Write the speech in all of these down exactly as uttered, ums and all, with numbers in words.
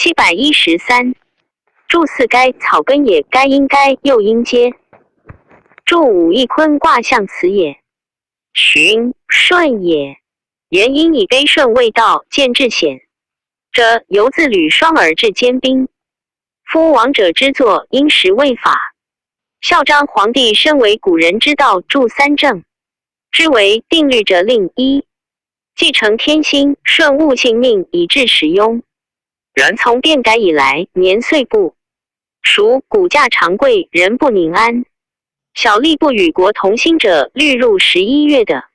七百一十三，注四该草根也，该应该又应皆。注五一坤卦象辞也，循顺也，元应以卑顺未到见至显，者由自履双而至坚冰。夫王者之作，因时未法。孝章皇帝身为古人之道，注三正，之为定律者令：一，继承天心，顺物性命以至时庸。然从变改以来，年岁不熟，股价长贵，人不宁安。小利不与国同心者，虑入十一月的。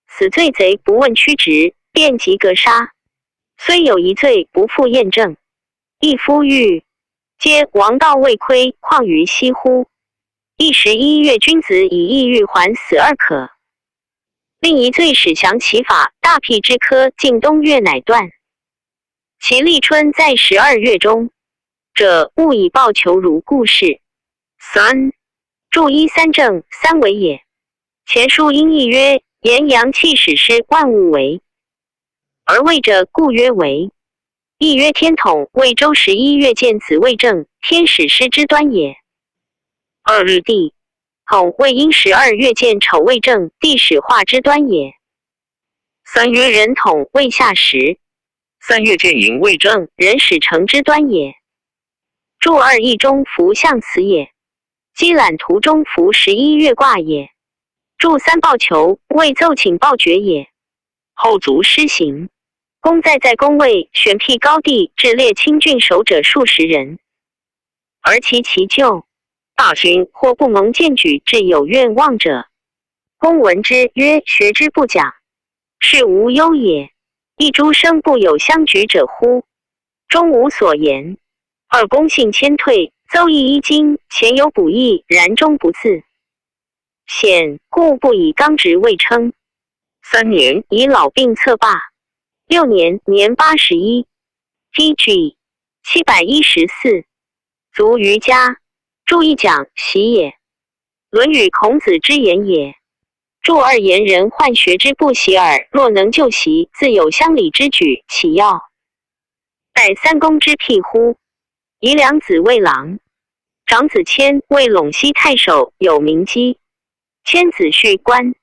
死罪贼不问曲直，便即格杀。虽有一罪，不复验证。亦夫欲皆王道未亏，况于昔乎？一十一月，君子以抑欲还死而可。另一罪使降其法，大辟之科，尽冬月乃断。其立春在十二月中，者勿以暴求如故事。三，注一三正，三为也。前书因议曰：炎阳气始失，万物为。而未者，故曰为。亦曰天统未周，十一月见子未正，天始失之端也。二日地统未因，十二月见丑未正，地始化之端也。三曰人统未下时，三月见寅未正，人始成之端也。注二一中，符象辞也。积览图中符十一月卦也。注三报求，未奏请报决也。后卒施行。公在在公位，选辟高地，置列清郡守者数十人，而其其旧大兴或不蒙荐举，至有愿望者，公闻之曰：学之不讲，是无忧也。亦诸生不有相举者乎？终无所言。二公信谦退，奏议衣经，前有补益，然终不自显，故不以刚直为称。三年以老病侧罢。六年年八十一。T G 七百一十四。卒于家。注一讲，习也。论语孔子之言也。注二言人患学之不习耳，若能就习，自有乡里之举，岂要拜三公之辟乎？以两子为郎，长子谦为陇西太守，有名姬。谦子婿官，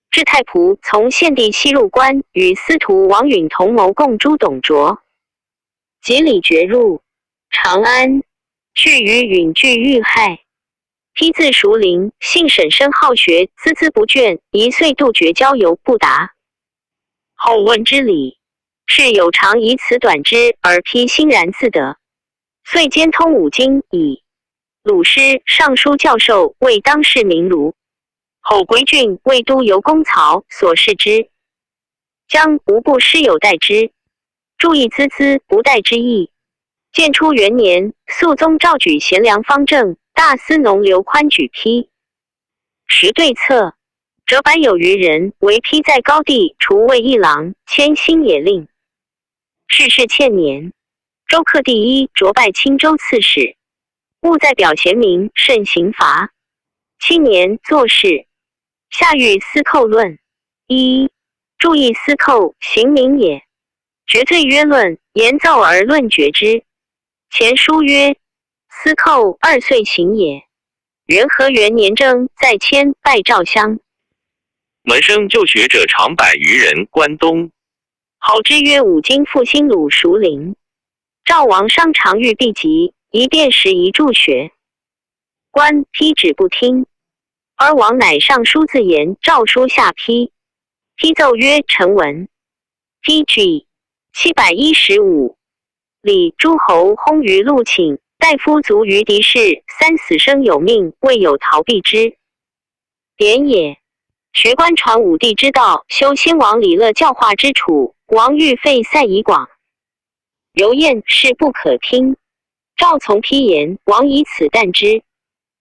至太仆，从献帝西入关，与司徒王允同谋共诛董卓。及李傕入长安，聚于允聚遇害。批字熟龄，性审慎好学，孜孜不倦，一岁度决交游不达。后问之礼，是有常以此短之而批欣然自得。遂兼通五经矣。鲁师尚书教授，为当世名儒。后归郡，为都游公曹所弑之。将无不师有待之，注意孜孜不待之意。建初元年，肃宗诏举贤良方正，大司农刘宽举批。时对策，折百有余人，为批在高地，除卫一郎，迁新野令。逝世欠年，周克第一着拜青州刺史，务在表贤明，慎刑罚。七年作事。夏御司寇论。一，注意司寇，刑名也。决罪曰论，言奏而论决之。前书曰：司寇二岁刑也。元和元年征，在迁拜赵襄。门生就学者常百余人关东。号之曰五经复兴鲁熟龄。赵王商尝欲毕集，宜便时宜助学。官批止不听。而王乃上书自言，诏书下批。批奏曰：臣闻。T G 七百一十五。礼诸侯薨于路请，大夫卒于敌事，三死生有命，未有逃避之典也。学官传武帝之道，修先王礼乐教化之处，王欲废塞以广。刘晏是不可听。赵从批言，王以此啖之。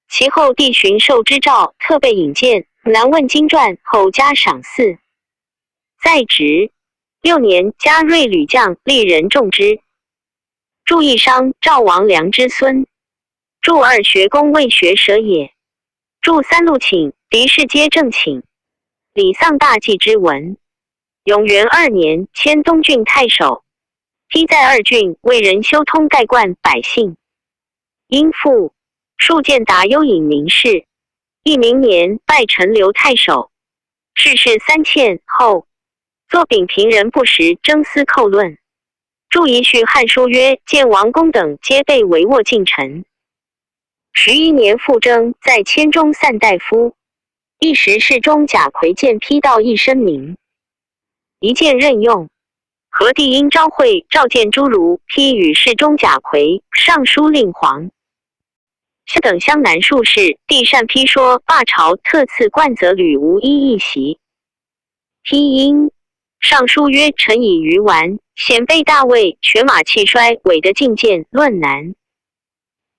其后帝巡狩之诏，特备引荐，南问经传，后加赏赐。在职六年，加锐旅将，历人重之。注意商赵王梁之孙。注二学弓未学射也。注三路请，敌士皆正请。礼丧大祭之文。永元二年，迁东郡太守。批在二郡为人修通盖灌百姓。因父，数建达幽隐名士，义民年拜陈留太守，逝世三迁后，作丙平人不时征思寇论。著遗序《汉书》曰：建、王公等皆被围卧近陈。十一年复征，在迁中散大夫，一时侍中贾逵见批道一声名，一见任用。何帝因昭惠召见诸儒，批与侍中贾逵、尚书令黄 等襄南术士，帝善批说罢朝，特赐冠则吕无一一席。批因尚书曰：臣以愚顽，鲜卑大魏，犬马气衰，委得进谏论难。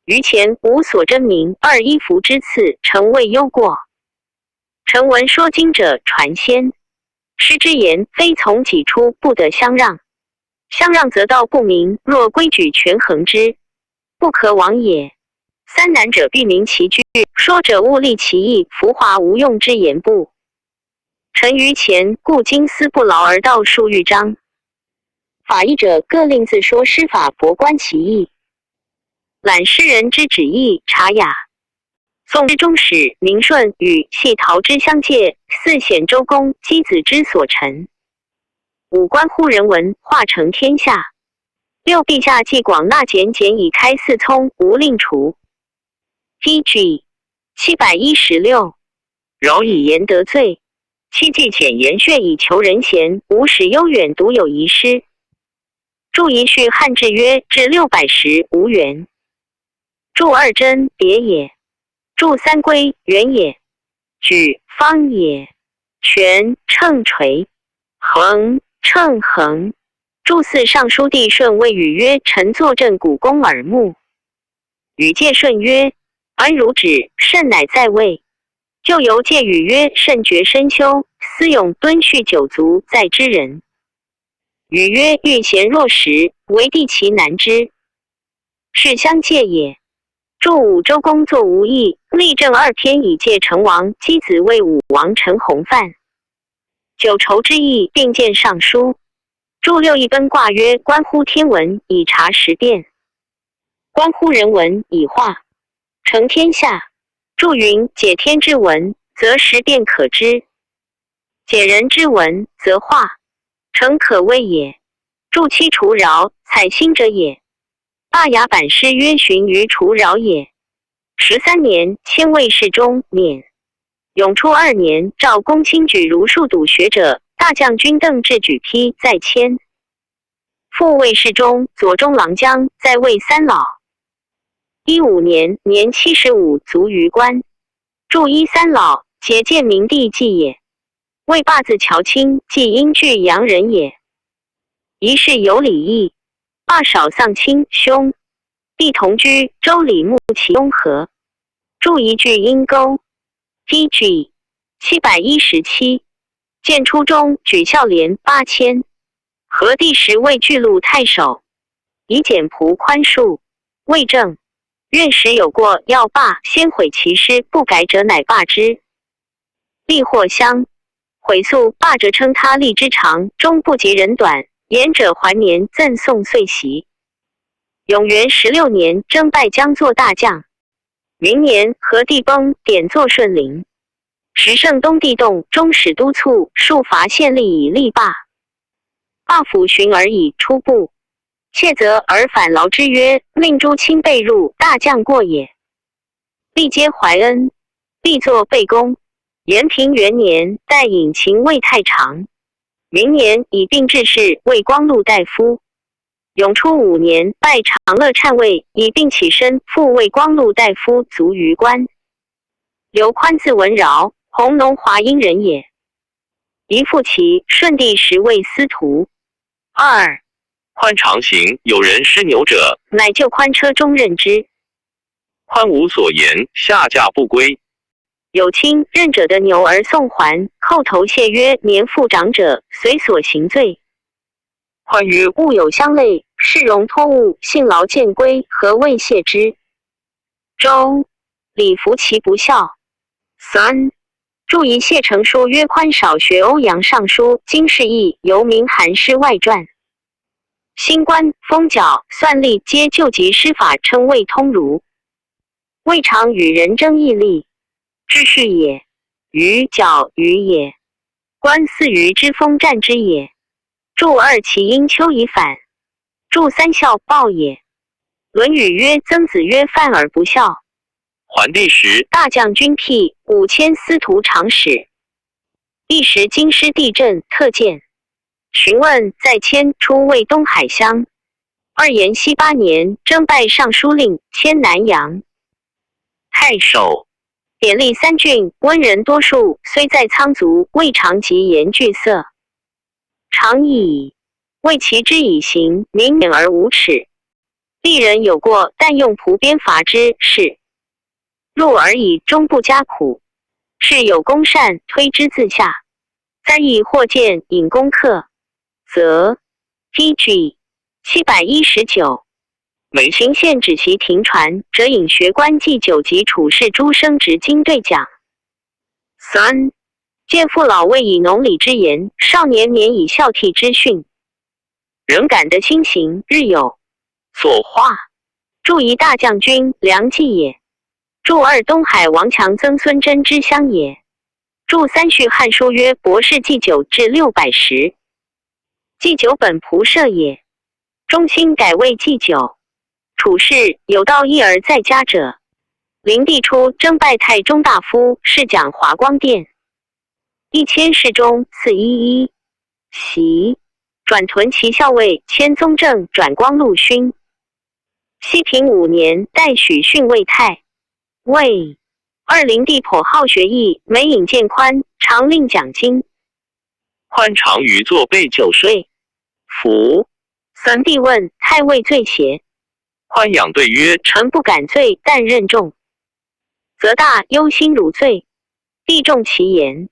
于前无所争鸣，二一服之次，臣未忧过。臣闻说经者传先，师之言非从己出，不得相让。相让则道不明，若规矩权衡之，不可往也。三难者必明其句，说者勿立其意，浮华无用之言不。臣于前故经思不劳而道数欲章。法议者各令自说师法，博观其意，览师人之旨意察雅。宋之中始，明顺与谢陶之相借，四显周公、箕子之所成。五观乎人文，化成天下。六陛下既广纳简简以开四聪，无令除。批句七百一十六。饶以言得罪，七句浅言血以求人贤，无始悠远独有遗失。著遗序汉志曰：至六百时无缘。著二贞别也。著三归圆也。举方也。权秤锤。衡秤衡。著四尚书帝舜谓禹曰：臣坐镇古宫耳目。禹戒舜曰：恩如止，慎乃在位。 又由戒语曰：慎决深修，思勇敦序九族在之人。语曰：遇贤若识，为帝其难之。是相戒也。著五周公作无益，立正二篇以戒成王，箕子为武王陈弘范。九仇之役并见尚书。著六一奔卦曰：观乎天文以察时变，观乎人文以化 成天下。著云：解天之文，则时变可知；解人之文，则化成可畏也。著七除饶，采星者也。罢雅版师曰：循于除饶也。十三年，迁魏侍中免。永初二年，赵公卿举儒数笃学者，大将军邓质举批再迁。复魏侍中、左中郎将，在魏三老。 一五年，年七十五卒于官。著一三老，节建明帝纪也。魏罢子乔卿，即因据阳人也。仪式有礼义，罢少丧亲兄。帝同居，周礼睦其兄和。著一句因钩。批句七百一十七。建初中，举孝廉八千。 和帝时为巨鹿太守，以简仆宽恕。魏正，愿时有过要罢，先悔其师，不改者乃罢之。立或相，悔素罢者称他立之长，终不及人短，言者还年赠送岁席。永元十六年，征拜将作大将。明年，和帝崩，典坐顺陵。时圣东帝动，终始督促，数伐献力以力罢。 罢府巡而以出部。谢则而返劳之曰：令诸卿备入，大将过也。历皆怀恩，必作备功。延平元年，代尹秦魏太常。明年，以病致仕，为光禄大夫。永初五年，拜长乐禅位，以病起身，复为光禄大夫卒于官。刘宽字文饶，弘农华阴人也。 一父其顺帝时为司徒。二，宽常行，有人失牛者，乃就宽车中任之。宽无所言，下驾不归。有卿任者得牛而送还，叩头谢曰：年父长者，随所行罪。 宽曰：物有相类，是容托物，幸劳见归，何谓谢之？周，礼服其不孝。三，著遗谢成说曰：宽少学欧阳尚书经释义，尤明韩诗外传。星官、风角、算历皆旧籍师法，称谓通儒。未尝与人争义利，之事也。余角鱼也。观四余之风战之也。注二其因丘以反。注三效暴也。论语曰：曾子曰：犯而不效。桓帝时大将军辟，五千司徒长史。帝时京师地震特建。询问在迁出谓东海乡。二延熙八年征拜尚书令，迁南阳太守。典吏三郡，温人多数，虽在仓卒，未尝及言惧色。常已矣。 谓其之以刑，民免而无耻。利人有过，但用仆鞭罚之，是入而已，终不加苦。是有功善，推之自下。灾异或见引攻克，则 T G 七百一十九。每行县止其停传，则引学官祭酒及处士诸生执经对讲。三、见父老未以农礼之言，少年免以孝悌之训。人感得亲行，日有所化。注一大将军，梁冀也。注二东海王强曾孙贞之乡也。注三续汉书曰：博士祭酒至六百石。祭酒本仆射也。中兴改谓祭酒。处士有道一而再加者。灵帝初征拜太中大夫，侍讲华光殿。一千侍中赐一一席，转屯骑校尉，迁宗正，转光禄勋。熙平五年，代许逊为太尉。二灵帝颇好学艺，每引见宽，常令讲经。 宽常于坐备酒水、服。三帝问：太尉醉邪？宽仰对曰：臣不敢醉，但任重，则大忧心如醉。帝重其言。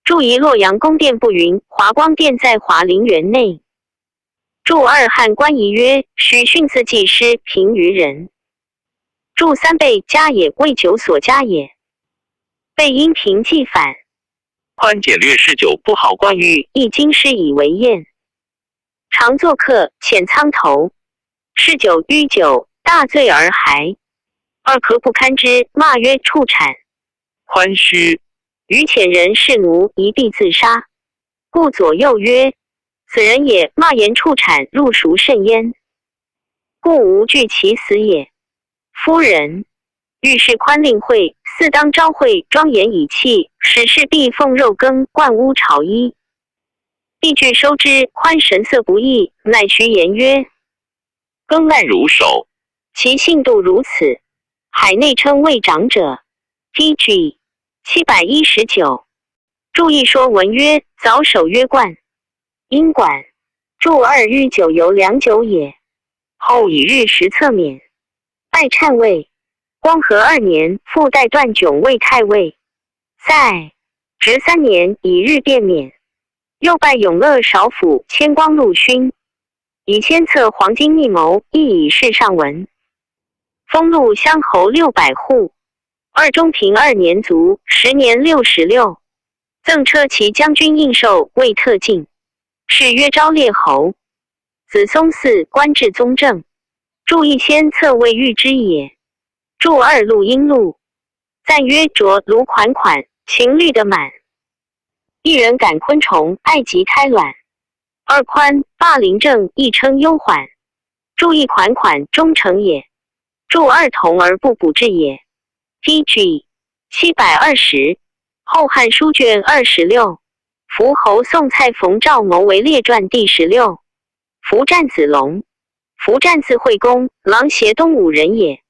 注一洛阳宫殿不云，华光殿在华林园内。注二汉官仪曰：许逊赐祭师平于人。注三备加也，谓酒所加也。备因平祭反。 宽简略侍酒不好灌喻，亦经师以为宴。常作客遣仓头，侍酒酗酒，大醉而还。二咳不堪之，骂曰：畜产！宽虚。余遣人侍奴，疑必自杀。故左右曰：此人也，骂言畜产，入孰甚焉？故无惧其死也。 夫人。遇事宽令会，四当朝会，庄严以泣，始事必奉肉羹，灌污朝衣。帝具收之，宽神色不异，乃徐言曰：羹烂如首，其信度如此，海内称谓长者。T G 七百一十九。注一说文曰：早首曰灌， 因管。注二酗酒由良酒也。后以日食侧免，拜禅位。光和二年，复代段炯为太尉。在职三年，以日便免。又拜永乐少府，迁光禄勋。以先策黄巾密谋，亦以是上文。封录乡侯六百户。二中平二年卒，时年六十六。 赠车骑将军印绶，为特进，谥曰昭烈侯。子松嗣，官至宗正。注一先策未遇之也。注二录音录，赞曰：着炉款款，情律得满。一人赶昆虫，爱及胎卵。二宽霸凌政，亦称忧缓。注一款款，忠诚也。 注二同而不补志也。T G 七百二十。后汉书卷二十六。伏侯宋蔡冯赵谋围列传第十六。伏战子龙。伏战字惠公，狼邪东吴人也。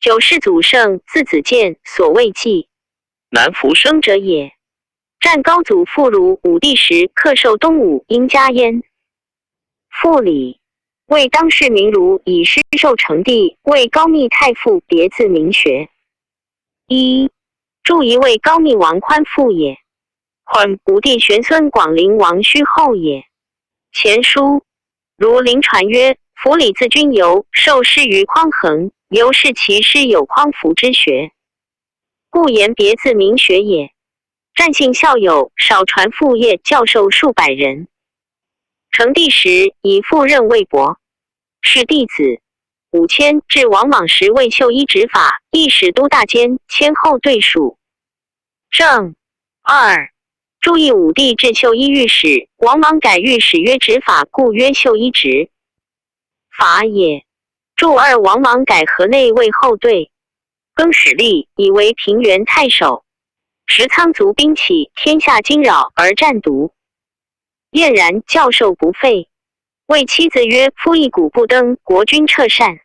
九世祖胜字子建，所谓冀南伏生者也。 战高祖复鲁武帝时，客受东吴因家焉。复礼。为当世名儒以诗授成帝，为高密太傅，别字名学。一、注一位高密王宽父也。宽，吴地玄孙广陵王须后也。前书。如临传曰：伏礼字君游，受师于匡衡，游氏其师有匡伏之学。 故言别字名学也。占姓校友少传父业教授数百人。成帝时，以父任卫博。是弟子。五千至王莽时为秀一执法，亦使都大监，迁后对署。正。二、注意武帝至秀一御史，王莽改御史曰执法，故曰秀一执法也。注二、王莽改河内为后对，更始立，以为平原太守，时仓卒兵起，天下惊扰而战独。晏然教授不废，谓妻子曰：夫一鼓不登，国君掣善。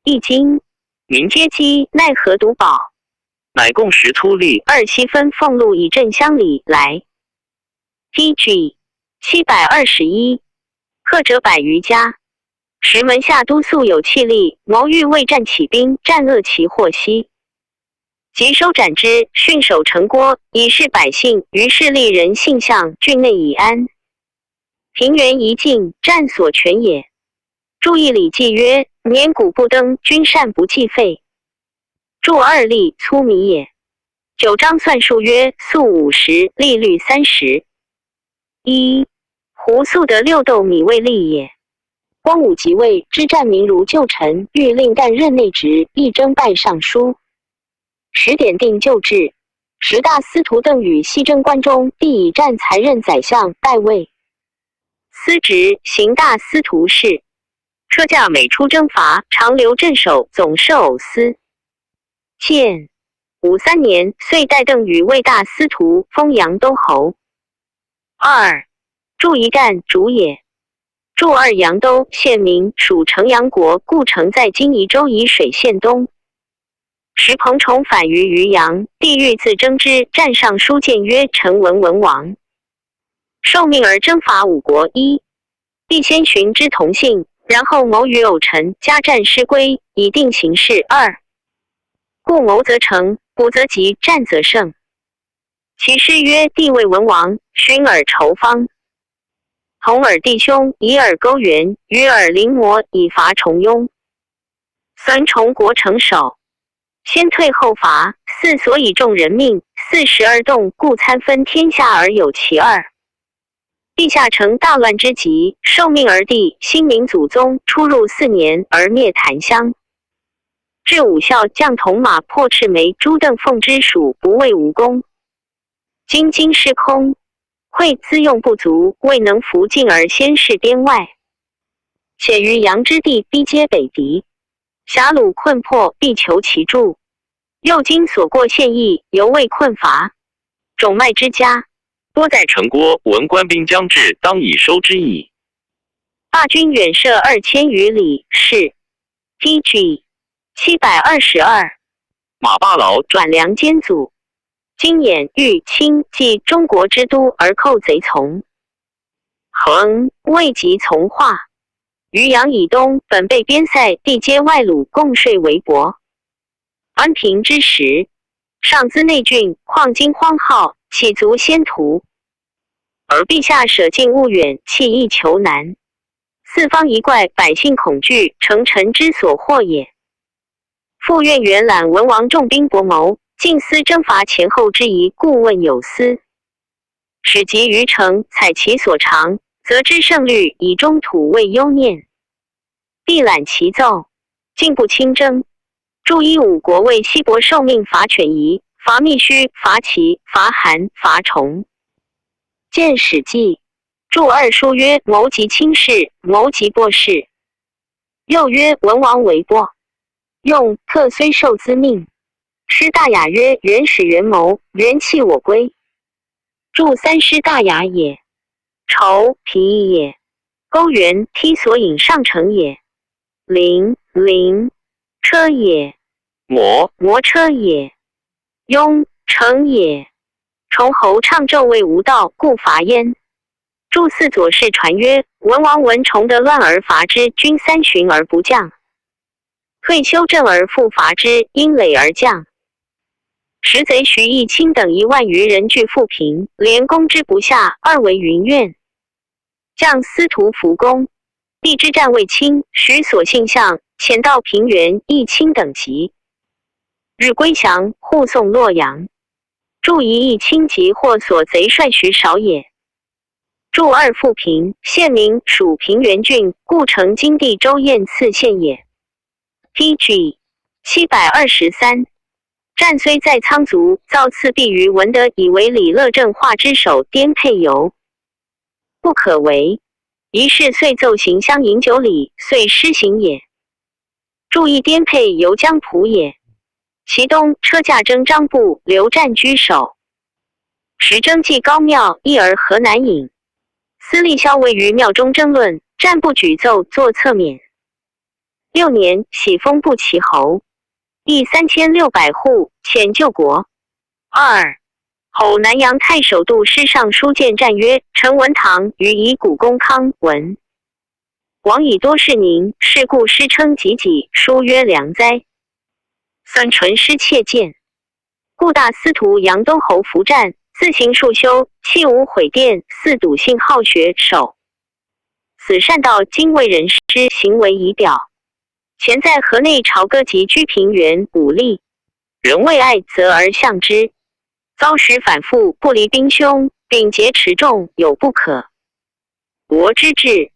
易经，民皆饥，奈何独保？乃共食粗粝。二、悉分俸禄以赈乡里来。T G 七百二十一，克者百余家。时门下都素有气力，谋欲为战起兵，战恶其祸兮。即收斩之，训守城郭，以示百姓，于是利人性相，郡内已安。平原一尽，战所全也。注意礼记曰：年鼓不登，君善不计费。注二、粒粗米也。九章算术曰：粟五十，粒率三十。一、胡粟得六斗米为粒也。光武即位，知战民如旧臣，欲令旦任内职，亦征拜尚书。时典定旧制，时大司徒邓禹西征关中，帝以战才任宰相，拜位。司职行大司徒事，车驾每出征伐，常留镇守，总设偶司。建武三年，岁代，邓禹为大司徒，封阳都侯。二、注一旦，竹也。注二、阳都，县名，属城阳国，故城在今宜州沂水县东。时彭崇反于渔阳，帝欲自征之，战尚书谏曰：臣闻文王受命而征伐五国，一、必先寻之同姓，然后谋与偶臣，加战师归，以定形势。二、故谋则成，不则急，战则胜。其师曰：帝未文王，寻尔酬方。同尔弟兄，以尔勾援，与尔临磨，以伐崇雍。孙崇国城守，先退后伐，四所以众人命，四十二洞，故参分天下而有其二。陛下乘大乱之急，受命而帝，兴明祖宗，出入四年而灭檀乡。至武孝将铜马破赤眉，朱邓奉之属，不畏无功。今京师空，会资用不足，未能服境而先试边外。且于阳之地，逼皆北敌，狭路困迫，必求其助。右京所过县邑，犹未困乏，种麦之家，多在城郭，闻官兵将至，当以收之矣。罢军远涉二千余里，是 T G 七百二十二。马霸劳转梁兼阻，今兖豫、青冀中国之都而寇贼从，恒未及从化。渔阳以东本被边塞，地接外鲁，共税为薄。安平之时，上资内郡，况今荒号，岂足先图？而陛下舍近物远，弃易求难，四方疑怪，百姓恐惧，诚臣之所惑也。 复愿元览文王重兵薄谋，尽思征伐前后之宜，故问有司。始及于城，采其所长，则知胜率，以终土未忧念。帝览其奏，进不轻征。注一五国为西伯受命伐犬夷，伐密须，伐齐，伐韩，伐崇。见史记。注二书曰：谋及轻视，谋及薄视。又曰：文王为薄，用客虽受资命。师大雅曰：远始远谋，远弃我归。注三师大雅也。酬，皮也。勾援，梯索引上乘也。临，临，车也。摩，摩车也。拥，乘也。崇侯倡纣为无道，故伐燕。 注四左氏传曰：文王闻崇得乱而伐之，军三旬而不降，退休镇而复伐之，因累而降。时贼徐义清等一万余人拒富平，连攻之不下，二围云苑。将司徒伏攻，帝知战未轻，徐所信相，遣道平原，义清等急。日归降，护送洛阳。注一义清即获所贼帅徐韶也。注二富平，县名属平原郡，故称今地州堰次县也。P G七百二十三。战虽在仓卒，造次必于文德以为李乐镇画之首，颠沛犹不可为。于是遂奏行乡饮酒礼，遂施行也。注一颠沛犹将蒲也。其东车驾征张布、刘湛居首。时征纪高庙一而河南尹。司隶萧惟于庙中争论，湛布举奏作侧免。六年，喜封步骑侯，邑三千六百户，遣救国。二，后南阳太守杜师尚书见湛曰：臣闻唐于以古公康文，王以多士宁，是故师称济济，书曰良哉。三，陈师窃见。故大司徒杨东侯伏湛，自行数修，弃无毁殿，似笃信好学首。此善道今为人师，行为仪表。前在河内朝歌集居平原武力，人为爱责而向之，遭时反复，不离兵凶，并结持众，有不可 国之志。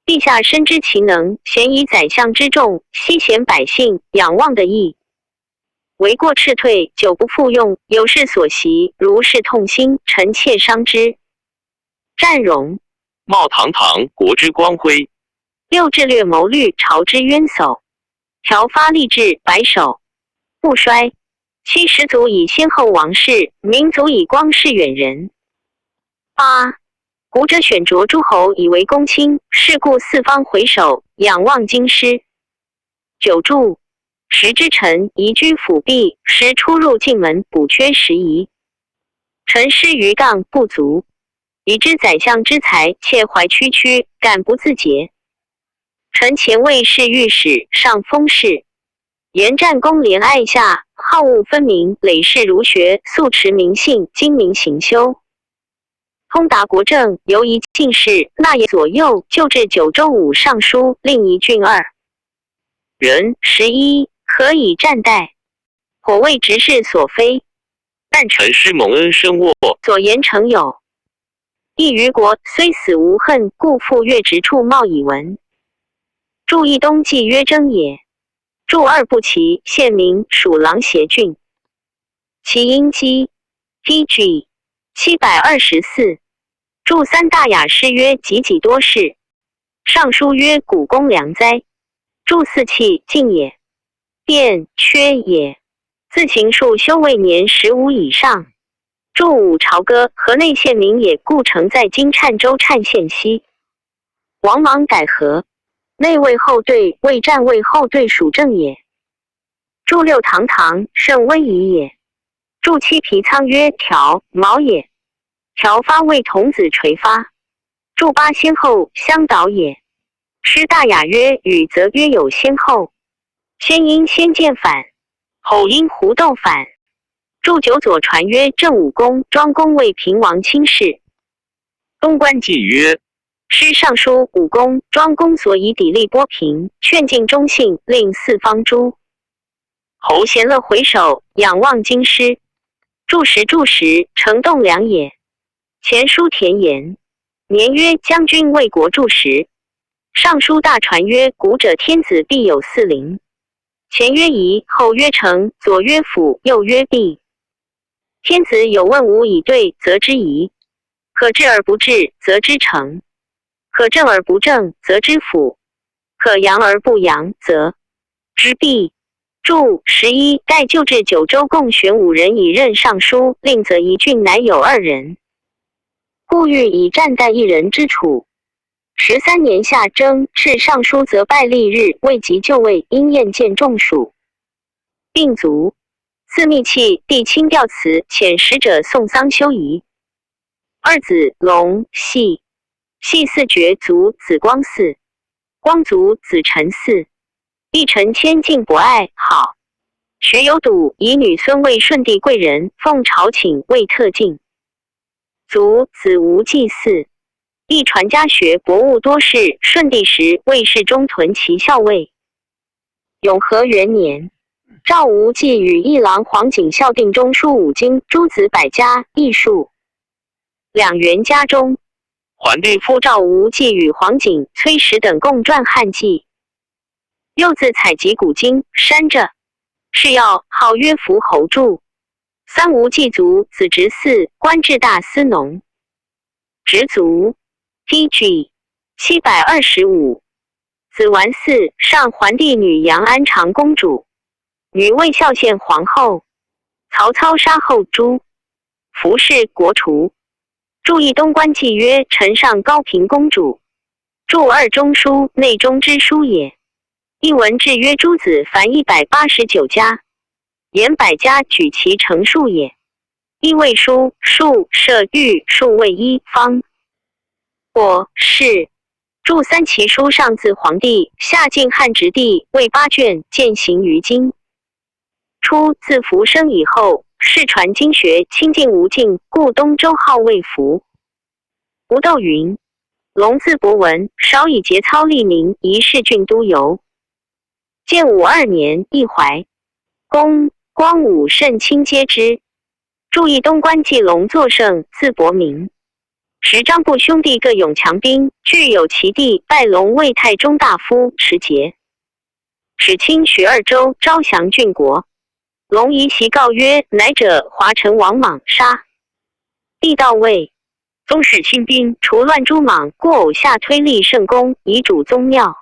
陛下深知其能，咸以宰相之众，悉贤百姓，仰望的意，为过斥退，久不复用，有事所习，如是痛心，臣妾伤之。湛荣。冒堂堂国之光辉。六，智略谋虑朝之渊叟，条发立志，白首不衰。七，始祖以先后王室，民族以光示远人。八，古者选着诸侯以为公卿，是故四方回首，仰望京师。九，注时之臣宜居府覕，时出入境门，补缺时宜。臣师余杠不足，以知宰相之才，切怀区区，感不自节。臣前卫侍御史，上封事，沿战功连爱下，好恶分明，累世儒学，素持明信，精明行修。 通达国政，游移进士，纳言左右，旧制九州五尚书，令一郡二人。十一，何以湛代？颇谓直视所非。但臣师蒙恩深沃，所言诚有益于国，虽死无恨，故复越直触冒以闻。注一，东纪约征也。注二，步骑，县名属狼邪郡。其音机，P G七百二十四。注三，大雅诗曰：济济多士。尚书曰：古公良哉。注四，弃进也，便缺也。自行数修未年十五以上。注五，朝歌，河内县名也，故城在今赣州赣县西。王莽改河，内为后队，为战为后队属正也。 注六，堂堂，甚威仪也。注七，皮仓曰：条，毛也。条发为童子垂发。注八，先后，相导也。诗大雅曰：与则曰有先后，先因先见反，后因胡窦反。注九，左传曰：正武公、庄公为平王卿士。东观纪曰： 诗尚书武公、庄公所以砥砺波平，劝进忠信，令四方诸侯咸乐回首，仰望京师。注十，注十，城栋梁也。前书田言，年曰将军为国柱石。尚书大传曰：古者天子必有四邻。前曰仪，后曰城，左曰府，右曰覕。天子有问无以对，则之仪；可至而不至，则之城； 可正而不正，则之府；可扬而不扬，则之覕。注十一，盖旧制九州共选五人以任尚书，令则仪郡乃有二人，故欲以湛代一人之处。十三年夏征，敕尚书则拜历日，未及就位，因宴见众属，并卒。次，密契，帝亲调辞，遣使者送丧修仪。 二子龙系，系嗣爵卒子光嗣，光卒子臣嗣。帝臣迁晋博爱好。学有笃以女孙为顺帝贵人，奉朝请为特进。卒子无祭祀。帝传家学博物多士，顺帝时魏世宗屯骑校尉。永和元年，赵无忌与议郎黄景孝定中书五经、诸子百家、异术。 两员家中。皇帝夫赵无忌与黄景、崔实等共撰汉纪。又自采集古今、山浙，是要号曰伏侯注。三无忌卒，子执嗣，官至大司农。执卒，D G 七百二十五。子完嗣，上皇帝女杨安长公主，女魏孝献皇后。曹操杀后诛，伏氏国除。注一东关纪曰陈上高平公主。注二中书内中之书也。一文志曰诸子凡一百八十九家，言百家举其成数也。一魏书，数设御数谓一方。或是注三齐书上自皇帝，下晋汉直隶，魏八卷，见行于今。初自伏生以后，世传经学清净无尽，故东周号魏伏。吴窦云：龙字博闻，少以节操立名，一世郡都游。建武二年，易怀公、光武、慎卿皆知。注一东关纪龙作胜，字伯明。时张部兄弟各拥强兵，聚有其地，拜龙为太中大夫、持节。使卿巡二州，招降郡国。龙疑其告曰：乃者华陈王莽杀，帝道魏。宗室亲兵除乱诛莽，故偶下推立圣公，以主宗庙。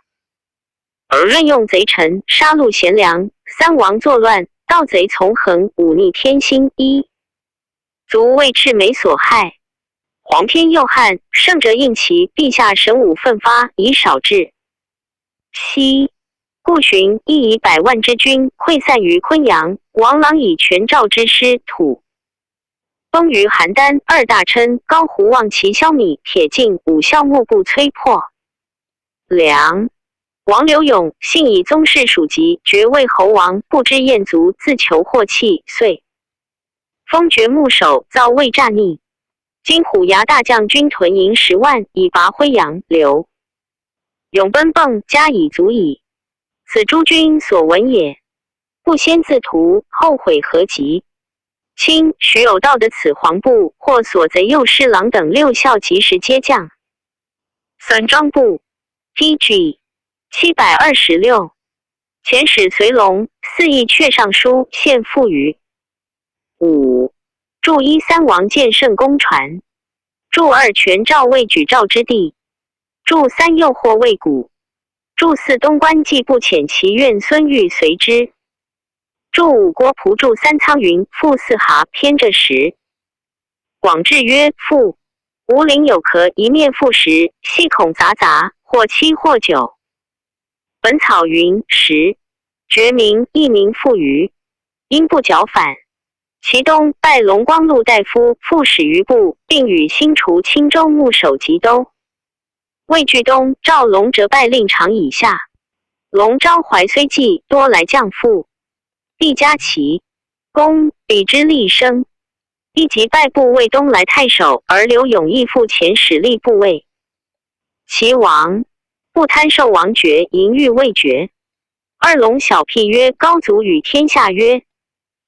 而任用贼臣，杀戮贤良，三王作乱，盗贼从横，忤逆天心。一卒为赤眉所害。皇天佑汉，圣哲应其陛下神武奋发，以少制西。故寻一以百万之军溃散于昆阳，王朗以全赵之师吐崩于邯郸。二大琛、高湖望其消弭，铁径武校幕布摧破。梁王刘永幸以宗室属籍，爵魏侯王，不知雁卒，自求祸气，遂封爵牧守，造魏诈逆。今虎牙大将军屯营十万，以拔徽阳。刘永奔迸，加以卒矣。此诸君所闻也，不先自图，后悔何及？卿许偶盗得此黄布，或所贼右侍郎等六校及时皆将。三张部，D G 七百二十六。遣使随龙，四议阙尚书献附于。五注一三王建圣公传。注二全赵魏举赵之地。注三右霍魏谷。注四东关纪不遣其愿孙玉随之。注五郭璞注三苍云复四hà篇这时。广志曰：父，吴陵有壳一面覆时，系恐杂杂，或七或九。本草云：时决名，亦名覆于，因不剿反。其东拜龙光禄大夫，复始于部，并与兴除青州牧守及都。魏据东赵龙折拜令长以下。龙昭怀虽济，多来将父。帝嘉其功，比之厉声。帝即拜部卫东莱太守，而刘永亦复遣使立部卫。齐王不贪受王爵，淫欲未决。二龙小辟曰：高祖与天下约，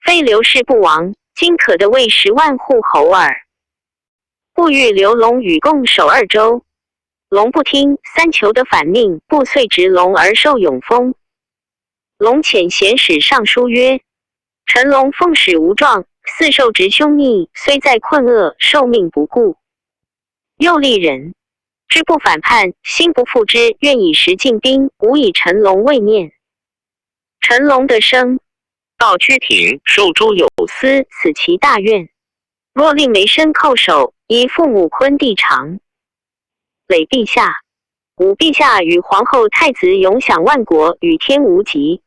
非刘氏不亡，今可得魏十万户侯耳。故欲刘龙与共守二州。龙不听，三求得反命，不遂执龙而受永封。龙遣贤使上书曰：陈龙奉使无状，四受执兄逆，虽在困厄，受命不顾。右立人，知不反叛，心不复之，愿以时进兵，无以陈龙未念。陈龙得生，告居庭，受诸有司，此其大愿。若令梅参叩首，以父母昆弟长。累陛下，吾陛下与皇后太子永享万国，与天无极。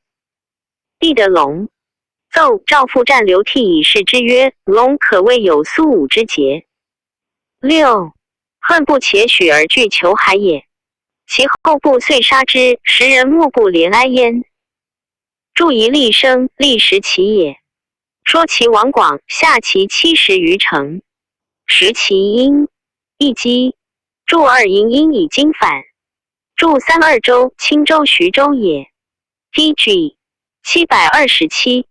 帝得龙，奏赵父战刘悌以示之曰：龙可谓有苏武之节。六恨不且许而拒求还也。其后不遂杀之，时人莫不怜哀焉。注一厉声，厉时齐也。说齐王广，下齐七十余城，时齐殷，亦击。注二迎殷以今反。注三二州，青州、徐州也。D G 七百二十七。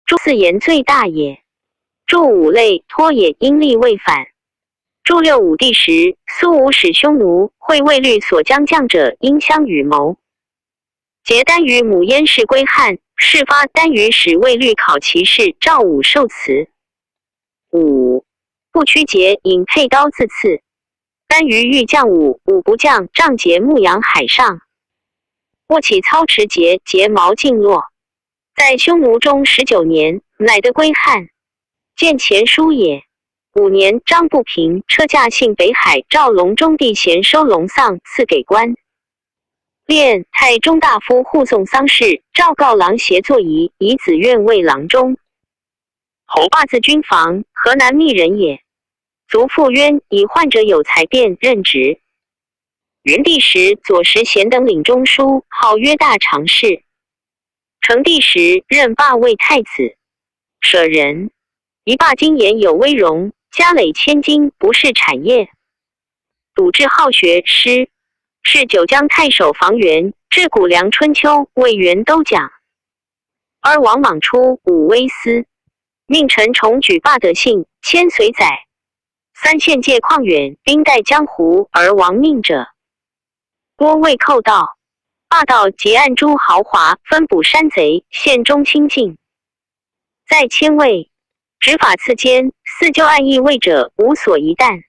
注四言最大也。注五类托也，殷厉未反。注六武帝时，苏吴使匈奴会卫律所将将者因相与谋，结单于母燕氏归汉，事发单于使卫律考其士赵武受辞。五、不屈节引佩刀自刺，单于欲将武，武不将，杖节牧阳海上，握起操持节，节矛尽落。在匈奴中十九年，乃得归汉。见前书也。五年，张不平车驾幸北海赵隆中地咸收龙丧赐给官。练太中大夫护送丧事，赵告郎协作仪，以紫苑慰郎中。侯霸字君房，河南密人也。族父渊，以患者有才便任职。元帝时，左拾咸等领中书，号曰大常侍。成帝时，任霸为太子。舍人，以霸经言有威容，家累千金，不恃产业。笃志好学诗，是九江太守房元，至谷梁春秋为元都讲。而王莽初武威司，命陈崇举霸得信，迁随宰。三县界旷远，兵带江湖而亡命者，多为寇盗。霸盗劫案诸豪华，分捕山贼，县中清净。在千位，执法次间，似旧案易位者，无所宜惮。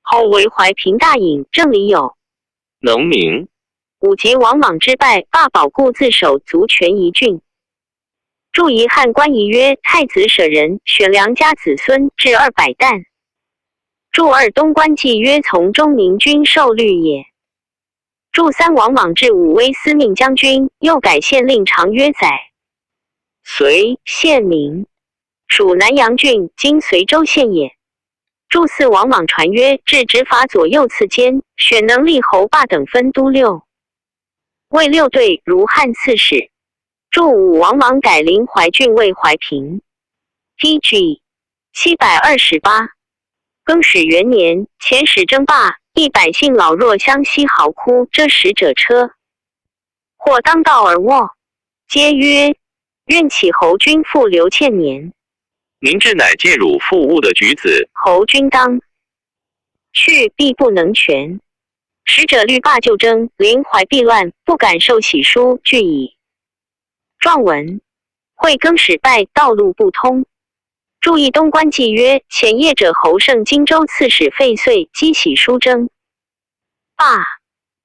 后为怀平大尹，正礼有能明。武及王莽之败，霸保固自守族权遗郡。注遗汉官仪曰：太子舍人，选良家子孙至二百担。注二东关纪约从中明君受律也。注三王莽至武威司命将军，又改县令长约宰。随县名，属南阳郡，今随州县也。注四王莽传曰：至执法左右次间，选能立侯霸等分都六。卫六队如汉刺史。注五王莽改临淮郡为怀平。T G七百二十八。更始元年，遣使征霸，一百姓老弱相悉号哭，遮使者车，或当道而卧，皆曰：愿乞侯君复留倩年。明志乃借汝父物的举子。侯君当去，必不能全。使者虑霸旧征，临淮避乱，不敢受喜书，惧矣。状文，会更始败，道路不通。注意东关纪约，遣业者侯胜荆州刺史费遂击喜书征霸。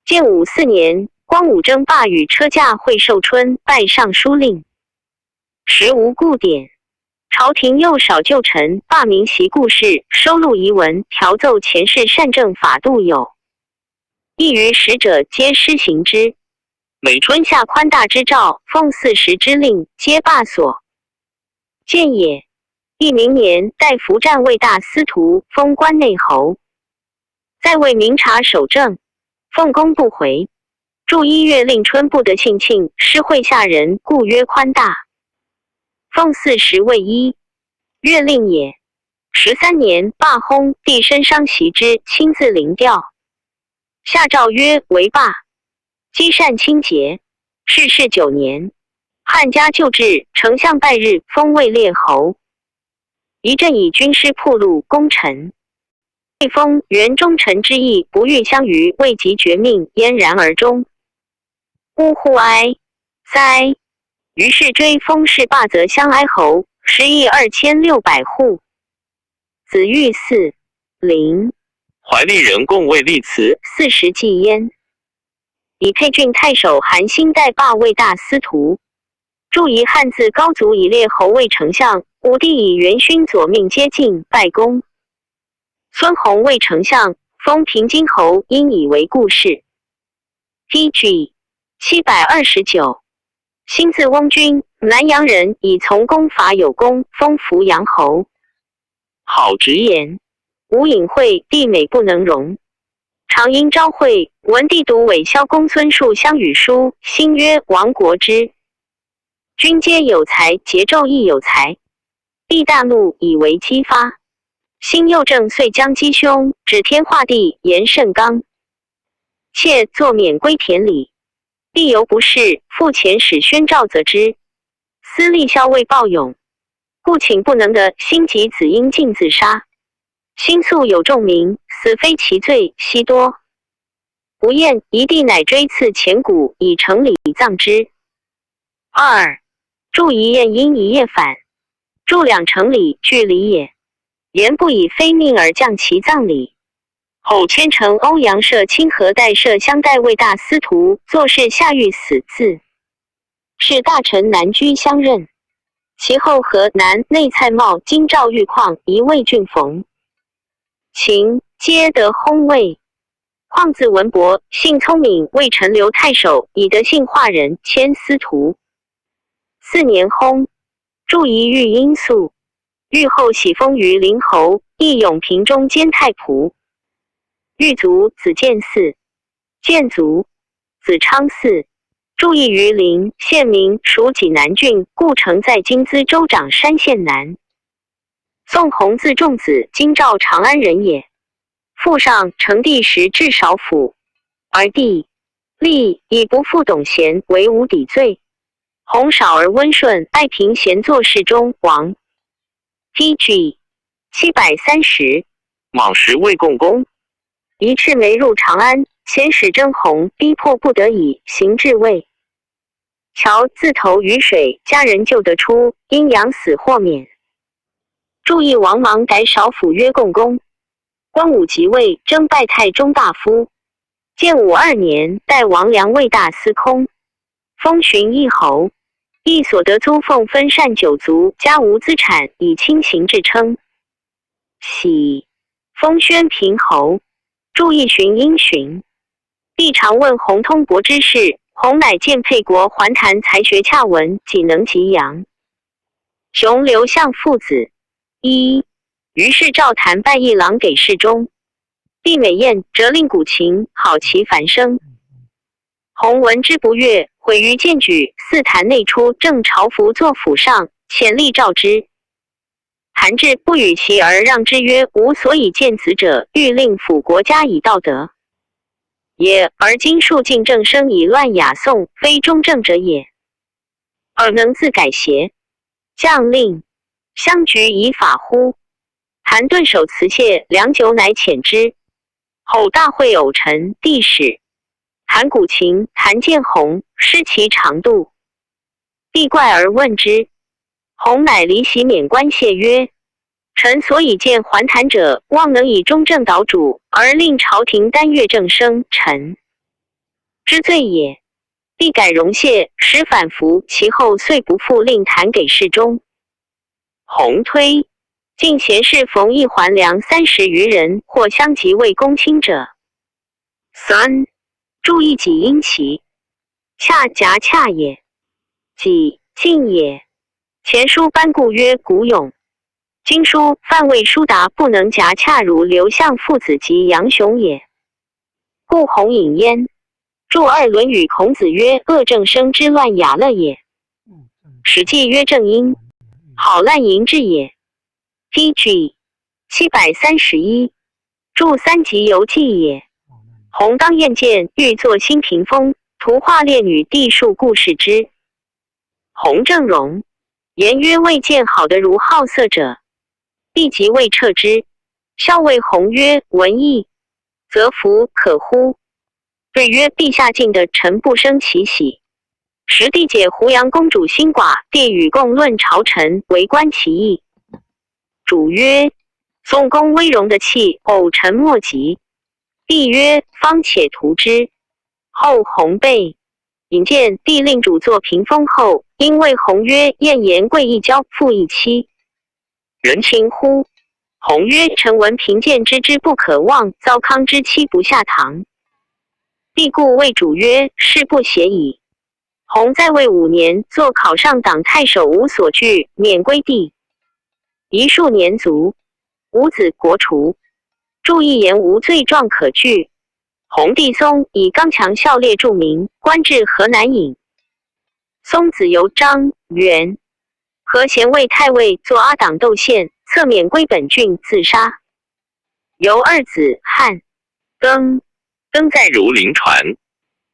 建武四年，光武征霸与车驾会寿春，拜尚书令。时无故典，朝廷又少旧臣，罢名习故事，收录遗文，调奏前世善政法度有，亦于使者皆施行之。每春下宽大之诏，奉四时之令，皆罢所。建也。义民年，代服战卫大司徒，封关内侯。在位明察守政，奉公不回。注一月令春不得性庆，施惠下人，故曰宽大。奉四时为一，月令也。十三年罢薨，帝深伤习之，亲自临吊。下诏曰：为罢。积善清节。逝世九年，汉嘉旧制，丞相拜日，封位列侯。仪仗以军师铺路，功臣。未封，原忠臣之意，不欲相与，未及绝命，焉然而终。呜呼哀哉！于是追封氏霸则相哀侯，食邑二千六百户。子欲嗣陵。怀利人共为立祠。四时祭焉。以沛郡太守韩兴代霸为大司徒。注遗汉自高祖以列侯为丞相，武帝以元勋左命皆进拜公。孙弘为丞相，封平津侯，因以为故事。T G七百二十九。兴字翁君，南阳人，以从公伐有功，封扶阳侯。好直言，无隐晦，帝每不能容。常因朝会，闻帝独委萧公孙述相与书，兴曰：亡国之君皆有才，桀纣亦有才。帝大怒，以为激发。兴又正遂将击凶，指天画地，言甚刚。妾坐免归田里，必有不是，复遣使宣诏责之。思立萧未报勇，故请不能得，兴即子婴尽自杀。新宿有众民，死非其罪，悉多。吴晏移地乃追刺前谷，以城礼葬之。二，祝遗晏因一夜返，祝两城礼俱礼也。晏不以非命而降其葬礼。后迁城欧阳社卿何代社相代为大司徒，作事下狱死自。 是大臣南居相任。其后河南内蔡瑁京兆御况仪卫郡冯、秦皆得薨位。况字文伯，姓聪明，为陈留太守，以德姓华人迁司徒。四年薨，祝遗寓阴宿。 遇后喜封于临侯，亦永平中监太仆。遇卒子建嗣，建卒子昌嗣。祝遗于临县，民属济南郡，故城在今淄州掌山县南。宋弘字仲子，京兆长安人也。父上成帝时置韶府，而帝立以不复董贤为无抵罪。弘少而温顺，爱平贤作侍中王。 T G 七百三十。卯时未供功，移赤眉入长安，遣使征弘，逼迫不得已，行至渭桥，自投榆水，家人救得出，因养死获免。祝遗王芒琗韶府约供功。光武即位，征拜太中大夫。建武二年，代王梁卫大司空，封巡义侯，亦所得租俸分散九族，家无资产，以亲行至称。喜，封宣平侯，祝遗巡因巡。帝常问弘通伯之事，弘乃见沛国桓谭才学恰文，仅能及杨、熊刘向父子。一，于是赵谈拜一郎给侍中，帝每宴，则令鼓琴，好其繁声。弘闻之不悦，毁于荐举，赐谈内初正朝服作府上，遣吏召之。谈至不与其而让之曰：无所以见子者，欲令辅国家以道德也，而今数尽正声以乱雅颂，非忠正者也。尔能自改邪？将令相举以法乎？ 韩顿首辞谢良久，乃遣之。后大会偶陈帝使，韩鼓琴，谈见弘，失其常度。帝怪而问之。弘乃离席免官谢曰：臣所以见桓谭者，望能以忠正导主，而令朝廷耽阅正声。臣之罪也。帝改容谢，始反服，其后遂不复令谈给侍中。 弘推。进贤士冯异、桓梁三十余人，或相及未公卿者。三，祝遗己因其恰夹恰也，己尽也。前书班固曰：古勇。今书范未书达，不能夹恰如刘向父子及杨雄也。 故弘引焉。注二论语孔子曰：恶正声之乱雅乐也。史记曰：正音，好乱淫志也。T G 七百三十一。注三即游记也。弘当宴见，欲作新屏风，图画列女弟数故事之。 弘正容。颜曰：未见好得如好色者。帝即位掣之。校尉弘曰：文异，则弗可乎？对曰：陛下尽得，臣不生其喜。时帝解胡杨公主新寡，帝与共论朝臣，为观其意。主曰：宋公微容得气，偶臣莫及。帝曰：方且图之。后弘被 引见帝令主作屏风后，因谓弘曰：晏颜贵一交，富一妻，人情乎？弘曰：臣闻贫贱之志不可忘，糟糠之妻不下堂。帝故谓主曰：事不协矣。弘在位五年，作考上党太守无所惧，免归地。一数年卒，五子国除。注一言无罪状可据。 弘帝松以刚强校列著名，官至河南尹。松子由张、元、何贤为太尉，作阿党窦宪，侧免归本郡，自杀。由二子汉、庚。庚在如林传。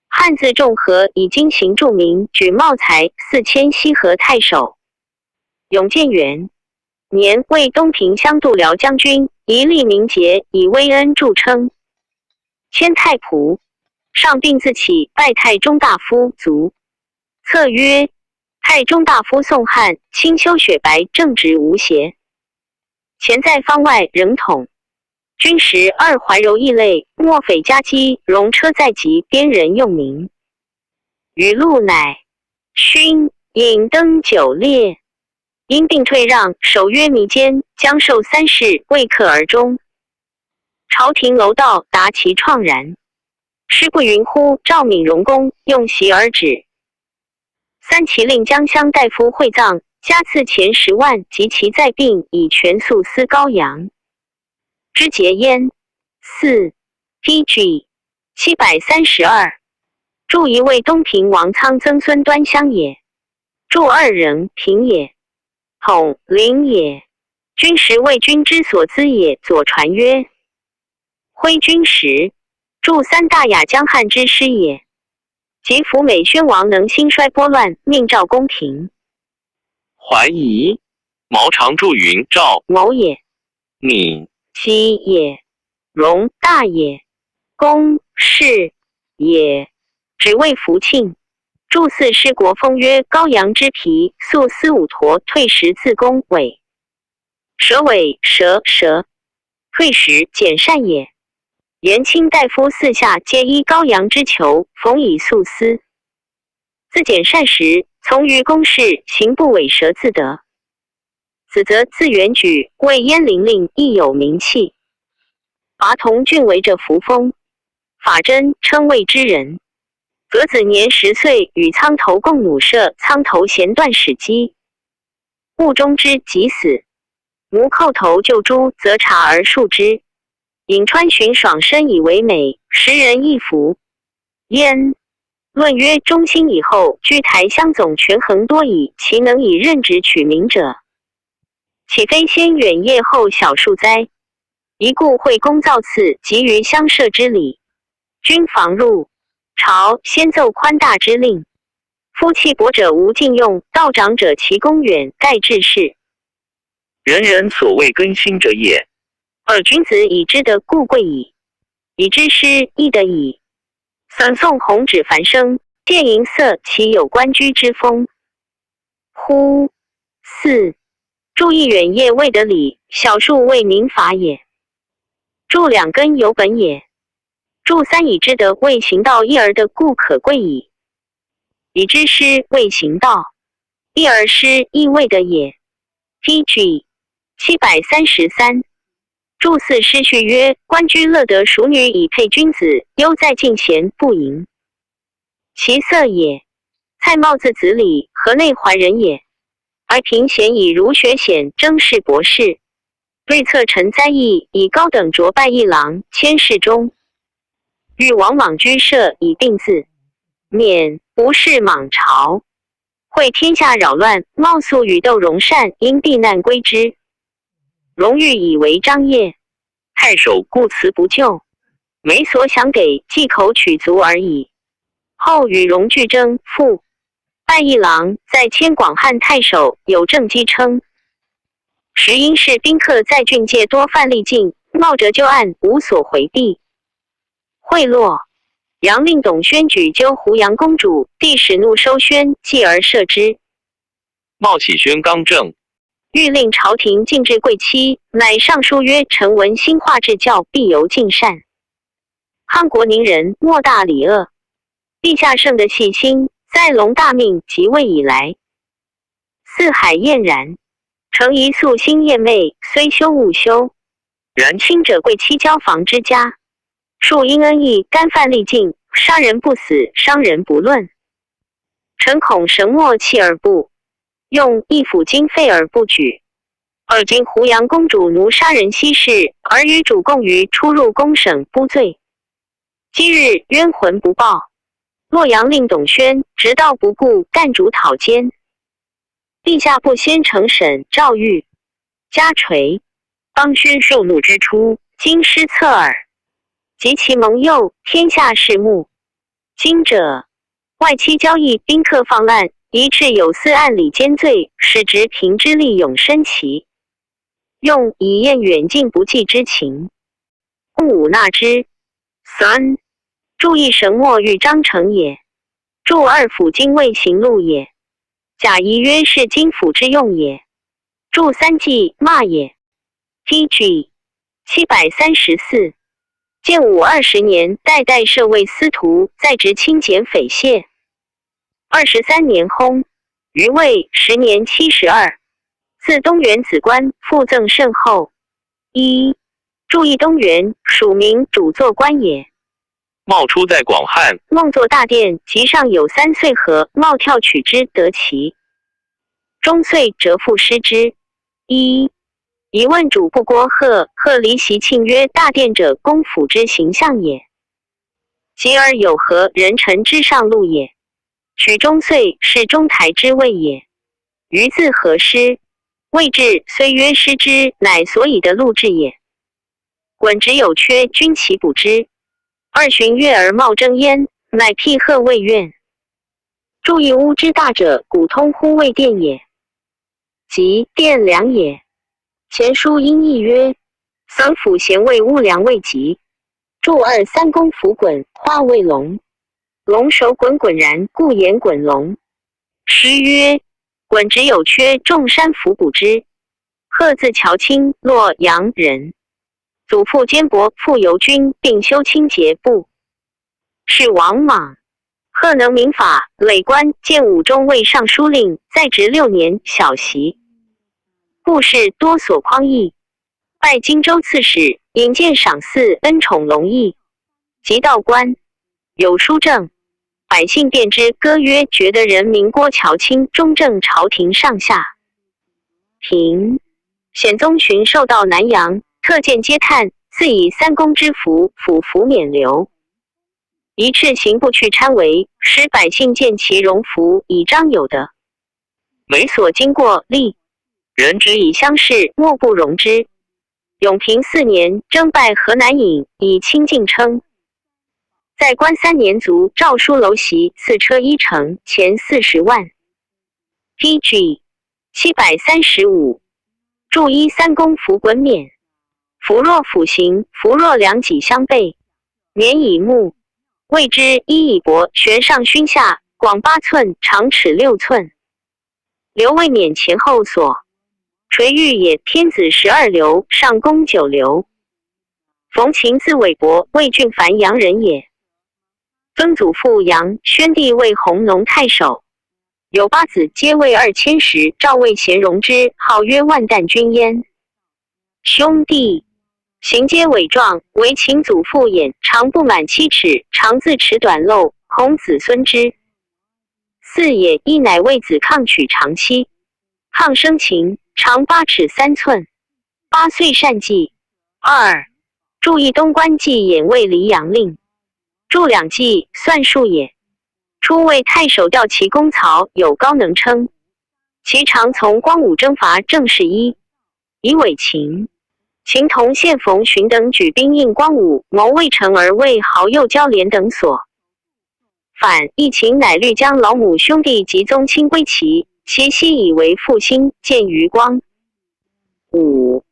汉字仲和，以经行著名，举茂才，四迁西河太守。永建元年，为东平乡度辽将军，以立名节以威恩著称。迁太仆，上病自起拜太中大夫卒。策曰：太中大夫宋翰，清修雪白，正直无邪。前在方外仍统，军时二怀柔异类，莫匪加击戎车在即，边人用名。语录乃：勋引登九列，因病退让，守约弥坚，将授三世，未克而终。朝廷楼道达其怆然，师不云乎赵闵荣公，用席而止。三齐令将相大夫会葬，加赐钱十万，及其在病，以全速司高阳之节焉。四，P G七百三十二。著一位东平王苍曾孙端乡也，著二人平也，统领也，军时为军之所资也。左传曰：徽军时，著三大雅江汉之师也。及伏美宣王能兴衰拨乱，命赵公平。怀疑，毛长著云赵某也，闵吉也，荣大也，公氏也，只为福庆。著四师国封曰高阳之皮，素司武陀退时自宫尾。蛇尾蛇蛇，退时简善也。延卿大夫四下皆依高阳之求，逢以素司。自简善时，从于公事，行不尾蛇自得。子则字元举，为鄢陵令，亦有名气。拔同郡围者扶风，法真称谓之人。则子年十岁，与苍头共弩射苍头弦断使击，误中之即死。奴叩头救诸，则察而戍之。颍川寻爽深以为美，时人亦服焉。论曰：中兴以后，居台乡总权衡多矣，其能以任职取民者，岂非先远业后小数哉？宜故惠公造次，急于乡社之礼。君防入朝，先奏宽大之令。夫弃薄者无禁用，道长者其功远，盖至是。人人所谓更新者也。二君子以知得故贵矣，以知失亦得矣。三宋弘止繁生，见银色其有官居之风乎？四，著一远业未得礼，小数为民法也。著两更有本也。著三以知得为行道，一而得故可贵矣。以知失为行道，一而失亦未得也。P G七百三十三。著四师序曰：官居乐得熟女以配君子，忧在敬贤不迎其色也。蔡瑁字子礼，河内怀人也。而平贤以儒学显，争士博士。瑞策陈灾异，以高等卓拜一郎，千侍中。遇王莽居社以病自免，吴氏莽朝。会天下扰乱，貌素与窦融善，因避难归之。荣遇以为张掖太守，故辞不救。每所饷给，寄口取足而已。后与荣俱争，复拜一郎，在迁广汉太守，有政绩称。时因是宾客在郡借多范例进，冒折旧案，无所回避。会洛阳令董宣举纠湖阳公主，帝使怒收宣，继而赦之。冒喜宣刚正，欲令朝廷禁制贵戚，乃上书曰：臣闻兴化治教，必由敬善。汉国宁人，莫大礼恶。陛下甚得细心，在隆大命即位以来，四海晏然，诚宜素心厌媚，虽修勿修。然亲者贵戚交房之家，数因恩义干犯例禁，杀人不死，伤人不论。臣恐神没弃而不用，一抚经费而不举。而今湖阳公主奴杀人稀事，而与主共于出入宫省，不罪。今日冤魂不报，洛阳令董宣执刀不顾，干主讨奸。陛下不先呈审诏谕，加垂。当宣受怒之初，京师侧耳。及其蒙佑，天下拭目。今者，外戚交易，宾客放烂，疑至有司按理监罪，使执凭之力勇申其用以验远近不计之情。故吾纳之。三、注意神墨御章程也。注二府经卫刑录也。甲乙曰是经府之用也。注三祭骂也。T G 七百三十四。建武二十年，代代设卫司徒，在职清检匪械。二十三年薨，余位时年七十二。赐东原子官复赠甚厚。一、注意东原属名主作官也。冒出在广汉。梦作大殿及上有三岁和冒跳取之得其。中岁则复失之。一、疑问主簿郭贺，贺离席庆曰大殿者公府之形象也。及而有和人臣之上路也。取中岁是中台之位也。余自何失？未至，虽曰失之，乃所以得路至也。滚直有缺，君其补之。二旬月而冒蒸烟，乃辟贺未怨。注意巫之大者，古通乎未殿也。即殿梁也。前书因义曰：“省府咸为巫梁未及。”注二三公府滚花未隆，隆首滚滚然，故言滚隆。诗曰：“滚直有缺，众山伏补之。”贺字乔卿，洛阳人。祖父坚伯，父游军，并修清节部。是王莽。贺能民法，累官，建武中卫尚书令，在职六年，小袭。故事多所匡议。拜荆州刺史，引荐赏赐，恩宠隆溢。及到官，有书证，百姓便知歌曰：“觉得人民郭乔卿，忠正朝廷上下。”平。显宗巡狩到南阳，特见嗟叹，赐以三公之服，抚服冕旒。一赤行部去参围，使百姓见其荣服，以彰有德。每所经过，立人止以相视，莫不容之。永平四年，征拜河南尹，以亲近称。在官三年卒，诏书楼席四车一乘，钱四十万。T G 七百三十五。注一三公服滚冕。服若斧形，服若梁脊相背，冕以木，谓之衣以薄，悬上勋下，广八寸，长尺六寸。 刘卫冕前后所垂玉也，天子十二刘，上宫九刘。冯琴字伟伯，魏郡繁阳人也。曾祖父杨，宣帝为弘农太守，有八子，皆位二千石。赵魏贤荣之，号曰万担钧焉。兄弟，形皆伟壮，唯秦祖父眼，长不满七尺，长自尺短漏，恐子孙之。四也，亦乃为子抗取长期，抗生擒，长八尺三寸，八岁善计。二、注意东关纪眼为黎阳令，注两纪，算数也。初为太守调其功曹，有高能称，其常从光武征伐郑氏一，以委秦。秦同献冯循等举兵应光武，谋魏城而魏豪右交连等所。反，亦秦乃虑将老母兄弟及宗亲归齐，其悉以为复兴，见于光。五、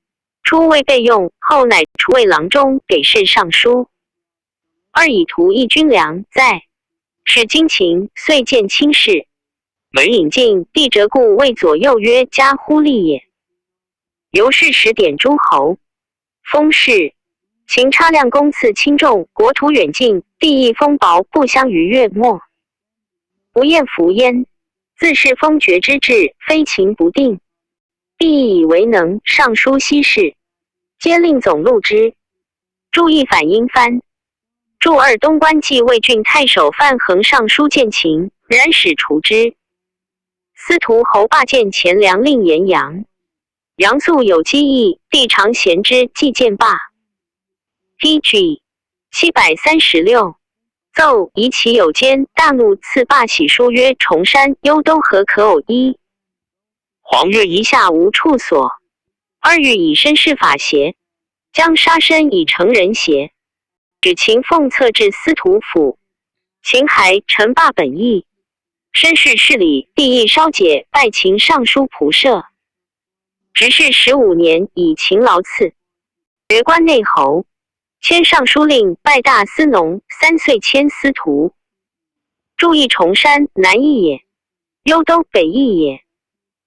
初为备用，后乃除为郎中，给事尚书。二以图议军粮，在使经秦，遂见卿氏。每引进，帝折顾谓左右曰：“加乎利也。”由是始点诸侯。封氏。秦差量公赐轻重，国土远近，地亦丰饶，不相逾越没。不厌服焉。自是封爵之制，非秦不定。帝以为能，上书西市，皆令总录之。注意反因藩。注二东关纪卫郡太守范恒上书建秦，然始除之。司徒侯霸建钱粮令延阳。 杨素有机议，帝常贤之，既见罢。T G 七百三十六。奏疑其有奸，大怒，赐罢玺书曰：“崇山幽都何可偶依？”黄曰：“遗下无处所。”二欲以身试法邪？将杀身以成人邪？ 指秦奉册至司徒府。秦还陈霸本意，申誓事礼，帝亦稍解，拜秦尚书仆射。执事十五年，以勤劳赐。爵官内侯，迁尚书令，拜大司农，三岁迁司徒。注意崇山，南邑也；幽都，北邑也。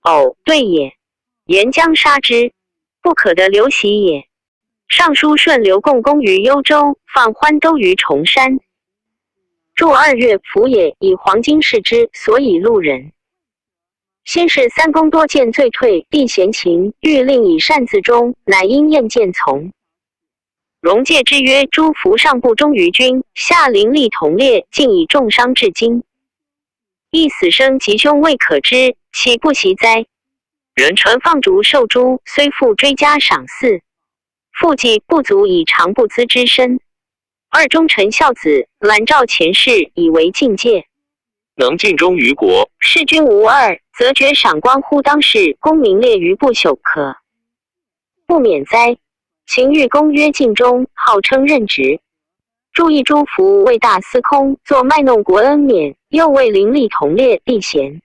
偶，对也。沿江杀之，不可得流徙也。尚书顺流共工于幽州，放欢都于崇山。注二岳仆也，以黄金饰之，所以路人。先是三公多见罪退，避嫌秦，欲令以善自终，乃因厌见从。荣戒之曰：诸服上不忠于君，下凌厉同列，竟以重伤至今。亦死生吉凶未可知，岂不习哉？人臣放逐受诛，虽复追加赏赐，复计不足以偿不资之身。二忠臣孝子，览照前事，以为境戒。能尽忠于国，事君无二，则爵赏官乎当世，功名列于不朽可，不免哉。秦遇公曰尽忠，号称任职。注意朱福为大司空，作卖弄国恩免，又为凌厉同列，避嫌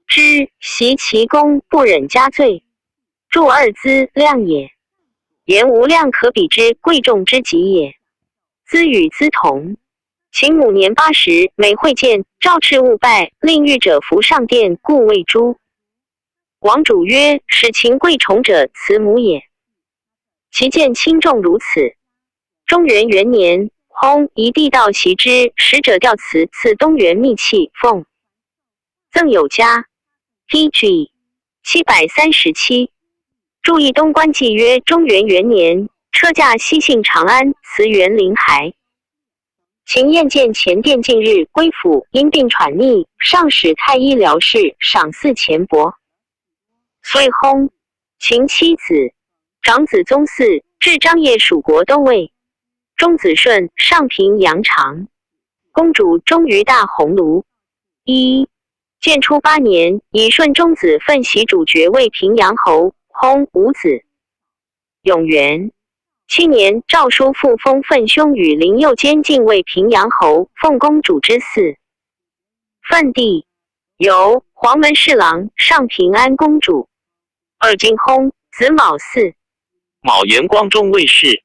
之，习其功，不忍加罪。注二资量也，言无量可比之贵重之极也。资与资同。秦母年八十，每会见，诏敕勿拜，令御者弗上殿，故谓诸。王主曰：使秦贵宠者慈母也。其见轻重如此。中元元年，薨，移帝道袭之，使者调辞赐东原秘器奉。赠有嘉。P G七百三十七。注意东官纪曰：中元元年，车驾西幸长安，辞园临海。秦厌见前殿近日归府，因病喘逆，上使太医疗视，赏赐钱帛。岁薨。秦七子，长子宗嗣，至张掖属国都尉。中子顺，上平阳长。公主终于大鸿胪。一建初八年，以顺中子奋袭主爵为平阳侯，薨，无子。永元七年，诏书复封奋兄与灵右监禁卫平阳侯，奉公主之嗣。奋弟，由黄门侍郎上平安公主。二进薨，子卯嗣。卯延光中卫侍。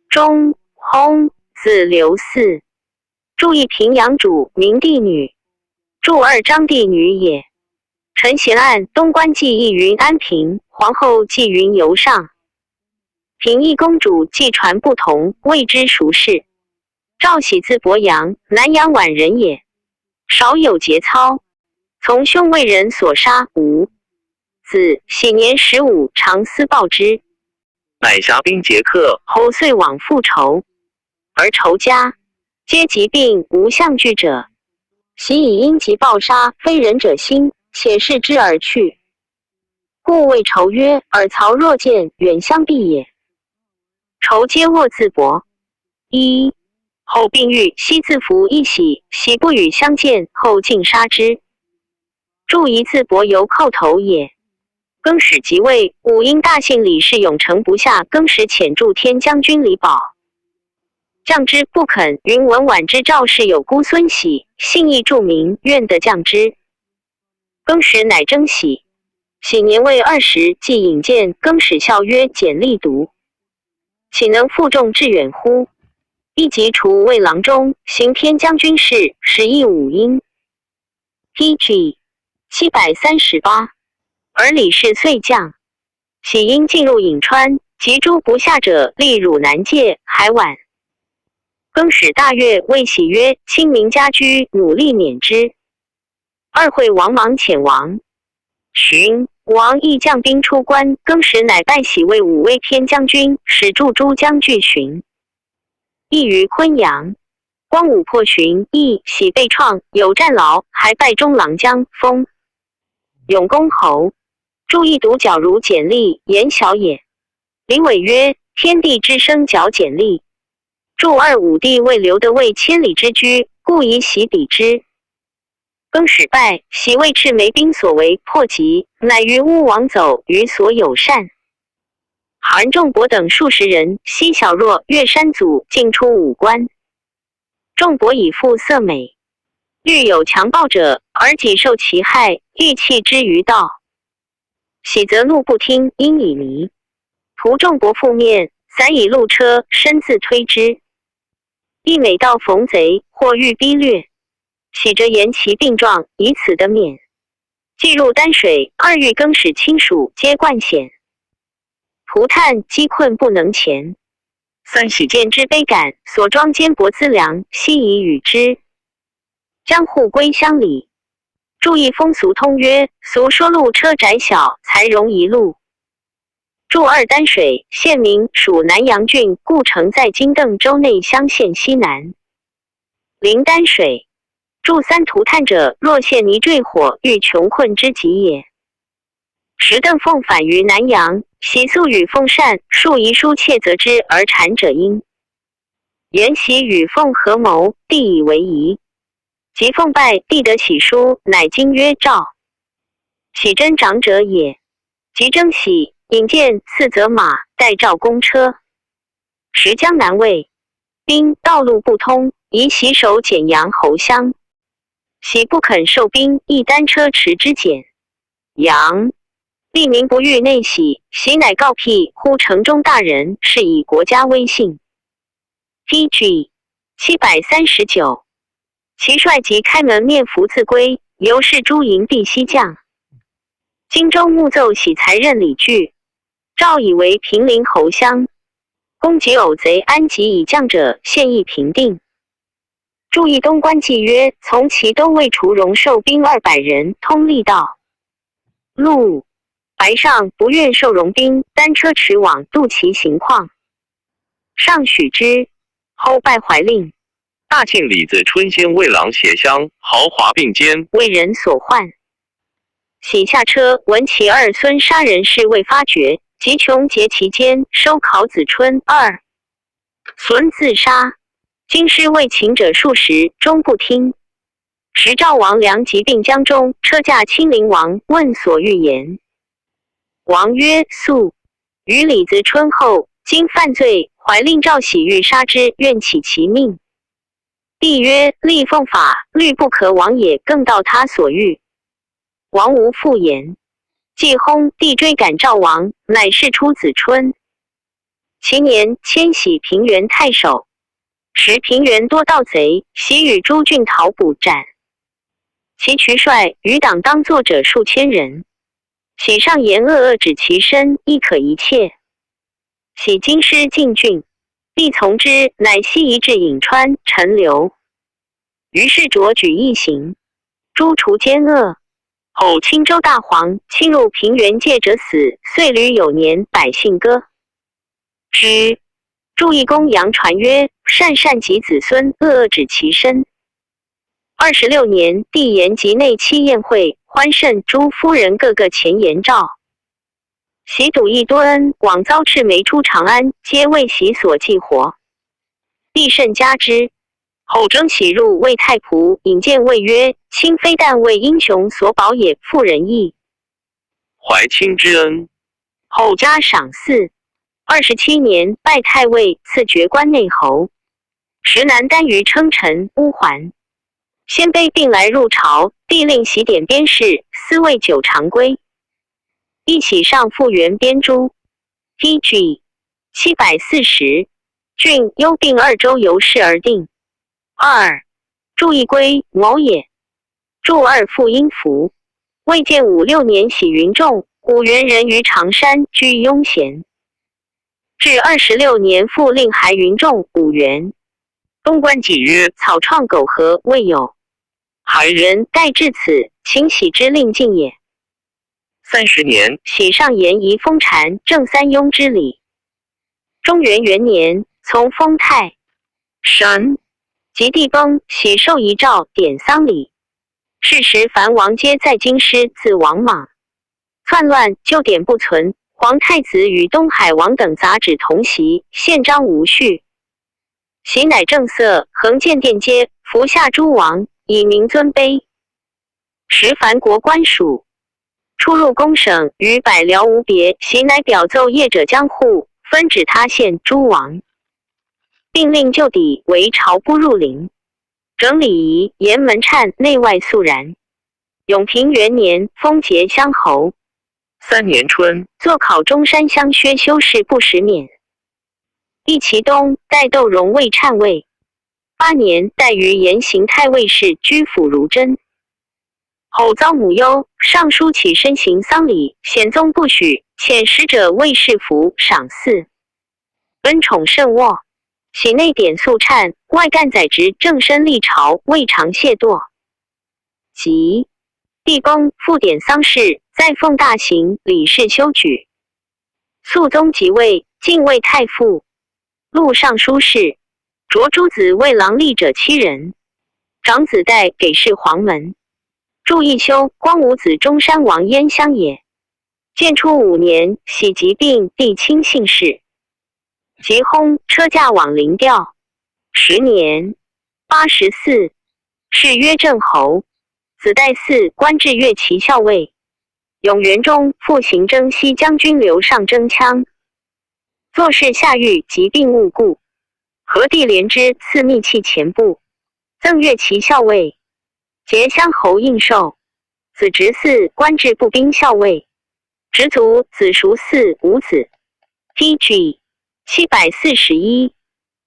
中，薨，子刘嗣。注意平阳主，明帝女。注二张帝女也。陈贤案，东官纪亦云安平，皇后纪云游上。平邑公主纪传不同，未知孰氏。赵喜字伯阳，南阳宛人也。少有节操，从兄为人所杀，无子。喜年十五，常思报之。乃降兵劫客，后遂往复仇，而仇家皆疾病，无相聚者。喜以因疾暴杀，非仁者心，且视之而去。故谓仇曰：尔曹若见，远相避也。仇皆握字帛。一后病愈，昔自服一喜，喜不与相见，后竟杀之。注一字帛由叩头也。更始即位，武英大幸李世永城不下，更始遣助天将军李宝。将之不肯，云文婉之赵氏有孤孙喜，幸亦著名，愿得将之。更始乃征喜。喜年未二十，即引见，更始笑曰：简历独，岂能负重致远乎？一即除魏郎中，行天将军事，始诣武英。P G七百三十八。而李氏遂降。喜因进入颍川，及诸不下者，例汝南界、海宛。更始大悦，谓喜曰：卿名家居，努力免之。二会王芒遣王寻，王亦将兵出关，更始乃拜喜为武威偏将军，始助诸将拒寻。亦于昆阳，光武破寻，亦喜被创，有战劳，还拜中郎将，封永公侯。注意独皎如简历，言小也。李伟曰：天地之生皎简历。注二武帝为留得魏千里之车，故以喜比之。更始拜喜为赤眉兵所围，破疾，乃与巫王走于所友善。韩仲伯等数十人，悉小弱，越山阻，进出武关。仲伯以肤色美，遇有强暴者，而己受其害，欲弃之于盗。喜则路不听，因以礼。仆众薄覆面，散以路车，身自推之。亦每道逢贼，或遇逼掠，喜则言其病状，以此得免。既入丹水，二遇更始亲属皆冠险。仆叹饥困不能前，三喜见之悲感，所装坚薄资粮，悉以与之。将户归乡里。注意风俗通约，俗说路车窄小，才容一路。注二丹水，县名属南阳郡，故城在今邓州内乡县西南。临丹水，注三涂炭者，若陷泥坠火，欲穷困之极也。时邓奉返于南阳，习素与奉善，数遗书切则之而产者因。言习与奉合谋，必以为宜。及奉拜，必得喜书，乃今曰诏。喜真长者也。及征喜，引荐赐则马，代召公车。时江南卫兵，道路不通，宜习守简阳侯乡。喜不肯受兵，亦单车持之简阳。吏民不欲内喜，喜乃告辟乎城中大人，是以国家威信。P G七百三十九。其帅即开门面服自归，由是诸营必悉降。荆州牧奏喜才任礼具，诏以为平陵侯乡。公及偶贼安及以降者，献议平定。注意东关纪约，从其东魏除荣受兵二百人通历道。陆白尚不愿受荣兵单车持往，度其行况。上许之，后拜怀令。大庆李子春先魏郎携乡豪华并肩，为人所患。喜下车，闻其二孙杀人事未发觉，即穷劫其间，收考子春二。孙自杀。京师未请者数十，终不听。时赵王梁疾病江中，车驾亲临王，问所欲言。王曰：速。与李子春后，今犯罪，怀令赵喜欲杀之，愿起其命。帝曰：立奉法律不可往也，更道他所欲。王无复言。既薨，帝追赶赵王，乃释出子春。其年迁喜平原太守。时平原多盗贼，喜与诸郡讨捕斩。其渠帅余党当作者数千人。喜上言恶恶止其身，亦可一切。喜京师进郡，帝从之，乃悉移至颍川陈留。于是卓举一行，诛除奸恶。后青州大黄侵入平原界者死，遂屡有年百姓歌之。注意公羊传曰：善善及子孙，恶恶止其身。二十六年，帝延吉内戚宴会，欢甚，诸夫人各各前言诏。喜笃亦多恩，往遭赤眉出长安，皆为喜所祭活。帝甚嘉之。后征喜入魏太仆，引见魏曰：卿非但魏英雄所保也，妇人亦怀卿之恩。后加赏赐。二十七年，拜太尉，赐爵关内侯。时南单于称臣乌桓。鲜卑并来入朝，帝令喜点边事，思未久常归。亦喜上复原边诸。P G七百四十。郡幽并二州由是而定。二。注意归谋也。注二父因服。未见五六年徙云仲，五原人于常山居庸闲。至二十六年复令还云仲五原。东关纪约草创苟合未有，还人盖至此，请喜之令尽也。三十年，喜上言宜封禅，正三拥之礼。中元元年，从封泰山。及帝崩，喜受遗诏，典丧礼。是时凡王皆在京师，自王莽篡乱旧典不存，皇太子与东海王等杂止同席，宪章无序。喜乃正色，横建殿阶，服下诸王，以明尊卑。时凡国官属，出入宫省，与百僚无别，喜乃表奏业者将户，分指他县诸王。并令旧底为朝不入陵，整礼仪，严门笞，内外肃然。永平元年，封节乡侯。三年春，坐考中山乡薛修氏不时免。义其东代窦融为谶卫。八年代于延行太尉氏居抚如琛。后遭母忧，上书启身行丧礼，显宗不许，遣使者为侍服赏赐，恩宠甚沃。喜内典肃谶，外干宰执正身历朝，未尝懈惰。即帝崩，复典丧事，再奉大行，李氏修举。肃宗即位，进为太傅，录尚书事，着诸子为郎吏者七人，长子代给事黄门。著一修光武子中山王燕乡也。建初五年喜疾病，帝亲幸逝。即薨，车驾往临调。时年八十四，谥曰郑侯。子代嗣，官至乐骑校尉。永元中复行征西将军刘尚征羌。作事下狱，疾病误故。何帝怜之，赐秘器钱布，赠乐骑校尉。节乡侯应寿。子执嗣，官至步兵校尉。执卒子熟嗣五子。T G七百四十一。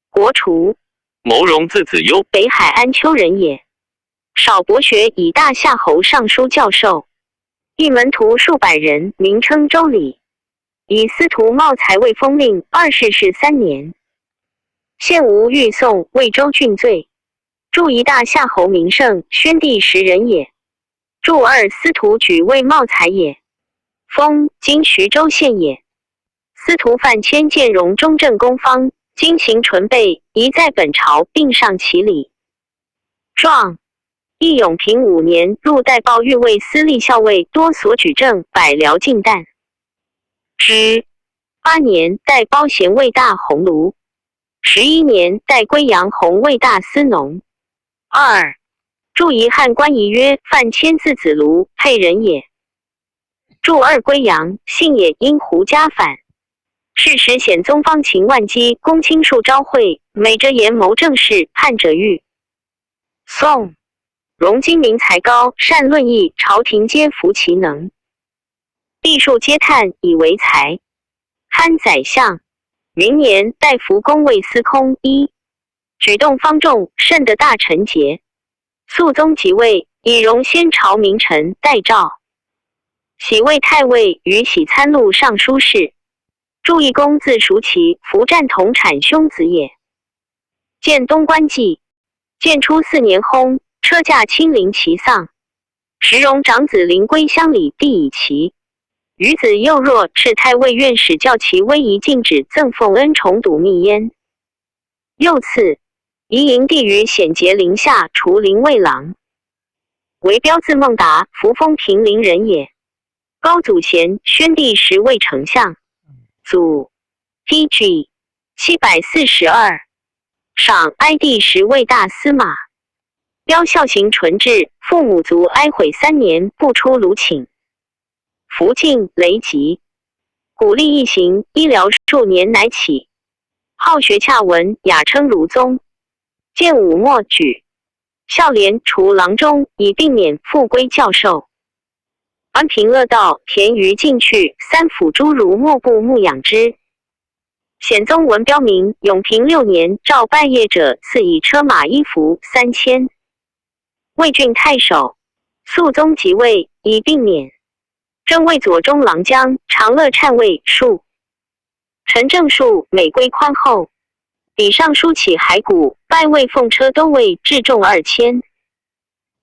国除。谋荣字子忧，北海安丘人也。少博学，以大夏侯尚书教授，一门徒数百人，名称周礼。以司徒茂才为封令，二世是三年。献吴御宋魏州郡罪，著一大夏侯名胜，宣帝时人也。著二司徒举为茂才也，封今徐州县也。司徒范谦建荣中正公方，今行淳背，遗在本朝，并上其礼。状。义永平五年，录代报御卫司隶校尉多所举证，百僚进旦。之。八年，代褒咸为大鸿胪。十一年，代归阳弘为大司农。二。著遗汉官仪曰：范谦字子卢，沛人也。著二归阳，姓也，因胡家反。是时显宗方秦万机公卿数昭会，美者言谋政事，叛者御宋。荣今明才高，善论议，朝廷皆服其能。帝数皆叹以为才。参宰相。明年，代服公为司空。一。举动方仲，甚得大臣节。肃宗即位，以荣先朝名臣代诏，喜为太尉，与喜参录尚书事。著一公字熟其，服赞同产兄子也。建东官纪。建初四年薨，车驾亲临其丧。时荣长子临归乡里，帝已其。余子幼弱，敕太尉院使校其威仪，禁止赠奉恩宠，笃密焉。又赐，仪迎帝于显节陵下，除灵卫郎。为标字孟达，服封平陵人也。高祖咸，宣帝时为丞相。祖。T G七百四十二。赏哀帝时为大司马。标孝行纯至，父母卒哀悔三年，不出炉寝。服尽雷疾。鼓励一行，医疗数年乃起。好学洽文，雅称儒宗。建武末举。孝廉除郎中，以避免复归教授。安平乐道，田余进去，三辅诸儒莫不牧养之。显宗闻标名，永平六年，召拜谒者赐以车马衣服三千。魏郡太守。肃宗即位，以避免。征为左中郎将，长乐谶卫戍。陈政树每归宽厚。礼尚书起骸骨，拜为奉车都尉，至众二千。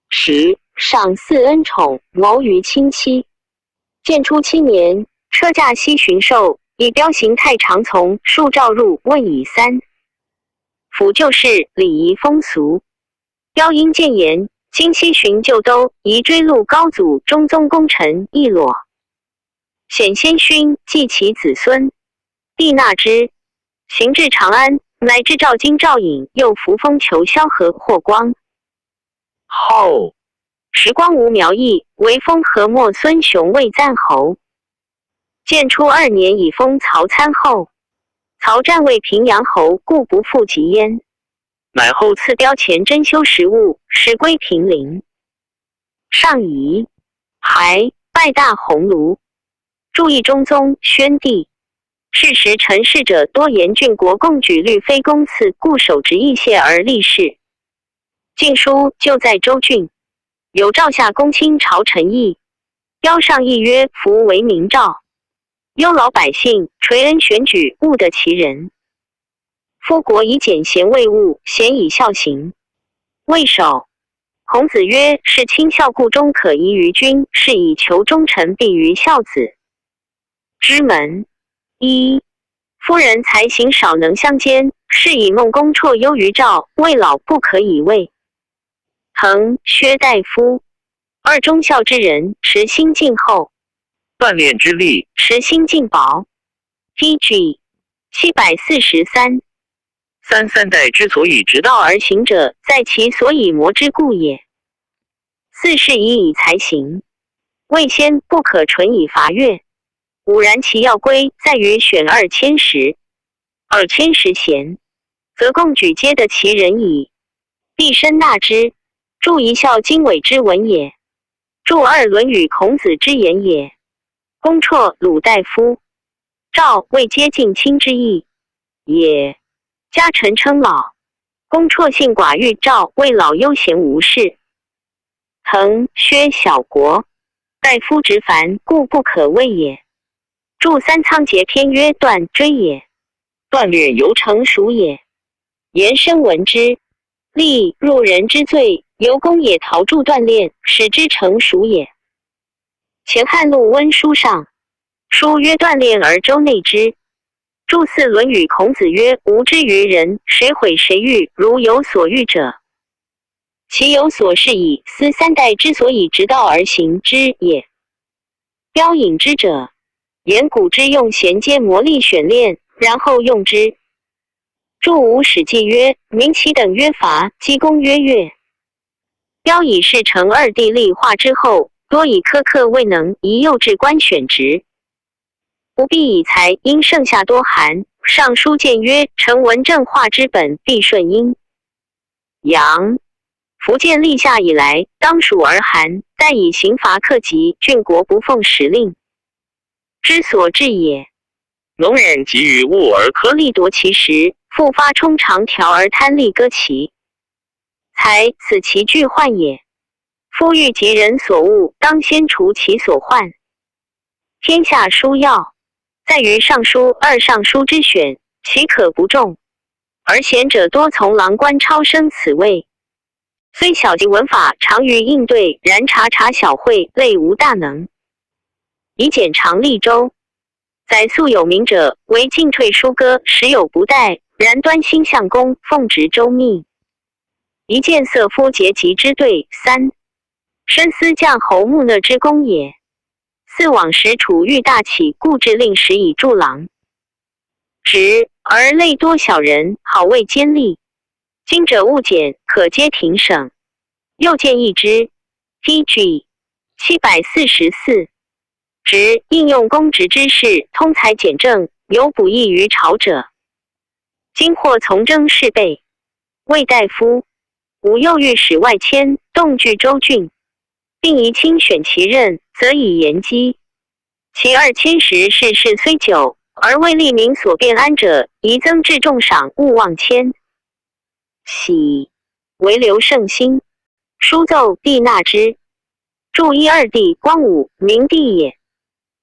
十。赏赐恩宠，谋于亲戚。建初七年，车驾西巡狩，以标行太常从，数召入问以三。辅旧事，礼仪风俗。标因谏言，今西巡旧都，宜追录高祖中宗功臣一裸。显先勋祭其子孙，帝纳之。行至长安，乃至赵京赵尹，又服封求萧何霍光。后。时光无苗裔，唯封何莫孙雄为赞侯。建初二年，以封曹参后。曹湛为平阳侯，故不复及焉。乃后赐标钱征修食物，时归平陵。上仪。还拜大鸿胪。注意中宗宣帝。是时陈氏者多言郡国共举律非公赐，故守直邑县而立氏。 晋书就在州郡，有赵夏公卿朝陈邑，标上邑曰：夫为民赵，忧老百姓，垂恩选举，务得其人。夫国以俭贤为务，贤以孝行。未首，孔子曰：士亲孝故，忠可移于君，是以求忠臣必于孝子。 之门。一、夫人才行少能相兼，是以孟公绰忧于赵，未老不可以位。腾薛大夫。二、忠孝之人，持心尽厚，锻炼之力，持心尽薄。T G 七百四十三。三、三代之所以直道而行者，在其所以磨之故也。四、士以以才行，未先不可纯以伐越。五、然其要归在于选二千石，二千石贤，则共举皆得其人矣。必深纳之。注一孝经纬之文也，注二论语孔子之言也。公绰鲁大夫，赵魏皆近亲之意也。家臣称老，公绰幸寡遇赵魏老忧贤无事。腾薛小国，大夫执繁，故不可位也。注三仓节篇曰：锻追也，锻炼由成熟也。言深闻之，利若人之罪，由功也陶铸锻炼，使之成熟也。前汉陆温书上，书曰：锻炼而周内之。注四论语孔子曰：无知于人，谁毁谁欲，如有所欲者，其有所是矣。斯三代之所以直道而行之也。标引之者，言古之用贤皆磨砺选练，然后用之。注五史记曰：民其等曰伐，击公曰乐。标以是陈二帝立化之后，多以苛刻未能，以幼稚官选职。不必以才，因盛夏多寒，尚书谏曰：臣闻政化之本，必顺阴阳。福建立夏以来，当暑而寒，但以刑罚克己，郡国不奉时令，之所至也。农人急于物而可力夺其时，复发充长条而贪利割其财，此其巨患也。夫欲及人所恶，当先除其所患。天下殊要，在于尚书、二尚书之选，岂可不重？而贤者多从郎官超升此位。虽小及文法长于应对，然察察小会，类无大能。以简长立周。载素有名者，为进退疏割，时有不逮，然端兴相公，奉职周密。一见色夫节籍之对。三、深思将侯木讷之功也。四、往时楚遇大起，故置令史以助郎。直而类多小人，好为奸吏。今者务简，可皆停省。又见一之，T G 七百四十四。直应用公职之士，通才简政，有补益于朝者。今或从征事备，卫大夫，武右御史外迁，动据州郡，并宜亲选其任，则以言讥。其二千石士士虽久，而未立民所便安者，宜增置重赏，勿忘迁。喜，惟刘胜兴。书奏帝纳之。注一二帝光武，明帝也。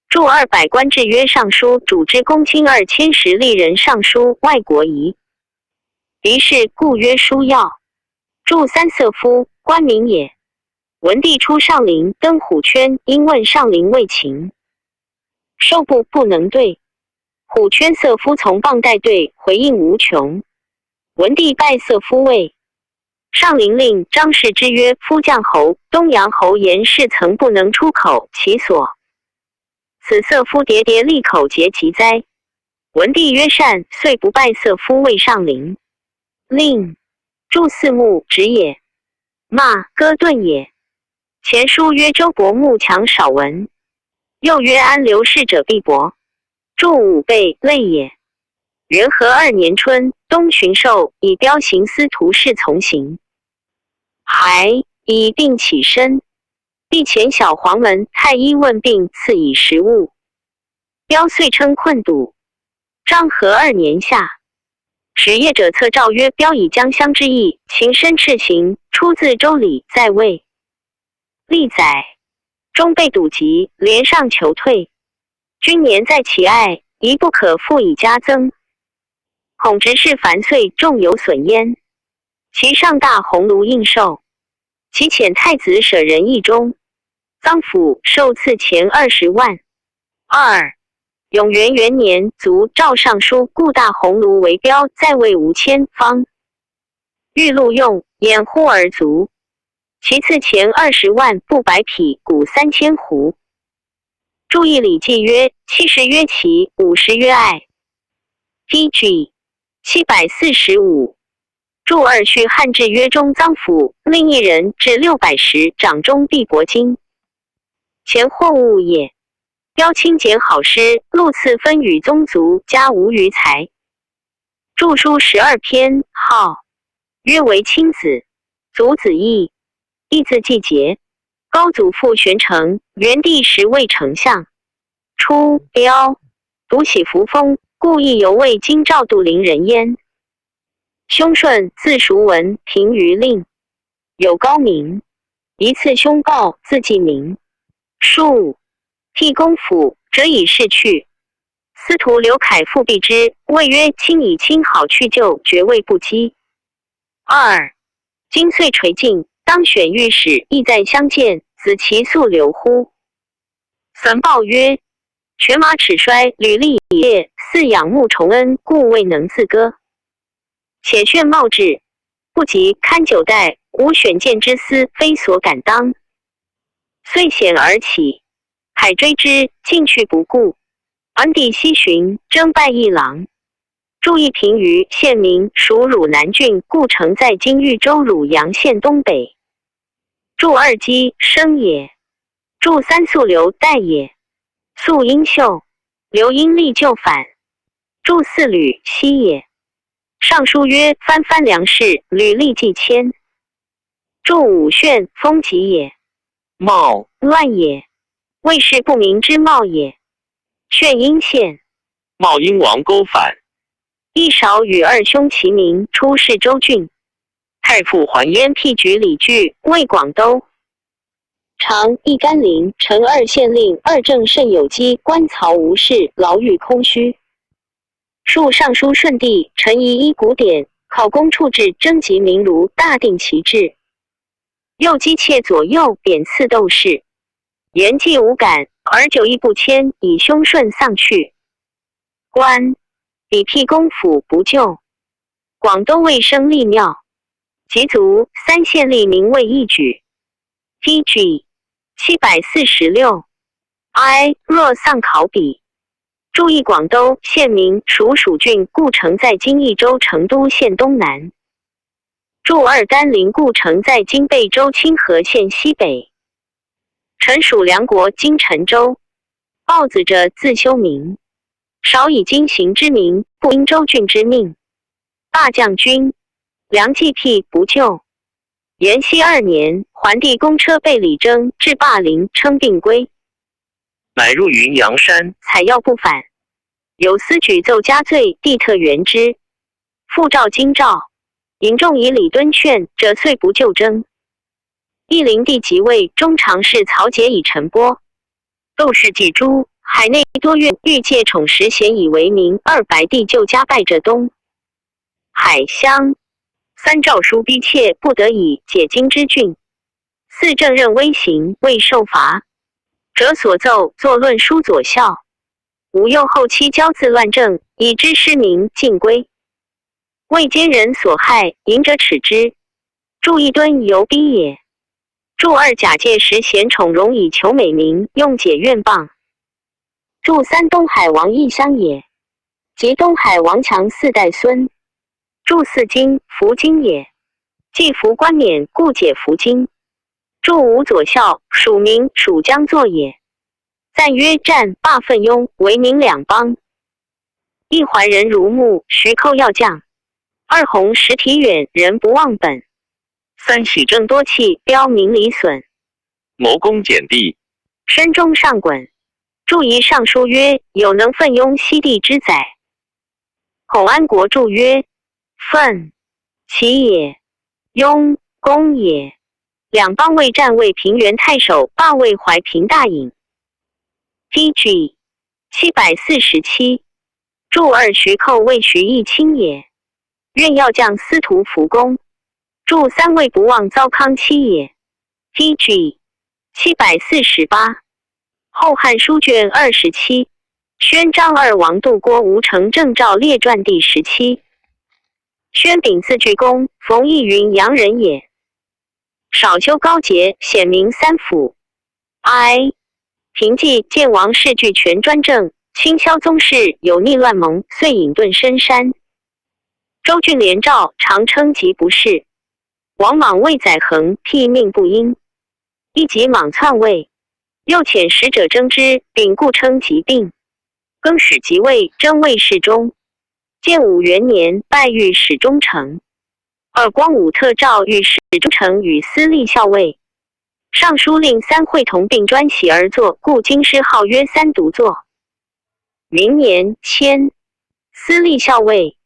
注二百官制曰尚书，主之公卿二千石，历任尚书，外国仪。 于是故曰书要。注三色夫，官名也。文帝出上林登虎圈，因问上林位情，受部不能对。虎圈色夫从傍带队回应无穷。文帝拜色夫位。上林令张氏之曰：夫绛侯、东阳侯严氏曾不能出口，其所 此色夫迭迭利口节疾哉。文帝曰：善，遂不拜色夫位上林。令。注四牧，直也，马歌顿也。前书曰：周伯牧强少文。又曰：安刘氏者必伯。注五备，类也。元和二年春，东巡狩，以彪形司徒侍从行，还以病起身。 帝遣小黄门太医问病，赐以食物。标岁称困堵。章和二年夏，使业者策诏曰：标以将相之意，秦申赤行，出自周礼在位。历载，终被堵急，连上求退。君年在其爱，宜不可复以加增。恐执事繁岁，众有损焉。其上大鸿胪应寿，其遣太子舍人议中，臧腐受赐钱二十万。二，永元元年卒赵尚书故大鸿胪为标，在位无千方。玉录用，掩乎而卒。其赐钱二十万，布百匹，谷三千斛。注意礼记曰：七十曰齐，五十曰爱。D G七百四十五。注二序汉志曰：中臧腐，另一人至六百石，掌中必帛金，钱货物也。标清简好施，录赐分与宗族，家无余财。著书十二篇，号曰为卿子，族子义，义字季节。高祖父玄成，元帝时为丞相，初标，独喜扶风，故亦犹未经诏度邻人焉。兄顺字叔文，平于令，有高名，一次兄报，字季明。数辟公府，折以示去。司徒刘恺复避之，谓曰：卿以亲好去旧，爵位不期。二，今岁垂尽，当选御史，亦在相见，子其速流乎？三报曰：犬马齿衰，履历已裂，似仰慕崇恩，故未能自歌。且选茂志，不及堪久待，无选荐之思，非所敢当。遂显而起，恺追之，进去不顾。安帝西巡，征拜议郎。著一平于县名，属汝南郡，故城在今豫州汝阳县东北。著二击，生也。著三宿刘，代也。宿因秀，刘因立旧返。著四吕，西也。尚书曰：翻番梁氏，履历既迁。著武选，封疾也。茂，乱也。魏氏不明之茂也。选因县。茂因王沟返。亦少与二兄齐名，出仕州郡。太傅还焉辟举礼具，为广兜。常亦甘陵，陈二县令，二镇甚有积，官曹无事，牢狱空虚。述尚书顺帝陈仪一古典，考功处置，征集名儒，大定其志。又积妾左右，贬赐窦氏。言既无感，而久亦不迁，以兄顺丧去。官，礼辟公府不就。广兜未升立庙。及卒，三县立名为一举。D G七百四十六。I若丧考比。著一广兜县名，属属郡，故城在今益州成都县东南。著二甘陵，故城在今贝州清河县西北。陈属梁国今陈州。豹子者字修明。少以今行之名，不应州郡之命。大将军，梁冀辟不就。延熙二年，桓帝公车备礼征，至霸陵，称病归。乃入云阳山，采药不返。有司举奏加罪，帝特援之。复召京兆，引众以礼敦劝，折遂不就征。义灵帝即位，中常侍曹节以陈波、窦氏祭诸，海内多怨，欲借宠时咸以为名，二白帝就加拜浙东、海襄。三诏书逼切，不得已解京之郡。四正任微刑，未受罚。哲所奏作论书左校。武佑后期交自乱政，以知失明，尽归。魏奸人所害，隐者耻之。著一敦游逼也。著二假借时咸宠荣以求美名，用解怨谤。著三东海王异乡也。即东海王强四代孙。著四京，服京也。既服冠冕，故解服京。著五左校，属名属将作也。赞曰：战罢奋拥，为民两邦。一怀仁如木，徐寇要将。二弘实体远，人不忘本。三喜政多弃，标名离损。谋攻简地，身中上滚。注释尚书曰：有能奋拥西地之宰。孔安国注曰：奋，其也；拥，攻也。两邦未战未平原太守，罢未怀平大尹。T G 七百四十七。注释徐寇未徐义清也。愿要将司徒扶攻。注释三未不忘糟糠妻也。T G 七百四十八。后汉书卷二十七，宣张二王度郭吴城郑赵列传第十七。宣炳字巨公，冯异云阳人也。少修高洁，显明三辅。I。平纪建王室俱权专政，清萧宗室有逆乱盟，遂隐遁深山。州郡连赵常称疾不仕，王莽未载恒，辟命不因。一疾莽篡位，又遣使者征之，丙故称疾病。更始即位，征魏世忠。建武元年，拜御史中丞。二光武特诏御史中丞与司隶校尉、尚书令三会同并专席而作，故京师号曰三独作。明年迁司隶校尉，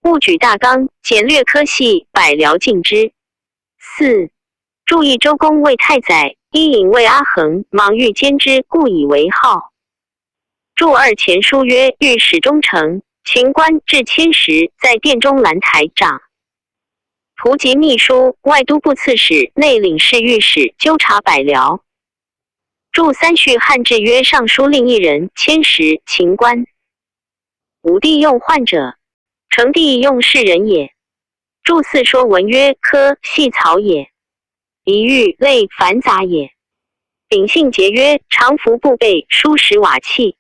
务举大纲，简略科系，百僚尽之。四。注释周公为太宰，伊尹为阿衡，莽欲兼之，故以为号。注释前书曰：御史中丞，秦观至迁时，在殿中兰台长。仆及秘书、外都部刺史、内领侍御史，纠察百僚。注释三续汉志曰：尚书令一人，迁时秦观。武帝用患者，成帝用士人也。注释四说文曰：科，系草也。仪玉，类繁杂也。丙信节曰：常服布被，疏食瓦器。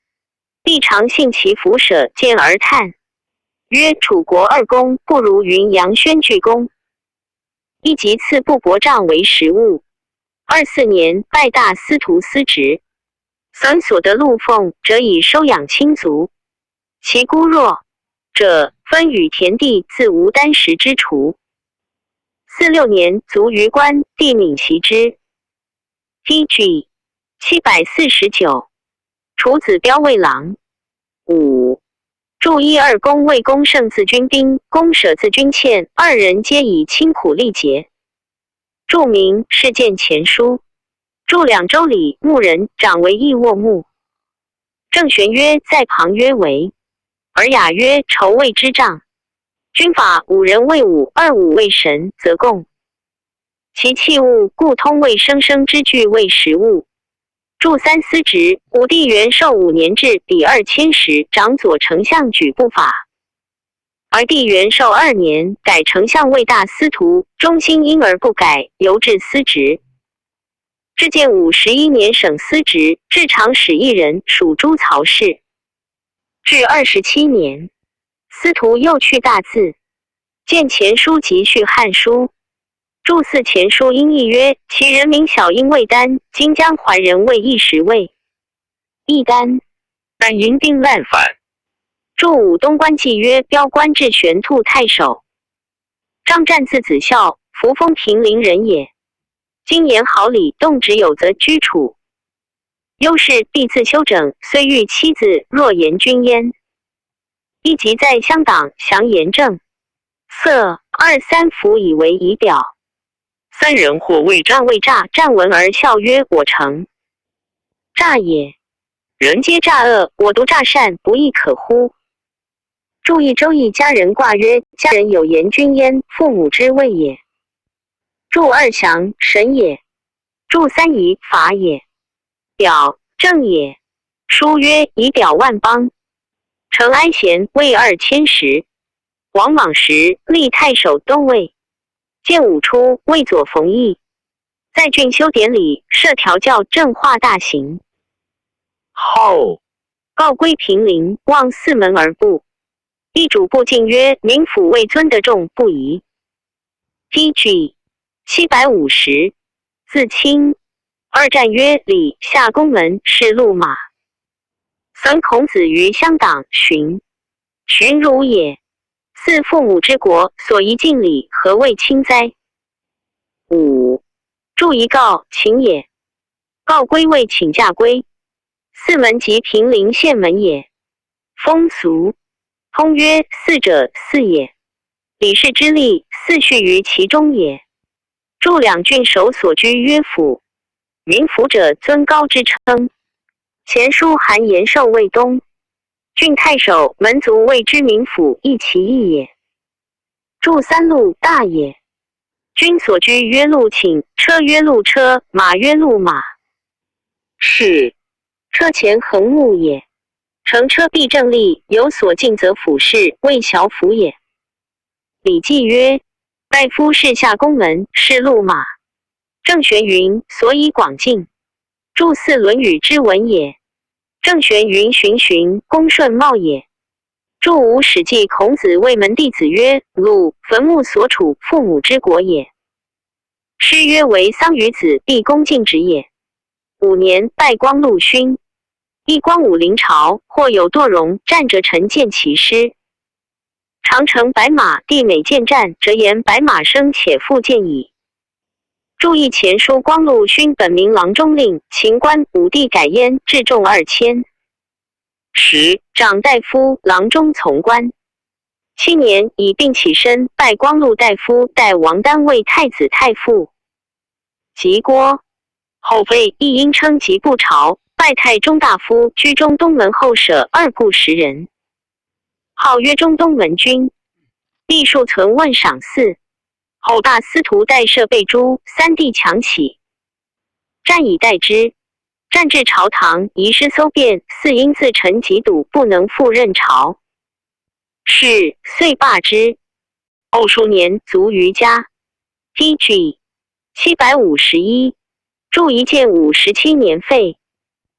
帝常信其服舍，见而叹，曰：楚国二公，不如云阳宣巨公。一即赐布帛杖为食物。二四年，拜大司徒司职。凡所得禄俸，者以收养亲族，其孤弱者分与田地，自无单食之处。四六年卒于官，帝闵袭之。T G 七百四十九。楚子标为郎。五。注释一二公未攻胜自军兵，攻舍自军塹，二人皆以清苦力竭。注释明是见前书。注释两周礼牧人掌为一握牧。 郑玄曰：在旁曰围，尔雅曰：筹卫之帐。军法五人为五，二五为神，则共。其器物故通为生生之具，为食物。注释三司职，武帝元狩五年至，比二迁时，掌左丞相举步法。 而帝元狩二年改丞相为大司徒，中兴因而不改，由至司职。至建武十一年省司职，至长史一人，属诸曹氏。至二十七年，司徒又去大字，见前书及续汉书。注释四前书因异曰：其人名小，因为丹，今江淮人谓异时谓 异丹，但因兵难返。注释五东关纪曰：标官至玄兔太守。张湛字子孝，扶风平陵人也。今言好礼，动止有则居处。忧事必自修整，虽遇妻子，若严君焉。一即在乡党详言政。 色，二三辅以为仪表。三人或谓诈谓诈，湛闻而笑曰：我诚诈也。人皆诈恶，我独诈善，不亦可乎？注释一周易家人卦曰：家人有严君焉，父母之谓也。注释二详，审也。注释三仪，法也。 表，政也。书曰：仪表万邦。陈哀贤为二迁时，王莽时立太守东魏，建武初为左冯异，在郡修典礼，设调教，政化大行。后告归平陵，望四门而步。 亦主簿进曰：民辅位尊德重，不宜。T G 七百五十。自清。二战曰：礼，下宫门，是路马。损孔子于乡党，循循汝也。似父母之国，所宜敬礼，何谓亲哉？五。注释一告，请也。告归未请驾归。四门即平陵县门也。风俗，通曰四者四也，礼氏之利，四序于其中也。诸两郡守所居曰府，民府者尊高之称。前书韩延寿卫东，郡太守门族谓之民府亦其意也。 诸三路大也。君所居曰路寝，车曰路车，马曰路马。是，车前横木也。乘车必正立，有所近则府事，谓小府也。礼记曰：大夫是下宫门，是路马。 郑玄云：所以广进。注四《论语》之文也。郑玄云循循，公顺茂也。注五《史记》孔子谓门弟子曰：鲁，坟墓所处，父母之国也。诗曰：为桑于子，必恭尽职也。五年拜光禄勋。一光武临朝，或有堕荣，战则臣见其师。 长乘白马，弟每见战，则言白马生且复见矣。注意前书光禄勋本名郎中令，秦观武帝改焉，至众二千。十，长大夫、郎中从官。七年，以病起身，拜光禄大夫，代王丹为太子太傅。及郭后废，亦因称疾不朝，拜太中大夫，居中东门后舍二部十人。 号曰中东门君。历数存问赏寺，后大司徒代设备诸三地强起，战以待之。战至朝堂，遗失搜遍，似因自陈疾笃，不能赴任朝。是，遂罢之。后数年卒于家。T G 七百五十一。注一建武十七年废。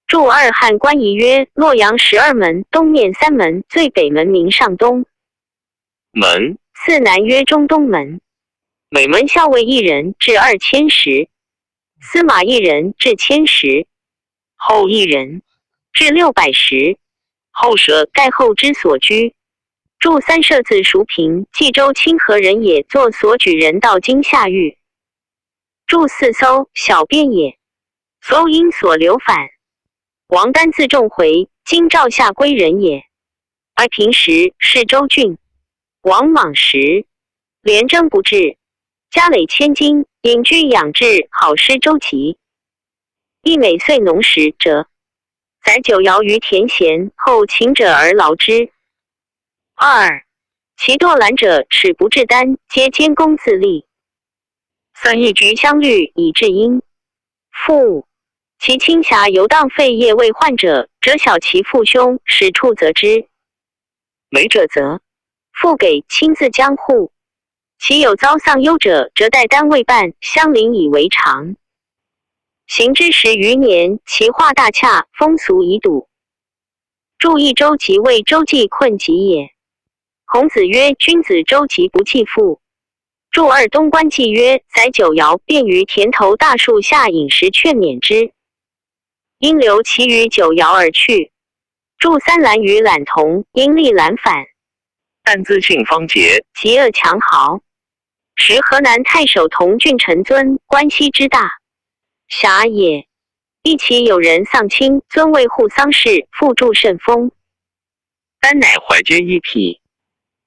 注二汉官仪曰：洛阳十二门，东面三门，最北门名上东门，次南曰中东门。每门校尉一人，至二千石。司马一人，至千石。后一人，至六百石。后舍盖后之所居。注三设自熟平、冀州清河人也，作所举人道今下狱。 注四搜，小便也。搜因所流反。王丹字仲回，今赵夏归人也。而平时是州郡。王莽时，连征不至，家累千金，隐居养志，好诗周集。亦每岁农时，则宰酒肴于田闲，后请者而劳之。二，其惰懒者，耻不至丹，皆监工自立。 三一居乡律以至殷。父，其亲遐游荡废业未换者，则晓其父兄，使处责之。每者则，父给亲自将护。其有遭丧忧者，则代丹为伴，乡邻以为常。行之十余年，其化大洽，风俗已笃。 注益周集，谓周季困疾也。孔子曰：君子周疾不济父。注二东关季曰：宰酒肴，便于田头大树下饮食，劝勉之。因留其余酒肴而去。注三兰于冉同，因力兰反，但资信方节，疾恶强豪。时河南太守同郡陈遵，关西之大 狭也。亦其有人丧亲，遵为护丧事，复注甚丰。丹乃怀捐一匹。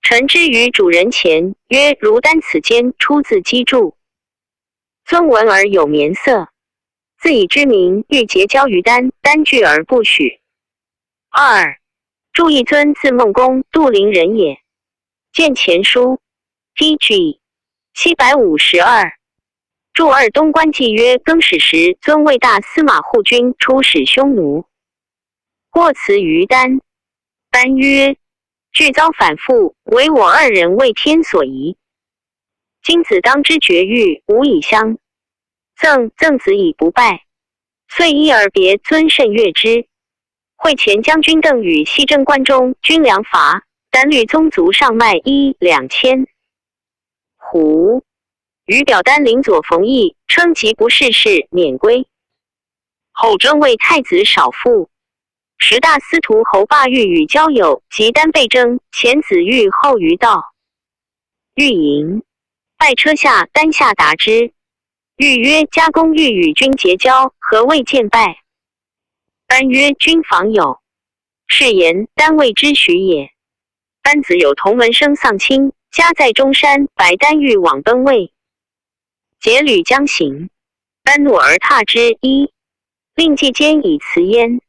陈之于主人前曰：如丹此捐，出自积注。遵闻而有眠色，自以之名，欲结交于丹，丹拒而不许。二，注益遵字孟公，杜陵人也。见前书。T G 七百五十二。注二东关季曰：更始时，遵为大司马护军，出使匈奴。过辞于丹。丹曰：惧遭反复，唯我二人为天所遗。今子当知绝域，无以相赠，赠子以不拜。遂一而别，遵甚悦之。会前将军邓禹西征关中，军粮乏，丹虑宗族尚迈一两千。 胡。余表丹临左冯异，称疾不适事，免归。后尊为太子少傅。时大司徒侯霸欲与交友，及丹被征，遣子御后于道。御营，拜车下，丹下答之。御曰：家公欲与君结交，何未见拜？班曰：君访友，是言单谓之许也。班子有同门生丧亲，家在中山，白单欲往奔魏。节旅将行，班怒而踏之。一，令季坚以辞焉。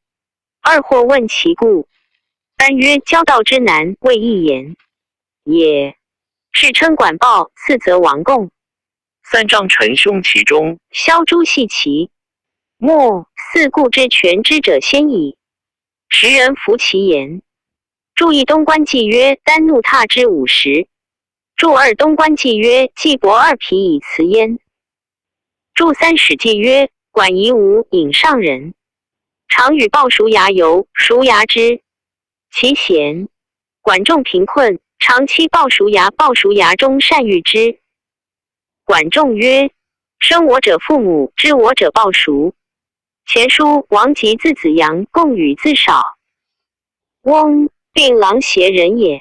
二，或问其故。班曰：交道之难，未易言也。是称管豹，四则王贡。三张陈胸其中，削诸系其末。四，故知权之者先矣。时人弗其言。注一东关纪约，班怒踏之五十。注二东关纪约，季伯二匹以辞焉。注三史纪约，管夷吾引上人，常与豹熟牙游，熟牙之。其贤，管仲贫困，常期豹熟牙，豹熟牙中善御之。管仲曰：生我者父母，知我者豹熟。前书王及字子阳，共语字少。翁，并郎邪人也。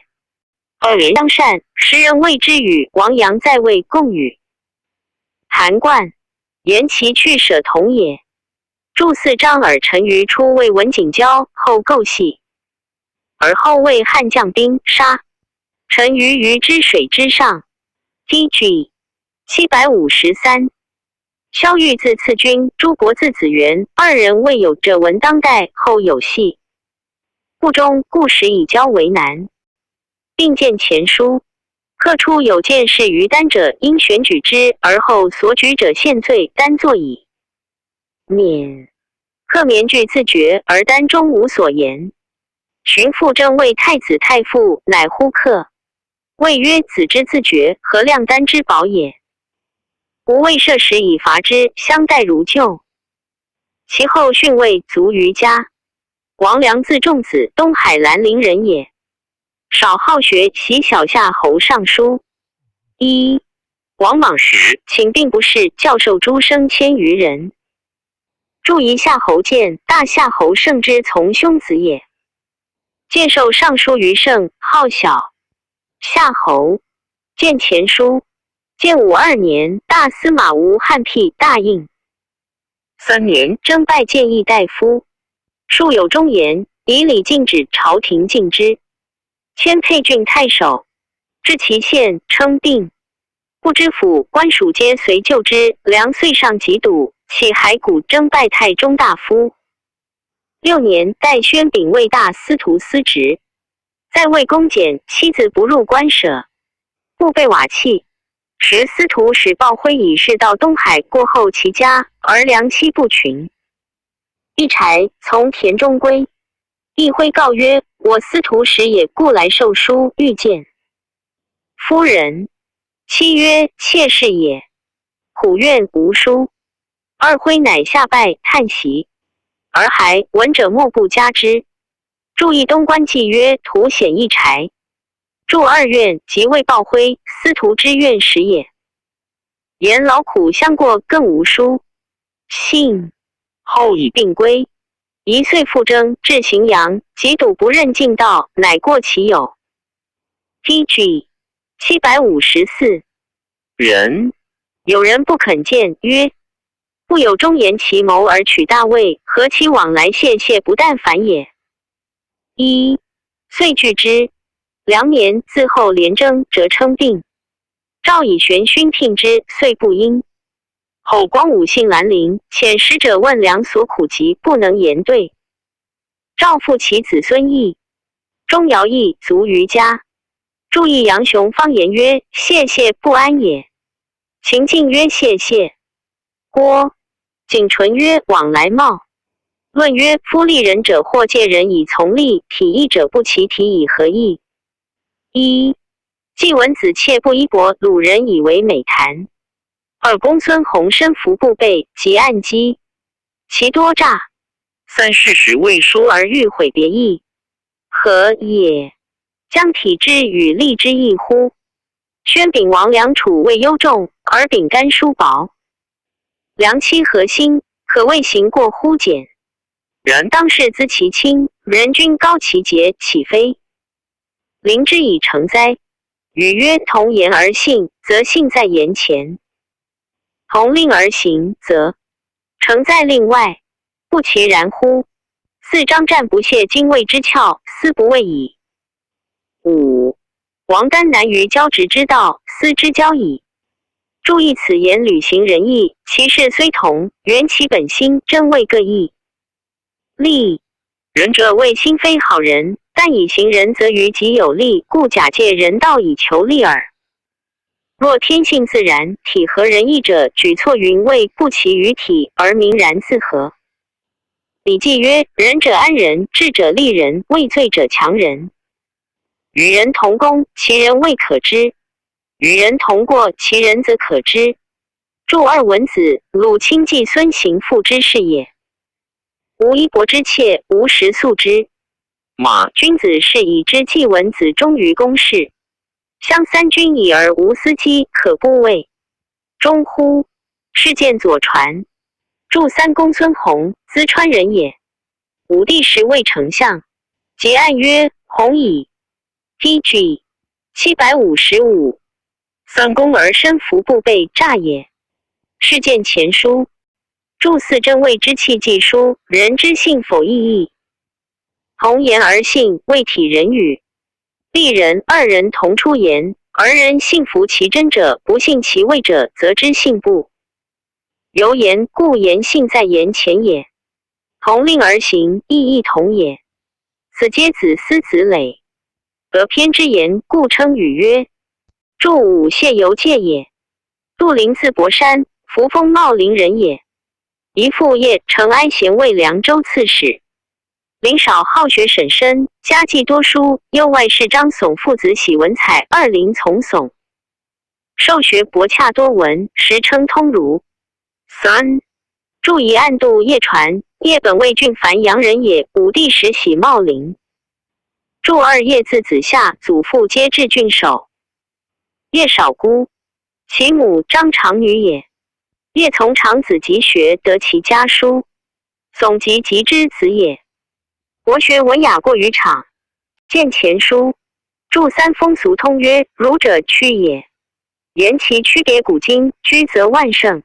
二人相善，时人谓之与王阳在位共语。韩冠，言其去舍同也。注四张耳陈余初为文景交，后构系，而后为汉将兵杀陈余于之水之上。T G七百五十三。萧御自次君，朱国自子元，二人未有者闻当代，后有系。故中，故时以交为难。并见前书，客初有见事于丹者，因选举之，而后所举者献罪，丹坐以免。客免惧自决，而丹终无所言。寻父正谓太子太傅，乃呼客。谓曰：子之自决，何量丹之宝也？吾未赦时以伐之，相待如旧。其后训未卒于家。王良字仲子，东海兰陵人也。少好学，习小夏侯尚书。一，王莽时，请并不是教授诸生千余人。注一夏侯建，大夏侯胜之从兄子也。建授尚书于胜，号小夏侯。建前书，建武二年，大司马吴汉辟大印。三年，征拜建议大夫，数有忠言，以礼尽止朝廷进之。迁沛郡太守，知其县，称并。不知府官署皆随旧之。梁遂上集赌，起骸骨征拜太中大夫。六年，代宣炳为大司徒司职。在位恭俭，妻子不入官舍，不被瓦器。时司徒使抱辉以示到东海，过后其家，而良妻不群。一柴从田中归，一辉告曰：我司徒时也，故来受书，欲见夫人。妻曰：妾是也。苦怨无书。二辉乃下拜，叹息。而骸闻者莫不加之。注一东关纪约，图显一柴。注二愿即为抱辉，司徒之愿始也。言劳苦相过，更无书信。后以病归，一岁复征，至荥阳，集赌不任进道，乃过其友。T G七百五十四。人，有人不肯见，曰：不有忠言其谋而取大位，何其往来谢谢不但反也？一，遂拒之。梁年自后连征，折称病。赵以玄勋聘之，遂不应。后光武幸兰陵，遣使者问梁所苦疾，不能言对。赵复其子孙义，终姚义卒于家。注意杨雄方言曰：谢谢不安也。秦晋曰：谢谢。郭景纯曰：往来貌。论曰：夫利人者或借人以从利，体义者不其体以合义。一，季文子妾布衣薄，鲁人以为美谈。二，公孙弘身服布被，及案几，其多诈。三，适时未说而欲毁别意，何也？将体之与利之异乎？宣炳王梁楚未忧众，而炳干叔薄。梁妻何心，可谓行过乎简。然当世资其亲，人君高其节，岂非？临之以成哉。语曰：同言而信，则信在言前；同令而行，则成在令外，不其然乎？四张战不懈，今未知壳，斯不畏矣。五、王丹难于交直之道，斯之交矣。注意此言履行仁义，其事虽同，缘其本心，真谓各异。利。仁者谓心非好人，但以行仁则于己有利，故假借仁道以求利耳。若天性自然，体合仁义者，举措云谓不其于体，而名然自合。礼记曰：仁者安仁，智者利人，畏罪者强人。与人同工，其人未可知；与人同过，其人则可知。注二：文子、鲁、卿季孙行父之事也。无衣薄之妾，无食宿之马，君子是以知季文子忠于公事。襄三君已而无司机，可不畏忠乎？是见左传。注三：公孙弘，淄川人也。武帝时为丞相，桀暗曰：弘矣。T G七百五十五。三公而身服，不备诈也。是见前书。注四：真谓之气既疏，人之信否亦异？同言而信，谓体仁语。利人二人同出言，而人信服其真者，不信其伪者，则之信不由言，故言信在言前也。同令而行，亦亦同也。此皆子思子累。则偏之言，故称语曰：注五：谢由戒也。杜陵自博山，扶风茂陵人也。其父叶承安咸为凉州刺史。林少好学审身，家寄多书，右外侍张耸父子喜文采，二陵从耸。授学博洽多闻，时称通儒。三、注一：暗度叶传，叶本为郡樊阳人也，武帝时徙茂陵。注二：叶字子夏，祖父皆至郡守。叶绍孤，其母张长女也。叶从长子集学，得其家书。 总集集之子也。博学文雅过于场。见前书。注三：风俗通曰：儒者屈也。言其区别古今，居则万圣。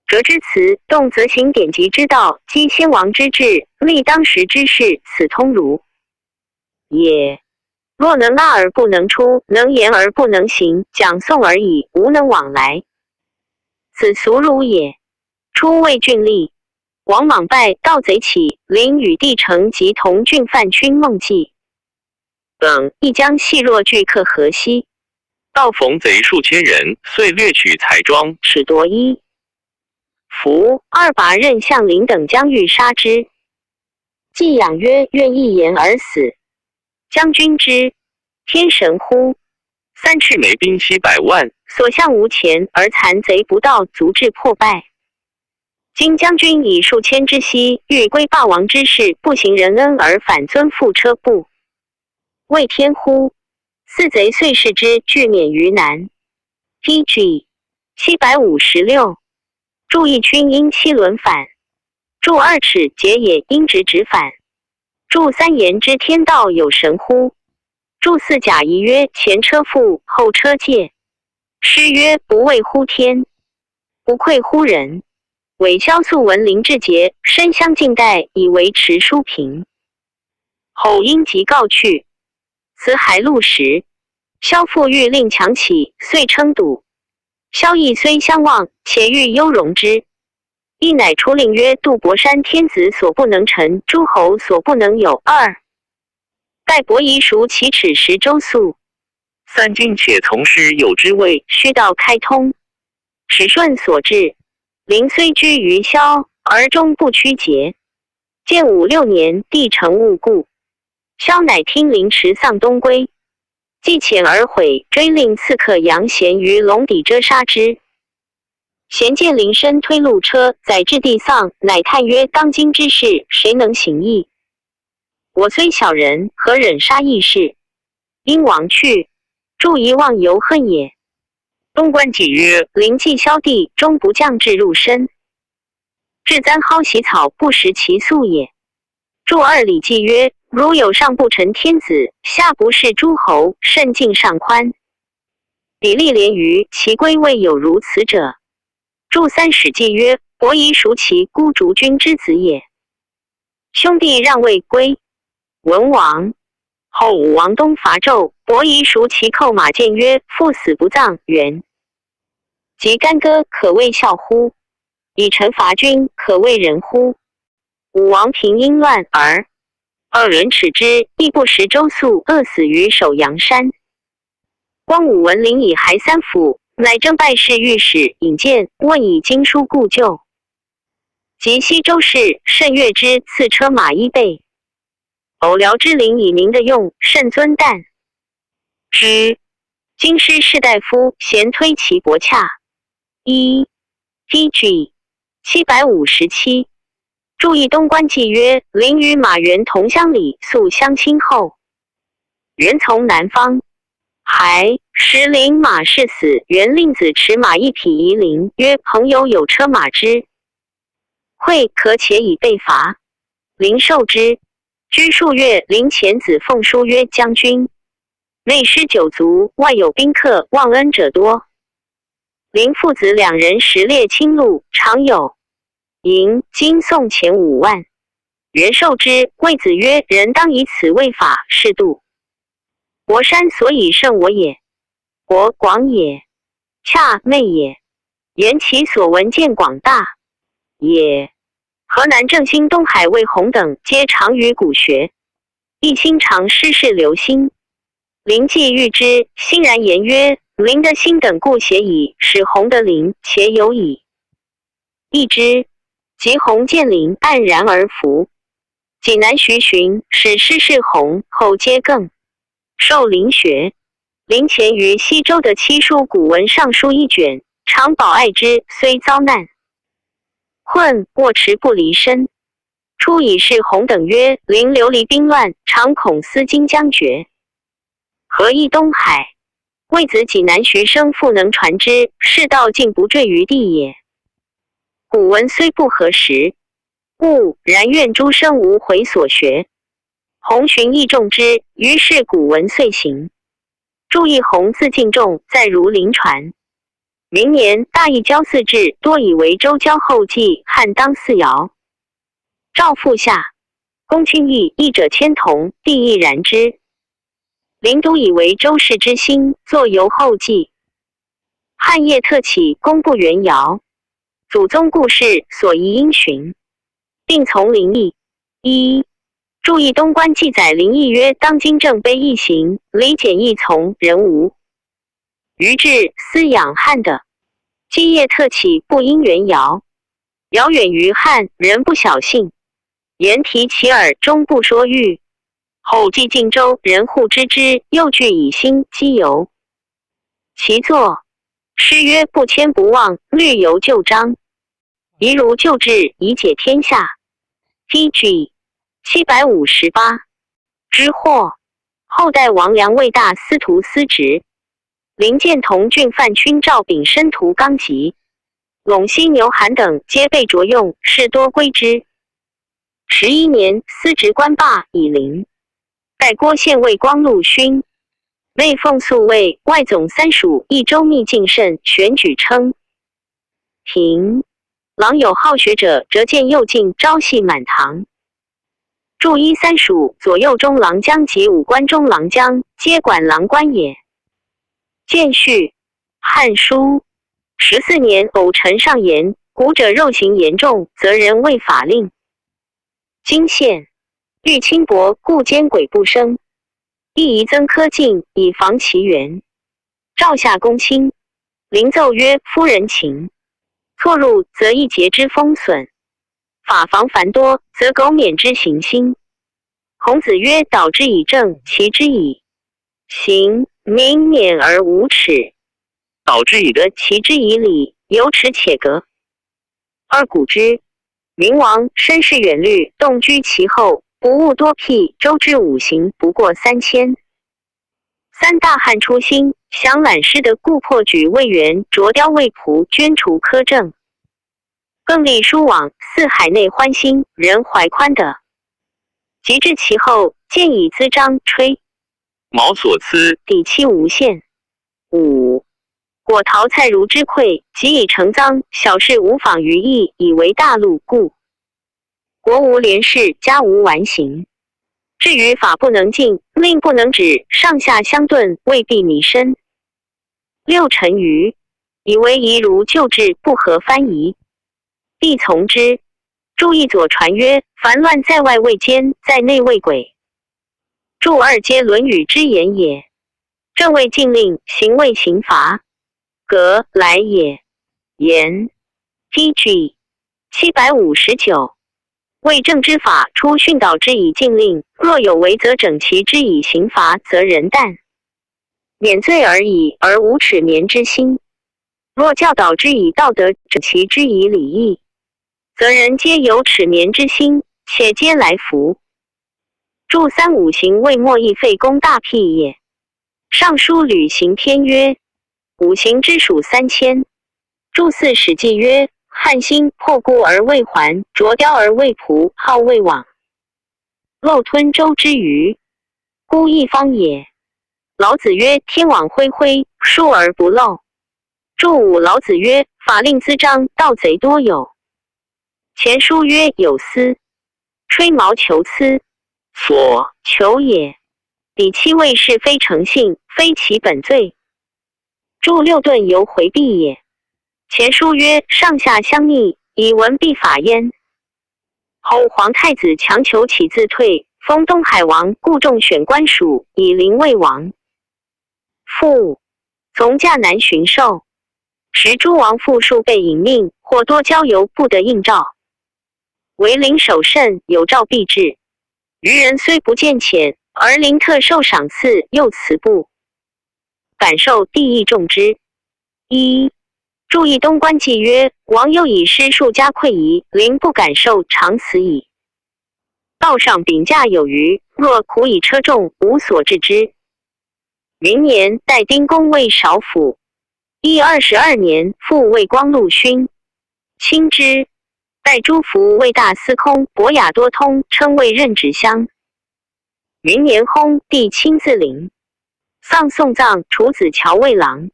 哲之辞，动则行典籍之道，积先王之志，立当时之势，此通儒也。若能拉而不能出，能言而不能行，讲宋而已，无能往来，此俗儒也。初为郡吏，王莽败，盗贼起，临与帝城及同郡范君孟纪等，亦将细弱拒克河西。盗逢贼数千人，遂掠取财装，始夺衣服，二拔任向林等将欲杀之。季养曰：愿一言而死。将军之天神乎？三饬煤兵七百万，所向无前，而残贼不盗，足至破败。 今将军以数千之息，欲归霸王之势，不行仁恩而反尊覆车，不畏天乎？四、贼遂视之，俱免于难。T G七百五十六。注一：君因七轮返。注二：尺节也，因直直返。注三：言之天道有神乎？注四：贾谊曰：前车覆，后车戒。诗曰：不畏乎天，不愧乎人。 韦骁素闻林志杰，深乡近代，以为持书评。后因疾告去，辞还路时，骁复欲令强起，遂称堵。骁亦虽相忘，且欲忧容之。亦乃出令曰：度博山，天子所不能臣，诸侯所不能有。二、待伯夷孰其尺十周粟。三、今且从师有之谓，须道开通。 使舜所至，临虽居于骁，而终不屈节。建武六年，帝乘误故，骁乃听临池丧东归。季遣而悔，追令刺客杨贤于龙底遮杀之。贤见临深推路车，载至帝丧，乃叹曰：当今之世，谁能行义？ 我虽小人，何忍杀义士？因王去，注一：忘尤恨也。东观纪曰：临既骁帝，终不降至入深。至簪蒿洗草，不食其粟也。注二：礼记曰：如有上不臣天子，下不事诸侯，慎敬上宽。礼立连于其规，未有如此者。注三：史记曰：伯夷孰其孤竹君之子也。兄弟让未归。文王。后武王东伐纣，伯夷孰其扣马见曰：父死不葬，元 及干戈，可谓孝乎？以臣伐君，可谓仁乎？武王平殷乱而，二人耻之，亦不食周粟，饿死于首阳山。光武闻临沂还三府，乃征拜侍御史尹建，问以经书故旧。及西周事，甚悦之，赐车马衣备。偶聊之灵以名的用，甚尊旦。之。京师士大夫咸推其薄洽。一，T G 七百五十七。注意东观纪曰：临与马原同乡礼，宿乡亲厚。原从南方。还时临马事死，原令子持马一匹遗临，曰：朋友有车马之会，可且以备伐。临受之。居数月，临遣子奉书曰：将军，内失九族，外有宾客，忘恩者多。临父子两人时列亲路，常有迎金宋钱五万。原受之，谓子曰：人当以此为法，适度。博山所以胜我也，博广也，恰妹也。言其所闻见广大也。河南郑兴、东海卫弘等，皆长于古学。 亦兴常师事留心。临既遇之，欣然言曰：临的兴等故写矣，使弘的临且有矣。亦之。及弘建临，黯然而服。济南徐循，始师事弘，后皆更受临学。临遣于西周的七书古文尚书一卷，常饱爱之，虽遭难困，卧持不离身。 初以是弘等曰：临流离兵乱，常恐思今将绝，何易东海？谓子济南徐生，复能传之，是道尽不坠于地也。古文虽不合时务，然愿诸生无悔所学。弘循亦重之，于是古文遂行。注意弘字敬重，在如临传。明年大易郊祀志，多以为周交后继，汉当祀尧。赵复下，公卿异，异者千同，帝亦然之。临都以为周氏之兴，作由后继。汉业特起，功不原尧。祖宗故事，所宜因循，并从临邑。一，注意东观记载临邑曰：当今正卑易行，礼简易从，人无余志思仰汉的。基业特起，不因原尧。 遥远于汉，人不小信。言题其耳，终不说喻。后继晋周，人户知之，又具以兴积由。其作诗曰：不迁不忘，虑由旧章。宜如旧制，以解天下。T G 七百五十八。之祸。后代王梁卫大司徒司职，临建同郡范区赵炳申屠刚及。 陇西牛韩等皆被着用，士多归之。十一年，司职官罢以临。代郭献魏光陆勋。内奉宿卫，外总三署，益州密禁慎，选举称平。郎有好学者，折见右进，朝夕满堂。 注一三署左右中郎将及五官中郎将，皆管郎官也。建续。汉书。十四年，偶臣上言，古者肉刑严重，则人畏法令。今献。欲轻薄，故奸鬼不生。亦宜增科禁，以防其源。赵夏公卿。临奏曰：夫人情错入，则易节之风损。 法防繁多，则狗免之刑心。孔子曰：导之以政，齐之以刑，民免而无耻。导之以德，齐之以礼，有耻且格。而古之明王，身世远虑，动居其后，不务多辟，周之五行不过三千。三大汉初兴，享览师德，故破举魏元，着雕魏蒲，捐除苛政。 更立书网，四海内欢欣，人怀宽德。及至其后，见以滋章吹毛所思，抵期无限。五。果陶蔡如之愧，及以成脏，小事无妨于义，以为大陆故。国无连氏，家无完形。至于法不能禁，令不能止，上下相顿，未必弥深。六臣愚，以为宜如旧制，不合藩仪，必从之。注释左传曰：凡乱在外未奸，在内未鬼。注释皆论语之言也。政为禁令，刑为刑罚，格来也。言，T G 七百五十九。为政之法，出训导之以禁令，若有违则，整其之以刑罚，则人但免罪而已，而无耻年之心。若教导之以道德，整其之以礼义，则人皆有耻年之心，且皆来服。注三五刑未没亦废公大辟也。尚书吕刑篇曰：五刑之数三千。注四史记曰：汉兴破故而未还，啄雕而未仆，号未往。漏吞舟之鱼，孤一方也。老子曰：天网恢恢，疏而不漏。注五老子曰：法令滋章，盗贼多有。前书曰：有司，吹毛求疵，所求也。彼七未是非诚信，非其本罪。注六顿犹回避也。前书曰：上下相逆，以文必法焉。后皇太子强求起自退，封东海王，故重选官署，以临魏王。父，从驾南巡狩，时诸王父数被引命，或多交游，不得应召。唯临守慎，有召必至。余人虽不见遣，而临特受赏赐，又辞不敢受，帝亦重之。一、注释东关纪曰：王忧以失数家溃矣，临不敢受，常死矣。道上饼价有余，若苦以车重，无所置之。明年，待丁公为少府。一二十二年，复为光禄勋，亲之。待朱福为大司空，博雅多通，称为任职乡。明年薨，帝亲自临。丧送葬，处子乔卫郎。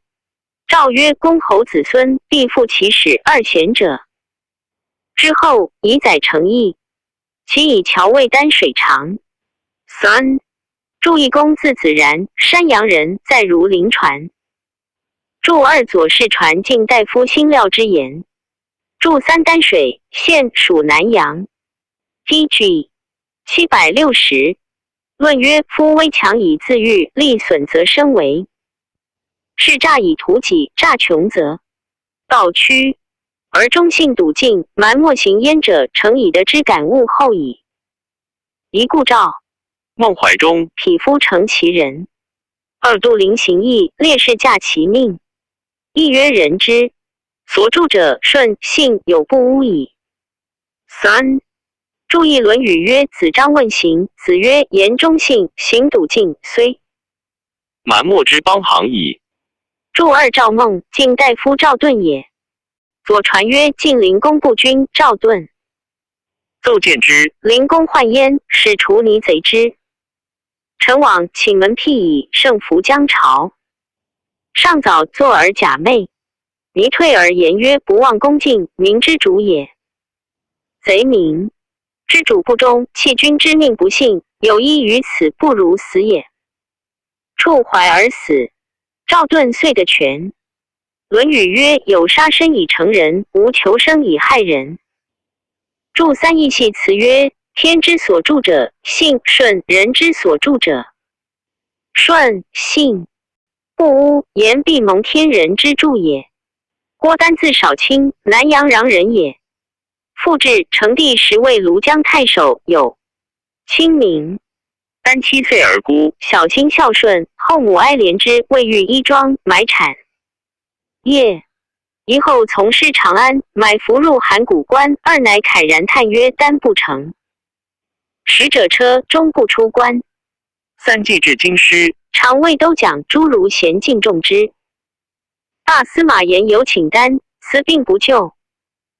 诏曰：公侯子孙，必复其始二贤者。之后，以载成邑。其以乔卫担水长。三、注释公字子然，山阳人，在如林传。注释左氏传晋大夫辛廖之言。注释三担水，现属南阳。T G 七百六十。论曰：夫危强以自御，力损则身为。是诈以图己，诈穷则道屈。而忠信笃敬，瞒没行焉者，诚以德之感物厚矣。一故赵孟怀中，匹夫成其人。二杜陵行义，烈士驾其命。亦曰仁之。所著者顺信有不污矣。三、注释论语曰：子张问行，子曰：言忠信，行笃敬，虽瞒没之邦行矣。注释赵孟，晋大夫赵盾也。左传曰：晋灵公不君赵盾。奏见之，灵公患焉，始除泥贼之。陈网寝门辟以胜服将朝。上早坐而甲寐，泥退而言曰：不忘恭敬，民之主也。贼民，知主不忠，弃君之命不信，有一于此，不如死也。触怀而死。赵盾遂得全。论语曰：有杀身以成仁，无求生以害人。注释三亦系辞曰：天之所著者信，顺，人之所著者顺信。不污言，必蒙天人之助也。郭丹字少卿，南阳穰人也。父至，成帝时为庐江太守，有亲名。丹七岁而孤，小心孝顺，后母哀怜之，未育医庄，埋产。夜，遗后从师长安，埋伏入函谷关，二乃慨然叹曰：丹不成。使者车，终不出关。三既至京师，常为都讲诸如弦尽重之。大司马言有请丹，辞病不就。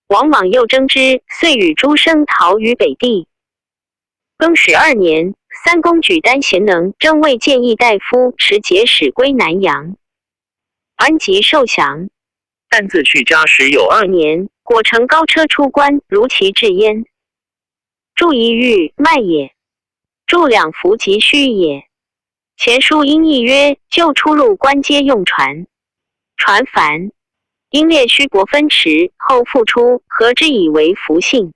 王莽又征之，遂与诸生逃于北地。更始二年，三公举丹贤能，征魏建议大夫，持节使归南阳。安吉受降。丹自叙嘉始有二年，果乘高车出关，如期至焉。注一遇，卖也。注两服即须也。前书音译曰：旧初入关皆用船，船帆，因列须泊分池，后复出，合之以为服信。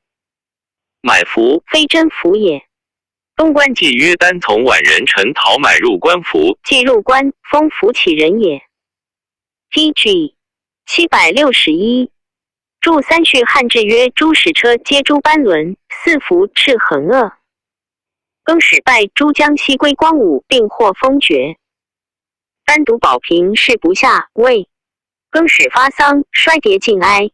买服，非真服也。东关既曰：单从宛人陈陶买入关服，即入关，封服其人也。T G七百六十一。注三序汉制曰：诸使车皆诸班轮，四服赤衡恶。更始败诸将西归光武，并获封爵。单独保平是不下位。更始发丧，衰迭尽哀。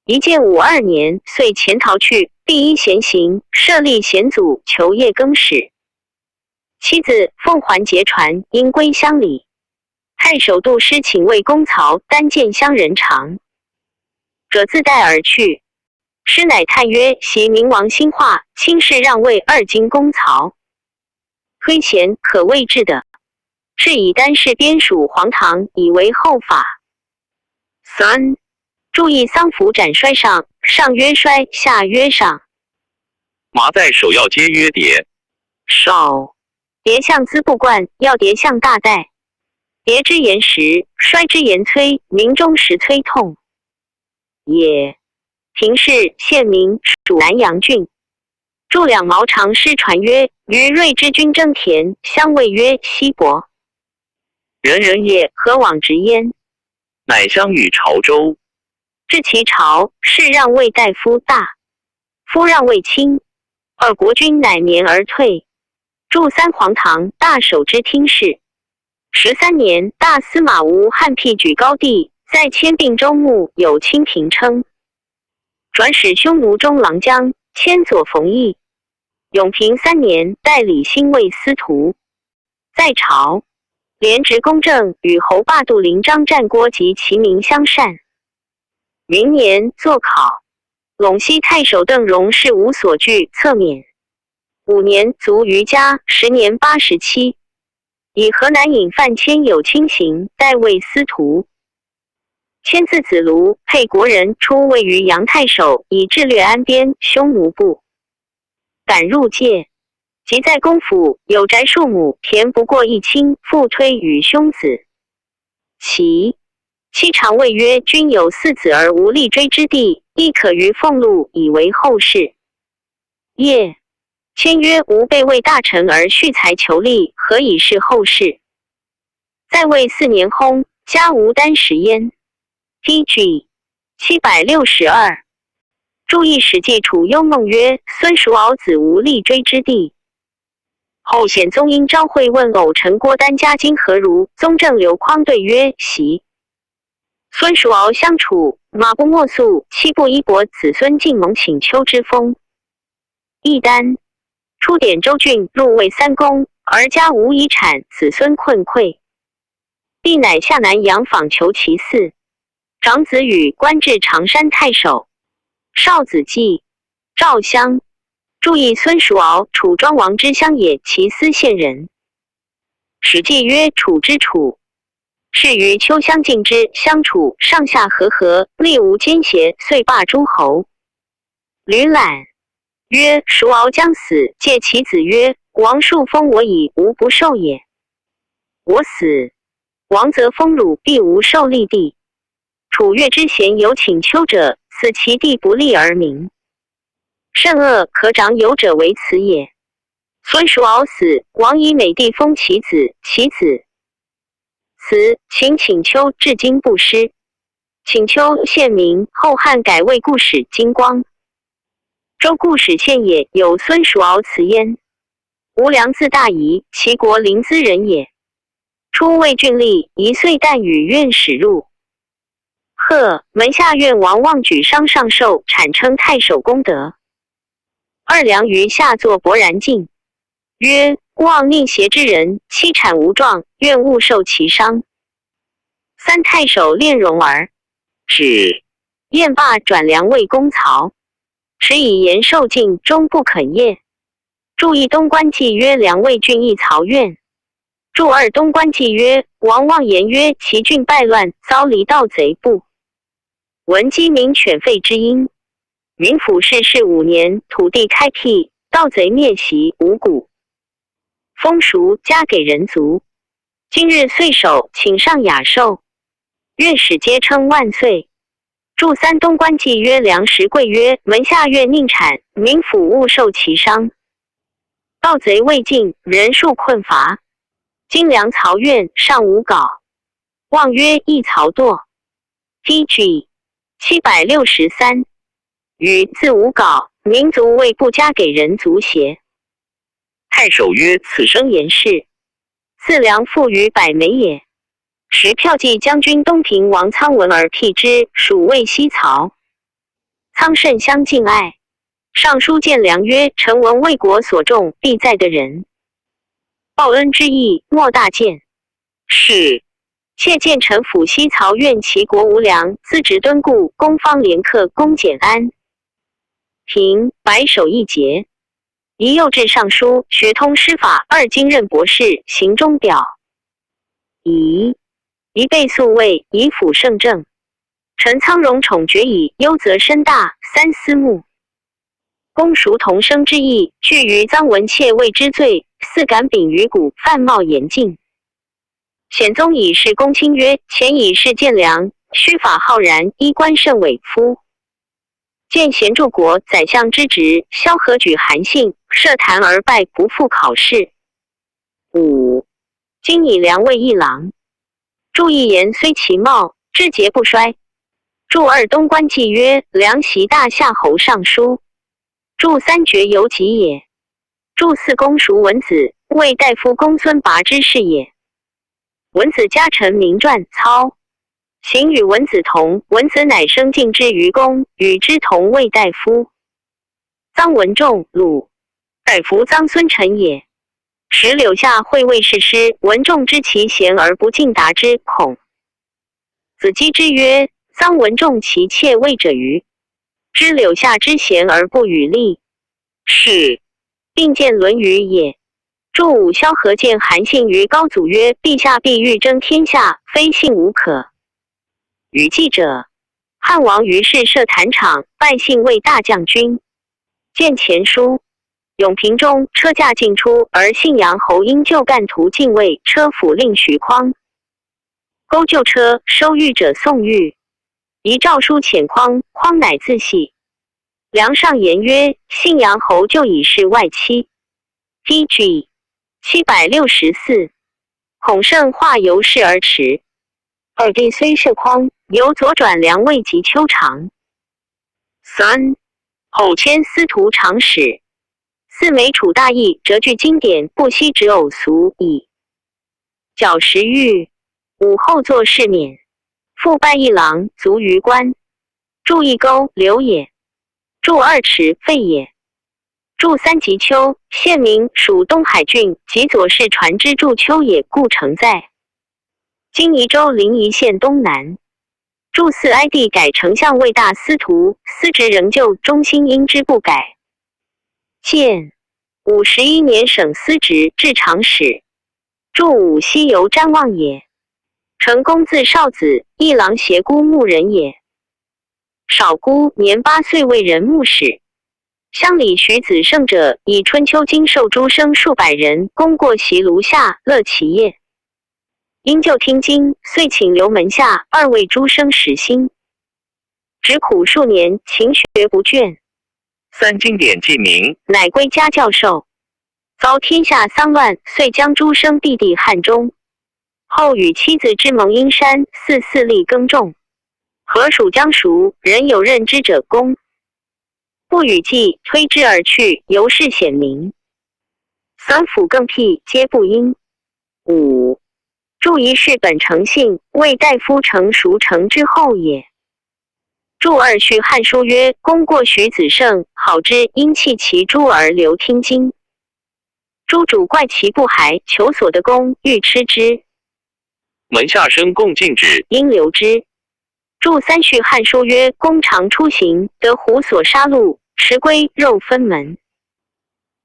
一建武二年，遂潜逃去，避衣闲行，设立险阻，求夜更始。妻子奉还劫船，因归乡里。太守杜师请魏公曹，单见乡人长，者自带而去。师乃叹曰：昔明王兴化，卿是让魏，而今公曹推贤，可谓至的。是以单氏边属黄堂，以为后法。三、注意丧服斩衰上，上曰衰，下曰上。马在首要皆曰迭。首，迭象资不贯，要迭象大带。迭之言时，衰之言催，鸣钟时催痛。也。平氏，县名，属南阳郡。注两毛长师传曰：于瑞之君征田，相谓曰西伯。人人也，何往直焉？乃相与朝周。至其朝，是让谓大夫大，夫让谓卿，而国君乃免而退。注三黄堂，大守之听事。十三年，大司马吴汉辟举高帝，在迁并州牧，有清平称。转使匈奴中郎将，迁左冯异。永平三年，代理兴卫司徒。在朝，廉直公正，与侯霸度临漳战郭及其民相善。明年作考，陇西太守邓荣事无所惧，侧免。五年卒于家，时年八十七。以河南尹范迁有亲行，代卫司徒。迁字子卢，沛国人，初位于杨太守，以智略安边，匈奴部。敢入界。即在公府，有宅数亩，田不过一顷，复推与兄子。其妻常谓曰：君有四子而无立锥之地，亦可于俸禄，以为后世。业。迁曰：吾辈为大臣而蓄财求利，何以是后世？在位四年薨，家无单食焉。T G七百六十二。注意史记楚幽弄曰：孙叔敖子无立锥之地。后显宗因昭惠问偶臣郭丹家今何如，宗正刘匡对曰：习。孙叔敖相楚，马不没粟，妻不衣帛，子孙尽蒙请丘之封。亦丹。初典州郡，入卫三公，而家无遗产，子孙困窮。帝乃下南阳访求其嗣。长子羽官至常山太守，少子季、赵襄。注意孙叔敖，楚庄王之乡也，其司县人。史记曰：楚之楚，是于丘襄进之相楚，上下和合，内无奸邪，遂罢诸侯。吕览曰：叔敖将死，戒其子曰：王数封我矣，无不受也。我死，王则封汝，必无受立地。楚越之贤有请丘者，此其地不利而名。甚恶可长有者为此也。孙叔敖死，王以美地封其子，其子死，秦请丘至今不失。请丘县名，后汉改为固始金光。周固始县也，有孙叔敖祠焉。无梁字大仪，齐国临淄人也。初为郡吏，一岁旦与院使入。贺门下院王望举商上寿，产称太守功德。二梁于下作勃然进，曰：望宁邪之人，妻产无状，愿勿受其伤。三太守练容而止。宴罢，转梁卫公曹，始以言受进，终不肯宴。注一东关纪曰：梁卫郡邑曹院。注二东关纪曰：王望言曰：其郡败乱，遭黎盗贼，不闻鸡鸣犬吠之音。明府世世五年，土地开辟，盗贼灭洗五谷，封属加给人族。今日岁首，请上雅寿，愿使皆称万岁。注三东官祭曰：粮食贵曰，门下怨宁产，民府勿受其伤。盗贼未尽，人数困乏，今粮曹怨尚无稿，望曰一曹多。P G 七百六十三。语自无稿，民族未不加给人族邪？太守曰：此生言是，赐粮赋于百枚也。时骠骑将军东平王仓文而辟之，属谓西曹。仓甚相敬爱。上书建粮曰：臣闻魏国所重，必在的人。报恩之意，莫大见。是。谢建臣府西曹怨其国无粮，资执敦固，攻方连克，攻简安、平、白首一节。宜右至尚书，学通师法，二经任博士，行中表。仪，仪备宿卫，以辅圣政。陈仓荣宠绝矣，忧则深大，三思慕。公熟同生之意，惧于臧文窃魏之罪，似敢秉于谷，犯冒言禁。显宗以是公卿曰：前以是建粮，须法浩然，衣冠甚伟夫。见贤助国，宰相之职，萧何举韩信，设坛而拜，不复考试。五，今以粮喂一郎。注一言虽其貌，志节不衰。注二东官祭曰：粮席大夏侯尚书。注三绝由己也。注四公熟文子，卫大夫公孙拔之士也。文子家臣名传操，行与文子同，文子乃生进之于公，与之同卫大夫。臧文仲，鲁，大夫臧孙臣也。时柳下会魏士师，文仲知其贤而不进达之，恐。子机之曰：臧文仲其窃魏者于，知柳下之贤而不与立。是。并见论语也。注五萧何见韩信于高祖曰：陛下必欲争天下，非信无可。与祭者，汉王于是设坛场，拜信为大将军。见前书，永平中车驾进出，而信阳侯因旧干途进位，车府令徐匡。勾旧车，收御者宋御。仪诏书遣匡，匡乃自系。梁上言曰：信阳侯旧以是外戚。P G 七百六十四。孔圣化由是而驰。二弟虽设匡，犹左转梁魏及丘长。三，后迁司徒长史。四美处大邑，谪据经典，不惜执偶俗矣。 皎时御，武后作事免，复拜一郎，卒于官。注一沟，流也。注二池，废也。注三及丘，县名，属东海郡，及左氏船只注丘也，故城在今宜州临沂县东南。注四哀帝改丞相卫大司徒，司职仍旧，中兴因之不改。建武十一年省司职至长史。 注五西游詹望也。成公自少子，一郎携孤牧人也。少孤年八岁为人牧使。乡里许子胜者，以春秋经授诸生数百人，功过习炉下，乐其业。因旧听经，遂请留门下，二为诸生实心。 执苦数年，勤学不倦。三经典既明，乃归家教授。遭天下丧乱，遂将诸生避避汉中。后与妻子之蒙阴山，四四立耕种。何属将熟，人有任之者功。不与祭，推之而去，由是显明。三府更辟，皆不因。五，注一是本诚信，为大夫成熟成之后也。 注二续汉书曰：功过许子胜，好之，因弃其诸而留听经。诸主怪其不还，求所得功，欲吃之。门下生共进止，因留之。注三续汉书曰：公常出行，得胡所杀戮，食归肉分门。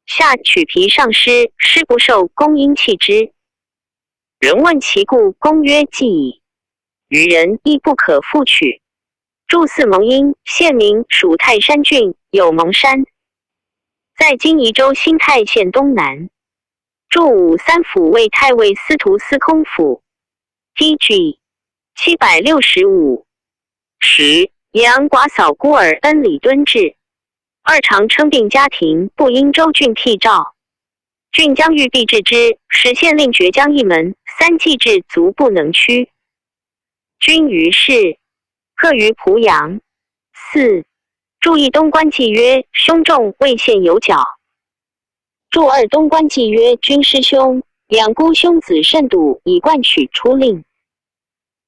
下取皮上师，师不受，公因弃之。人问其故，公曰：祭矣。 于人亦不可复取。祝四蒙阴，县名属泰山郡，有蒙山，在今宜州新泰县东南。祝五三府卫太尉司徒司空府。T G 七百六十五。十、杨寡嫂孤儿恩礼敦至。二常称病家庭，不因州郡辟诏，郡将欲辟治之，时县令决将一门，三祭至足不能屈。君于市，客于濮阳。四、祝义东观祭曰：兄仲未现有角。祝二东观祭曰：君师兄，养孤兄子甚笃，以冠取出令。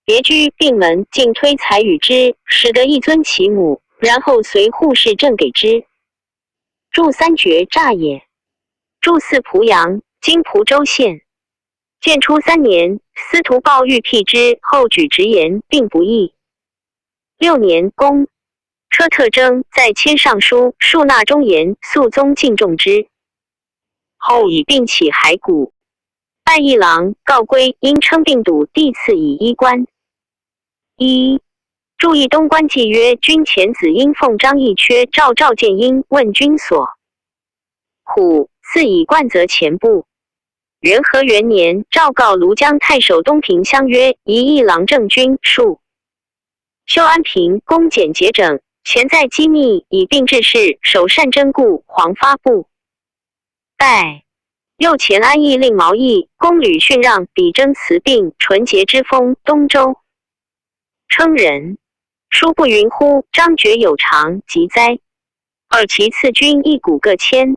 别居病门，竟推纔与之，使得一尊其母，然后随护士证给之。祝三绝诈也。祝四濮阳，今蒲州县。建初三年，司徒豹欲辟之，后举直言，并不议。六年公，车特征在迁尚书，述纳忠言，肃宗敬重之。后以病起骸骨，拜议郎，告归，因称病笃，帝赐以衣冠。一、祝义东观祭曰：君前子因奉张议缺，召赵建英，问君所。虎赐以冠则前部。元和元年，诏告庐江太守东平乡曰：宜议郎正君，数。修安平，恭俭节整，钱在机密，以病治事，首善贞固，黄发布。拜。又前安义令毛义，公吕训让，比征辞病，纯洁之风，东周。称人，书不云乎？张觉有长及哉。二其赐君一鼓各千。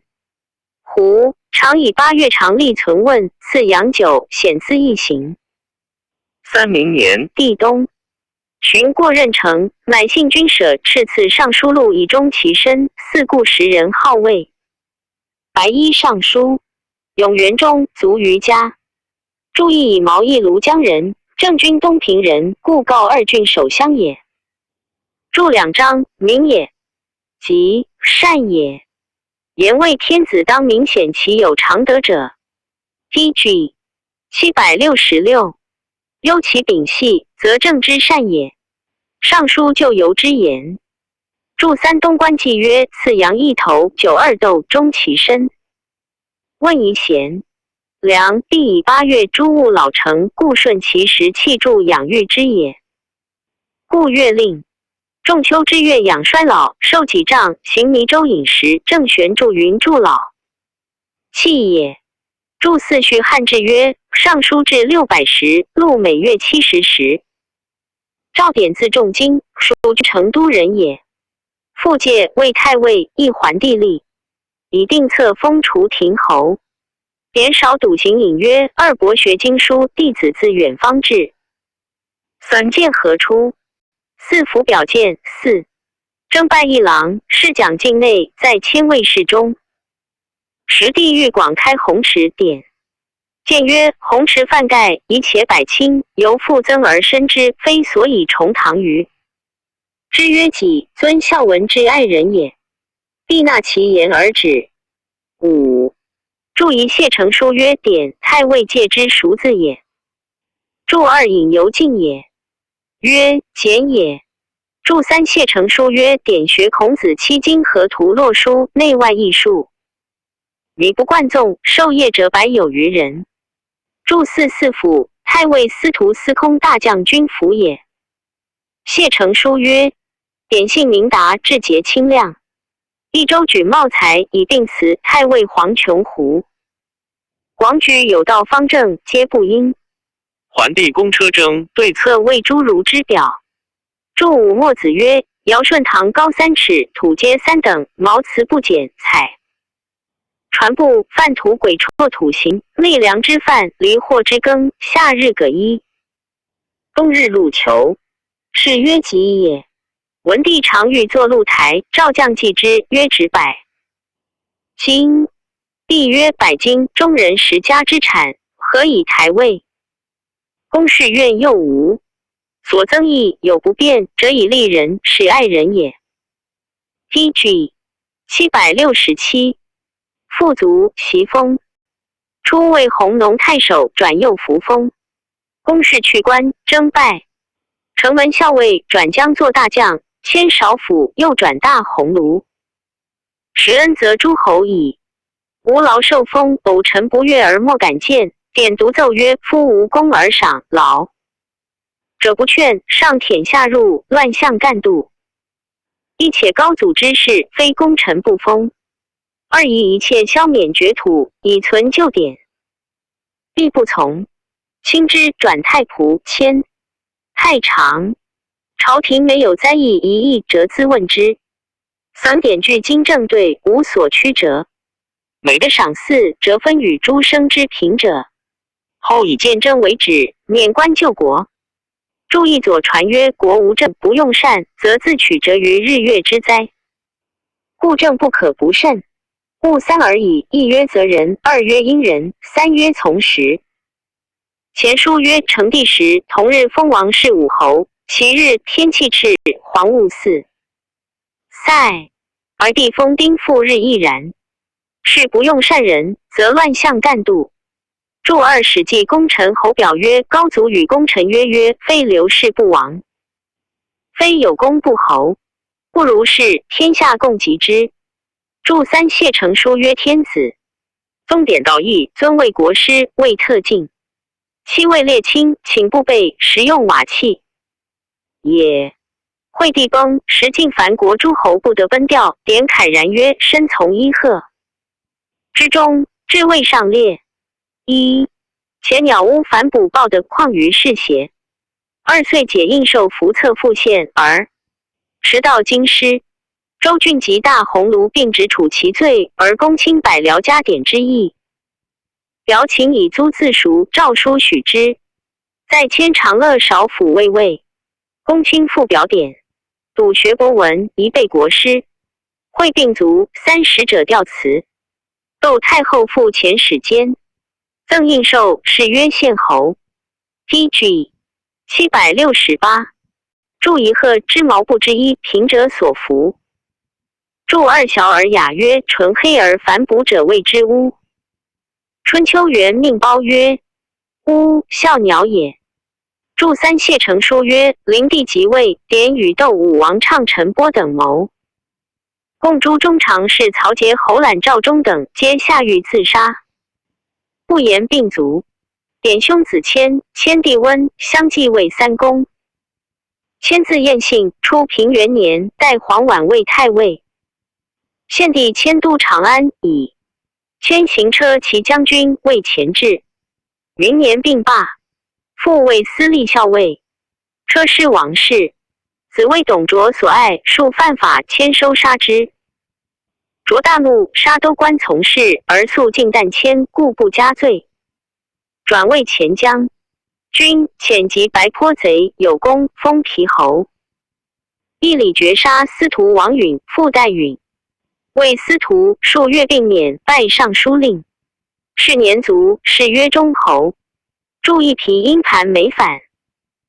胡常以八月常历存问，赐杨酒，显思异行。三明年，地东巡过任城，乃信君舍敕赐尚书录以忠其身，四顾时人号谓白衣尚书，永元中卒于家。祝义以毛义庐江人，正君东平人，故告二郡守乡也。祝两章，明也，吉，善也。言谓天子当明显其有常德者。T G 七百六十六。忧其秉系，则正之善也。尚书就由之言。祝三东观祭曰：赐杨一头，酒二斗，忠其身。问宜贤。梁帝以八月诸物老成，故顺其时弃祝养育之也。故月令。仲秋之月养衰老，授己杖，行弥周饮食，正玄祝云祝老。 契也。祝四续汉制曰：尚书至六百石，录每月七十石。诏典自仲经，属成都人也。复借卫太尉，亦桓帝立，以定册封除亭侯。典少笃行隐曰：二博学经书，弟子自远方至。 三见何出？四府表见。四、征拜议郎，侍讲境内，在千卫侍中。时帝欲广开弘池典，见曰：弘池泛盖，宜且百卿，犹复增而深之，非所以重堂于。之曰：己尊孝文之爱人也。帝纳其言而止。五、祝仪谢成书曰：典太尉戒之熟字也。祝二引尤敬也。曰：简也。祝三谢成书曰：典学孔子七经和图洛书，内外异术，礼不贯纵，授业者百有余人。祝四四府太尉司徒司空大将军服也。谢成书曰：典性明达，志节清亮，益州举茂才，以定词太尉黄琼湖。广举有道方正，皆不因。桓帝公车征，对策谓诸儒之表。祝武墨子曰：尧舜唐高三尺，土阶三等，毛词不减，采船部，范土鬼辍土行，内粮之饭，离获之耕，夏日葛衣，冬日露裘，是曰己也。文帝常欲作露台，赵将祭之，曰：值百斤。帝曰：百斤，中人十家之产，何以台位？公室院又无，所增益有不便，则以利人，使爱人也。T G 七百六十七。复卒，袭封。初为弘农太守，转右扶风。公事去官，征拜，城门校尉，转将作大将，迁少府，又转大鸿胪。时恩则诸侯矣。 吾劳受封，偶臣不悦而莫敢见，典独奏曰：夫无功而赏劳者不劝，上忝下入，乱象干度。一且高祖之事，非功臣不封，二以一切消免爵土，以存旧典，必不从。卿之转太仆，迁太常，朝廷没有灾异疑义者，自问之。 散典据经正对，无所屈折。每的赏赐则分与诸生之平者，后以鉴政为止，免官救国。注一左传曰：国无政，不用善，则自取折于日月之灾。故政不可不慎。勿三而已，一曰则人，二曰因人，三曰从时。前书曰：成帝时，同日封王室五侯，其日天气赤，黄雾四 塞，而地封丁复日亦然。是不用善人，则乱象干度。注二史记功臣侯表曰：高祖与功臣约曰：非刘氏不王，非有功不侯，不如是，天下共及之。注三谢成书曰：天子宗典道义，尊为国师，为特进，期为列卿，请不备，时用瓦器 也。惠帝崩，时晋凡国诸侯不得奔调，典慨然曰：申从伊贺之中，至未上列。一、前鸟屋反哺报得况于是邪？二岁解印绶服策复献而时到京师。周郡及大鸿胪并执处其罪，而公卿百僚加典之意。 表请以租赐赎诏书许之，再迁长乐少府卫尉。公卿复表典，笃学博闻，宜备国师。会并卒，三使者调辞。窦太后复遣使监，赠印绶，谥曰献侯。P G 七百六十八。 注一贺之毛布之衣，贫者所服。注二小尔雅曰：纯黑而反哺者谓之乌。春秋元命褒曰：乌，笑鸟也。注三谢成书曰：灵帝即位，典与窦武王、畅陈波等谋。共诸中常侍曹节、侯览、赵忠等皆下狱自杀。不言并卒。典兄子迁、迁弟温相继位三公。 迁字晏信，初平元年，代黄琬为太尉。献帝迁都长安矣。迁行车骑将军为前置。元年病罢，复为司隶校尉，车师王室。子为董卓所爱，数犯法，迁收杀之。卓大怒，杀都关从事，而诉进旦迁，故不加罪。 转为前将军，遣及白坡贼，有功，封皮侯。义礼绝杀司徒王允，父代允。为司徒数月病免，拜尚书令。是年卒，谥曰中侯。注一皮因盘没反。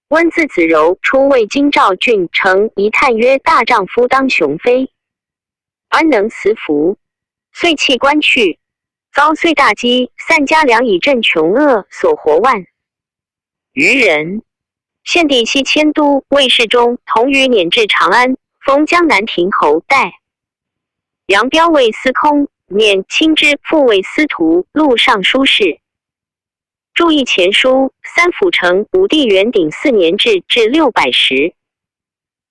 温字子柔，初为京兆郡丞，仪叹曰：大丈夫当雄飞， 安能辞服？遂弃官去，遭岁大饥，散家粮以赈穷饿，所获万余人。献帝西迁都，为侍中，同于辇至长安，封江南亭侯，代杨彪为司空，免卿之，复为司徒，录尚书事。注一前书，三辅成武帝元鼎四年制，至六百时。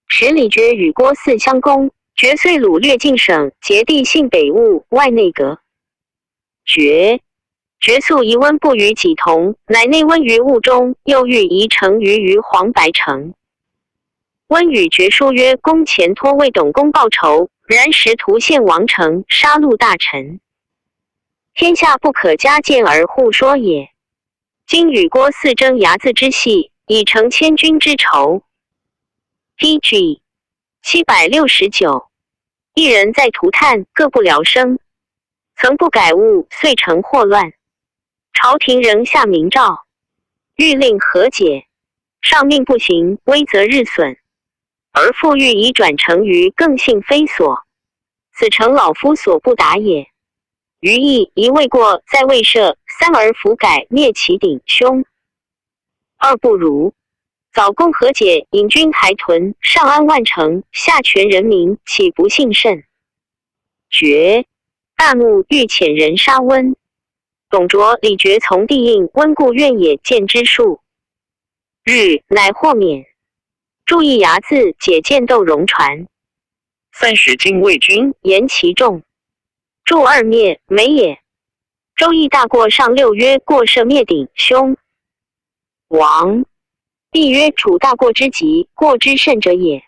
使李傕与郭汜相攻，傕遂掳掠晋省，结地信北务，外内阁。决，决粟以温不与己同，乃内温于务中，又欲移城于于黄白城。温与决书曰：公前托卫董公报仇，然时徒献王城，杀戮大臣。天下不可加见而互说也。 今与郭汜争睚眦之隙，以成千军之仇。P G七百六十九。一人在涂炭，各不聊生。曾不改务，遂成祸乱。朝廷仍下明诏，谕令和解，上命不行，威则日损。 而复欲以转成于更信非所，此诚老夫所不达也。余亦疑未过在未赦，三而弗改灭其鼎凶。二不如，倒攻河解引军还屯，上安万城，下泉人民岂不兴甚？决，大怒欲遣人杀温。董卓礼决从弟应，温故愿也见之数。日，乃获免。注意睚眦解见窦融传。三十金卫军言其众。注二灭，没也。周易大过上六曰过射灭鼎，凶。亡。帝曰楚大过之极，过之甚者也。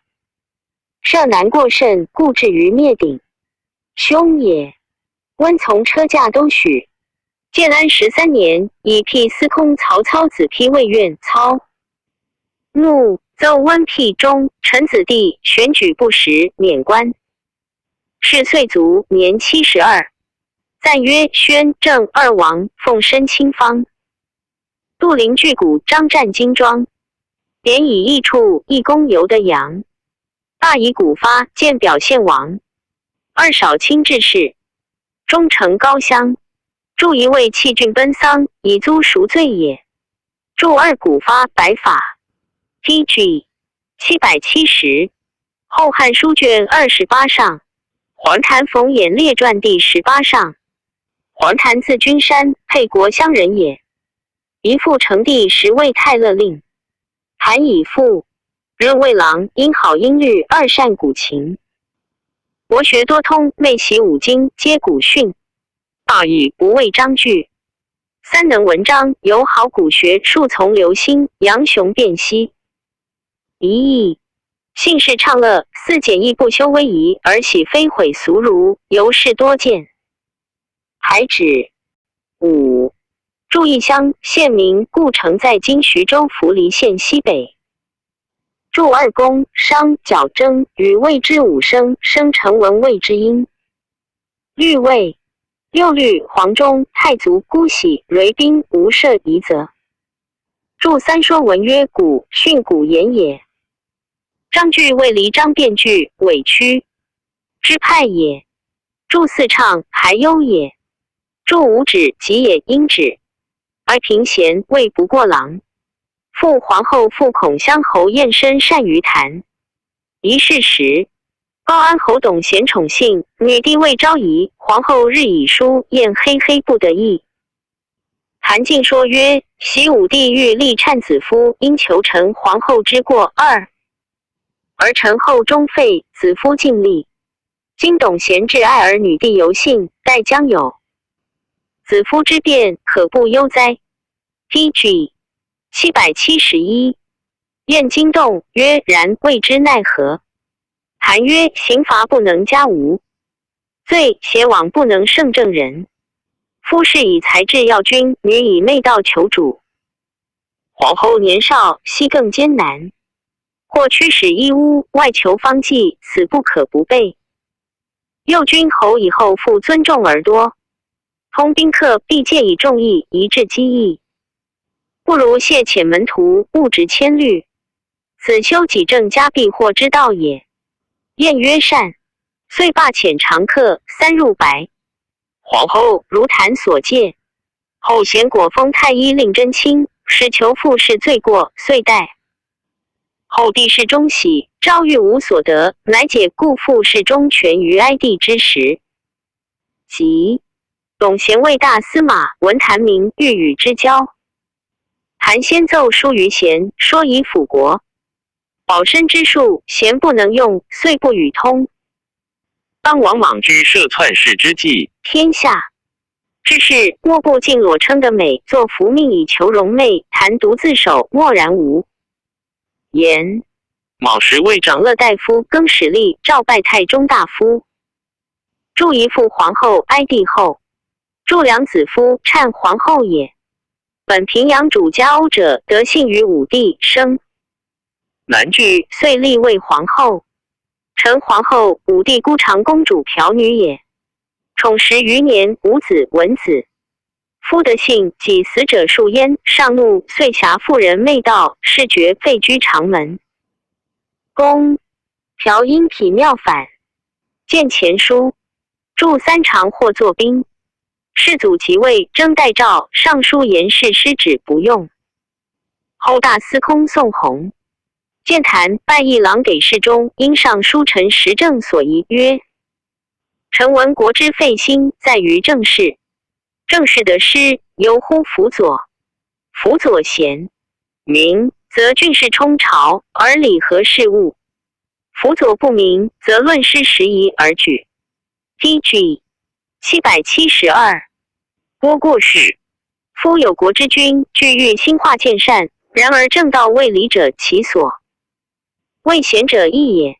射难过甚，故至于灭鼎，凶也。温从车驾都许。建安十三年，以辟司空曹操子辟魏愿操。怒，奏温辟中，臣子弟，选举不实，免官。是岁卒，年七十二。赞曰：宣、郑二王奉身亲方。杜陵巨贾张占荆庄，典以易处易攻游得阳。罢以贾发见表献王。二少卿志士，终城高乡。注一卫弃郡奔丧，以租赎罪也。注二贾发白发。T G 七百七十。后汉书卷二十八上，桓谭冯衍列传第十八上。桓谭字君山，沛国乡人也。遗父成帝时为太勒令。韩以父，任魏郎，因好音律，而善古琴。博学多通，内习五经，皆古训。大意不畏章句。三能文章，有好古学，数从刘歆、杨雄辨析。 一意，性事畅乐，似简易不修，微仪而喜非毁俗儒，尤是多见。还指。五，注意乡县名，故城在今徐州伏黎县西北。注二公商角征，与未之五声，声成文未之音。律未，六律黄钟，太祖姑息，叡兵无射夷则。 注三说文曰古，训古言也。章句未离章变句，委屈。支派也。注四唱，还忧也。注五止，即也应止。而平弦未不过郎。父皇后父孔相侯晏深善于弹。仪式时，高安侯董贤宠幸，女帝未昭仪，皇后日以疏宴，嘿嘿不得意。 韩进说曰：昔武帝欲立婵子夫，因求陈皇后之过二，而陈后终废，子夫尽立。今董贤至爱儿女帝犹幸，待将有。子夫之变，可不忧哉。T G 七百七十一。晏惊动曰：然未知奈何？韩曰：刑罚不能加无，罪邪枉不能胜正人。夫是以才智要君，女以媚道求主。皇后年少，悉更艰难。或驱使衣污，外求方剂，此不可不备。又君侯以后复尊重而多，通宾客必借以重义，以致机义。不如谢遣门徒，勿执千虑。 子修己政，家必获之道也。晏曰：善。遂罢遣常客三入白。皇后如弹所借，后贤果封太医令真卿，使求父世罪过，遂代。后帝世忠喜，昭遇无所得，乃解故父世忠权于哀帝之时。即董贤为大司马，闻韩名，欲与之交。 韩先奏书于贤，说以辅国。保身之术，贤不能用，遂不与通。当王莽之设篡弑之计，天下之士莫不尽裸称的美，作伏命以求荣媚，谈独自守，默然无言。莽时为长乐大夫更始吏，赵拜太中大夫。注一父皇后哀帝后，注梁子夫谄皇后也。 本平阳主家欧者，得幸于武帝，生男拒，遂立魏皇后。陈皇后，武帝姑长公主嫖女也。宠十余年，无子闻子。夫得幸，几死者数焉，上怒，遂携妇人媚道，视绝废居长门。公嫖阴体庙反，见前书。注三常或作兵。世祖即位，征代赵，尚书言事失止不用。 后大司空宋弘，建坛拜议郎给事中，因上书陈时政所疑曰：臣闻国之废兴在于政事，政事得失由乎辅佐，辅佐贤明，则俊士充朝而礼合事务，辅佐不明，则论师时疑而举。 第七百七十二。郭郭氏。夫有国之君，具欲兴化建善，然而政道未理者其所。未贤者亦也。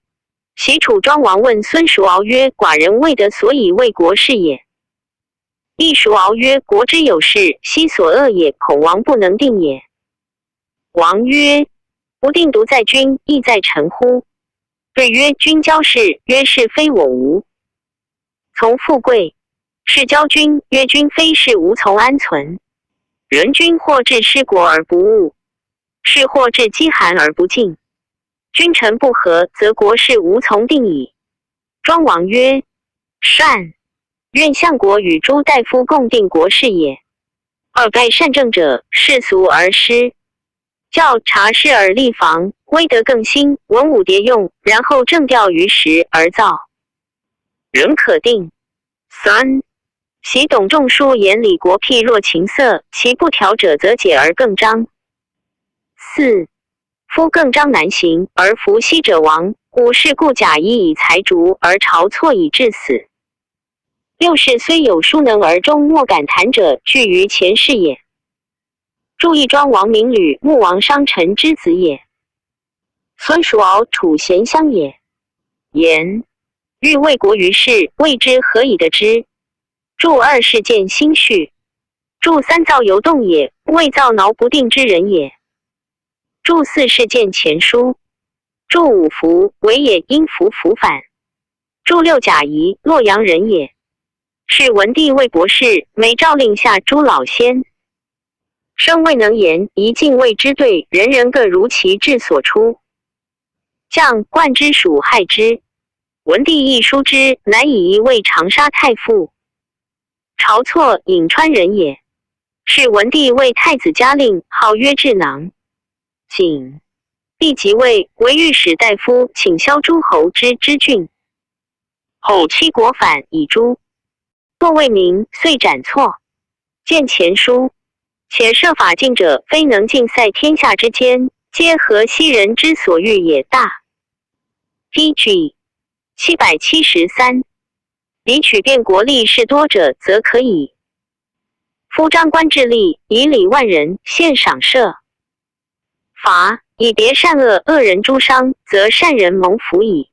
齐楚庄王问孙叔敖曰：寡人未得所以为国事也。亦叔敖曰：国之有事，悉所恶也，恐王不能定也。王曰：不定独在君，亦在臣乎？对曰：君交事，曰是非我无。从富贵，是交君，曰君非是无从安存。人君或至失国而不务，是或至饥寒而不进。君臣不和，则国事无从定矣。庄王曰：善，愿相国与诸大夫共定国事也。二代善政者，世俗而失，教察事而立防，威德更新，文武迭用，然后政调于时而造。人可定。三，习董仲舒言礼国譬若琴瑟，其不调者则解而更张。四，夫更张难行而弗息者亡，五世故贾谊以才竹而晁错以致死。六世虽有书能而终莫敢谈者，惧于前世也。注意庄王闵吕，穆王商臣之子也。孙叔敖楚咸襄也。言，欲为国于世，未知何以得之。注二世见心绪。注三造犹动也，未造挠不定之人也。注四世见前书。注五服为也，因服服反。注六贾谊，洛阳人也。是文帝为国事，每诏令下诸老先。生未能言，宜尽谓之对，人人各如其志所出。将冠之属害之。文帝亦疏之，乃以一位长沙太傅。晁错，颍川人也。是文帝为太子嘉令，号曰智囊。景帝即位，为御史大夫，请萧诸侯之之郡。后七国反以诛。洛未明，遂斩错。见前书。且设法尽者，非能尽塞天下之间，皆河西人之所欲也大。D G七百七十三。彼取变国力士多者，则可矣。夫张冠致力，以礼万人，献赏射伐，以别善恶，恶人诛商，则善人蒙福矣。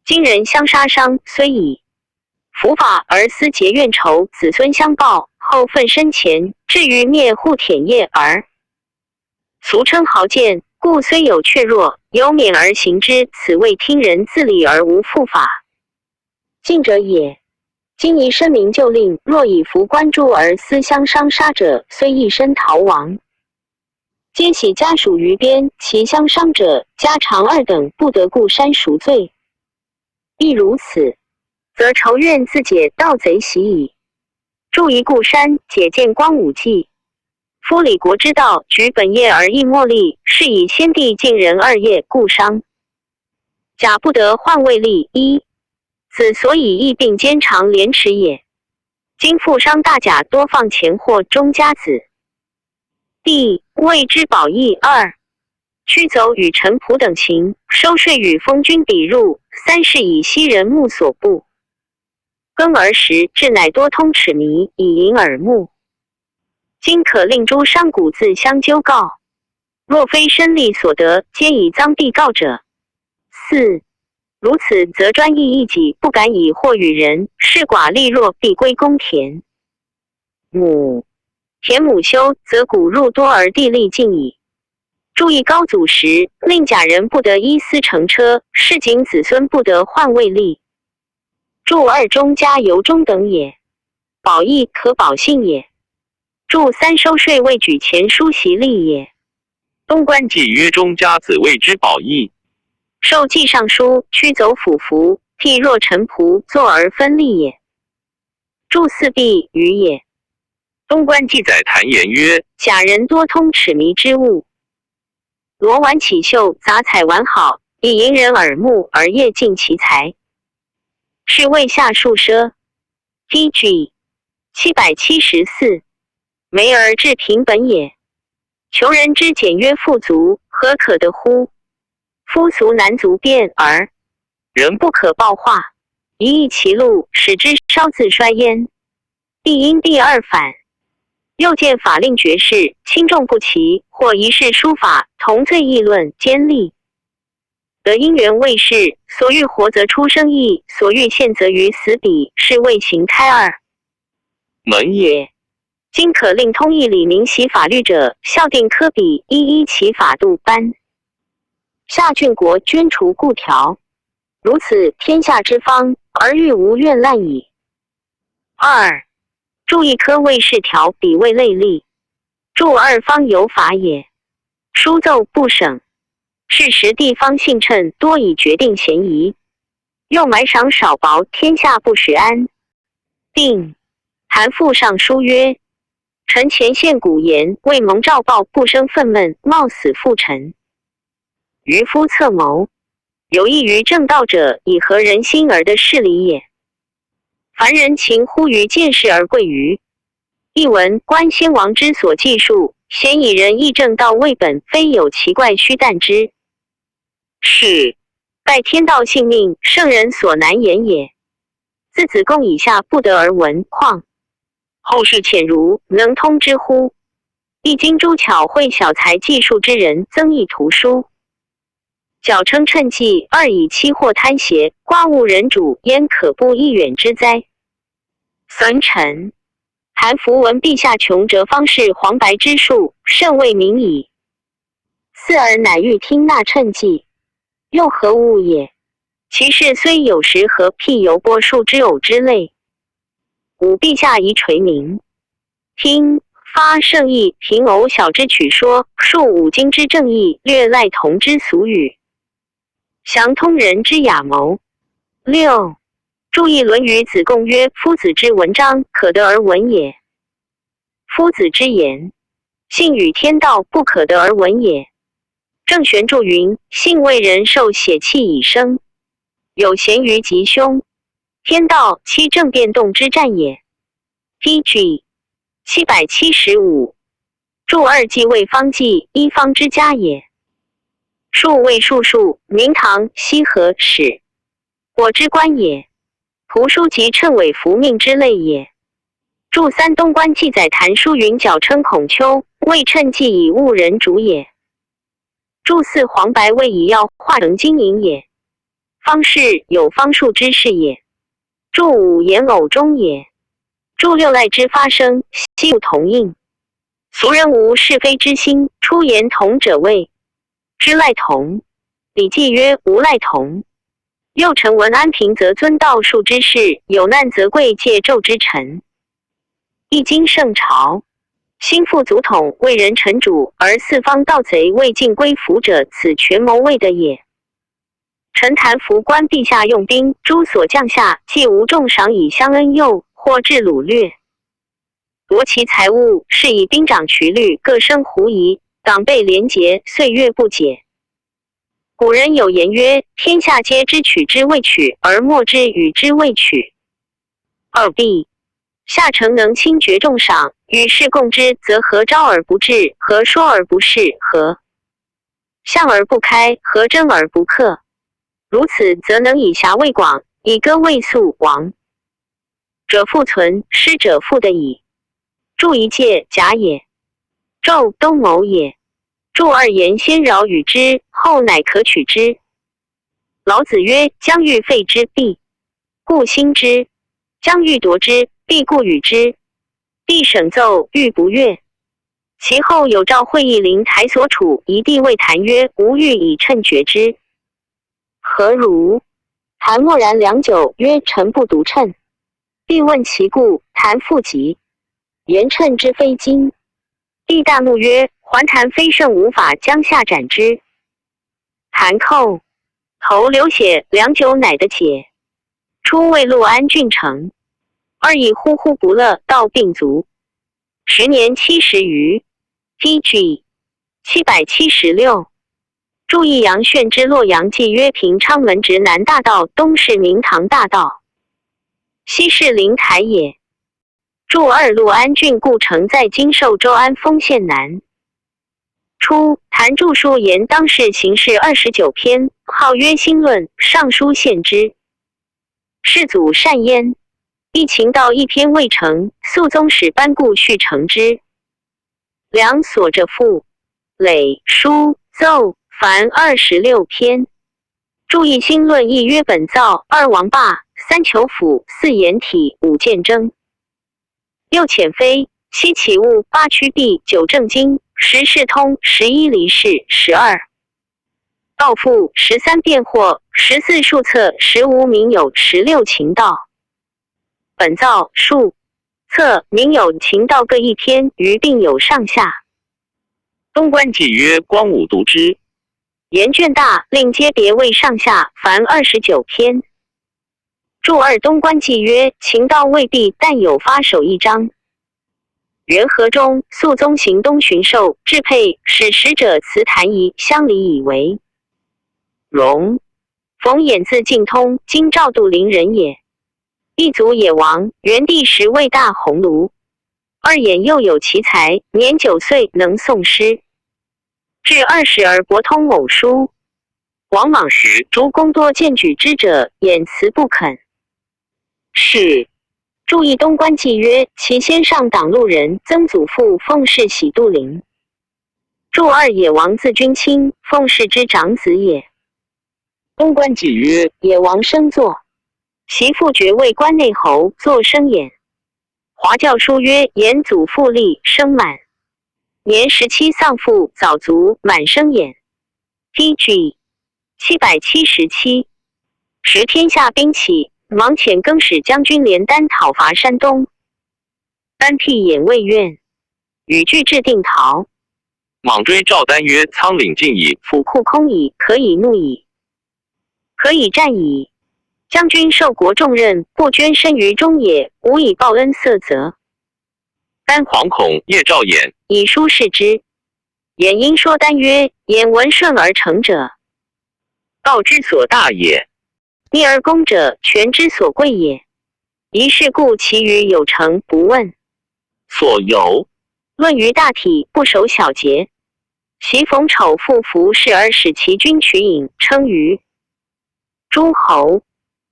今人相杀商虽矣，伏法而思结怨仇，子孙相报，后愤深前，至于灭户田业耳。俗称豪健，故虽有却弱，犹免而行之，此谓听人自礼而无复法。近者也。今宜申明旧令，若以服官诸而思相商杀者，虽一身逃亡，皆徙家属于边，其相商者，加尝二等，不得固山赎罪。亦如此，则仇怨自解，盗贼息矣。注意固山，解见光武纪。夫礼国之道，举本业而易末利，是以先帝尽人二业，固商。甲不得换位立，一，子所以义并兼长廉耻也。今富商大贾多放钱货终家子。D，谓之宝义。二，驱走与臣仆等情，收税与封君比入。三是以息人目所不。 耕而食之乃多通齿弥，以盈耳目。今可令诸商贾自相纠告，若非申利所得，皆以赃必告者。四，如此则专议一己，不敢以货与人，是寡力弱，必归公田。五，田亩休，则谷入多而地利尽矣。 注意高祖时，令甲人不得依私乘车，是仅子孙不得换位立。注二终家由中等也，保义可保信也。注三收税未举前书习利也。东官既曰：中家子谓之保义。受季尚书，驱走府服，譬若臣仆，坐而分立也。 注四必于也。东官记载谈言曰：甲人多通齿弥之物。螺丸起绣，杂彩完好，以引人耳目而夜尽其才。是谓下述奢。T G 七百七十四，梅而质平本也。求人之简约富足，何可得乎？夫俗难足变而人不可暴化，一易其路，使之稍自衰焉。必因第二反。又见法令绝世，轻重不齐，或一世书法同罪议论兼立。则因缘未逝，所欲活则出生意，所欲现则于死彼，是谓形开二门也。今可令通义理明习法律者，校定科比，一一其法度般。夏郡国捐除故条，如此天下之方，而欲无怨烂矣。二，注一科谓是条，彼谓类例。注二方有法也，书奏不省，是时地方姓谶多以决定嫌疑，又买赏少薄，天下不时安定。韩复上书曰：臣前献古言，未蒙诏报，不生愤懑，冒死复陈。渔夫策谋，有益于正道者，以合人心而得事理也。凡人勤忽于见识而贵于一文，观先王之所记述，咸以仁义正道为本，非有奇怪虚诞之事，拜天道性命，圣人所难言也。自子贡以下不得而闻，况后世浅如能通之乎？一今诸巧慧小才记述之人，增益图书。 脚称谶计，二以欺惑贪邪，刮物人主，焉可不亦远之哉？损臣。韩服闻陛下穷则方士黄白之术，甚为明矣。四而乃欲听纳谶计，又何物也？其事虽有时，何譬犹播树之偶之类？五陛下宜垂明， 听发圣意，平偶小之曲说，述五经之正义，略赖同之俗语，详通人之雅谋。六，注意论语子贡曰：夫子之文章，可得而闻也。夫子之言，信与天道，不可得而闻也。郑玄注云：信为人受血气以生，有贤于吉凶，天道七政变动之战也。 P G七百七十五，注二纪谓方纪，一方之家也。述谓述述，明堂西河始，国之官也。图书及谶纬服命之类也。注三东观纪载谈书云：脚称孔丘，谓谶计以误人主也。 注四黄白谓以要化成金银也。方士有方术之士也。注五言偶中也。注六赖之发声，悉不同应。俗人无是非之心，出言同者谓之赖同。礼记曰：无赖同。又臣闻安平则尊盗术之士，有难则贵借咒之臣。 易经盛朝，兴父祖统，为人臣主，而四方盗贼未尽归服者，此权谋为的也。臣谈服观陛下用兵，诸所将下，既无重赏以相恩佑，或至掳掠，夺其财物，是以兵长渠律，各生狐疑，党备连结，岁月不解。古人有言曰：天下皆知取之未取，而莫知与之未取。 二必，下臣能轻决重赏，与士共之，则何招而不至？何说而不是？何向而不开？何争而不克？如此则能以狭为广，以歌为诉，亡者复存，失者复得矣。注一介，甲也。咒，东谋也。注二言先饶与之，后乃可取之。 老子曰：将欲废之，必固兴之；将欲夺之，必固与之。帝审奏，欲不悦。其后有诏会议灵台所处一地谓谈曰：吾欲以谶决之，何如？谈默然良久，曰：臣不独谶。帝问其故，谈复疾。言谶之非今。帝大怒曰：还谈非圣无法，将下斩之。 韩寇，头流血良久，乃得解。出谓陆安郡城，二以呼呼不乐，道病卒，时年七十余。T G七百七十六。注意杨泫之洛阳纪约平昌门直南大道，东是明堂大道，西是灵台也。注二陆安郡故城在今寿州安丰县南。初，韩著书言当世形势二十九篇，号曰新论，尚书献之。世祖善焉，亦勤盗一篇未成，肃宗始班固续成之。梁所者赋、累、书、奏凡二十六篇。注意新论一曰本造，二王霸，三求辅，四言体，五鉴征，六遣妃，七起物，八屈裨，九正经，十释通，十一离释，十二盗赋，十三辩惑，十四数策，十五名有，十六勤盗。本造、数、策、名有、勤盗各一篇，余并有上下。东关纪约光武读之。言卷大，另皆别为上下，凡二十九篇。注二东关纪约，勤盗未毕，但有发首一章。元和中，肃宗行东巡狩，至沛，使使者辞谈仪，乡里以为荣。冯衍字敬通，今赵杜陵人也。一族野王，元帝时为大鸿胪。二衍又有奇才，年九岁能诵诗。至二十而博通偶书。王莽时诸公多荐举之者，衍辞不肯。是。注意东关纪约，其先上党路人曾祖父奉氏喜杜陵。注二野王字君卿，奉氏之长子也。东关纪约，野王生作。其父爵位关内侯，作生衍。华教书曰：衍祖父立，生满。年十七丧父，早卒，满生衍。T G 七百七十七。时天下兵起，莽遣更始将军连丹讨伐山东。班辟偃未愿，与拒至定陶。莽追赵丹曰：仓廪尽矣，府库空矣，可以怒矣，可以战矣。将军受国重任，不捐身于中野，无以报恩色则。丹惶恐夜召偃，以书示之。偃因说丹曰：偃闻顺而成者，道之所大也。逆而恭者，权之所贵也。一事故其余有成不问。所由，论于大体，不守小节。昔冯丑复服氏而使其君取郢，称于诸侯。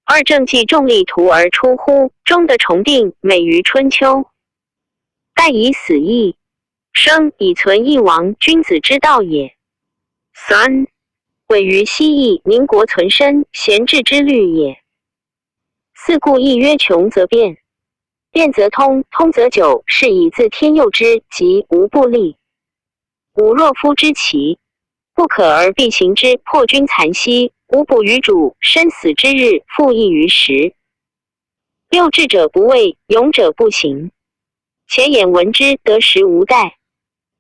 二政纪重利徒而出乎中的重定，美于春秋。但以死易，生以存一王君子之道也。三，毁于西易民国存身贤志之虑也。四故亦曰穷则变，变则通，通则久，是以自天佑之，及无不利。五若夫知其不可而必行之，破军残息，无补于主，生死之日，复益于时。六智者不畏，勇者不行。且偃闻之，得时无待。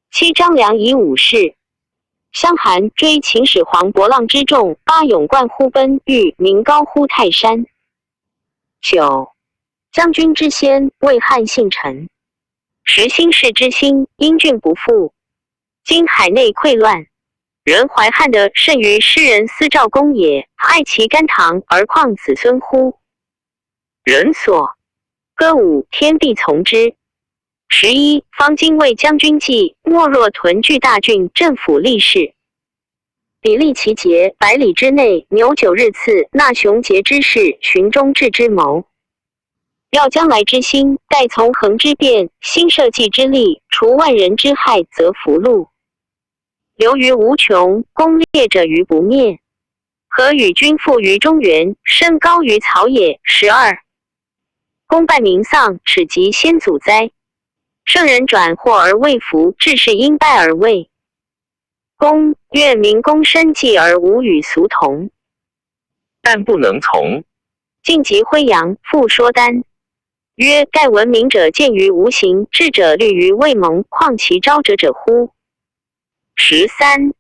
七张良以武事。襄韩追秦始皇博浪之众，八勇冠乎奔，遇民高乎泰山。九，将军之先，魏汉信臣。时兴士之兴，因郡不复，今海内溃乱，人怀汉德甚于诗人司赵公也，爱其甘棠而况子孙乎？人所歌舞，天必从之。十一，方今魏将军计，莫若屯聚大郡，镇抚吏士。砥砺其节，百里之内，牛九日次，纳熊节之势，循中至之谋。要将来之心，待从横之变，兴社稷之利，除万人之害，则福禄留于无穷，功烈者于不灭。何与君父于中原，身高于草野？十二，功败民丧，耻及先祖哉。圣人转祸而未服，志士因败而未功。愿民躬身计而无与俗同。但不能从。晋及辉阳，复说丹曰：盖闻明者见于无形，智者虑于未萌，况其昭者乎？十三，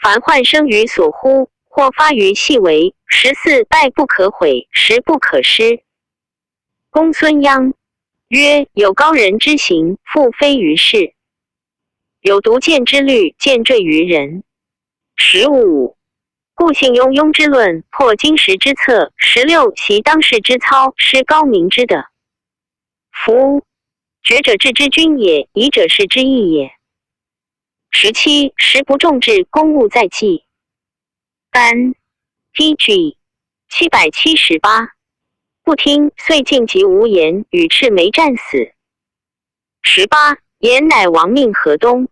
凡患生于所忽，或发于细微。十四，败不可悔，时不可失。公孙鞅曰：有高人之行，复非于世；有独见之虑，见坠于人。十五，故信庸，庸之论，破经史之策。十六，习当世之操，师高明之德。夫，学者至之君也，疑者是之义也。十七，时不中志，功勿再继。 三，T G，七百七十八，不听，遂进及无言，与赤眉战死。十八，言乃亡命河东。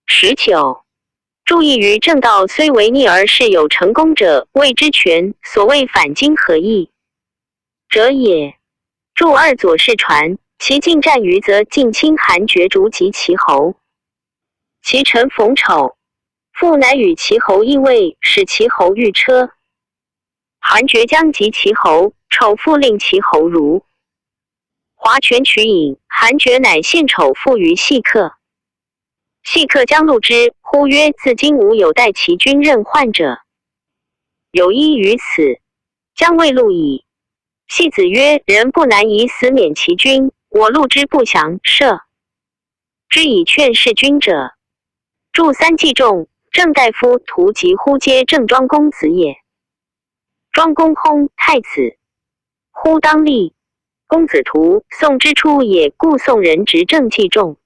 十九，注意于正道虽为逆而事有成功者，谓之权。所谓反经合义者也。注二，左氏传，其进战于则进侵韩厥，逐及其侯。其臣冯丑， 父乃与其侯议位，使其侯御车。韩厥将及其侯，丑复令其侯如华泉取饮，韩厥乃献丑父于细客。细客将录之，呼曰：自今无有代其君任换者，有一于此，将未录矣。细子曰：人不难以死免其君，我录之不详，赦 之以劝事君者。注三，季仲，正大夫、徒及乎皆正庄公子也。庄公薨，太子，乎当立。公子徒，宋之初也，故宋人执政季仲。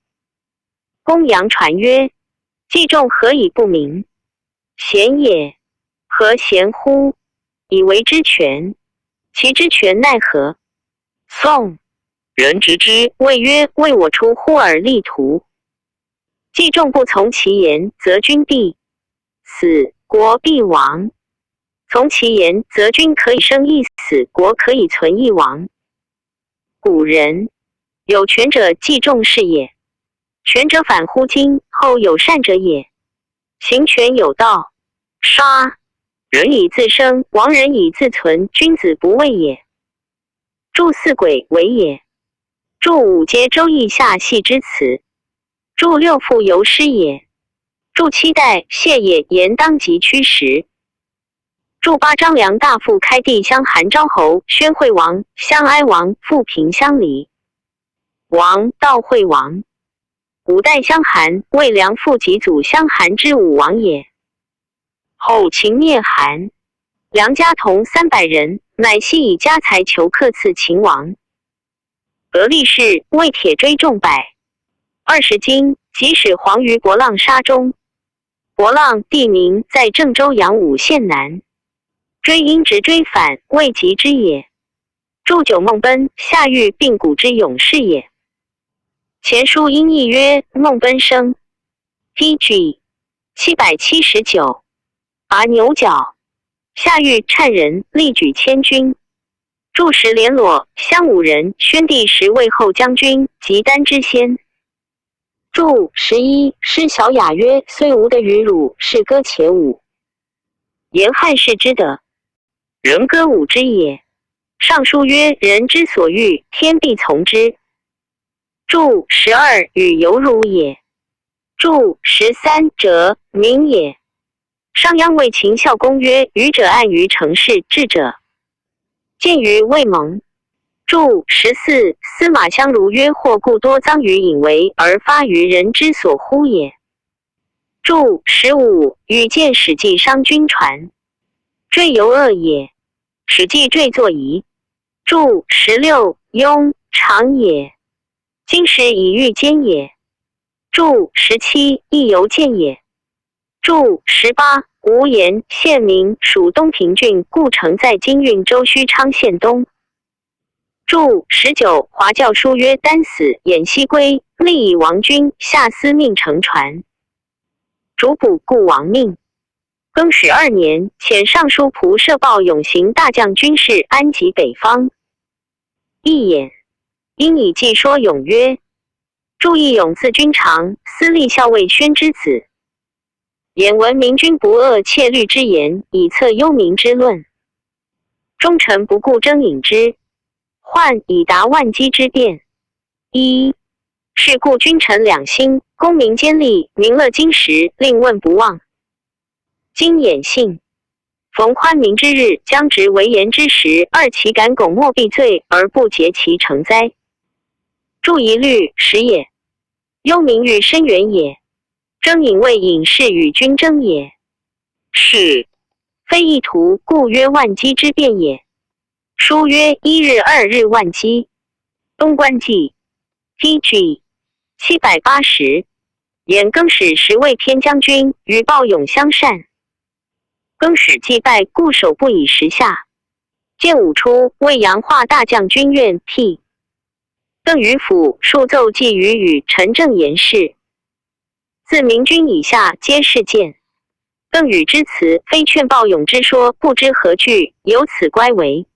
公羊传曰：季仲何以不明？ 贤也，何贤乎？以为之权，其之权奈何？宋人执之，谓曰：为我出乎尔立徒。季仲不从其言，则君必死，国必亡。从其言，则君可以生义，死，国可以存义亡。古人有权者，季仲是也。权者反乎今，后有善者也。行权有道，杀人以自生，亡人以自存，君子不畏也。注四，轨为也。注五，皆周易下系之辞。注六，复由师也。注七，代谢也，言当及驱时。注八，张梁大复开地，相韩、昭侯、宣惠王、相哀王、复平相离王、悼惠王。五代相韩，魏梁复及祖相韩之武王也。后秦灭韩，梁家同三百人，乃悉以家财求克刺秦王。俄立氏，魏铁追众百二十金，即使黄鱼博浪沙中。 博浪地名在郑州阳武县南。追因直追反，谓及之也。注九，孟奔，夏域并谷之勇士也。前书因译曰孟奔生。T G七百七十九，拔牛角。夏域蔡人力举千军。注十，联络襄武人宣帝时魏后将军及丹之先。 注十一，诗小雅曰：虽无德于鲁，是歌且舞。言汉室之德，人歌舞之也。尚书曰：人之所欲，天必从之。注十二，与犹如也。注十三，哲，明也。 商鞅谓秦孝公曰：愚者暗于城市，智者见于未萌。注十四，司马相如曰：祸故多臧于隐为，而发于人之所呼也。注十五，与见史记商君传，追犹恶也。史记追作疑。注十六，庸，常也。今时以喻兼也。注十七，亦犹见也。 注十八，无言，县名，属东平郡，故城在今运州虚昌县东。注十九，华教书曰：丹死偃西归，立以亡君，下司命乘船，主卜故亡命。更始二年，遣尚书仆射报永行大将军事，安及北方。一眼，因以计说永曰：注意永字君长，司隶校尉宣之子。 眼闻明君不恶窃律之言，以策幽冥之论。忠臣不顾征引之，患以达万机之变。一，是故君臣两心，公明兼利，明乐经时，令问不忘。今偃信，逢宽明之日，将执为言之时，二岂敢拱墨敝罪而不竭其成哉？注一律，始也。幽冥于深远也。 征引谓隐士与君争也。是。非议图，故曰万机之变也。书曰：一日二日万机。东观纪，T G，七百八十。演更始时，魏偏将军与暴勇相善。更始既败，固守不以时下。建武初，魏杨化大将军愿辟。 邓禹甫数奏纪于与陈正言事。自明君以下皆是谏。邓禹之辞，非劝暴勇之说，不知何惧，由此乖为。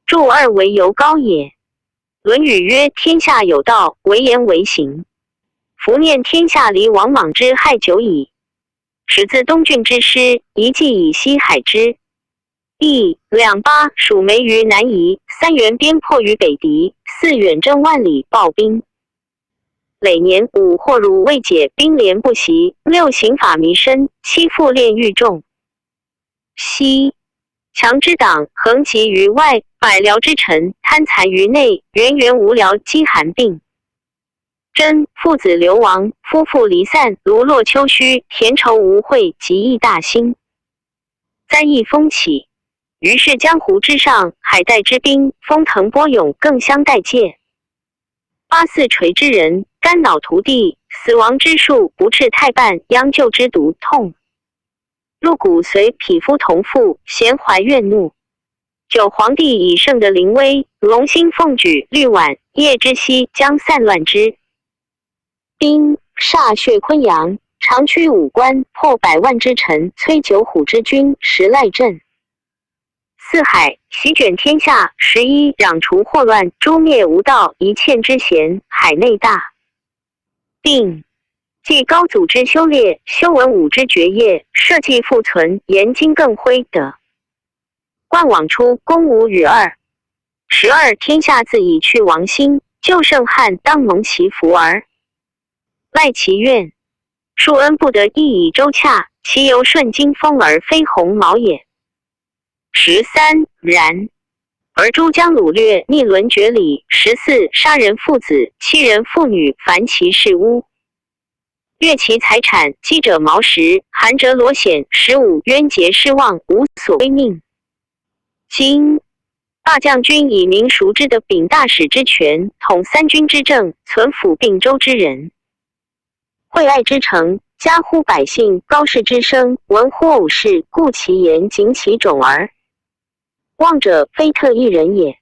注：二为由高也。论语曰：天下有道，为言为行。夫念天下离王莽之害久矣。始自东郡之师，一计以西海之。 亦两巴属梅于南夷，三原边破于北狄，四远征万里暴兵。累年五霍虏未解，兵连不息，六刑法弥深，七复炼狱众。西。强之党横集于外，百僚之臣贪残于内，源源无聊饥寒病。真父子流亡，夫妇离散，如落秋须，田畴无惠，极易大兴。 灾疫风起，于是江湖之上，海带之滨，风腾波涌，更相待借。八四垂之人，肝脑涂地，死亡之数不赤泰半，殃旧之毒痛。入骨髓，匹夫同父，咸怀怨怒。九皇帝已盛的临危，龙兴凤举，绿碗夜之息，将散乱之。 兵，歃血昆阳，长驱五关，破百万之陈，摧九虎之军，实赖阵。四海，席卷天下，十一，养除祸乱，诛灭无道，以欠之嫌，海内大。并，纪高祖之修列，修文武之爵业，社稷复存，言今更辉德。 冠网初，公无与二。十二，天下自以去王兴，旧圣汉当蒙其福尔。赖其怨，树恩不得一以周洽，其犹顺经风而非鸿毛也。十三，然。而诸将掳掠，逆伦绝礼。十四，杀人父子，欺人妇女，凡其事污。 掠其财产，饥者毛食，寒者裸显。十五，渊洁失望，无所归命。今，大将军以民熟之的秉大使之权，统三军之政，存抚并周之人。惠爱之诚，嘉乎百姓，高士之声，闻乎偶室，故其言仅其种耳。妄者非特异人也。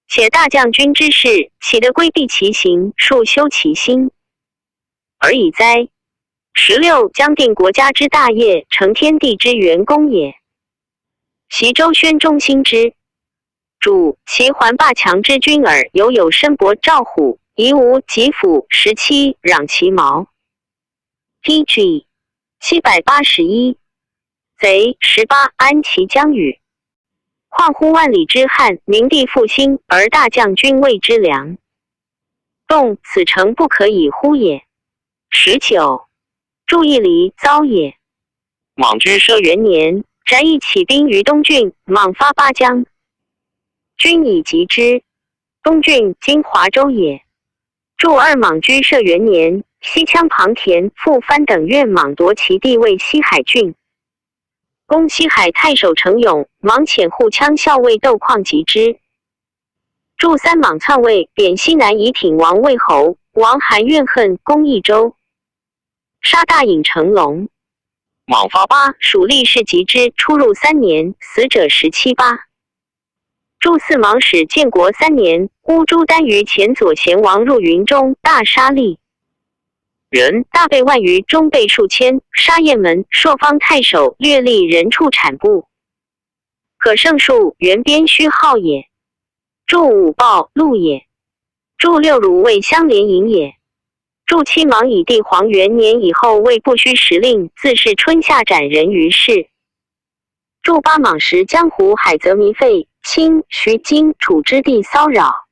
且大将军之事，岂得规避其行，束修其心？ 而已哉。十六，将定国家之大业，成天地之元功也。习周宣中兴之。主，齐桓霸强之君耳，犹有申伯赵虎，夷吾吉辅。十七，壤其矛。P G，七百八十一。贼，十八，安其疆域。 况乎万里之汉，明帝复兴，而大将军未知粮。动，此诚不可以乎也。十九，注意离遭也。莽居奢元年，翟义起兵于东郡，莽发巴疆。君以及之，东郡今华州也。注二，莽居奢元年，西羌庞恬、傅番等愿莽夺其地，为西海郡。 攻西海太守程勇，莽遣护羌校尉窦况及之。注三，莽篡位，贬西南夷挺王魏侯，王韩怨恨，攻益州，杀大尹程龙。莽发巴，属力士及之，出入三年，死者十七八。 注四，莽始建国三年，乌珠单于遣左贤王入云中，大杀溧人，大被万余，中被数千，杀雁门、朔方太守，略立人畜产部。可胜数，原边虚号也。注五，暴辂也。注六，鲁卫相连营也。注七，莽以帝皇元年以后，为不虚时令，自是春夏斩人于市。 注八，莽时江湖海则糜废，侵、徐、荆、楚之地骚扰。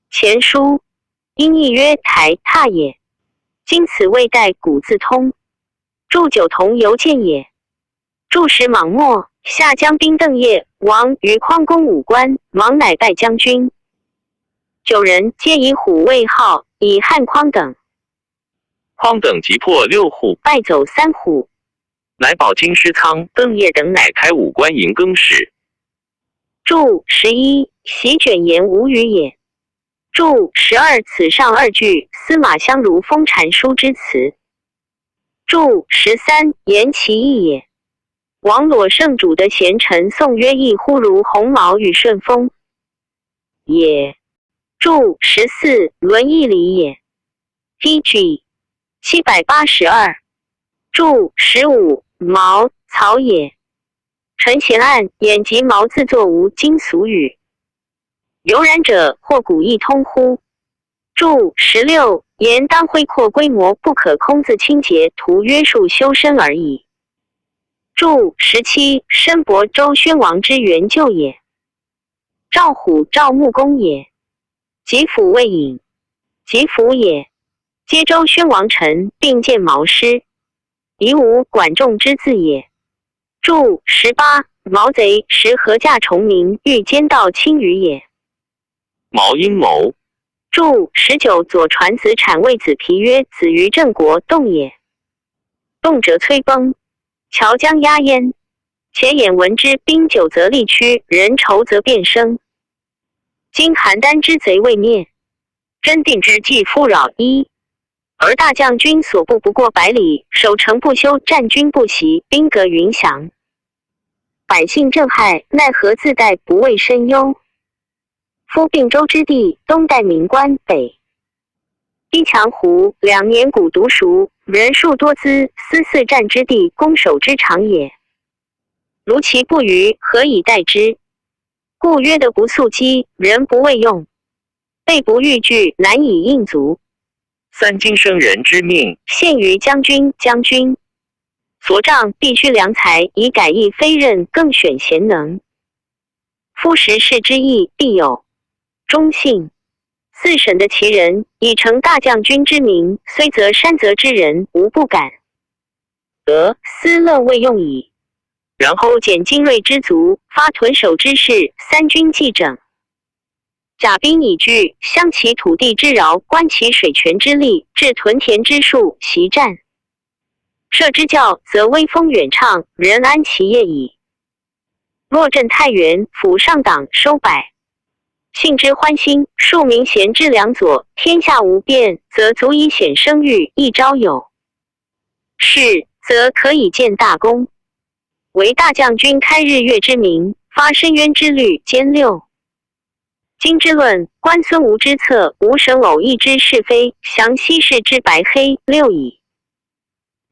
前书，音译曰台踏也。今此谓带古字通。注九，同游见也。注十，莽末，夏羌兵邓业、王于匡攻武关，莽乃败将军。九人，皆以虎为号，以汉匡等。匡等即破六虎，败走三虎。乃保京师仓、邓业等乃开武关营更始。注十一，席卷言无语也。注十二，此上二句司马相如封禅书之词。注十三，言其意也。 网罗圣主的贤臣宋约亦忽如鸿毛与顺风也。注十四，伦议礼也。D G七百八十二。注十五，毛，草也。陈贤案，演及毛自作无经俗语。 有染者或古亦通乎？注十六，言当恢阔规模，不可空自清节图约束修身而已。注十七，申伯周宣王之元旧也。赵虎赵穆公也。及辅未引，及辅也。皆周宣王臣并见毛师，以无管仲之字也。 注十八，毛贼时合驾崇明，欲奸盗侵余也。毛阴谋。注十九，左传子产谓子皮曰：子于郑国，冻也。冻则摧崩，桥将压焉。且眼闻之，兵久则力屈，人稠则变生。今邯郸之贼未灭， 真定之计复扰一。而大将军所部不过百里，守城不修，战军不息，兵革云翔。百姓震骇，奈何自待，不畏深忧。夫并州之地，东带岷关，北依强胡，两年谷独熟，人数多资，斯四战之地，攻守之长也。如其不与，何以待之？故曰：德不速饥，人不畏用， 备不逾矩，难以应足。三今圣人之命，限于将军，将军。所仗必须良才，以改易非任，更选贤能。夫时势之易，必有忠信。四省的奇人，以成大将军之名，虽则山泽之人，无不敢。得斯乐未用矣。然后减精锐之卒，发屯守之势，三军既整， 甲兵已聚，相其土地之饶，观其水泉之力，至屯田之数，习战。射之教，则威风远唱，人安其业矣。若镇太原，抚上党，收百姓之欢心，树民贤之良佐，天下无变，则足以显声誉，一朝有事，则可以建大功。唯大将军开日月之明，发深渊之律，兼六 经之论，观孙吴之策，无神偶易之是非，详悉事之白黑，六矣。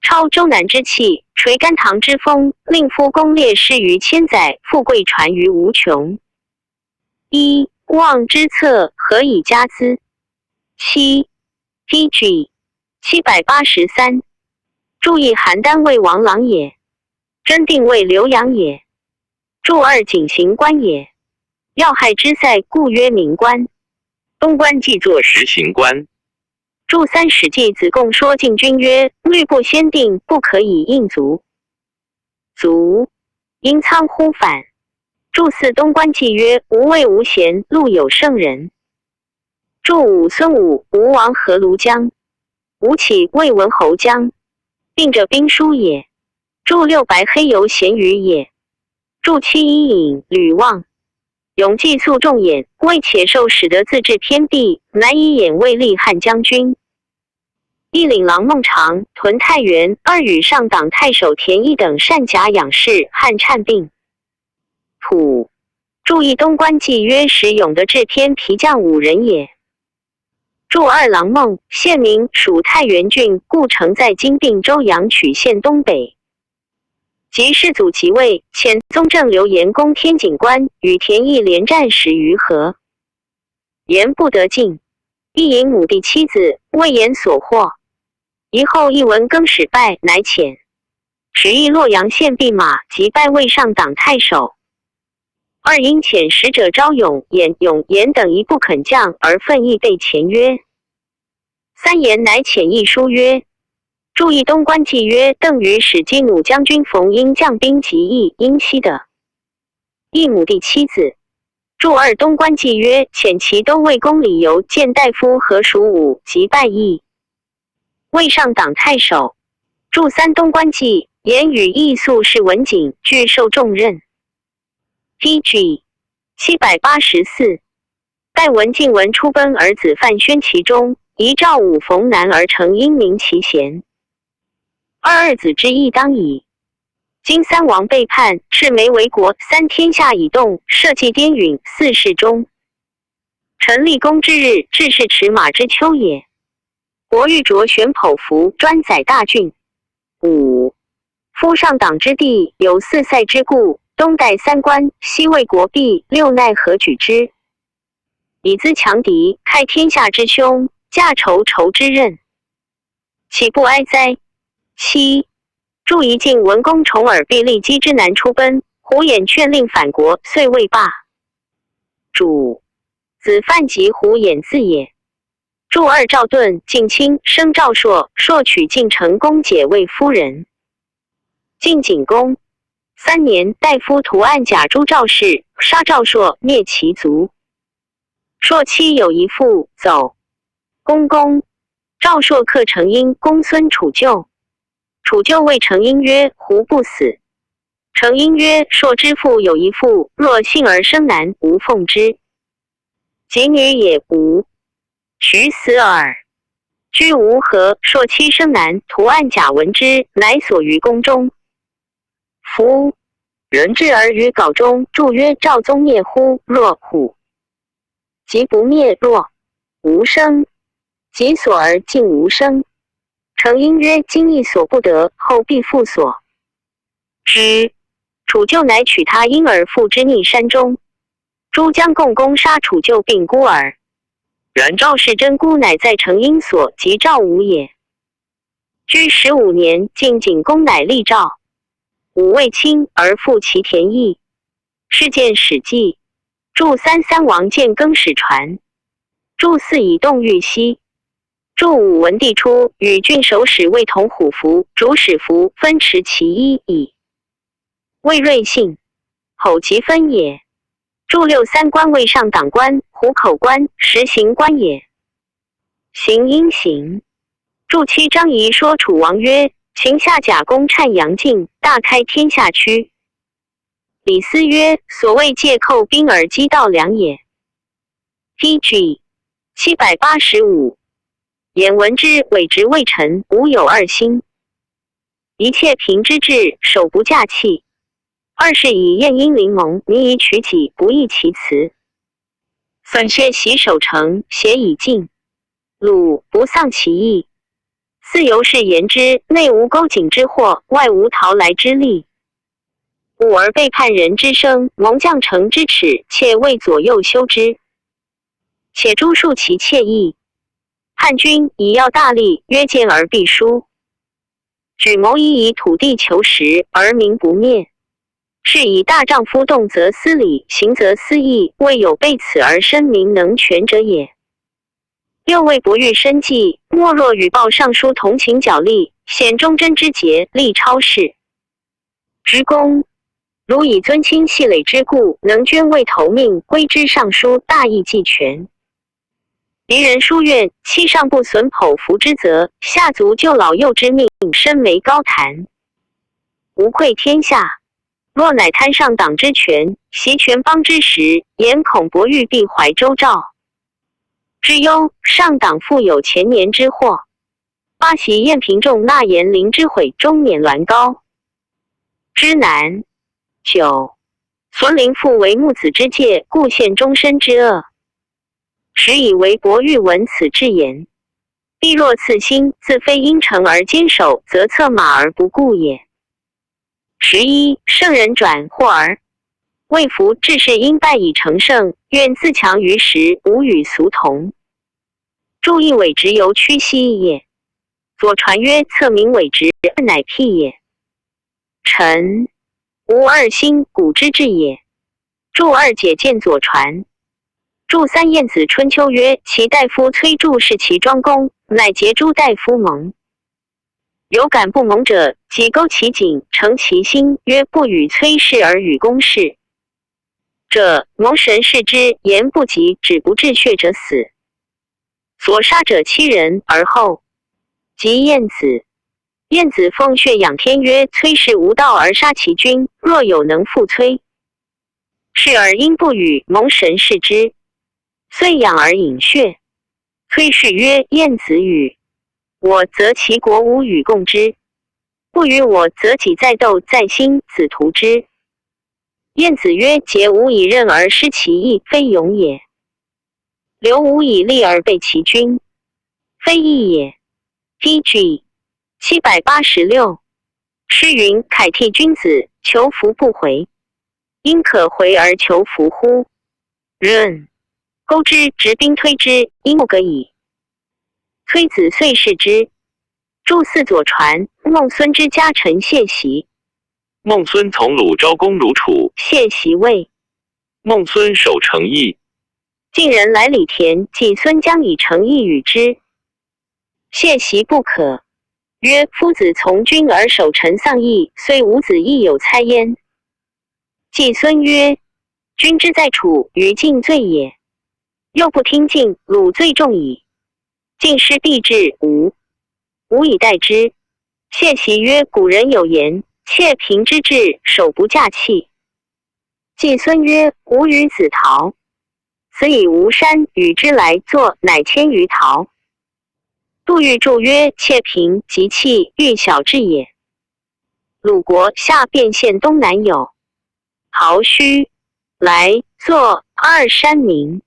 超周南之气，垂甘棠之风，令夫功列诗于千载，富贵传于无穷。一，望之策，何以加资？七，D G七百八十三。注意，邯郸谓王朗也，真定谓刘阳也。 注二，井陉关也，要害之塞，故曰陉关。东关既作实陉关。注三，史记子贡说进军曰：律不先定，不可以应卒。卒，因仓乎反。注四，东关既曰：无魏无贤，路有圣人。 注五，孙武，吴王何如将，吴起，魏文侯将，并者兵书也。注六，白黑由咸鱼也。注七，伊尹、吕望，勇计诉仲衍，魏且受使得自治偏地，乃以衍魏立汉将军。一领郎孟尝屯太原，二与上党太守田义等善甲养士，汉叛并。 濮。注意，东关纪约使勇的制偏皮将五人也。注二，郎孟，县名，属太原郡，故城在今并州阳曲县东北。及世祖即位，遣宗正刘延攻天井关，与田义连战十余合。 言不得进，亦引母弟妻子，魏延所获。以后亦闻更始败，乃遣使役洛阳县毕马，即拜魏上党太守。二因遣使者招勇、兖、永、颜等一不肯降，而奋亦被前约。三颜乃遣一书曰：注意东关纪约，邓于始击弩将军冯英将兵及役，因西的 亦母弟妻子。注二，东关纪约，遣其都尉公李由见大夫何叔武，即拜亦魏上党太守。注三，东关纪，言语艺术是文景巨兽重任。T G 七百八十四，代文静文出奔儿子范宣其中，遗赵武冯男而成英名其贤。二二子之意当矣。今三王背叛，赤眉为国，三天下已动，社稷颠允，四世终。臣立功之日，志士驰马之秋也。国欲卓玄叵服，专载大郡。五，夫上党之地，有四塞之固，东代三关，西卫国壁，六奈何举之。以资强敌，开天下之胸，驾仇仇之任，岂不哀哉？七，祝仪进文公重耳毕厉击之南出奔，胡偃劝令反国，遂未罢。主，子范及胡偃字也。祝二赵盾进卿，生赵朔，朔娶晋成公解魏夫人。晋景公三年，大夫屠岸贾诛赵氏，杀赵朔，灭其族。朔妻有一妇，走公公。赵朔克成婴，公孙楚臼。楚臼谓成婴曰：“胡不死？”成婴曰：“朔之父有一妇，若幸而生男，吾奉之。及女也无，许死耳。居无何。”朔妻生男，屠岸贾闻之，乃所于宫中。夫人至而于稿中注曰：“赵宗灭乎？若虎。及不灭，若无生。及所而竟无生。”成婴曰：“今亦所不得，后必复所之。”楚臼乃取他婴儿付之逆山中。诸将共攻杀楚臼并孤儿。然赵氏贞孤乃在成婴所，即赵武也。居十五年，晋景公乃立赵。武未亲而复其田邑。是见史记。祝三三王建更始传。祝四以动御西。祝武文帝初，与郡守使卫同虎符、主使符分持其一矣。魏瑞信，吼其分也。祝六三关为上党关、虎口关、石行关也。行阴行。祝七张仪说楚王曰：“秦夏甲公谶阳进，大开天下区。”李斯曰：“所谓借寇兵而击盗粮也。” T G 七百八十五。颜文之委直魏臣，无有二心。一切平之至，首不驾器。二是以晏婴临盟，迷以取己，不议其辞。三是洗守城，协以进鲁，不丧其义。四由是言之，内无勾颈之祸，外无逃来之利。五而背叛人之生，蒙绛城之耻，且为左右修之。且诸数其切意。汉军以要大利，约见而必输。举谋以以土地求实，而民不灭。是以大丈夫动则思礼，行则思义，未有背此而身民能全者也。六为博遇生计，莫若与报尚书同情角力，显忠贞之节，力超世。职工，如以尊亲系累之故，能捐为投命，归之尚书，大义既全。敌人书怨，欺上不损叵服之责，下足救老幼之命，深眉高谈，无愧天下。若乃贪上党之权，袭权邦之时，颜孔博遇必怀周赵之忧，上党复有前年之祸。八袭晏平仲纳颜林之悔，终免鸾高之难。九，孙林父为木子之介，故陷终身之厄。十以为博遇闻此至言，必若赐薪，自非因城而坚守，则策马而不顾也。十一，圣人转祸而未服，志士因败以成圣，愿自强于时，无与俗同。注意委直由屈膝也。左传曰：“策名委直，乃辟也。”臣无二心，古之至也。注二解见左传。注三晏子春秋曰：“其大夫崔杼是其庄公，乃结诸大夫盟。有敢不盟者，即勾其颈，成其心，曰不与崔氏而与公氏者，谋神视之，言不及，止不至血者死。所杀者七人而后及晏子。”晏子奉血仰天曰：崔氏无道而杀其君，若有能复崔，视尔因不语，蒙神视之，虽仰而饮血。崔氏曰：晏子语我，则其国无与共之；不与我，则己在斗在兴，子图之。晏子曰：桀无以任而失其义，非勇也；流无以利而备其君，非义也。T G七百八十六。诗云：凯悌君子，求服不回，因可回而求服乎？ 任。钩之执兵推之，因不可矣。崔子遂视之。注释：左传孟孙之家臣谢袭。孟孙从鲁昭公如楚，谢袭魏。孟孙守城邑。晋人来礼田，季孙将以城邑与之。谢袭不可，曰：夫子从君而守陈丧邑，虽无子亦有猜焉。季孙曰：君之在楚，于晋罪也。又不听晋，鲁罪重矣。晋师必至吴，吴以待之。谢袭曰：古人有言，妾凭之至，守不嫁弃。季孙曰：吾与子陶，子以吴山与之来作，乃迁于陶。杜预注曰：妾凭及弃，欲小至也。鲁国下卞县东南有陶、胥、莱、作二山名。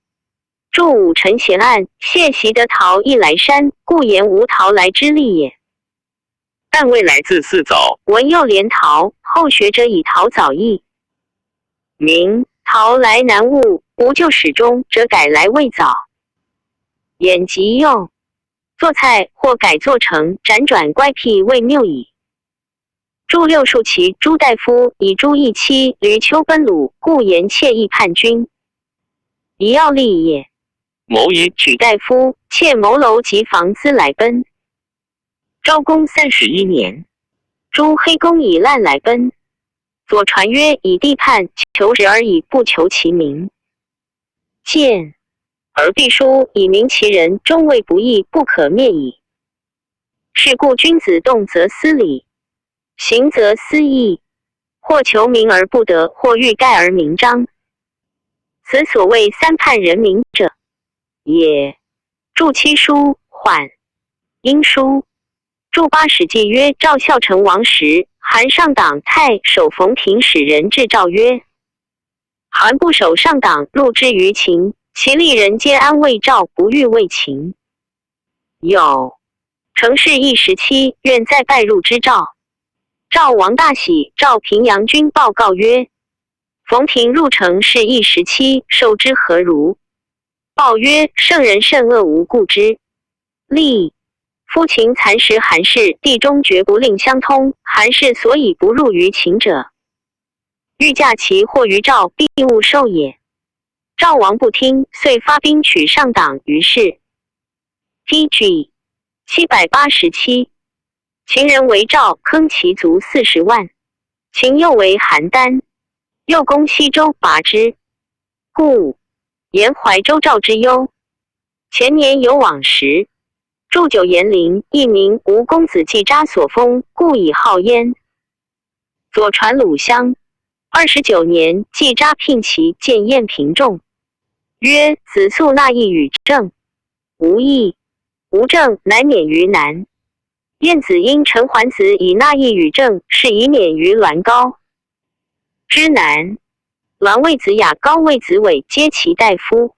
注武臣咸岸，谢袭得陶亦来山，故言无陶来之例也。但未来字四早，文又连陶，后学者以陶早义。名陶来南兀，吴旧史中则改来魏早。演及右，作蔡或改作成，辗转乖僻未谬矣。注六述其朱大夫以朱义妻闾丘奔鲁，故言妾亦叛君，以要立也。谋以举大夫，妾谋楼及房资来奔。昭公三十一年，朱黑公以烂来奔。左传曰：以地叛，求实而已，不求其名。见。而必书以明其人，终未不义，不可灭矣。是故君子动则思礼，行则思义，或求名而不得，或欲盖而名彰。此所谓三叛人名者也。注七书，缓，殷书。注八史记曰：赵孝成王时，韩上党太守冯亭使人至赵曰：韩不守上党，入之于秦，其利人皆安魏赵，不欲魏秦。有成氏义时期，愿再拜入之赵。赵王大喜，召平阳君报告曰：冯亭入成氏义时期，受之何如？报曰：圣人甚恶无故之利。夫秦蚕食韩氏，地中绝不令相通，韩氏所以不入于秦者，欲嫁其祸于赵，必勿受也。赵王不听，遂发兵取上党于市。T G七百八十七。秦人围赵，坑其卒四十万。秦又围邯郸，又攻西周，拔之。故言怀周赵之忧。前年有往时，祝九颜陵，一名吴公子季札所封，故以号焉。左传鲁襄二十九年，季札聘其见晏平仲，曰：子粟纳邑与郑，无邑，无郑，乃免于难。晏子因陈桓子以纳邑与郑，是以免于栾高之难。栾魏子雅，高魏子伟，皆其大夫。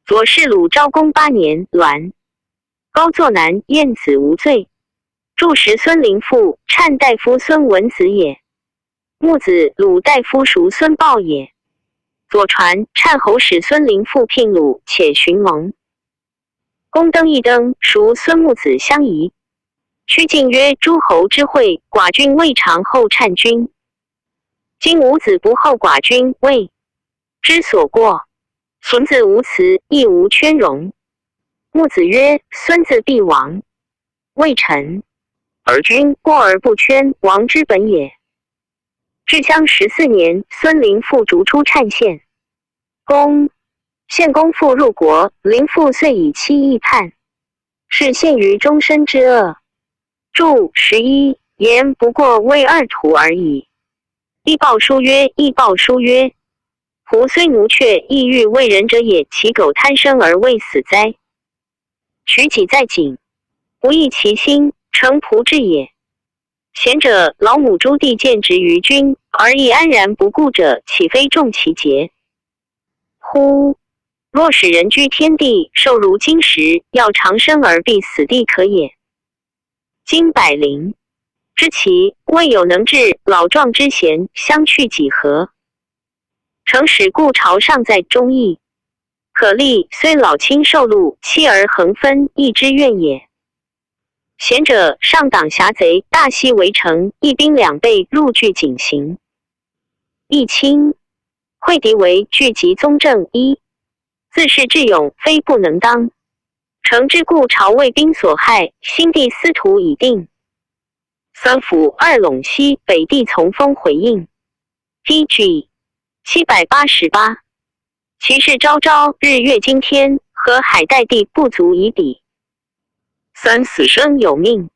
左氏鲁昭公八年，栾高作难，晏子无罪。注释：孙林父，谶大夫孙文子也。木子，鲁大夫孰孙豹也。左传，谶侯使孙林父聘鲁，且寻盟。公登一登，孰孙木子相疑。屈进曰：诸侯之会，寡君未尝后谶君，今吾子不后寡君，谓之所过。孙子无辞，亦无圈容。木子曰：孙子必亡，未臣，而君过而不圈，亡之本也。至襄十四年，孙林父逐出谶县。公，献公父入国，林父遂以妻易叛，是陷于终身之厄。注：十一，言不过为二图而已。易豹书曰，易豹书曰，狐虽奴却亦欲为人者也，其狗贪生而未死哉？取己在己，不异其心，诚仆志也。贤者，老母猪地见执于君，而亦安然不顾者，岂非重其节乎？若使人居天地，兽如金石，要长生而必死地可也。金百灵之奇，未有能治，老壮之贤，相去几何？诚使故朝尚在忠义，可立虽老亲受禄，妻儿恒分，亦之怨也。贤者，上党峡贼，大悉围城，一兵两倍，入据井陉。义亲，会敌为拒及宗正。一，自恃智勇，非不能当。诚之故朝为兵所害，兴帝司徒已定。三辅二陇西，北地从风回应。T G七百八十八。其势昭昭，日月惊天，河海带地不足以抵。三，死生有命，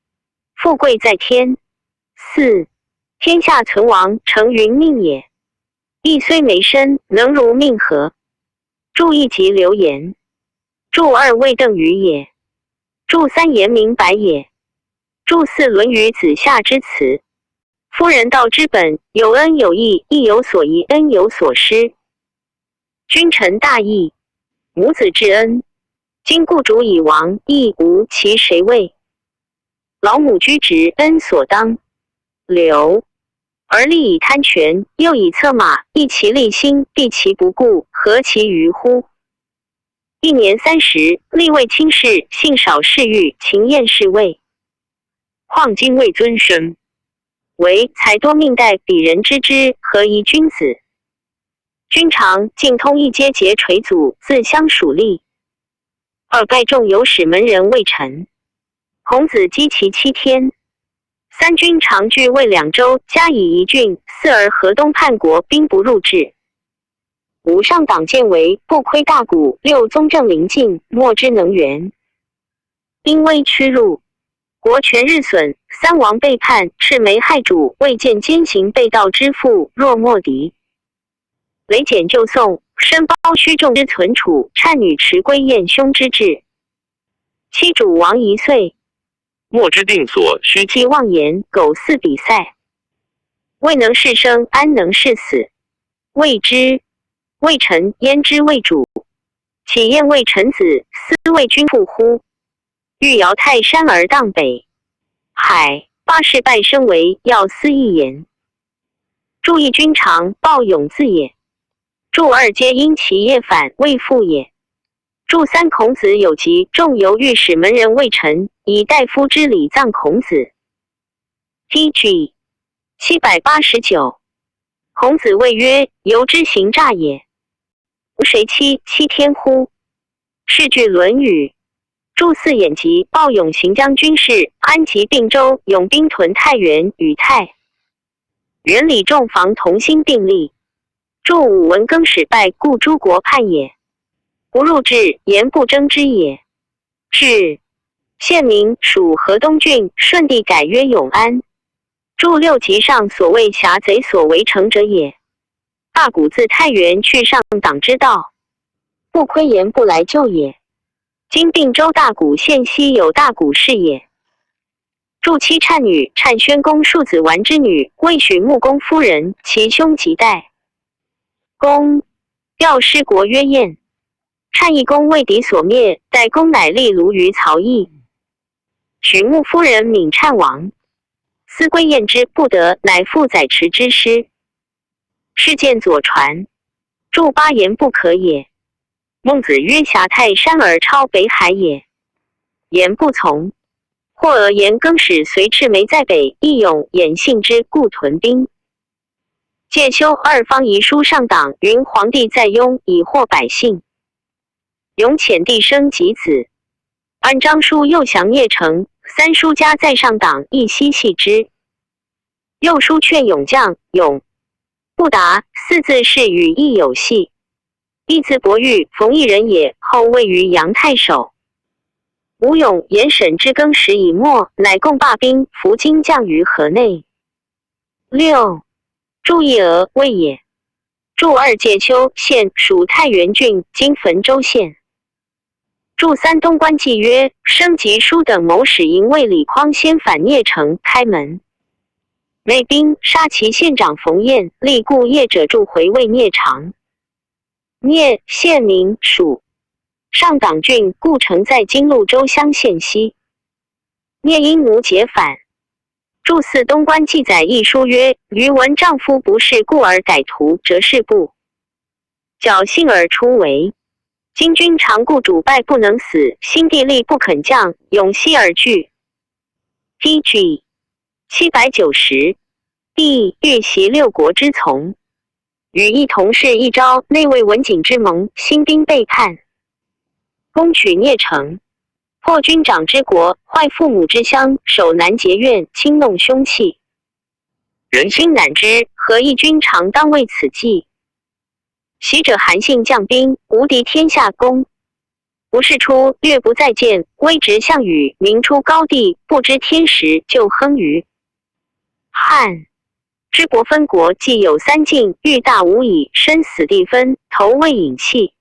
富贵在天。四，天下存亡，诚云命也。义虽没身，能如命何？注：义即流言。注：二，未等于也。注：三，言明白也。注：四，论语子夏之辞。夫人道之本，有恩有义，亦有所遗，恩有所失。君臣大义，母子至恩，今故主已亡，亦无其谁为。老母居执，恩所当。留，而利以贪权，又以策马，抑其利心，避其不顾，何其愚乎？一年三十，立位卿士，幸少侍御，勤宴侍卫。况今位尊深，为才多命带，比人知之，何宜君子？君尝，径通一街节垂阻，自相属立。二，拜仲由使门人为臣。孔子击其七天。三，君尝据魏两州，加以一郡。四，而河东叛国，兵不入至。五，上党建围，不亏大谷。六，宗正临近，莫之能援，兵危屈入，国权日损。三，王背叛，赤眉害主，未见奸行背道之父，弱莫敌。雷简旧宋，申包胥众之存储，谄女迟归晏兄之志。七，主亡一岁，莫之定所，虚其妄言，狗似比赛。未能是生，安能是死？未之。未臣焉知未主？岂晏为臣子，思为君父乎？欲摇泰山而荡北海，八世拜申为，要思亦言。注：一，君尝，暴勇自也。注：二，皆因其业反，未复也。注：三，孔子有疾，仲由欲使门人为臣，以大夫之礼葬孔子。T G七百八十九。孔子谓曰：由之行诈也，无谁欺七天乎？是据《论语》。注：四，晏疾，暴勇行将军事，安及并州，拥兵屯太原与太原，礼仲房同心并立。注：武文更始败，故诸国叛也。不入至，言不争之也。至，县名属河东郡，舜帝改曰永安。注：六，及上所谓峡贼所围城者也。大谷自太原去上党之道，不亏言不来救也。今并州大谷县西有大谷氏也。注：七，谄女，谄宣公庶子玩之女，为许穆公夫人，其兄即代公。调师国曰晏。谄义公为敌所灭，代公乃立卢于曹邑。许穆夫人闵谄王，思归晏之不得，乃复载持之师。是见左传。注：八，言不可也。孟子曰：峡泰山而超北海也。言不从。或俄言更始随赤眉在北，亦勇晏信之，故屯兵。建修二方遗书上党，云皇帝在拥，以惑百姓。永遣帝生及子。按章书右降邇城，三书加在上党，亦悉系之。右书劝勇将，勇不达，四字是与义有隙。亦自伯玉，冯异人也，后位于杨太守。吴永言沈之更始以末，乃共罢兵，伏金将于河内。六，祝义俄卫也。祝二介丘县属太原郡，今汾州县。祝三东关纪约，升吉舒等谋使营卫李匡先返邇城开门。内兵杀其县长冯晏，立固邇者，祝回卫邇长。邇，县名，属上党郡，故城在今潞州乡县西。邇因奴节返。祝四东关记载一书曰：余闻丈夫不侍，故而改途，折事部。侥幸而出围。今军常故主败不能死，兴帝力不肯降，永息而拒。T G 七百九十，帝欲袭六国之从，与一同侍一朝，内为文景之盟，兴兵背叛，攻取邇城，破军长之国，坏父母之乡，守南结怨，轻弄凶器。人心难知，何异军常当畏此计？习者韩信将兵，无敌天下攻。不是出，略不再见，微执项羽，名出高地，不知天时，就亨于汉。知国分国，既有三晋，欲大无已，生死地分，投未引弃。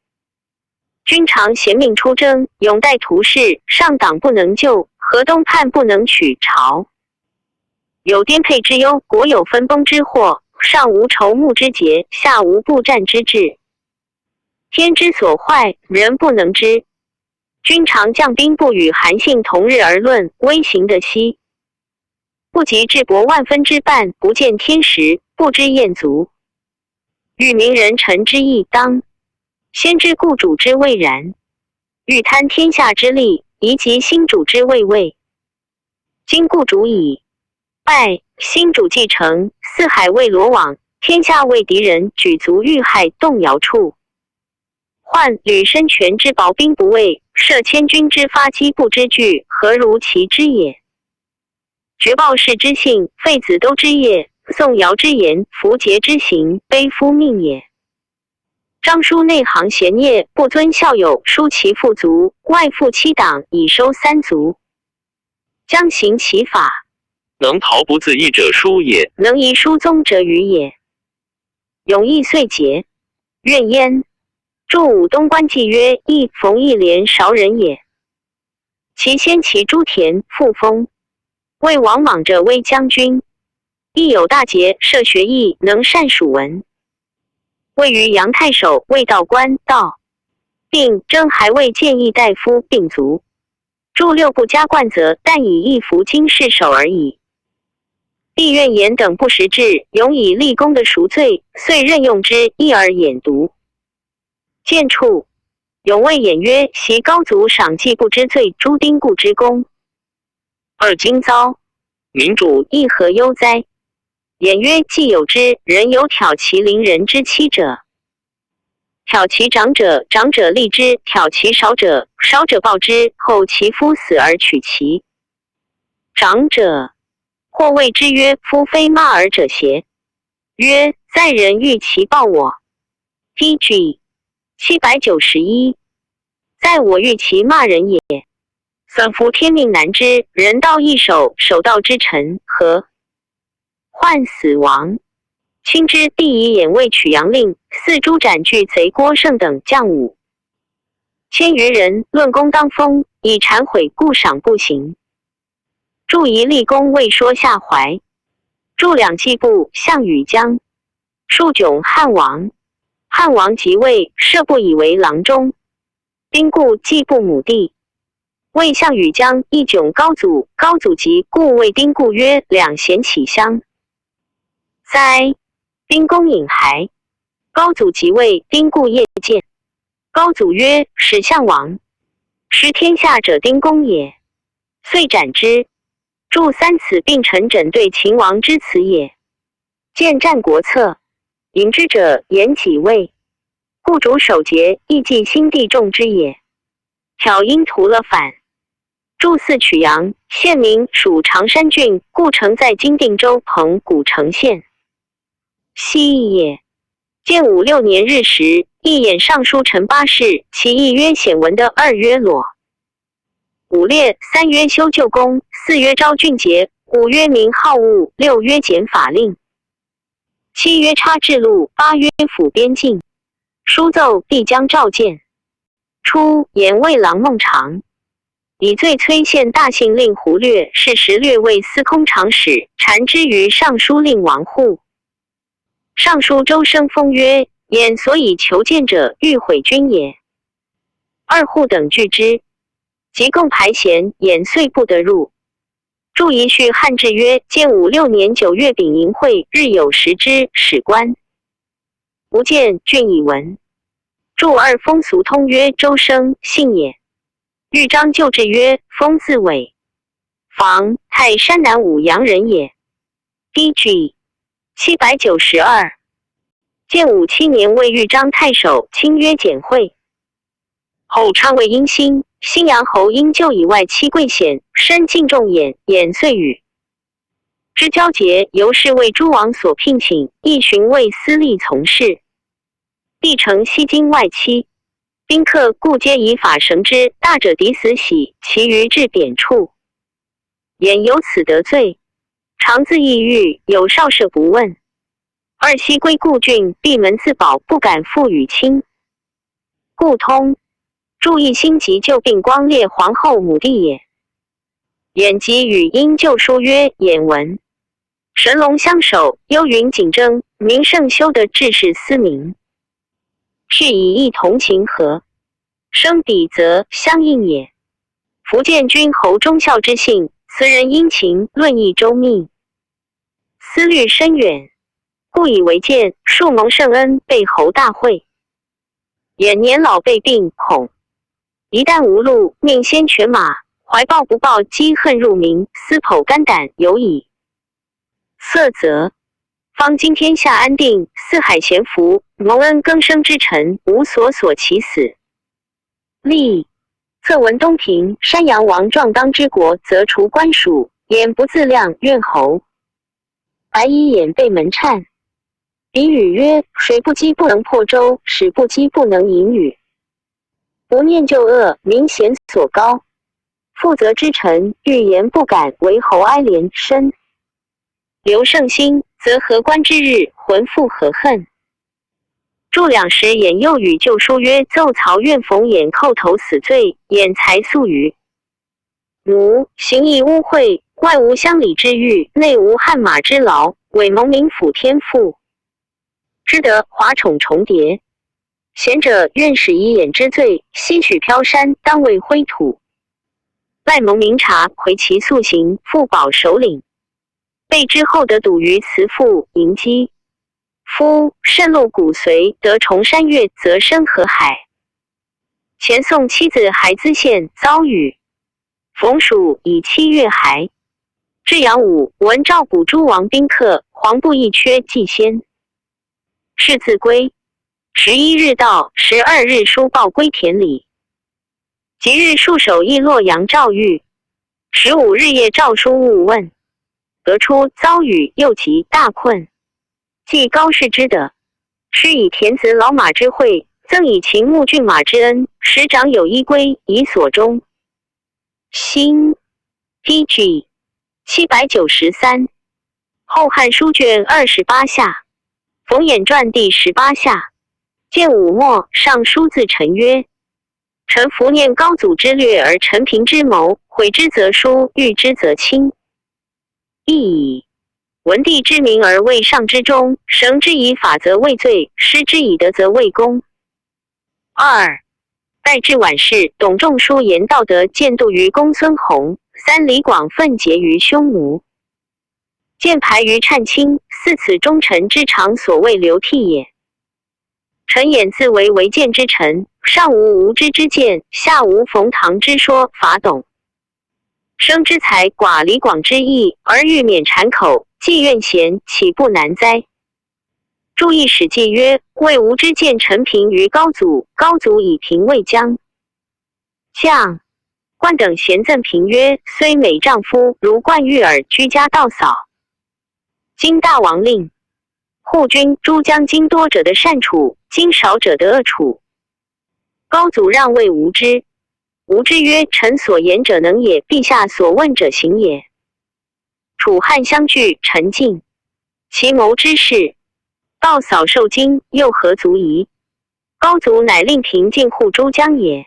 君常贤命出征，永待图事，上党不能救，河东叛不能取朝。有颠沛之忧，国有分崩之祸，上无筹募之节，下无布战之志。天之所坏，人不能知。君常将兵不与韩信同日而论，威行得稀。不及智伯万分之半，不见天时，不知雁足。欲明人臣之意当，先知故主之谓然。欲贪天下之利，宜及兴主之未为。今故主已败，兴主既成，四海未罗网，天下为敌人举足遇害动摇处。 患履深泉之薄冰不畏，涉千军之发机不知惧，何如其之也？决暴士之信，废子都之业，宋尧之言，符节之刑，悲夫命也。张舒内行贤业，不尊校友，疏其父族，外附七党，以收三族。将刑其法，能逃不自缢者疏也，能移疏宗者愚也。永亦遂节，怨焉。 祝武东关纪约亦冯异廉韶人也。其先齐朱田复封魏王莽者威将军，亦有大节，涉学易，能善属文。位于杨太守，为道官道，并征还未见议大夫并卒。 祝六部加冠则，但以一服经世首而已。帝怨言等不识志，永以立功的赎罪，遂任用之，一而远独。见处，永谓偃曰：昔高祖赏季布之罪，诛丁固之功。二今遭，民主亦何忧哉？偃曰：既有之，人有挑其邻人之妻者， 挑其长者，长者立之；挑其少者，少者抱之，后其夫死而取其长者。或谓之曰：夫非妈尔者邪？曰：在人欲其抱我。T G 七百九十一，在我欲其骂人也。三夫天命难知，人道易守，守道之臣何 患死亡。卿知帝以偃卫曲阳令，四诸斩拒贼郭胜等将五千余人，论功当封，以惭悔故赏不行。祝仪立功未说下怀。祝两季布项羽将，数窘汉王。汉王即位，设布以为郎中， 丁固季布母弟。谓项羽将亦窘高祖，高祖即故谓丁固曰：两贤岂相哉？丁公饮还。高祖即位，丁固夜见。高祖曰：始项王，食天下者丁公也。遂斩之。祝三此并臣枕对秦王之辞也。 见《战国策》。饮之者言己未，故主守节，亦即兴帝重之也。挑因图勒反。祝四曲阳，县名属常山郡，故城在今定州彭古城县西也。建武六年日食，亦偃尚书陈巴氏，其意曰显文的二曰裸。五列，三曰修旧功，四曰昭俊节，五曰明号务，六曰减法令，七曰差制路，八曰抚边境。书奏必将召见。初，言魏郎孟尝。以最崔献大姓令胡略，是时略魏司空长史，禅之于尚书令王护。尚书周升封曰：言所以求见者，欲毁君也。二护等拒之，即共排弦，言遂不得入。 注仪序汉制曰：建武六年九月丙寅会，日有食之，史官。不见，郡以闻。注二封俗通曰：周升，姓也。豫章旧制曰：封字伟，房，泰山南舞阳人也。D G七百九十二。建武七年，魏豫章太守，亲曰简会。 后昌魏因兴，兴阳侯因旧以外戚贵显，深敬重眼，眼遂与之交结，由是为诸王所聘请，亦寻为私利从事。必成西京外戚，宾客故皆以法绳之，大者抵死徙，其余至贬黜。言由此得罪，常自抑郁，有少射不问。二昔归故郡，闭门自保，不敢复与亲。 故通。注意兴即旧并光列皇后母弟也。演集语音旧书曰：演闻神龙相首，幽云景争，名胜休得志士思明。是以一同情和，生彼则相应也。福建君侯忠孝之信，词人殷勤，论议周密，思虑深远，故以为鉴，数蒙圣恩，被侯大惠。 演年老被病，恐一旦无路，命先犬马，怀抱不报积恨入冥，思剖肝胆，犹以色则。方今天下安定，四海咸服，蒙恩更生之臣，无所所其死。例。策闻东平、山阳王壮当之国，则除官署，言不自量，怨侯。 白衣掩背门颤。比语曰：水不积不能破舟，史不积不能引雨。不念旧恶，民贤所高。负责之臣，欲言不敢，为侯哀怜深。刘胜兴，则何官之日，浑负何恨。注两时演又语旧书曰：奏曹怨冯衍叩头死罪，衍才粟于 奴，行义污秽，外无乡里之域，内无汗马之劳，委蒙冥府天赋之德，华宠重叠。贤者愿始以衍之罪，悉许飘山，当为灰土。赖蒙明察，魁其速行，复保首领。备之厚德笃于辞赋，迎击。夫慎入骨髓，得崇山岳，则深河海。前宋妻子孩资献遭遇， 逢暑以七月孩。至阳武，闻赵谷诸王宾客，黄布一缺祭先。是自归。十一日到，十二日书报归田里。即日戍守诣洛阳赵遇。十五日夜诏书勿问。得出遭遇，又其大困。 即高适之德。施以田子老马之惠，赠以秦牧骏马之恩，使长有一归，以所终。新。P G七百九十三。后汉书卷二十八下，冯衍传第十八下。卷五末，尚书自陈曰：臣伏念高祖之略而陈平之谋，毁之则疏，遇之则清。 亦矣。闻帝之明而未上之中，绳之以法则未罪，施之以德则未公。二。代至晚逝，董仲舒言道德建度于公孙弘，三李广奋节于匈奴，建排于刹卿，四此忠臣之长所谓流涕也。 臣演自为为鉴之臣，上无无知之见，下无冯唐之说，法董升之才，寡李广之意，而欲免谗口，既怨贤，岂不难哉？注意史记曰：魏无知见陈平于高祖，高祖以平魏将将。冠等咸赠平曰：虽美丈夫，如冠玉耳，居家道扫。 今大王令护军诸将，今多者得善处，今少者得恶处。高祖让魏无知，吾之曰：臣所言者能也，陛下所问者行也。楚汉相距，陈进。其谋之事，道扫受荆，又何足疑？高祖乃令平晋护诸江也。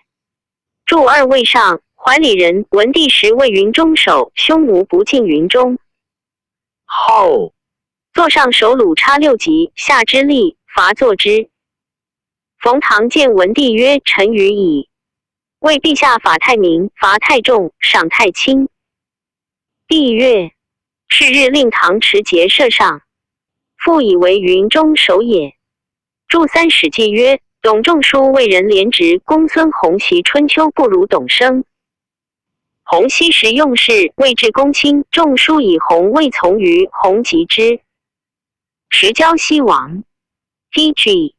助二未上，怀里人。文帝时谓云中守，匈奴不进云中。后，坐上首鲁，差六级，下之吏，伐作之。冯唐见文帝曰：臣愚矣。谓陛下法太明，罚太重，赏太轻。帝曰：是日令唐持节射上，复以为云中守也。助三史记曰：董仲舒为人廉直，公孙弘习春秋不如董生。弘昔时用事，未至公卿，仲舒以弘未从于弘及之，时胶西王。D G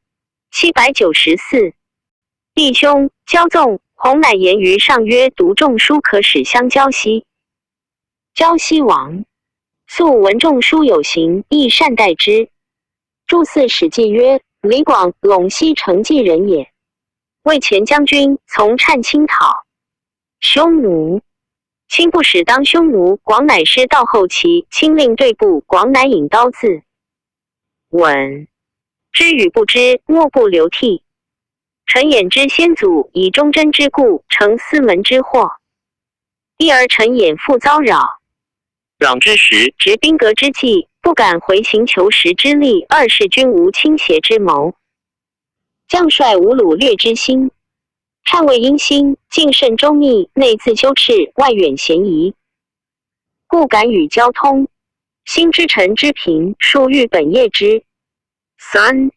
七百九十四。弟兄交纵，弘乃言于上曰：独仲舒可使相胶西。 胶西王。素闻仲舒有行，亦善待之。助四史记曰：李广、陇西成纪人也，为前将军，从单卿讨匈奴。卿不使当匈奴，广乃失道后期，卿令对簿，广乃引刀自刎。知与不知，莫不流涕。臣言之，先祖以忠贞之故，成司门之祸。 一而臣言复遭扰。扰之时，执兵革之计，不敢回行求实之力，二是君无倾斜之谋，将帅无掳掠之心，汉魏因心，敬慎周密，内自羞耻，外远嫌疑，故敢与交通。心知臣之贫，疏遇本业之三。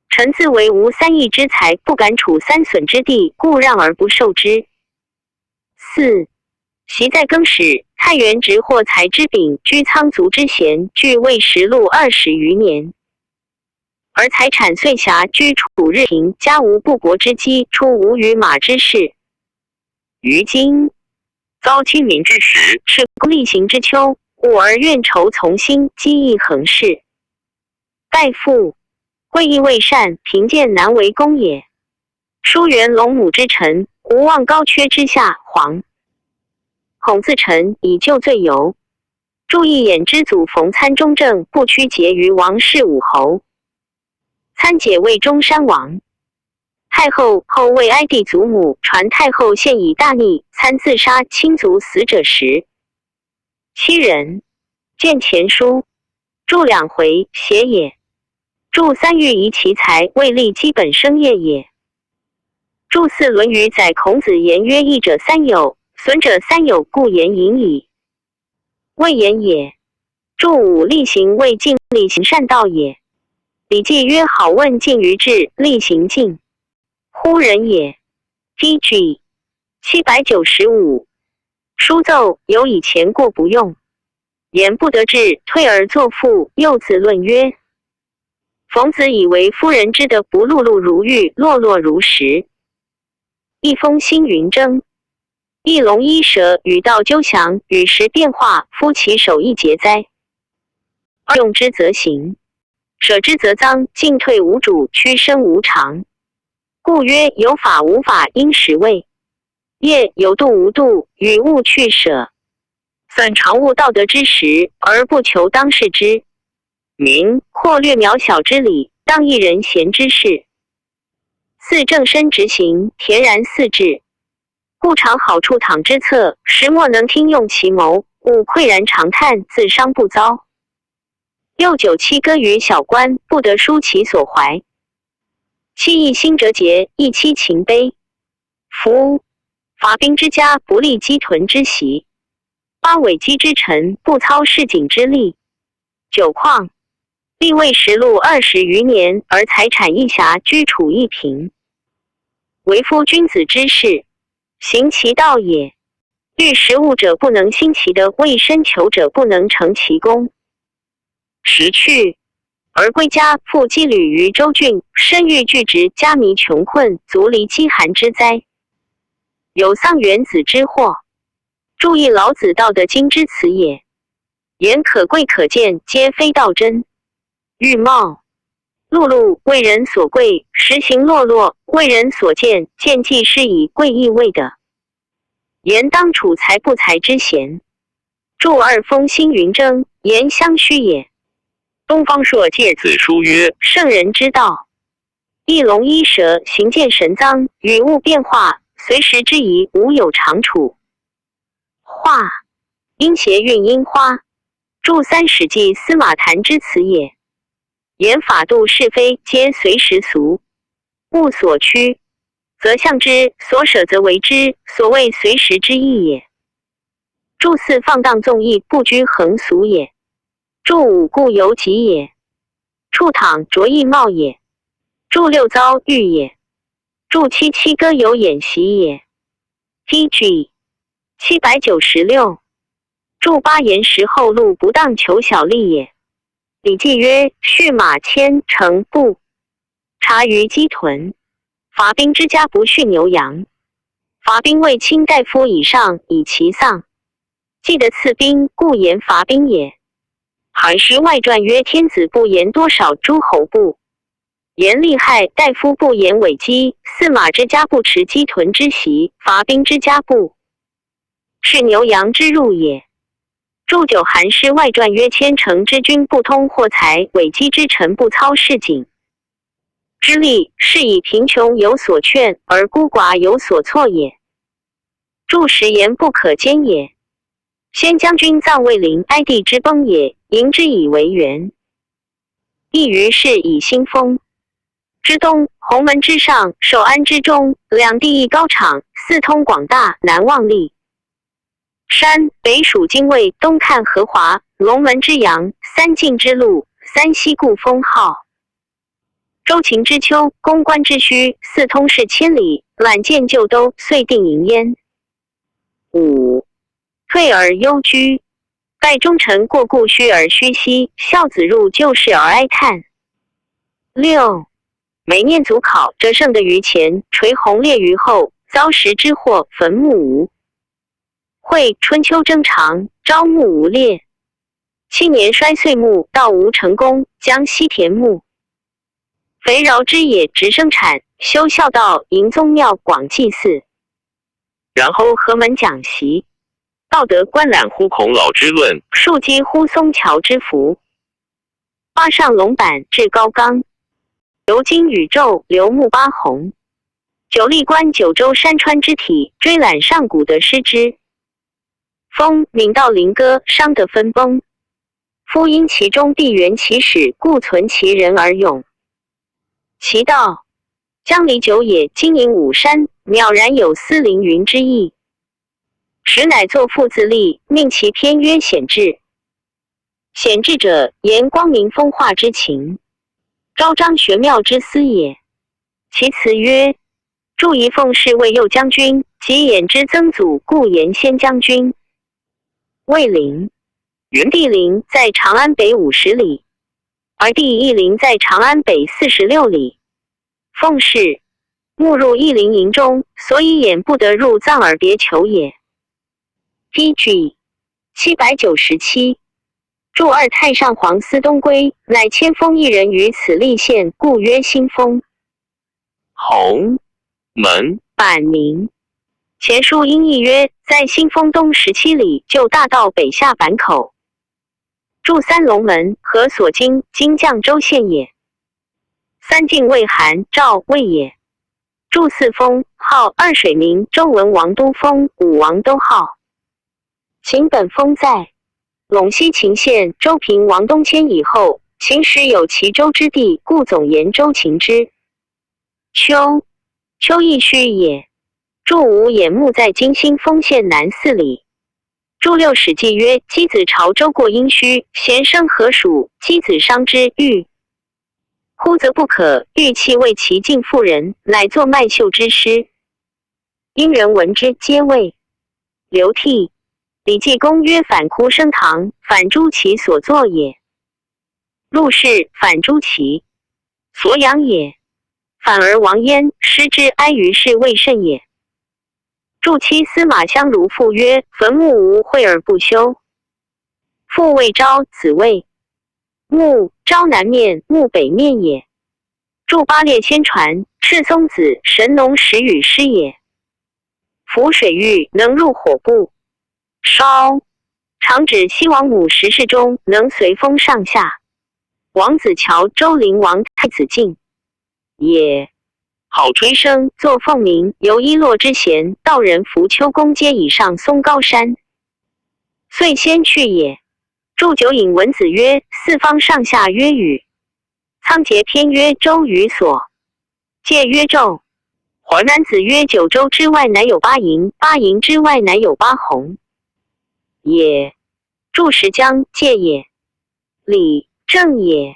臣自为无三易之才，不敢处三损之地，故让而不受之。 四。习在更始，太原直获才之柄，居仓卒之衔，据魏实录二十余年。而财产岁狭，居处日贫，家无布帛之积，出无余马之势。于今，遭饥民之时，是公力行之秋，故而怨愁丛心，饥疫横市。 大夫，贵亦未善，贫贱难为功也。疏远龙母之臣，胡望高缺之下，皇。孔自陈以旧罪由。注意眼之祖冯参忠正，不屈节于王室武侯。参解魏中山王。太后后为哀帝祖母，传太后陷以大逆，参自杀，亲族死者十七人。见前书。 著两回，写也。著三欲移其才，为立基本生业也。著四论语载孔子言曰：益者三友，损者三友，故言隐矣，谓言也。著五厉行，谓尽力行善道也。礼记曰：好问近于智，厉行近乎人也。T G七百九十五。书奏有以前过不用， 言不得志，退而作父。又子论曰：冯子以为夫人之德不碌碌如玉，落落如石。一封星云蒸，一龙一蛇，与道纠祥，与时变化，夫其手亦竭哉。二用之则行，舍之则脏，进退无主，屈伸无常。故曰：有法无法，因时位。业有度无度，与物俱舍。 三常悟道德之时，而不求当世之名，或略渺小之理，当一人贤之事。四正身直行，恬然四至。故常好处躺之侧，时莫能听用其谋，勿喟然长叹，自伤不遭。六九七歌于小官，不得抒其所怀。七抑薪折节，抑其情悲。夫伐兵之家，不利积屯之习。 八委积之臣，不操市井之利。九况，历魏实录二十余年，而财产亦狭，居处亦贫。为夫君子之事，行其道也。虑时务者不能兴其德，为深求者不能成其功。 时去，而归家，复积旅于州郡，身欲拒职，家弥穷困，足离饥寒之灾。有桑园子之祸。注意老子道德经之辞也。言可贵可贱，皆非道真。欲貌，碌碌，为人所贵，时行落落，为人所贱，贱即失矣，贵亦未得。言当处才不才之贤。注二封星云蒸，言相虚也。东方朔借此书曰：圣人之道，一龙一蛇，形见神脏，语物变化，随时之宜，无有长处。画，阴斜韵阴花。注三史记司马谈之辞也。 言法度是非皆随时俗，物所趋，则象之，所舍则为之，所谓随时之意也。注四放荡纵意，不拘恒俗也。注五故犹己也。注躺着意貌也。注六遭遇也。注七七歌有演习也。T G 七百九十六。注八言时后路不当求小利也。礼记曰：畜马牵乘步，察于鸡豚。伐兵之家不畜牛羊。伐兵为卿大夫以上以其丧，祭得赐兵，故言伐兵也。韩诗外传曰：天子不言多少诸侯步， 言利害，大夫不言委鸡，驷马之家不持鸡豚之习，伐兵之家不畜牛羊之入也。注九韩诗外传曰：千乘之军不通货财，委鸡之臣不操市井之利，是以贫穷有所劝，而孤寡有所措也。注十言不可奸也。先将军葬卫陵，哀帝之崩也，迎之以为援。 亦于是以新丰之东、鸿门之上、首安之中，两地一高场，四通广大，南望骊山，北属精卫，东看河华，龙门之阳，三晋之路，三西故封号。周秦之丘，公关之墟，四通是千里，览见旧都，遂定营焉。五、 退而幽居。盖忠臣过故虚而虚息，孝子入旧室而哀叹。六、每念祖考，折胜得于前，垂鸿裂于后，遭时之祸，坟墓无会，春秋争长，朝暮无猎。七年衰岁暮，稻无成功，将息田牧。肥饶之野，植生产，修孝道，营宗庙，广祭祀。 然后何门讲习，道德观览乎孔老之论，庶几乎松桥之幅。八上龙板至高冈，流经宇宙，流目八鸿。九历观九州山川之体，追览上古的诗之风，敏道灵歌，商德分崩。夫因其中必原其始，故存其人而咏 其道。江离九野，经营五山，渺然有司凌云之意。时乃作赋自立，命其篇曰显志。显志者，言光明风化之情，昭彰玄妙之思也。其辞曰：注仪奉室为右将军，及偃之曾祖，故言先将军。卫陵，云帝陵在长安北五十里， 而帝义陵在长安北四十六里。奉室，牧入义陵营中，所以偃不得入藏而别求也。T G 七百九十七。注二太上皇司东归，乃迁封一人于此立县，故曰新封。鸿门。板名。前书因义曰，在新丰东十七里，旧大道北下板口。注三龙门，何所经，今绛州县也。三进魏韩赵魏也。注四封，号二水名，周文王都封，武王都号。 秦本封在陇西秦县，周平王东迁以后，秦时有齐周之地，故总言周秦之。丘，丘亦虚也。注五偃牧在今新丰县南四里。注六史记曰，箕子朝周过殷墟，咸生何属，箕子商之，喻 乎则不可，喻气为其近妇人，乃作麦秀之诗。殷人闻之皆畏。流涕。礼记公曰：反哭声堂，反诸其所作也。陆氏反诸其所养也。反而亡焉，失之哀于室未甚也。注七司马相如赋曰：坟墓无会而不修。父未昭，子未 墓，昭南面，墓北面也。注八列千船，赤松子，神农时雨师也。浮水域能入火不？烧。长指西王母石室中能随风上下。王子乔周灵王太子敬也。好吹笙作凤鸣，游一落之弦，道人扶丘宫阶以上松高山。遂仙去也。祝酒饮闻子曰：四方上下曰雨，仓颉偏曰舟与所，介曰昼。淮南子曰：九州之外乃有八瀛，八瀛之外乃有八洪也。祝时将介也，礼正也。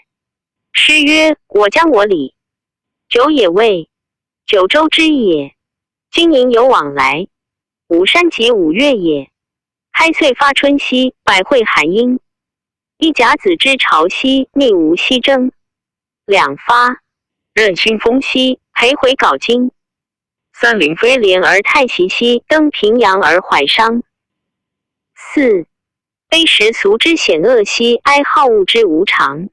师曰：我将我礼，酒也未，九州之也。今瀛有往来，五山即五岳也。开岁发春兮，百会含阴。一甲子之朝兮，逆无息征。两发任新风兮，培回稿经。三临飞廉而太息兮，登平阳而怀商。四悲时俗之险恶兮，哀好恶之无常。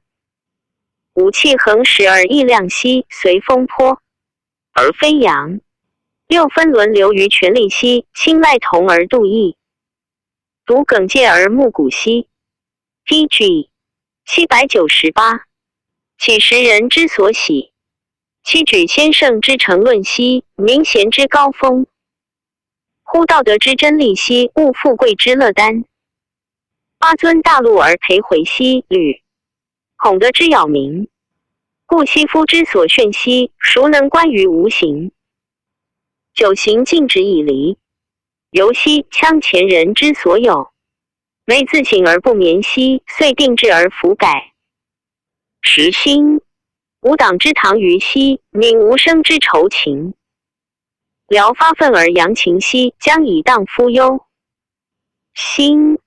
五气横时而意量兮，随风波而飞扬。六分轮流于权力兮，青睐同而度义。独耿介而慕古稀。P G 七百九十八。岂时人之所喜？七举先圣之成论兮，明贤之高峰。忽道德之真理兮，恶富贵之乐单。八尊大陆而陪回兮，履孔德之扰民。故昔夫之所训兮，孰能观于无形？九行径直以离，游兮戕前人之所有。每自省而不眠兮，遂定志而弗改。时兴，吾党之堂于兮，民无声之酬勤。聊发愤而扬情兮，将以荡夫忧。兴。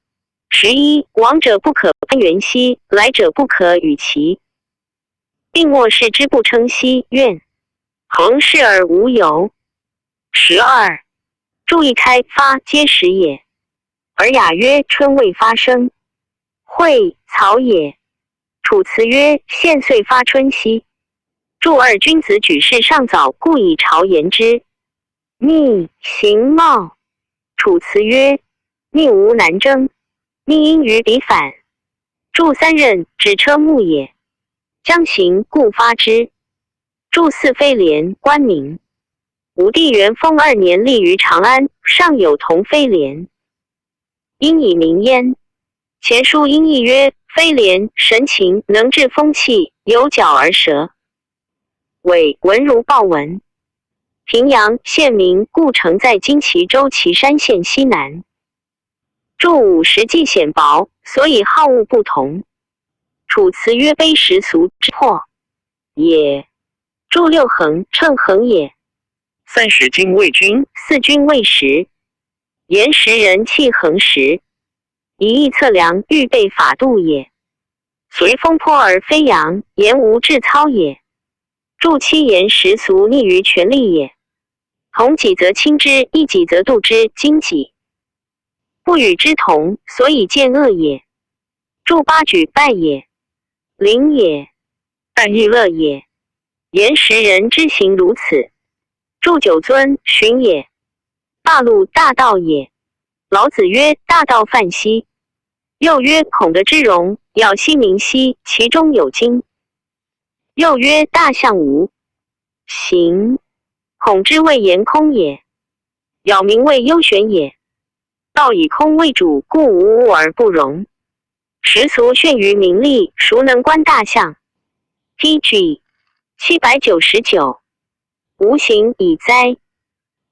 十一，往者不可攀援兮，来者不可与其并没视之不称兮，怨恒视而无尤。十二，祝亦开发皆始也，尔雅曰：春未发生，蕙草也。楚辞曰：现岁发春兮。祝二君子举世尚早，故以朝言之。逆行貌。楚辞曰：逆无难征，逆因于彼反。祝三任指车木也，将行故发之。祝四飞廉官名。武帝元丰二年立于长安，上有同飞廉，因以名焉。前书因译曰：飞廉神勤，能制风气，有角而蛇尾，文如豹纹。平阳县名故城在今齐州岐山县西南。祝五时既显薄，所以好恶不同。楚辞曰：悲时俗之破也。祝六恒称恒也。三时今未均，四均未时，言时人气恒时，以义测量，预备法度也。随风波而飞扬，言无志操也。祝七言时俗逆于权力也。同己则轻之，异己则度之，经己不与之同，所以见恶也。祝八举败也，临也，但亦乐也。言时人之行如此。祝九尊循也，大陆大道也。老子曰：大道泛兮。又曰：孔德之容，杳兮明兮，其中有经。又曰：大象无形，孔之谓言空也。杳明谓幽玄也。道以空为主，故无物而不容。时俗训于名利，孰能观大象？P G 七百九十九。无形以哉。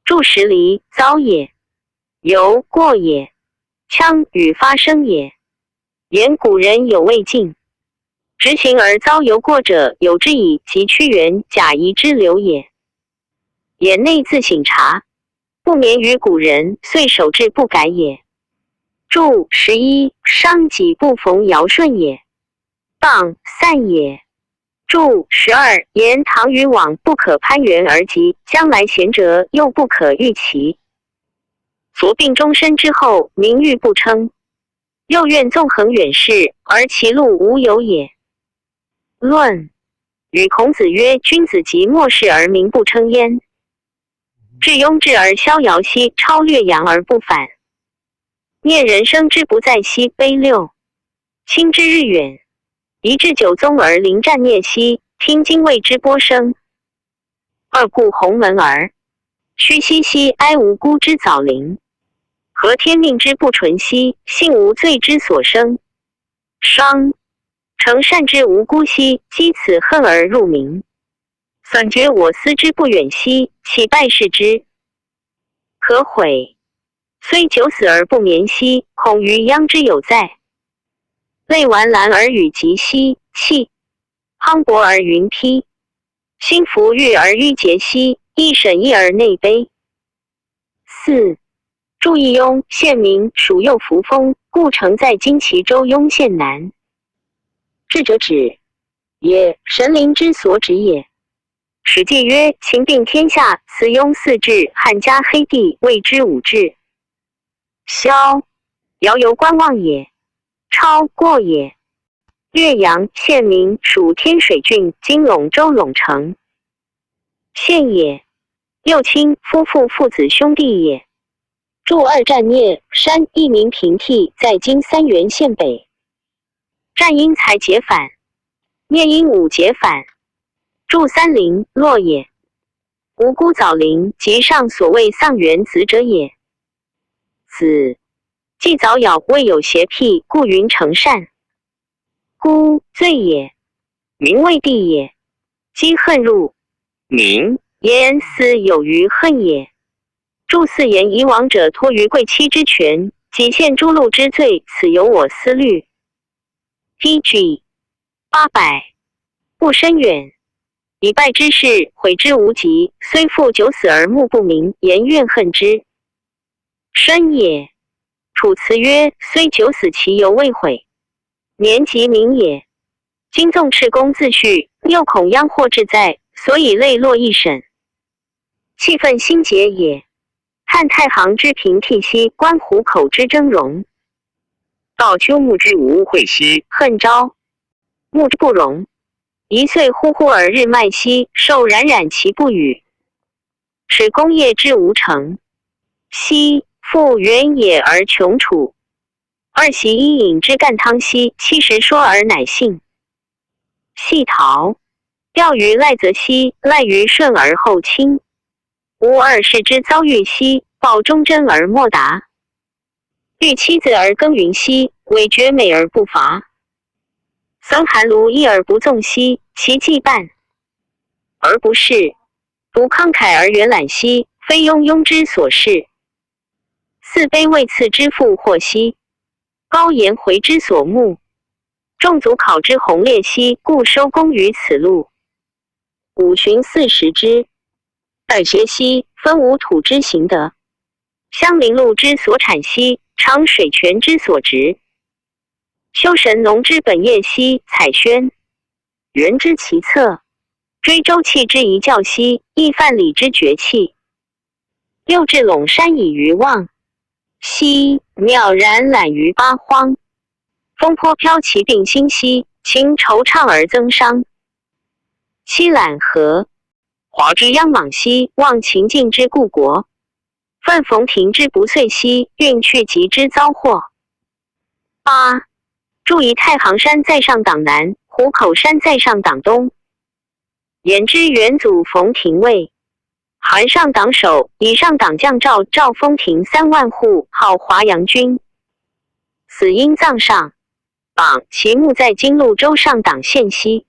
祝时离早也，由过也，戕与发生也。言古人有未尽，执行而遭由过者，有之矣。及屈原、贾谊之流也。眼内自省察，不免于古人，遂守志不改也。祝十一，伤己不逢尧舜也，谤散也。祝十二，言唐与往不可攀援而及，将来贤者又不可逾其所并终身之后，名誉不称。又怨纵横远视，而其路无由也。论语孔子曰：君子即默视而名不称焉。至庸至而逍遥兮，超略阳而不返。念人生之不在兮，悲六。卿之日远，一至九宗而临战孽兮，听今未知波声。二顾鸿门而虚兮兮，哀无辜之早临。合天命之不纯兮，幸无罪之所生。双。成善之无辜兮，积此恨而入冥。 散绝我思之不远兮，岂败视之可悔？虽九死而不眠兮，恐余殃之有在。泪丸兰而语及兮，气；磅礴而云披，心浮郁而纡节兮，亦审意而内悲。四。著一壅，县名属右扶风，故城在今齐州壅县南。至者止也，神灵之所止也。 史记曰：秦定天下，祠壅四至，汉嘉黑帝，谓之五至。萧。遥游观望也，超过也。略阳，县名属天水郡，今陇州陇城。县也。右卿夫妇父子兄弟也。著二战孽，山亦名平替，在今三原县北。 战因财劫返，孽因武劫返。著三临，洛也。无辜早临，即上所谓丧元子者也。子。既早杳未有邪辟，故云成善。孤，罪也。民畏地也。积恨入 民，言思有余恨也。著四言，以往者托于贵戚之权，及献诸路之罪，此由我思虑。P G。八百。不深远，以败之势，悔之无及，虽复九死而目不明，言怨恨之。深也。楚辞曰：虽九死其犹未悔，年及明也。今纵赤公自恤，又恐殃祸至哉，所以泪落亦审。气愤心结也。汉太行之平替兮，观虎口之峥嵘。道丘木之无秽兮，恨昭。木之不容。一岁忽忽而日迈兮，兽冉冉其不语。始公业之无成兮，复远野而穷处。 二席伊尹之干汤兮，七十说而乃信。细陶。钓鱼赖则兮，赖于顺而后亲。无二世之遭遇兮，报忠贞而莫达。遇妻子而耕耘兮，委绝美而不伐。逢寒炉衣而不纵兮，其祭半而不适。独慷慨而远览兮，非庸庸之所适。 四卑未次之复获兮，高颜回之所慕。众足考之宏烈兮，故收功于此路。五旬四十之代邪兮，分无土之行得。相邻路之所产兮，长水泉之所植。修神农之本业兮，采轩园之其策。追周器之宜教兮，亦范蠡之绝器。 六至陇山以渔望兮，渺然懒于八荒。风波飘其鬓星兮，情惆怅而增伤。七览河华之央莽兮，忘秦晋之故国。愤冯亭之不遂兮，愠去疾之遭祸。八。著以太行山在上党南，虎口山在上党东。 言之远祖冯亭位。韩上党首，以上党将赵赵封亭三万户，号华阳君。死因葬上党，其墓在今潞州上党县西。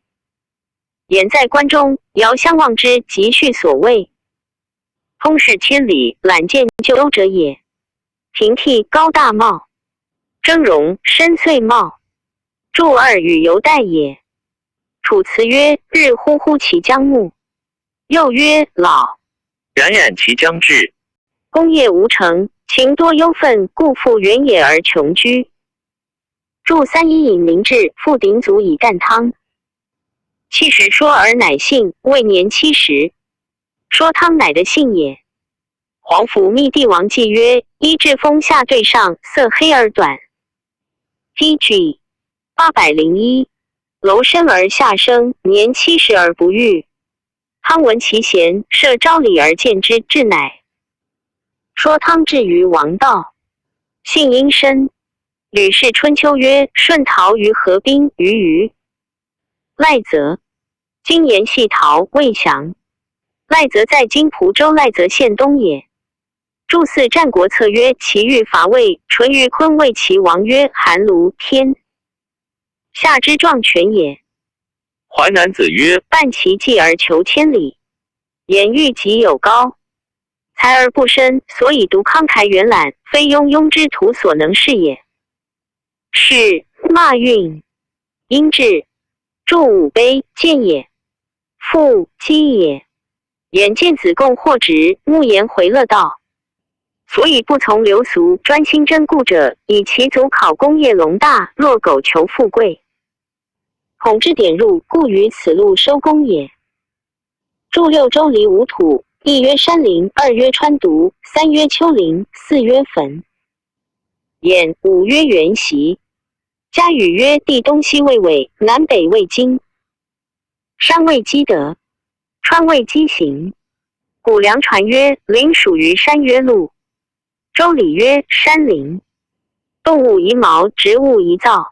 言在关中，遥相望之，即叙所谓。通视千里，览见旧忧者也。平替高大茂，峥嵘深邃茂。注二语犹待也。楚辞曰：日忽忽其将暮。 又曰：老，冉冉其将至。功业无成，情多忧愤，故复远野而穷居。注三伊尹临至，父鼎足以啖汤。七十说而乃信，未年七十，说汤乃得信也。皇甫谧帝王纪曰：衣至峰下对上，色黑而短。P G。八百零一。楼深而下生，年七十而不遇。汤闻其贤，设昭礼而见之，至乃说汤至于王道，信殷深。《吕氏春秋》曰：舜陶于河滨于余，赖泽。今沿系陶未详，赖泽在今蒲州赖泽县东也。注寺《战国策》曰：其域伐魏，淳于髡谓其王曰：韩、卢、天 下之壮权也。淮南子曰：伴其计而求千里，言喻己有高，才而不深，所以独慷慨远览，非庸庸之徒所能事也。是骂运，殷质，著五碑，见也，父击也。 眼见子贡获职，目言回乐道：所以不从流俗，专心真故者，以其足考功业隆大，落狗求富贵。孔之典入，故于此路收功也。注六州离五土，一曰山陵，二曰川渎，三曰丘陵，四曰汾。兖、五曰原席。嘉语曰：地东西未纬，南北未经， 山未积德，川未积行。古梁传曰：林属于山曰陆，周礼曰：山陵。动物遗毛，植物遗燥。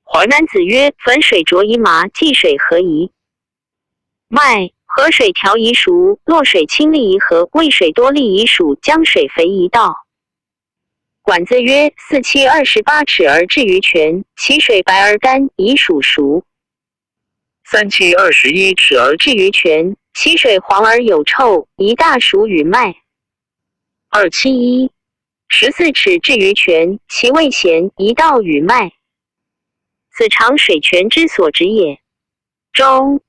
淮南子曰：汾水浊遗麻，济水和遗麦，河水调遗熟，洛水清砾遗河，渭水多砾遗暑，江水肥遗稻。 管子曰：四七二十八尺而至于泉，其水白而干，遗暑熟。三七二十一尺而至于泉，其水黄而有臭，遗大暑与麦。二七一，十四尺至于泉，其味咸，遗稻与麦。此常水泉之所止也。 周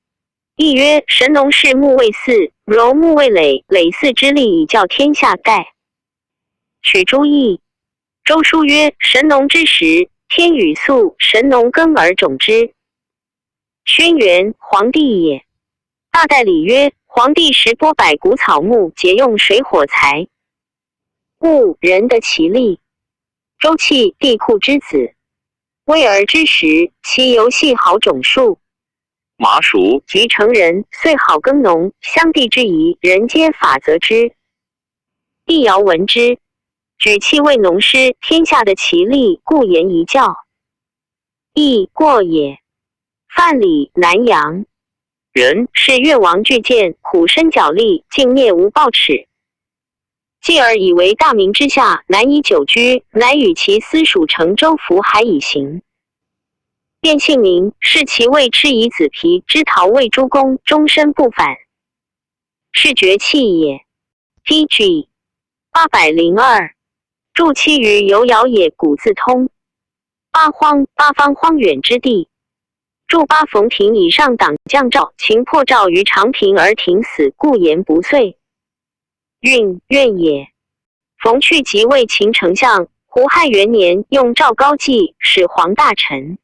易曰：神农氏木为耜，柔木为耧，耧耜之力以教天下盖。取诸易。周书曰：神农之时，天雨粟，神农耕而种之。轩辕皇帝也。大戴礼曰：皇帝时播百谷草木，节用水火财，物人得其力。周器帝喾之子，危而之时，其犹系好种树，麻熟即成人，遂好耕农。乡地之宜，人皆法则之。帝遥闻之，举器为农师，天下得其力，故言一教。亦过也。范蠡南阳人，视越王巨建，虎身角厉，竟灭无报齿。 继而以为大名之下，难以久居，乃与其私属乘舟浮海以行。卞信明，视其未痴以子皮之陶魏诸公，终身不返，是绝器也。P G八百零二，注期于游姚野谷自通，八荒八方荒远之地。注八冯亭以上党将赵秦破赵于长平而亭死，故言不遂。 运怨也。冯去疾为秦丞相，胡汉元年用赵高季始皇大臣，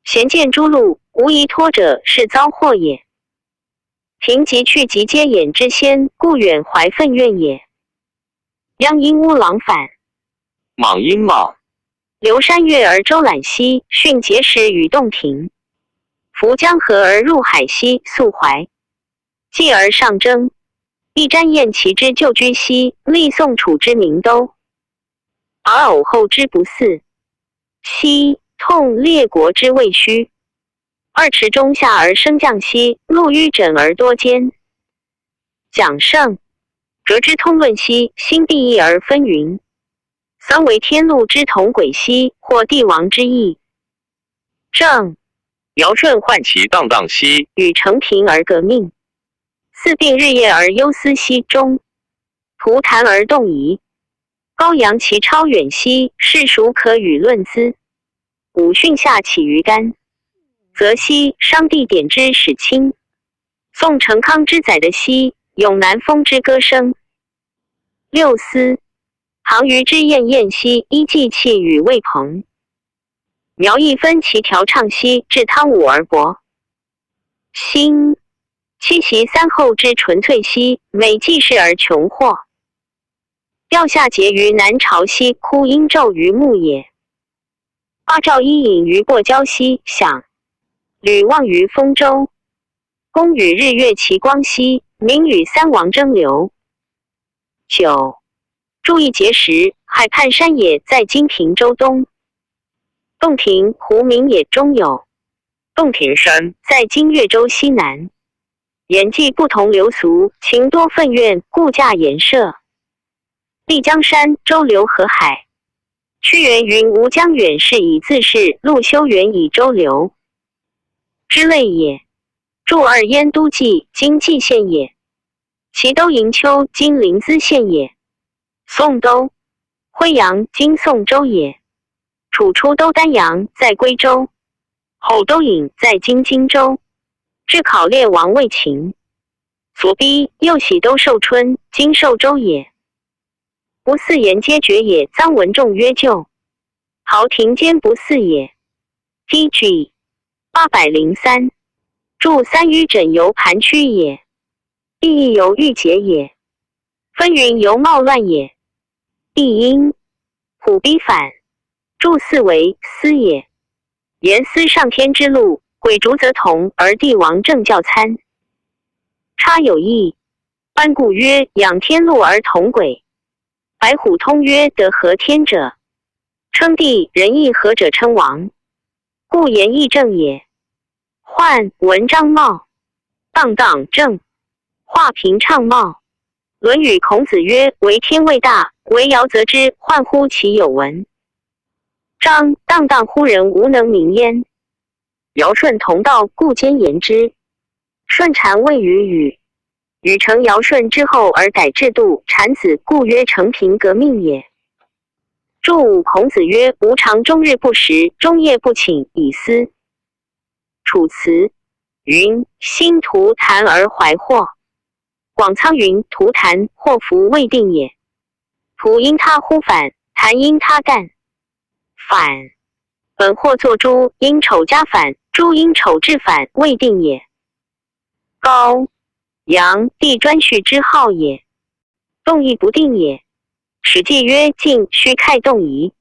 咸见诸路，无一托者，是遭祸也。平疾去疾皆掩之先，故远怀愤怨也。鞅因乌郎反，莽因莽，流山越而周览西，汛结石与洞庭，浮江河而入海西，宿淮。 继而上征，亦瞻雁齐之旧居西，厉宋楚之名都，而偶后之不似。西，痛列国之未虚，二池中下而生绛溪，陆淤枕而多坚。蒋胜，哲之通论西，心必异而分云， 虽为天路之同轨兮，或帝王之意。正，尧舜涣其荡荡兮，与承平而革命，四并日夜而忧思兮中，徒谈而动仪，高扬其超远兮，士孰可与论资？武训下起于干，则西商地点之始清，宋成康之宰得兮，咏南风之歌声。 六思，杭于之雁雁兮，依寂气与魏彭。苗亦分其调唱兮，至汤武而薄。兴，七席三后之纯粹兮，每济世而穷获。调下节于南朝兮，枯阴昼于暮也。八照伊尹于过交兮，响，吕望于丰州。公与日月齐光熹，明与三王争流。九，注意碣石，海畔山也，在今平洲东。洞庭湖名也，中有洞庭山，在今越州西南。言既不同流俗，情多愤怨，故架筱社。丽江山，周流河海。屈原云吴江远是以自是，陆修远以周流之类也。注二燕都蓟，今蓟县也。齐都营丘，今临淄县也。宋都，徽阳，今宋州也。楚出都丹阳，在归州。后都尹，在今荆州。至考烈王卫秦。所逼右喜都寿春，今寿州也。不似言皆绝也，臧文仲曰旧。陶庭坚不似也。T G八百零三。注三于枕由盘曲也。意亦由欲结也。分云由冒乱也。地阴，虎逼反。注四为思也。言思上天之路，鬼逐则同而帝王正教参。差有异。班固曰：仰天路而同鬼。白虎通曰：得合天者称帝，仁义合者称王。故言亦正也。换文章貌，荡荡正。画屏畅貌。论语孔子曰：为天未大，为尧则之，患乎其有闻。张荡荡乎人，无能名焉。尧舜同道，故兼言之。舜禅位于禹。禹承尧舜之后而改制度，产子，故曰承平革命也。注五孔子曰：吾尝终日不食，终夜不寝，以思楚辞。云：兴图谈而怀惑。广仓云：图谈，祸福未定也。图因他乎反，谈因他干。反，本祸作诸因丑加反，诸因丑至反，未定也。高阳帝颛顼之号也。动亦不定也。史记曰：进须盖动矣。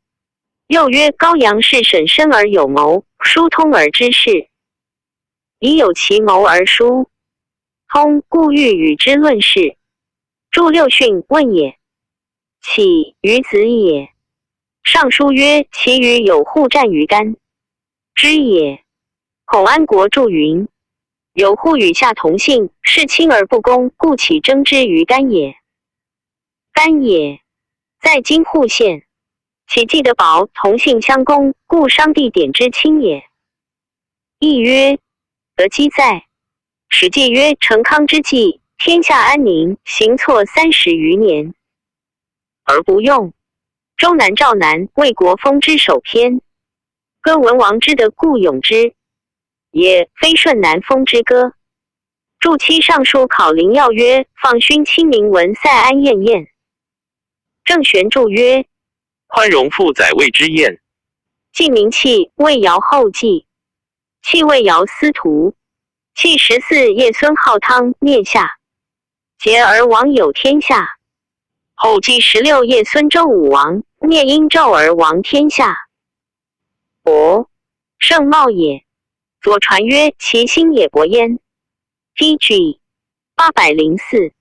又曰：高阳氏审深而有谋，疏通而知事。以有其谋而疏通，故欲与之论事。注六训，问也。岂于子也？尚书曰：其与有户战于干之也。孔安国注云：有户与夏同姓，事亲而不公，故岂争之于干也。干也，在今户县。岂既得宝同姓相攻，故商地点之亲也。亦曰：得饥哉。史记曰：成康之际，天下安宁，行错三十余年而不用。周南赵南，魏国封之首篇。歌文王之德，故咏之，也非舜南封之歌。注七尚书考临要曰：放勋亲民，文塞安晏晏。郑玄注曰：宽容复宰位之晏。季民弃魏尧后季，弃魏尧司徒，弃十四叶孙浩汤灭夏，桀而亡有天下。后季十六叶孙周武王，灭殷纣而亡天下。伯，盛貌也。左传曰：其心也伯焉。T G八百零四。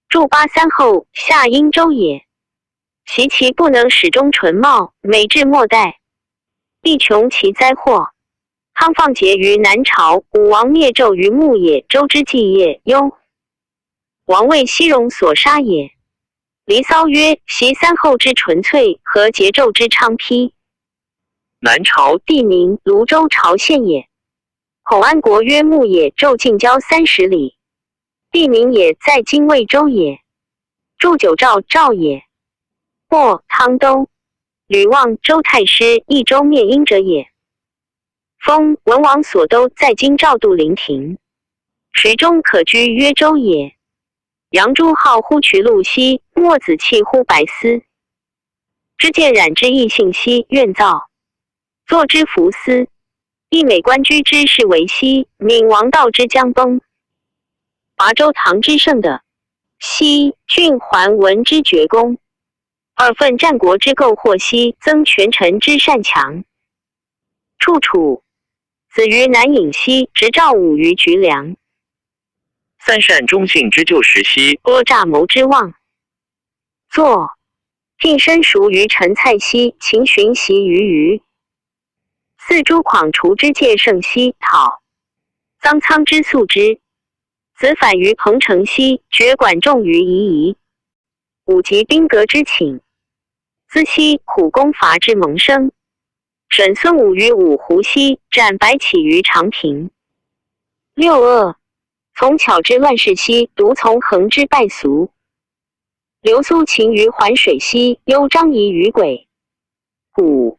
注八三后，夏殷周也。习其不能始终纯茂，每至末代，必穷其灾祸。汤放桀于南朝，武王灭纣于牧野，周之继业，幽。王为西戎所杀也。离骚曰：习三后之纯粹，和桀纣之昌披。南朝地名，泸州朝县也。孔安国曰：牧野纣近郊三十里，地名也，在今魏州也。注九赵，赵也。或汤都。吕望周太师，益州灭殷者也。封文王所都，在今赵都临亭。谁中可居曰周也。杨朱号乎衢路西，墨子弃乎白丝。知见冉之亦信息，愿造。作之弗思。亦美观居之是为西，闵王道之将崩。伐周唐之盛德，西郡还闻之绝功。二奋战国之构祸，西增权臣之擅强。处处。子于南尹西，执赵武于莒梁。赞善忠信之旧时兮，阿诈谋之妄。作，近身熟于陈蔡兮，秦寻习于余。四诸广除之戒胜兮，讨。臧苍之宿之。子反于彭城兮，决管仲于夷矣。武及宾阁之寝，资兮苦攻伐之盟声。沈孙武于五湖兮，斩白起于长平。六恶，从巧之乱世兮，独从恒之败俗。流苏秦于环水兮，忧张仪于轨。五，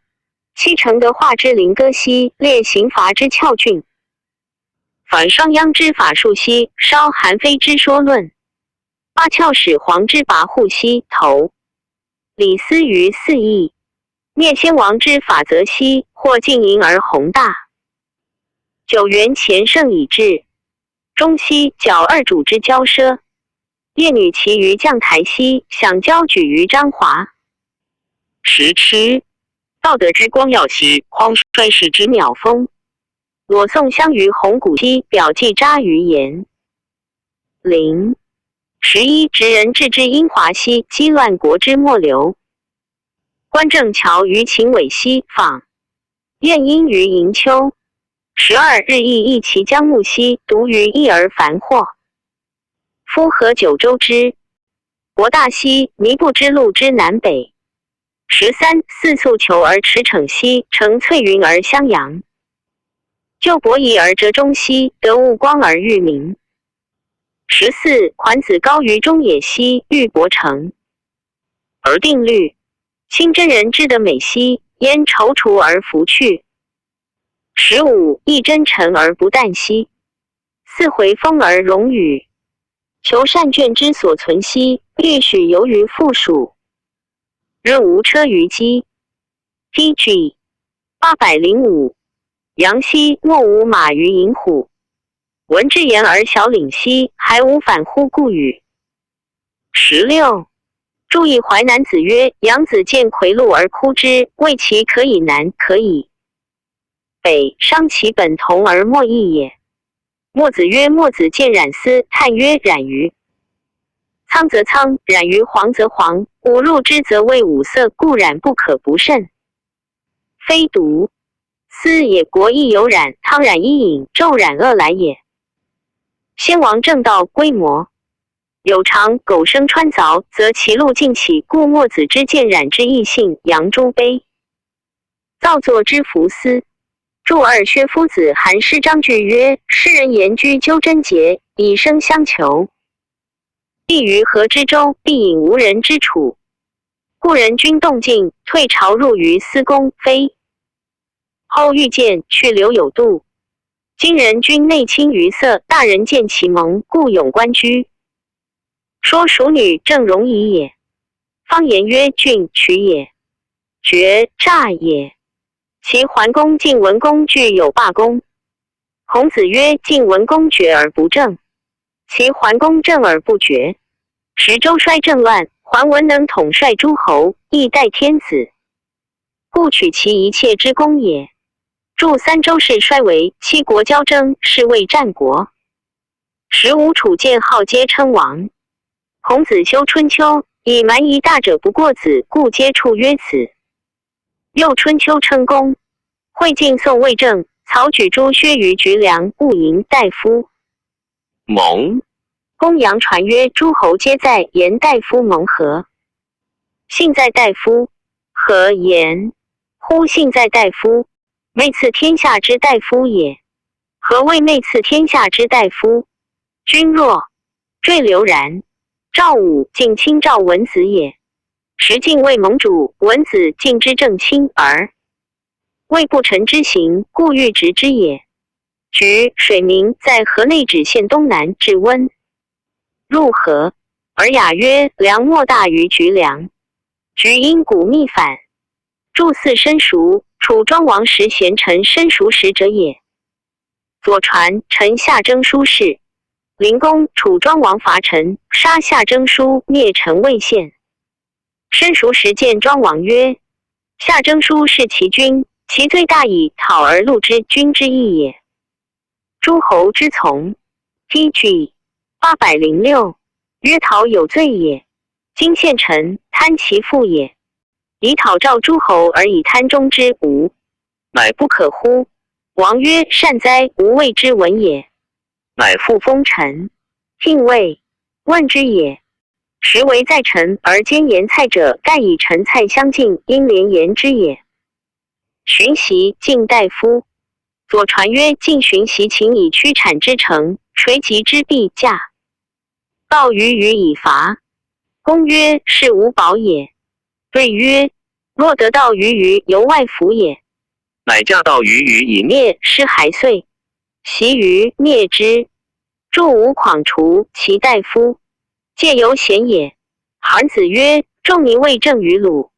西城得华之林歌兮，列刑罚之校训。反商鞅之法术兮，烧韩非之说论。八窍始皇之跋扈兮，头。李斯于四邑，灭先王之法则兮，或静营而宏大。九原前圣已至，终兮皎二主之骄奢。夜女骑于将台兮，响交举于章华。十七，道德之光耀兮，匡衰世之渺风。裸送香于鸿鹄兮，表寄扎于岩。零，十一，执人质之殷华兮，激乱国之末流。观政巧于秦尾兮，访晏婴于盈丘。十二，日益益其将木兮，独于一而繁惑。夫何九州之国大兮，弥不知陆之南北。十三，四粟求而驰骋兮，乘翠云而襄阳。旧伯夷而折中兮，得物光而育民。十四，款子高于中野兮，玉帛城而定律。亲真人之德美兮，焉躊躇而弗去。十五，亦真诚而不淡兮，似回风而容雨。求善卷之所存兮，亦许游于复暑。日无车于积。P G 八百零五。羊兮，若无马于饮虎。闻之言而小领兮，还无反乎故语。十六，注意淮南子曰：杨子见夔鹿而哭之，谓其可以南，可以北，伤其本同而没义也。墨子曰：墨子见冉思，叹曰：冉于苍则苍，冉于黄则黄，吾入之则谓五色，故冉不可不慎。非独思也，国亦有冉，汤冉伊尹，纣冉恶来也。先王正道规模，有常狗生川凿，则其路径起，故墨子之见冉之亦信杨朱碑。造作之弗思。注二薛夫子韩师章句曰：诗人言居纠贞节，以生相求。必于河之洲，必隐无人之处。故人君动静，退朝入于司宫，非后遇见，去留有度。今人君内亲于色，大人见其盟，故勇观居。说熟女正容仪也。方言曰：郡取也，决诈也。齐桓公晋文公具有罢公。孔子曰：晋文公决而不正，齐桓公正而不决。时周衰政乱，桓文能统帅诸侯，亦代天子，故取其一切之功也。注三，周室衰微，七国交争，是谓战国。十五，楚建好皆称王。孔子修春秋，以蛮夷大者不过子，故皆处曰子。又春秋称公。会晋宋魏政，曹举诸薛于局梁，故迎大夫。盟。公羊传曰：诸侯皆在，言大夫盟何？信在大夫，何言乎信在大夫？ 妹次天下之大夫也。何谓妹次天下之大夫？君若坠刘然，赵武近亲赵文子也。时晋魏盟主，文子晋之正亲耳。魏不臣之行，故欲直之也。局水名在河内，指县东南至温。入河，尔雅曰：梁莫大于局梁。局因谷密反。 注四，申叔，楚庄王时贤臣，申叔时者也。左传陈夏征舒氏。灵公，楚庄王伐陈，杀夏征舒，灭陈魏县。申叔时见庄王曰：夏征舒是其君，其罪大矣，讨而陆之，君之义也。诸侯之从。T G 八百零六，曰：陶有罪也，今献臣，贪其腹也。以讨赵诸侯而以贪中之无，乃不可乎？王曰：善哉，吾未之闻也。乃复封臣，进位，问之也。 时为在臣而兼言蔡者，盖以臣蔡相近，因连言之也。寻习进大夫。左传曰：进寻习秦以驱谄之乘，垂棘之必驾，盗鱼于以伐。公曰：是无宝也。对曰：若得盗鱼于由外服也。乃驾盗鱼于以灭尸骸碎，习鱼灭之。 著无觥除其大夫，戒由贤也。韩子曰：仲尼未正于鲁，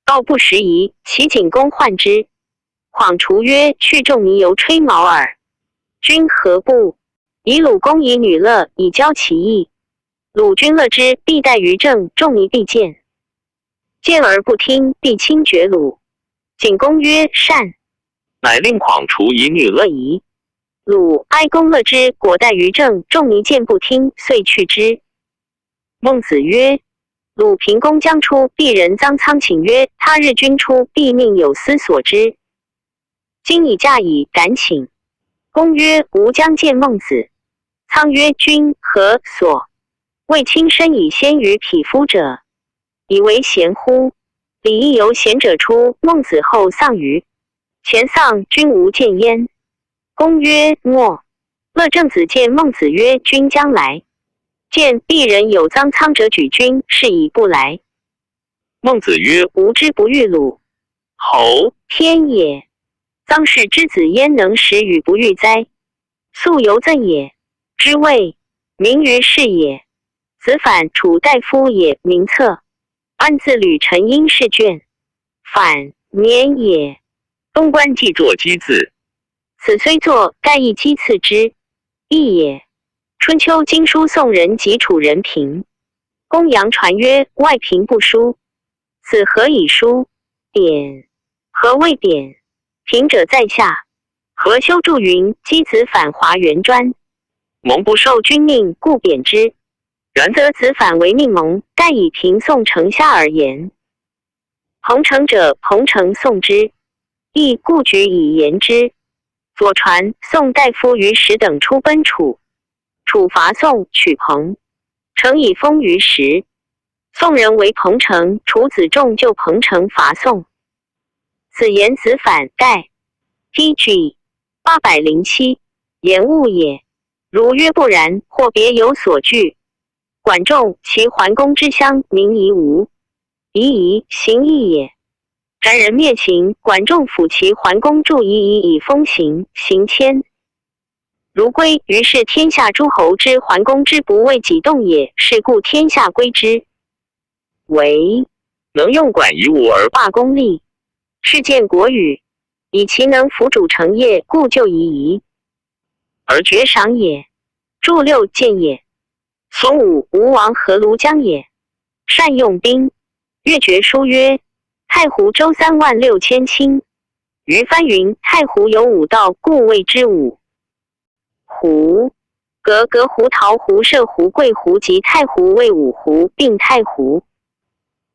道不拾遗，其景公患之。觥除曰：去仲尼犹吹毛耳，君何不？以鲁公以女乐以教其意，鲁君乐之，必待于政，仲尼必见。见而不听，必亲绝鲁。景公曰：善。乃令觥除以女乐矣。 鲁哀公乐之，果待于政，仲尼见不听，遂去之。孟子曰：鲁平公将出，必人臧苍请曰：他日君出，必命有司所之。今以驾矣，敢请。公曰：吾将见孟子。苍曰：君何所？未亲身以先于匹夫者，以为贤乎？礼义由贤者出，孟子后丧于 前丧君无见焉。公曰：臥。乐正子见孟子曰：君将来。见必人有臧苍者举君，是以不来。孟子曰：吾之不欲鲁，侯，天也。臧氏之子焉能使与不欲哉？ 素犹赠也。之谓名于世也。子反处大夫也名策，安自吕臣因试卷，反免也。东关既作饑字，此虽作，盖亦饑次之，亦也。春秋经书宋人及楚人评，公羊传曰：外评不输， 子何以输？典。何谓典？评者在下。何修注云：箕子反华圆砖，蒙不受君命，故贬之。然则子反为命蒙，盖以评宋城虾而言。彭城者，彭城宋之，亦故举以言之。左传，宋大夫于石等出奔楚，楚伐宋，取彭城，以封于石。 宋人为彭城，楚子仲救彭城伐宋。子言子反盖。T G 八百零七，言物也。如曰不然，或别有所据。管仲，齐桓公之乡，名夷吾，夷夷，形异也。斩人灭秦，管仲辅齐桓公助夷夷以封形，形迁。 如归于是，天下诸侯之桓公之不畏己动也，是故天下归之。为能用管夷吾而罢公立，是见国语，以其能辅主成业，故就夷夷，而绝赏也，助六见也。 孙武，吴王阖庐将也，善用兵。越决书曰：太湖周三万六千顷。于翻云：太湖有五道，故谓之五湖。隔隔湖、桃湖、射湖、桂湖及太湖谓五湖，并太湖。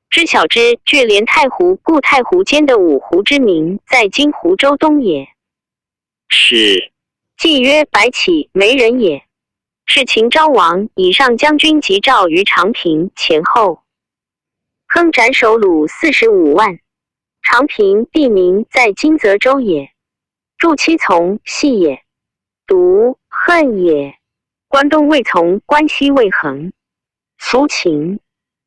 知晓之，距连太湖，故太湖间的五湖之名，在今湖州东也。 是。季曰：百起，没人也。是秦昭王以上将军及赵于长平前后，坑斩首虏四十五万。长平地名，在今泽州也。助七从，系也。独恨也。关东魏从，关西魏恒。 苏秦，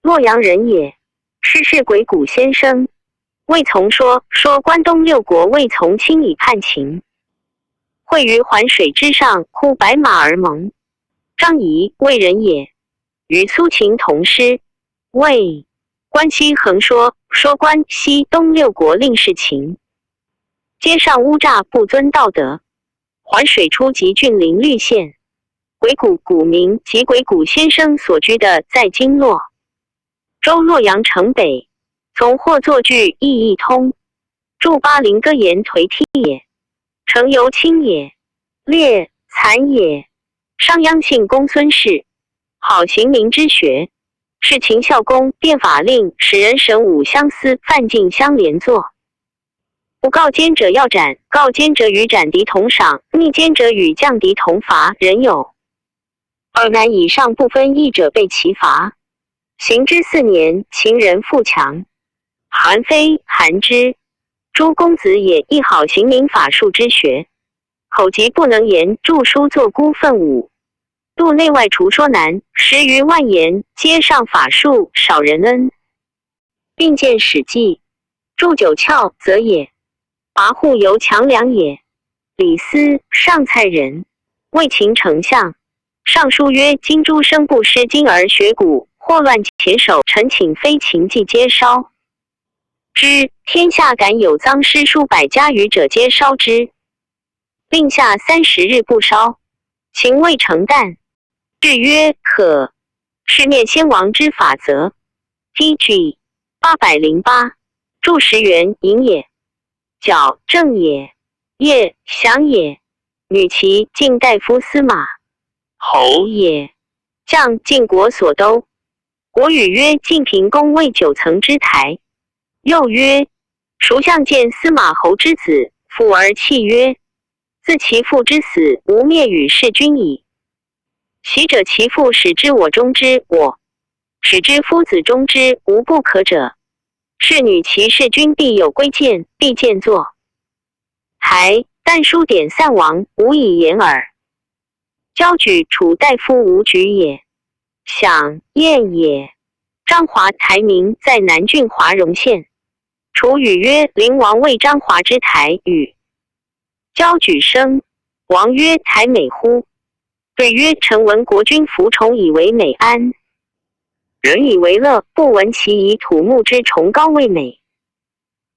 洛阳人也。师事鬼谷先生，魏从说，说关东六国魏从轻以叛秦，会于环水之上，呼白马而盟。张仪，魏人也，与苏秦同师。魏，关西横说，说关西东六国令是秦，皆尚乌诈不遵道德。 环水初即郡临律县，鬼谷，古名及鬼谷先生所居的在今洛州洛阳城北，从或作句亦一通。注巴陵歌言颓屉也，城犹倾也，裂，残也。商鞅姓公孙氏，好刑名之学，是秦孝公变法令，使人神武相司，犯禁相连坐。不告奸者要斩，告奸者与斩敌同赏，逆奸者与降敌同罚，人有二男以上不分役者被其罚。刑之四年，秦人富强。韩非、韩之，诸公子也亦好刑名法术之学，口疾不能言，著书作孤愤武。度内外除说难，十余万言，皆上法术，少人恩。并见史记，著九窍则也。跋扈由强梁也。李斯，上蔡人，魏秦丞相。上书曰：今诸生不施金而学古，祸乱且首，臣请非秦即皆烧。之，天下敢有臧诗书百家语者，皆烧之。令下三十日不烧，秦未成旦。至曰：可。是灭先王之法则。T G 八百零八，著石原隐也，角正也，叶翔也，女骑进大夫司马侯也，将进国所都。国语曰：晋平公位九层之台。又曰：孰相见司马侯之子，父而弃曰：自其父之死，无灭与事君矣。昔者其父始知我中之我，始知夫子中之无不可者，是女其事君必有归见，必见作台，但书典散亡，无以言耳。交举楚大夫无举也，享晏也。张华台名在南郡华容县。楚语曰：灵王位张华之台与。交举生，王曰：台美乎？对曰：臣闻国君服虫以为美安，人以为乐，不闻其以土木之虫高为美。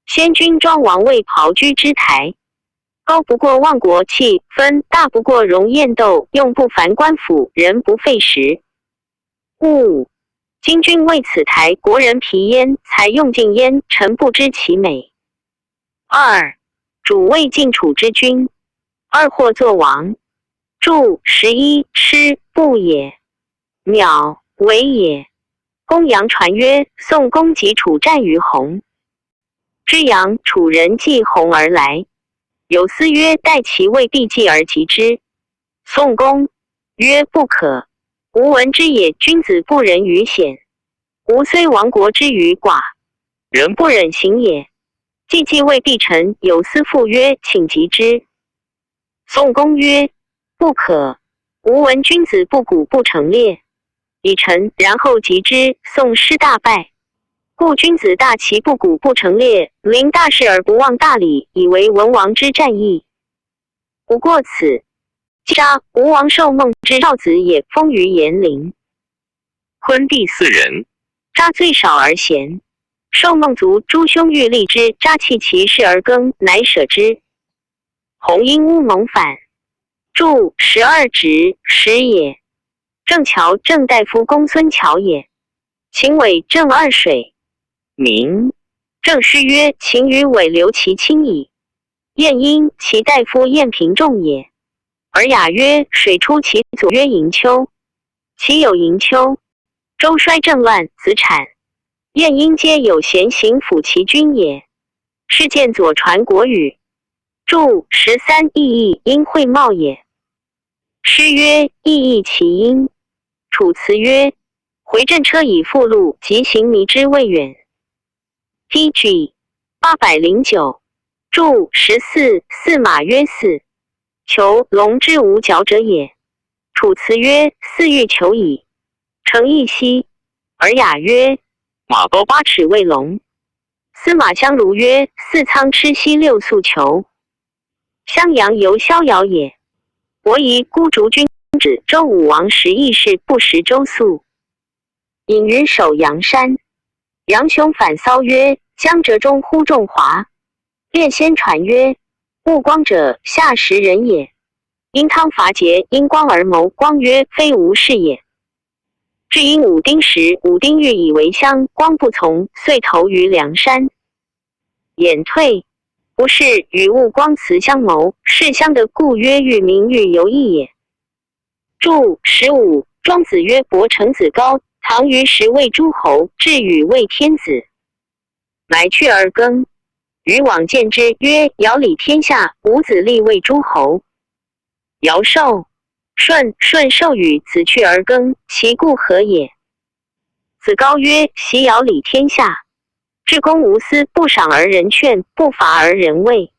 先君庄王为庖居之台，高不过望国器分，大不过容雁斗，用不烦官府，人不费时。勿。今君为此台，国人疲焉，才用尽焉，臣不知其美。二，主谓晋楚之君，二或作王。注：十一，吃，布也，鸟，尾也。公羊传曰：宋公及楚战于洪之阳，楚人继洪而来，有司曰：待其未必继而及之。宋公曰：不可，吾闻之也，君子不仁于显。吾虽亡国之余寡，人不忍行也。既继未必臣，有司复曰：请及之。宋公曰：不可，吾闻君子不鼓不成列，以臣然后及之，宋师大败。故君子大其不鼓不成列，临大事而不忘大礼，以为文王之战矣。不过此，杀吴王寿梦之少子也，封于延陵。昆弟四人，杀最少而贤。寿梦卒，诸兄欲立之，杀弃其事而更，乃舍之。洪因乌蒙反。注：十二直，始也。 郑乔，郑大夫公孙乔也。秦尾，郑二水。明。郑师曰：秦与尾留其亲矣。晏婴，齐大夫晏平仲也。尔雅曰：水出其左，曰盈丘。齐有盈丘。周衰政乱，子产。晏婴皆有贤行辅其君也。是见左传国语。注：十三，亦亦因会貌也。 师曰：亦亦其因。楚辞曰：回阵车以复路，疾行迷之未远。T G 八百零九。注：十四，驷马曰驷，虬龙之无角者也。楚辞曰：驷御虬矣，乘亦息。尔雅曰：马高八尺为龙。司马相如曰：驷仓吃息六粟虬。 襄阳犹逍遥也。伯夷孤竹君子，周武王时亦是不食周粟。隐于首阳山。杨雄反骚曰：江折中乎仲华。卞先传曰：寤光者夏时人也。殷汤伐桀，因光而谋，光曰：非吾事也。至殷武丁时，武丁欲以为乡，光不从，遂投于梁山。 隐退。不是与寤光辞相谋，是相得故曰：欲明欲游亦也。注：十五，庄子曰：伯承子高，唐于时为诸侯，至禹为天子。乃去而耕。 禹往见之曰：窈稟天下，无子立为诸侯。尧舜，舜，舜授与子去而耕，其故何也？子高曰：昔窈稟天下，至公无私，不赏而人劝，不罚而人畏。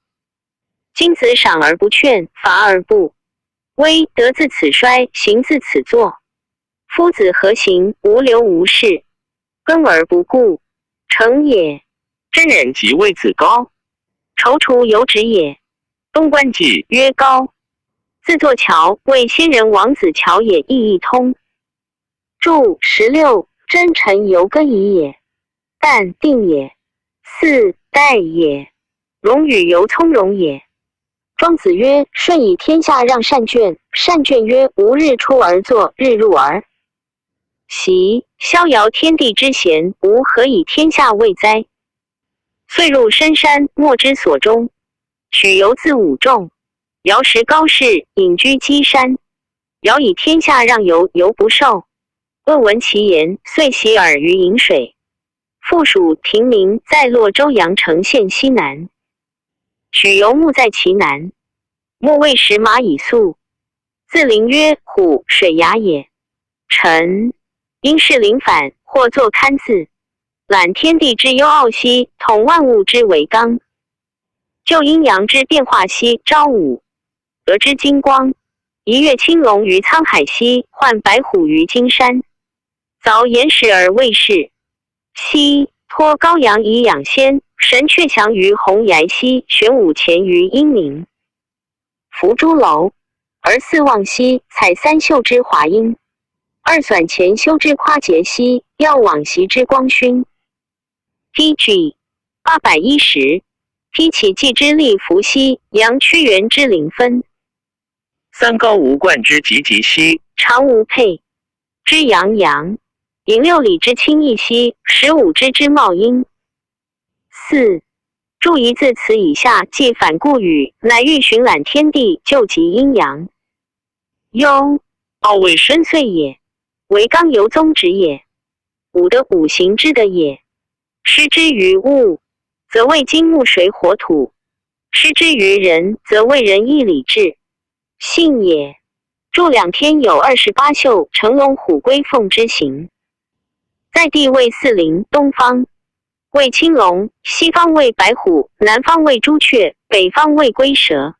今子赏而不劝，罚而不威，德自此衰，行自此作。夫子何行？无留无世，耕而不顾，成也。 真人即谓子高，躊躇有止也。东关季曰：高，自作樵，谓先人王子樵也亦一通。注：十六，真臣犹耕矣也，旦定也，巳，待也，荣与犹从容也。庄子曰：舜以天下让善倦，善倦曰：无日出而作，日入而 息，萧条天地之闲，吾何以天下未哉？岁入深山，莫知所终。许由自武仲，窈识高士，隐居稽山。窈以天下让游，游不受。问闻其言，遂徙尔于沂水。 复属亭林，在洛州阳城县西南。许由牧在其南，牧未时马以粟。自临曰：虎，水牙也。臣，因视林返，或坐堪自。览天地之幽奥兮，统万物之为纲。 究阴阳之变化兮，朝五，得之金光。一跃青龙于沧海兮，唤白虎于金山。凿岩石而为室兮，托高阳以养仙。神却翔于鸿睚兮，玄武潜于阴冥。伏朱楼而四望兮，采三秀之华英。二睾潜修之夸节兮，耀往昔之光勋。 P G 八百一十，披其骥之利服兮，扬屈原之临汾。三高无冠之极极兮，长无佩之洋洋。引六里之轻逸兮，十五之之貌英。四，注一字词以下，即反顾语，乃欲寻览天地，究极阴阳。幽，奥谓深邃也，为纲由宗旨也。 五德五行之德也。失之于物，则谓金木水火土；失之于人，则谓仁义礼智信也。注两篇有二十八宿，乘龙虎归凤之形。在地谓四邻，东方谓青龙，西方谓白虎，南方谓朱雀，北方谓龟蛇。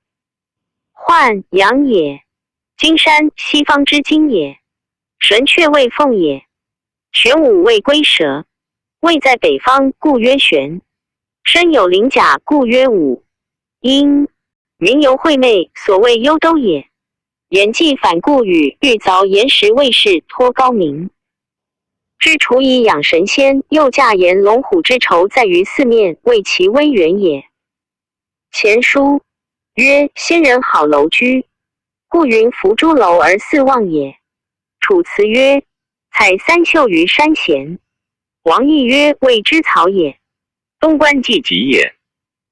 涣，阳也。金山，西方之金也。神却谓凤也。玄武谓龟蛇。位在北方，故曰玄。身有鳞甲，故曰武。阴，名由晦昧，所谓幽都也。言既反顾语，欲凿岩石为室，托高明。知除以养神仙，又驾言龙虎之愁在于四面，谓其威远也。 前书曰：先人好楼居，故云伏朱楼而四望也。楚辞曰：采三秀于山咸。王益曰：谓之草也。东关季颉也。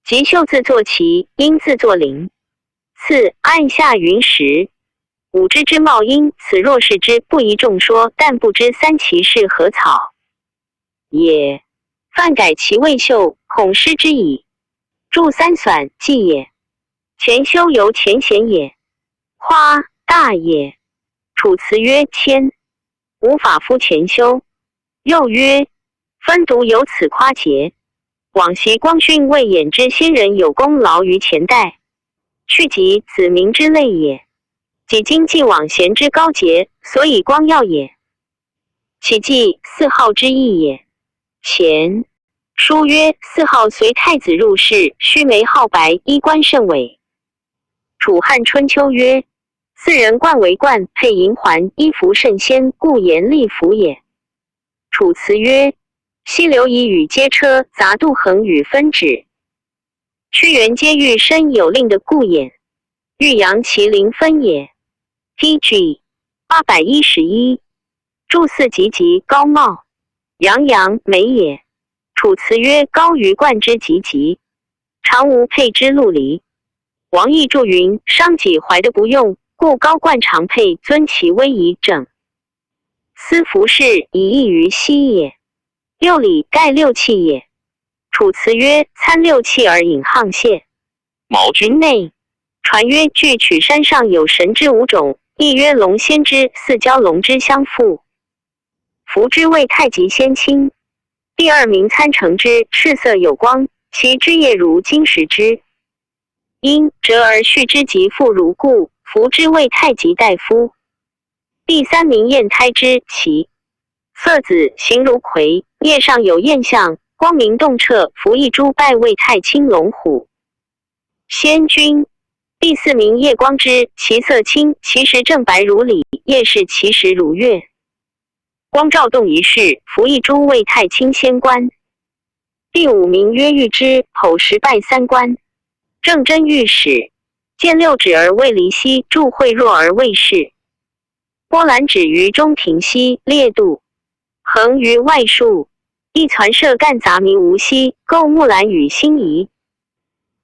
颉秀自作颉，因自作林。次，按下云时，五之之貌因，此若视之，不宜众说，但不知三其是何草 也。泛改其谓秀，恐失之矣。注三睾，季也。前修由前咸也。夸，大也。楚辞曰：谦，无法夫前修。又曰：分独有此夸节，往昔光勋未掩之先人有功劳于前代，去及子民之类也。己今既往咸之高节，所以光耀也。 其骥四号之意也。咸。书曰：四号随太子入室，须眉皓白，衣冠甚伟。楚汉春秋曰：四人冠为冠，佩银环，衣服甚鲜，故言立服也。楚辞曰：溪流以与皆车，杂度衡与分止。 屈原皆欲深有令的顾眼，欲扬其临汾也。P G 八百一十一，注四极极，高貌，洋洋，美也。楚辞曰：高于冠之极极，长无佩之陆离。王益注云：商己怀德不用，故高冠长佩，尊其威以整。思服饰以异于昔也。六里盖六气也。楚辞曰：参六气而饮沆瀣。茅君内。传曰：巨曲山上有神之五种，一曰龙仙之，四蛟龙之相附。服之谓太极仙清。第二名参乘之，赤色有光，其枝叶如金石之。阴折而续之，其复如故，服之谓太极大夫。第三名雁胎之，其色紫，形如葵，叶上有雁象，光明洞彻，服一珠，拜谓太清龙虎仙君。第四名夜光之，其色青，其实正白如里，叶是其实如月。光照动于世，服一珠，谓太清仙官。第五名曰玉之，口实拜三官。正真玉始，见六指而未离兮，柱会弱而未逝。波澜止于中庭兮，裂度横于外束，一船射干杂迷无兮，构木兰与星移。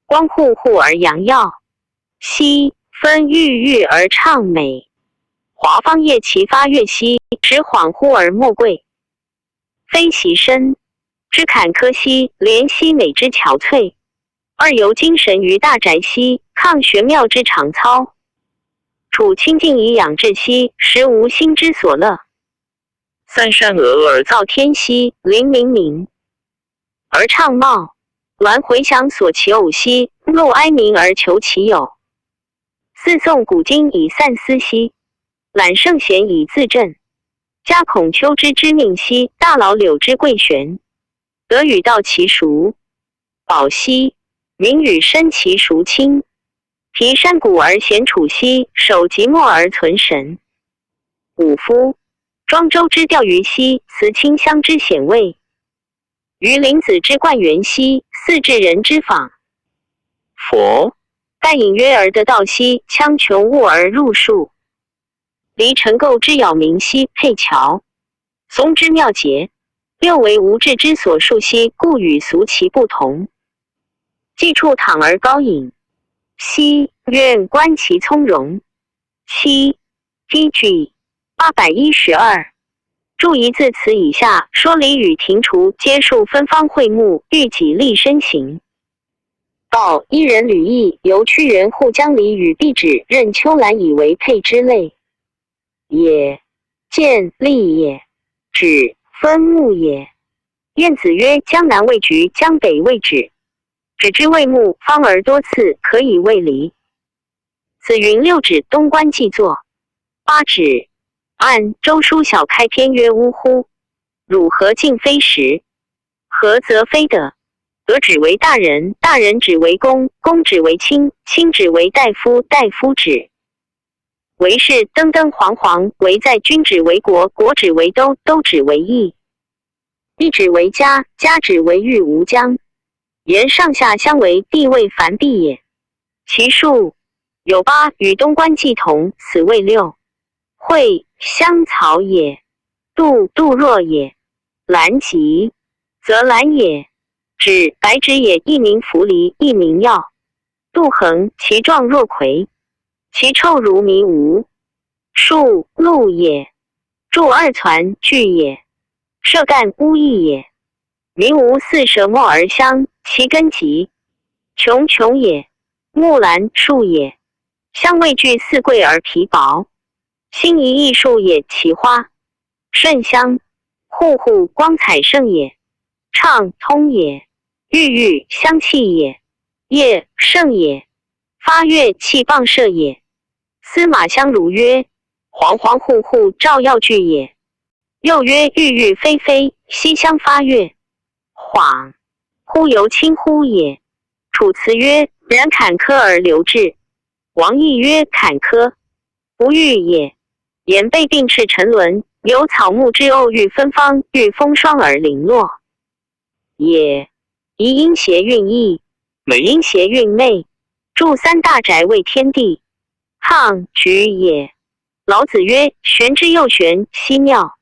光户户而阳耀兮，分郁郁而畅美。华芳叶其发月兮，时恍惚而莫贵。非其身，之坎坷兮，怜兮美之憔悴。二游精神于大宅兮，抗玄妙之长操。处清静以养志兮，时无心之所乐。三山峨峨而造天兮，灵冥冥而畅茂。鸾回翔所其偶兮，鹿哀鸣而求其友。四纵古今以散思兮，览圣贤以自振。嘉孔丘之知命兮，大老柳之贵玄。德与道其孰宝兮，民与身其孰亲。题山谷而闲处兮，守寂寞而存神。武夫。庄周之钓鱼兮，辞清香之显味。鱼林子之灌园兮，似至人之访。佛。但隐约而得道兮，戕穷悟而入树。离尘垢之扰民兮，佩乔。松之妙节。六为无智之所束兮，故与俗其不同。寄处躺而高饮兮，愿观其从容。七。P G 八百一十二。注意字词以下，说礼与庭除皆数分方会目，喻己立身形。告一人履役，由屈原护将礼与毕止，任丘兰以为佩之类。也。见立也。止分目也。晏子曰：江南未举，江北未止。止之谓目，方而多次，可以谓礼。子云六指东关既作。八指。按周书小开篇曰：呜呼，汝何竟非时？何则非得？得指为大人，大人指为公，公指为卿，卿指为大夫，大夫指为士，登登黄黄，为在君指为国，国指为都，都指为邑。 一指为嘉，嘉指为域无疆。言上下相为，地位繁必也。其数有八，与东关既同，此谓六。会相曹也，杜杜若也，兰吉则兰也，指白芷也，一名茯苓，一名药。杜衡，其状若葵，其臭如迷吴。树鹿也，柱二椽巨也，射干屋翳也。 民无四蛇摸而香，其根极。穷穷也，木兰树也。香味俱似桂而皮薄。心仪异树也，其花甚香。户户光彩盛也，畅通也。郁郁香气也，叶盛也。发月气傍射也。司马相如曰：黄黄户户照耀聚也。 又曰：郁郁霏霏，西厢发月。恍。忽由清乎也。楚辞曰：然坎坷而流至。王亦曰：坎坷不遇也。言备并翅沉沦，有草木之欧，欲芬芳，遇风霜而零落。 也。宜阴斜运溢，美阴斜运媚，筑三大宅为天地，沆磔也。老子曰：玄之又玄，奚庙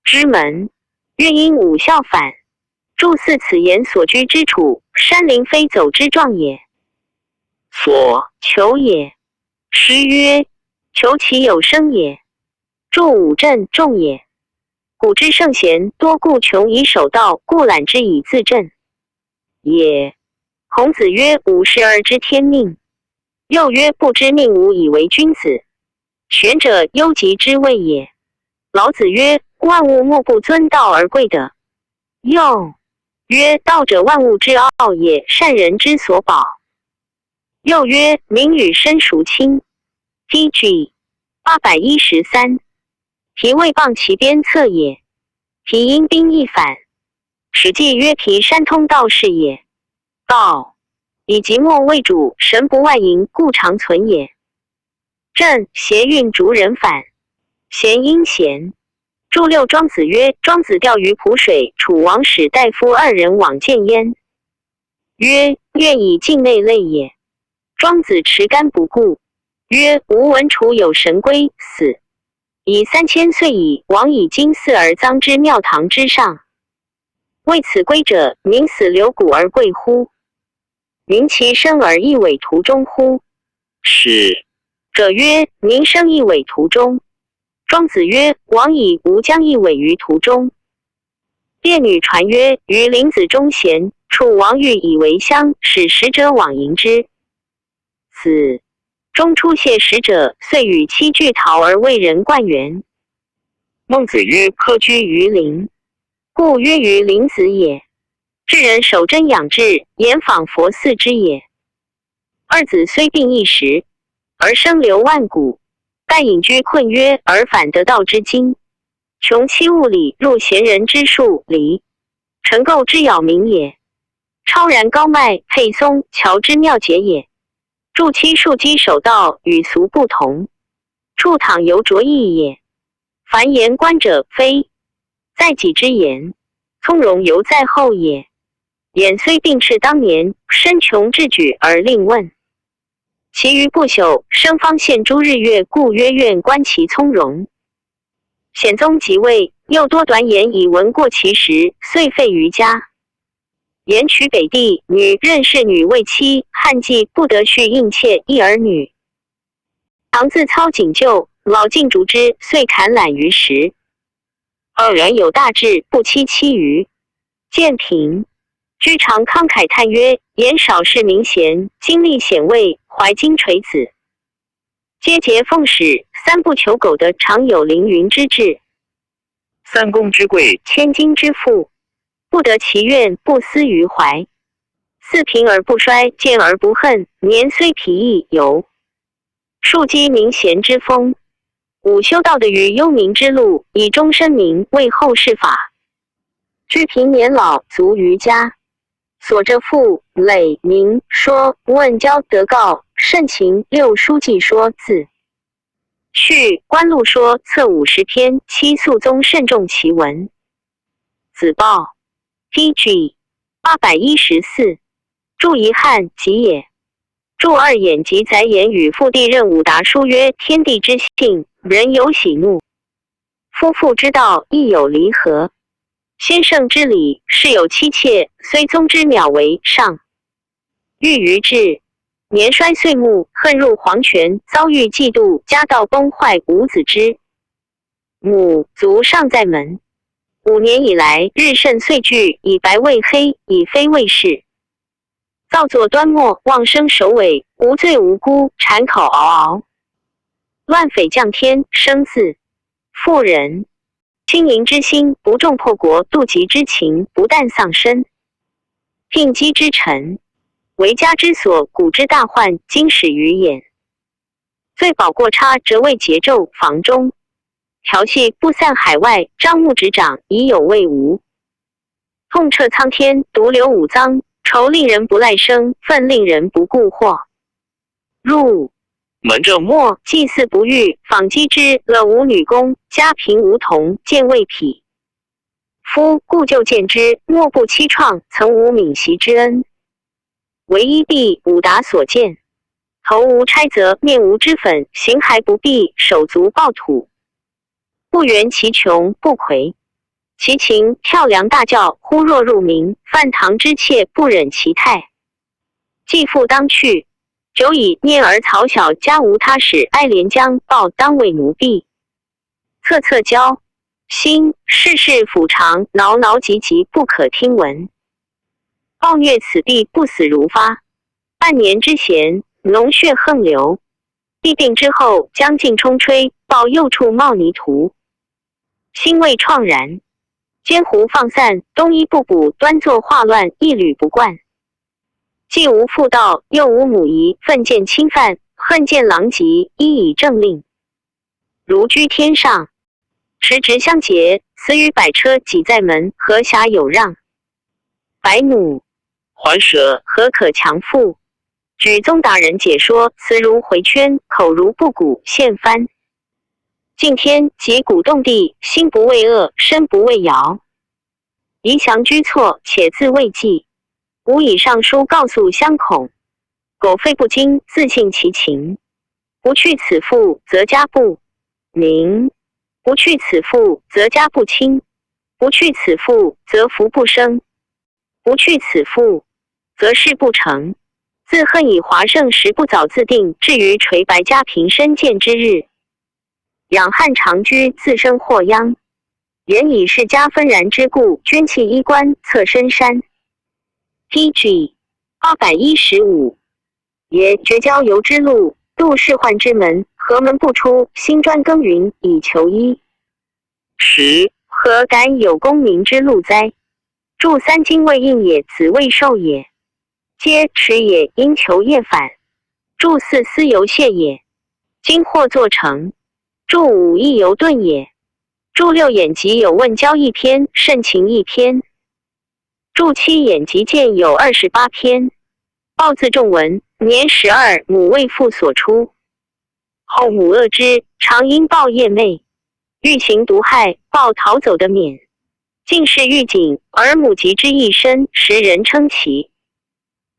之门，曰：因五孝反，筑祀此言所居之处，山林非走之状也。所求也。诗曰：求其有声也， 筑五镇众也，古之圣贤，多固穷以守道，故懒之以自正也。孔子曰：吾师而知天命。又曰：不知命无以为君子。 学者忧及之谓也。老子曰：万物莫不尊道而贵德。又曰：道者万物之奥也，善人之所宝。又曰：名与身孰轻？T G 八百一十三。皮未傍其边侧也，皮因兵易反。史记曰：皮山通道士也。道以即墨为主，神不外盈，故常存也。 正邪运逐人返。咸阴咸。注六庄子曰：庄子钓鱼濮水，楚王使大夫二人往见焉。曰：愿以尽内类也。庄子持竿不顾。曰：吾闻楚有神归，死以三千岁矣，王以金粟而葬之庙堂之上。 谓此归者，民死留骨而贵乎？民其身而亦委途中乎？使者曰：民生亦委途中。庄子曰：往矣，吾将亦委于途中。列女传曰：于林子中贤，楚王欲以为乡，使使者往迎之。 子。中出谢使者，遂与妻俱逃而为人灌园。孟子曰：科居于林，故曰于林子也。至人守贞养志，言仿佛似之也。二子虽并一时，而生流万古，但隐居困约，而反得道之精。穷期物里，入贤人之数里，成构之杳冥也。超然高迈，佩松乔之妙节也。 著妻树机守道，与俗不同。处躺犹着意也。凡言观者非在己之言，从容犹在后也。眼虽并视当年，身穷志举而令问。其余不朽，生方现诸日月，故曰愿观其从容。 显宗即位，又多短言以闻过其时，遂废于家。言取北地女任侍女为妻，汉纪不得续应妾一儿女。常自操锦绣，老尽竹枝，遂砍懒于时。二人有大志，不期期于建平。居常慷慨叹曰：言少世民贤，经历显位，怀金垂子。 皆节奉使，三不求苟得常有凌云之志。三公之贵，千金之富，不得其愿，不思于怀。四贫而不衰，贱而不恨，年虽疲亦犹。树积民贤之风。五修道得于幽冥之路，以终身名为后世法。居贫年老足于家，所着赋、累、明、说、问、教、德告、慎勤、六书记说字序、官录说策五十篇，七肃宗慎重其文。子豹，T G 八百一十四。注遗憾，己也。注二眼及宰眼与父弟任五达书曰：天地之性，人有喜怒，夫妇之道亦有离合。先圣之礼，事有妻妾，虽宗之渺为上。欲于志，年衰岁暮，恨入黄泉，遭遇嫉妒，家道崩坏，无子之母足尚在门。五年以来，日甚岁巨，以白未黑，以非未逝。造作端末，妄生首尾，无罪无辜，谗口嗷嗷。乱匪降天，生自妇人。轻盈之心，不重破国，妒嫉之情，不淡丧身。定机之臣，为家之所，古之大患，今始于眼。罪保过差，则为桀纣防中。调戏不散海外，张目执掌，以有为无。 痛彻苍天，独留五脏，愁令人不赖生，愤令人不顾祸。入门正末，祭祀不遇，访击之，乐无女工，家贫无童，贱未匹。夫故旧见之，莫不期怆，曾无皿席之恩。唯一婢，五达所见，头无钗则，面无脂粉，形骸不避，手足暴土。 不圆其穷，不窺其情，跳梁大叫，忽若入冥，饭堂之妾，不忍其态。既复当去，久以念而草小，家无他使，哀怜将抱，当为奴婢。侧侧交，兴，世事府常，劳劳籍籍，不可听闻。暴虐此地，不死如发。半年之闲，脓血横流。地病之后，将尽冲吹，暴幼处冒泥土。兴未怆然，坚胡放散，东衣不补，端坐画乱，一履不贯。既无父道，又无母仪，愤见侵犯，恨见狼藉，一以政令。如居天上，持职相节，死于百车，几在门，何暇有让？白奴，还蛇，何可强父？举宗达人解说，词如回圈，口如布谷，现翻。敬天，即鼓动地，心不为恶，身不为摇。移详居错，且自慰藉。吾以上书告诉相恐，苟废不经，自信其情。不去此父，则家不宁；不去此父，则家不清；不去此父，则福不生；不去此父，则事不成。自恨以华盛时不早自定，至于垂白家贫身贱之日。养汉长居，自身祸殃。言以世家纷然之故，捐弃衣冠，侧深山。P G 二百一十五。 也绝交游之路，度仕宦之门，何门不出？兴专耕耘以求医。十，何敢有功名之禄哉？著三经未应也，子未受也，皆持也，因求业返。著四思犹泄也，今或作成。著五亦犹顿也。著六演集有问交一篇，慎情一篇。 著七演集见有二十八篇。豹自仲文，年十二，母为父所出。后母恶之，常因豹夜寐，欲行毒害，豹逃走得免。竟是预警，而母及之一身，时人称其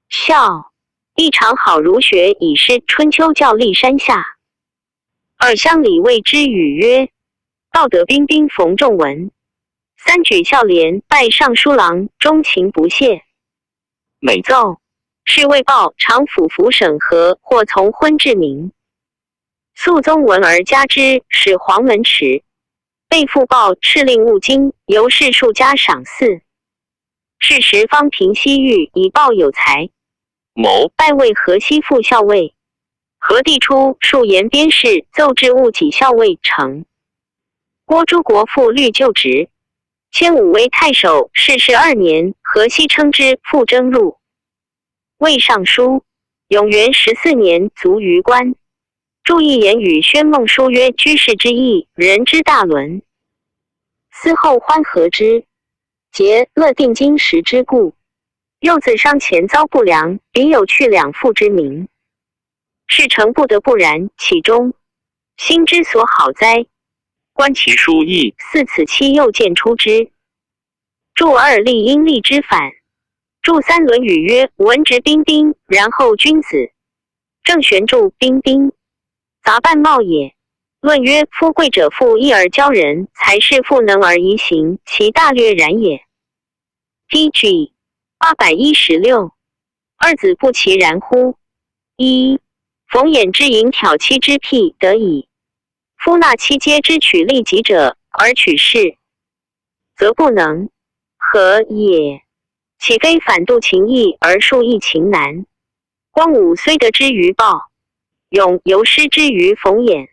笑。一场好儒学以诗春秋教历山下。 二乡里谓之语曰：道德彬彬逢仲文。三举孝廉拜尚书郎，钟情不懈。每奏，侍卫豹常俯伏审核，或从昏至明。宿宗文而加之，始黄门池。被父豹敕令勿惊，由是数家赏赐。是时方平西域，以豹有才。 某拜为河西副校尉。何帝初数言边事，奏至务己校尉成。郭诸国复虑旧职，迁武威太守，逝世二年，河西称之复征入。魏尚书，永元十四年卒于官。著一言与宣孟书曰：居士之义，人之大伦。思后欢合之，节乐定经时之故。 幼子伤前遭不良，彼有去两父之名。事成不得不然，岂终？兴之所好哉。观其书意。似此期又见出之。著二立因利之反。著三论语曰：文质彬彬，然后君子。 正玄注：彬彬，杂扮帽也。论曰：夫贵者富衣而骄人，才士富能而遗形，其大略然也。P G 二百一十六。二子不其然乎？一，冯衍之淫挑妻之辟得矣。夫纳妻皆之取利己者而取势，则不能。何也？岂非反度情义而树抑情难？光武虽得之于豹，勇犹失之于冯衍，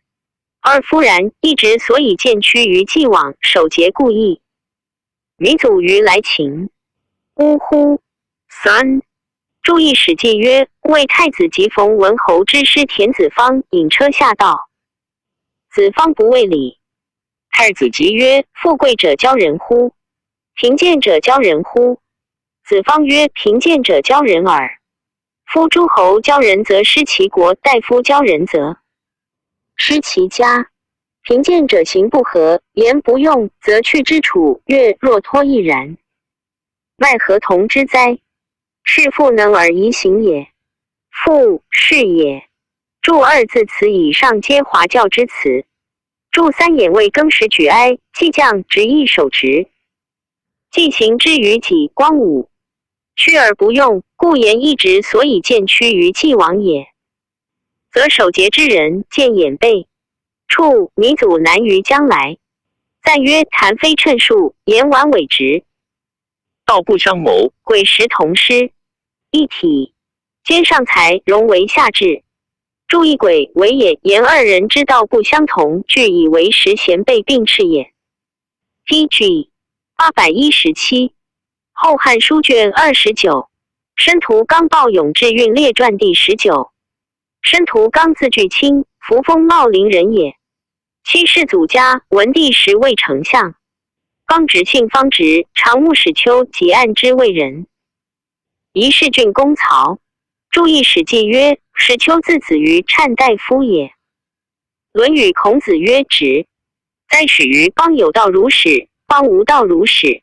而夫然亦之所以渐趋于既往，守节故矣。 弥祖于来秦。呜呼！三，注意史记曰：谓太子及冯文侯之师田子方引车下道。子方不畏礼。太子即曰：富贵者骄人乎？贫贱者骄人乎？子方曰：贫贱者骄人耳。 夫诸侯骄人则失其国，大夫骄人则失其家。贫贱者行不和，言不用，则去之处，月若脱亦然。奈何同之哉？是富能而遗形也。富，势也。注二字词以上皆华教之词。注三眼未更时举哀，既降执意守职。 既行之于己，光武，屈而不用，故言亦之所以渐趋于既往也。则守节之人见眼背，处弥祖难于将来，但曰谈非称数，言完为直。道不相谋，鬼识同失。一体，兼上材，容为下至。注意鬼为也，言二人之道不相同，俱以为实弦被并斥也。T G 八百一十七，《后汉书》卷二十九，《申屠刚报永志运列传》第十九。申屠刚字巨卿，扶风茂陵人也。七世祖嘉文帝时为丞相，刚直姓方直，常务史丘及按之卫人。仪氏郡公曹。注意《史记》曰：“史丘字子于፣ 谶大夫也。”《论语》孔子曰：“直。”《宰许》于邦有道如始，邦无道如始。《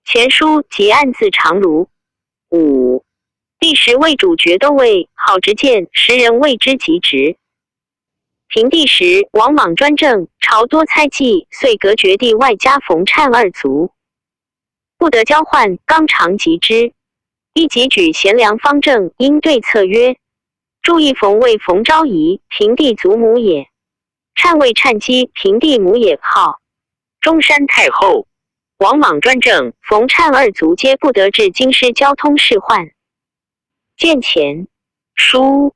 前书》及按字常如。五、帝时为主角都尉，号直见，时人谓之及直。平帝时，王莽专政，朝多猜忌，遂革爵帝外加冯、谶二族，不得交换，刚常及之。一及举贤良方正，因对策曰：“注意冯谓冯昭仪，平帝祖母也。谶谓谶姬，平帝母也。”号中山太后。王莽专政，冯、谶二族皆不得至京师，交通事患。见前书。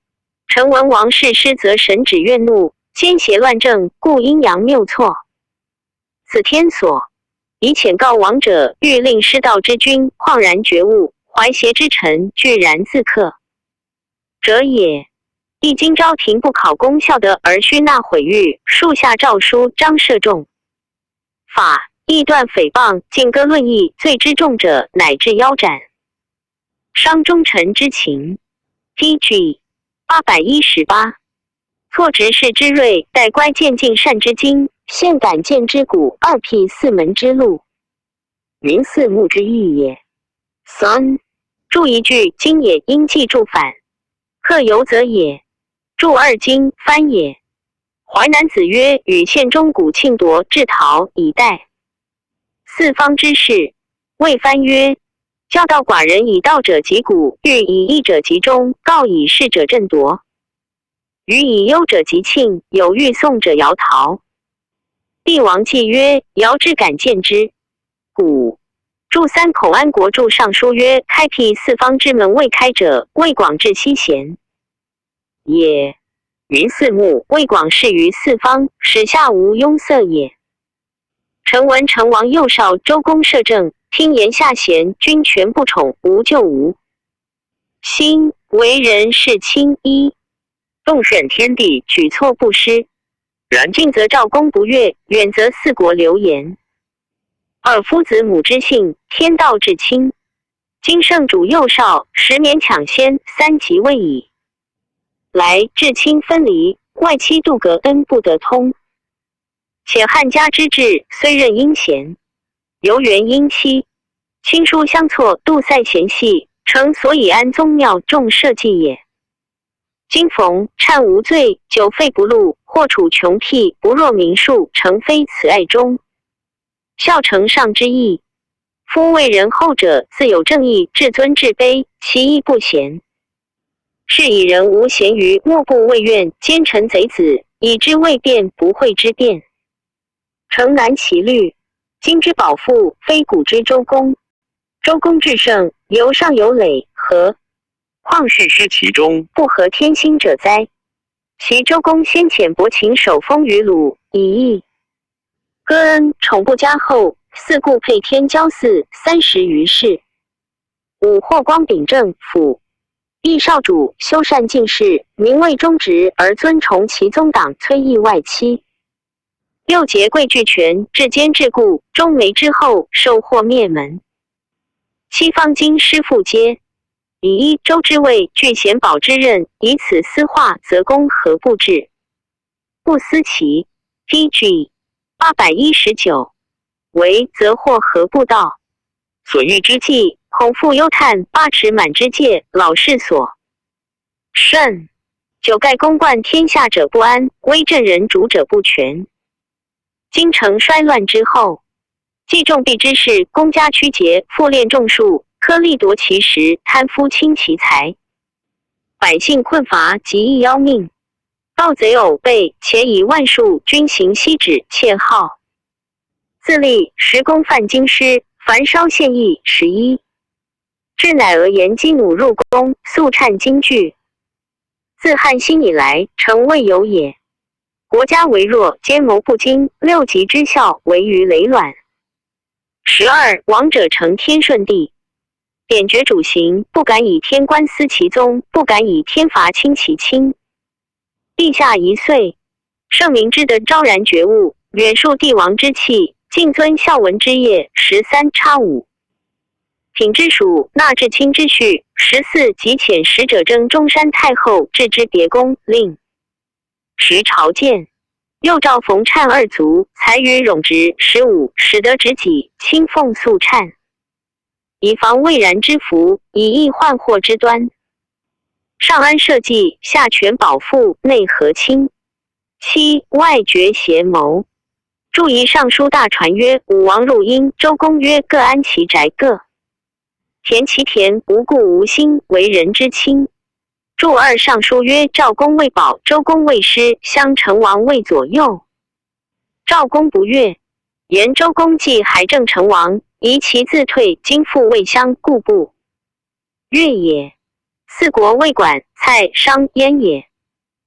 臣闻王室失则神指怨怒，奸邪乱政，故阴阳谬错。此天所。以遣告王者，欲令失道之君旷然觉悟，怀邪之臣拒然自克者也。帝今朝廷不考功效德而虚纳毁誉，树下诏书张射众。法亦断诽谤，禁歌论议，罪之重者乃至腰斩。伤忠臣之情。T G 八百一十八，挫执世之锐，待乖见尽善之精，陷胆见之骨，二辟四门之路，民四目之义也。三、注一句，今也应记注反。客游则也，注二今番也。淮南子曰：“与献忠，鼓庆夺，至陶以待四方之士。”谓番曰：“教导寡人以道者及鼓，喻以义者及忠，告以士者振铎，语以忧者及庆，有欲送者摇陶。”帝王既曰：“摇之，敢见之。”鼓。注三孔安国著尚书曰：“开辟四方之门未开者，未广志西贤也。民四目，未广示于四方，使下无壅塞也。臣闻成王幼少，周公摄政，听言下贤，君权不宠，无旧无新，为人事亲一，洞眩天地，举措不失。然近则赵公不悦，远则四国流言。二、夫子母之性，天道至亲。今圣主幼少，实勉强先，三即位矣。来至亲分离，外戚杜阁恩不得通。且汉家之治，虽任殷贤，犹原殷戚。亲疏相错，度塞嫌隙，诚所以安宗庙，重社稷也。今冯、谶无罪，久废不录，或处穷辟，不若民庶，诚非慈爱忠，孝成上之意。夫为人后者，自有正义、至尊、至卑，其一不贤。是以人无贤于，莫不畏怨，奸臣贼子，以知未变，不讳之辩。 诚难其虑。今之饱腹，非古之周公。周公至圣，犹尚有累，何况世师其中，不合天心者哉？昔周公先遣伯禽守封于鲁，以义歌恩，宠不加厚，四顾沛天骄泗三十余世。武霍光秉政，辅义少主，修缮进士，民为忠直而尊崇其宗党，崔义外戚。 六节贵俱全，至坚至固，终没之后，受祸灭门。七方经师复皆以一周之位，俱贤保之任，以此思化则公何不至？不思齐。T G 八百一十九，为则祸何不道？所欲之计，恐复忧叹八尺满之戒，老世所 甚。九盖公冠天下者不安，威震人主者不全。京城衰乱之后，计重弊之事，公家曲节，复练众数，颗粒夺其实，贪夫侵其财，百姓困乏，极易夭命。盗贼偶备，且以万数军行西止，窃号。自立时公范京师，樊烧县役。十一。至乃俄言机弩入宫，粟笞金巨。自汉兴以来，臣未有也。国家为弱，奸谋不精，六极之效，围于累卵。十二。王者承天顺地，典决主刑，不敢以天官司其宗，不敢以天罚轻其亲。立夏一岁，圣明之德昭然觉悟，远树帝王之气，敬遵孝文之业。十三。差五。品之属，纳至卿之序。十四。及遣使者征中山太后，置之别宫。令。时朝见，又召冯刹二族，裁于冗职。十五。始得执己，亲奉粟笞，以防未然之福，以抑患祸之端。上安社稷，下权保父，内和亲，七。外决邪谋。著一尚书大传曰：武王入殷，周公曰：各安其宅，各田其田，无故无心，为人之亲。著二尚书曰：赵公未保，周公未失，襄成王未左右，赵公不悦，言周公既还政成王，疑其自退，今复未襄，故不悦也。四国未管蔡商燕也，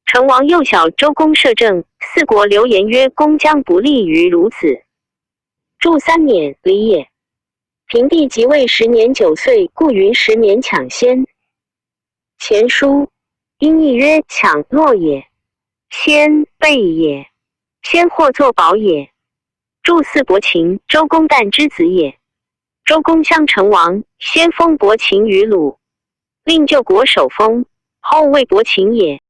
成王幼小，周公摄政，四国流言曰：公将不利于孺子。著三免礼也。平帝即位时年九岁，故云：十免抢先。前书。音译曰：抢落也，先备也，先获作保也。著四伯禽，周公旦之子也。周公襄成王，先封伯禽于鲁，令旧国守封，后为伯禽也。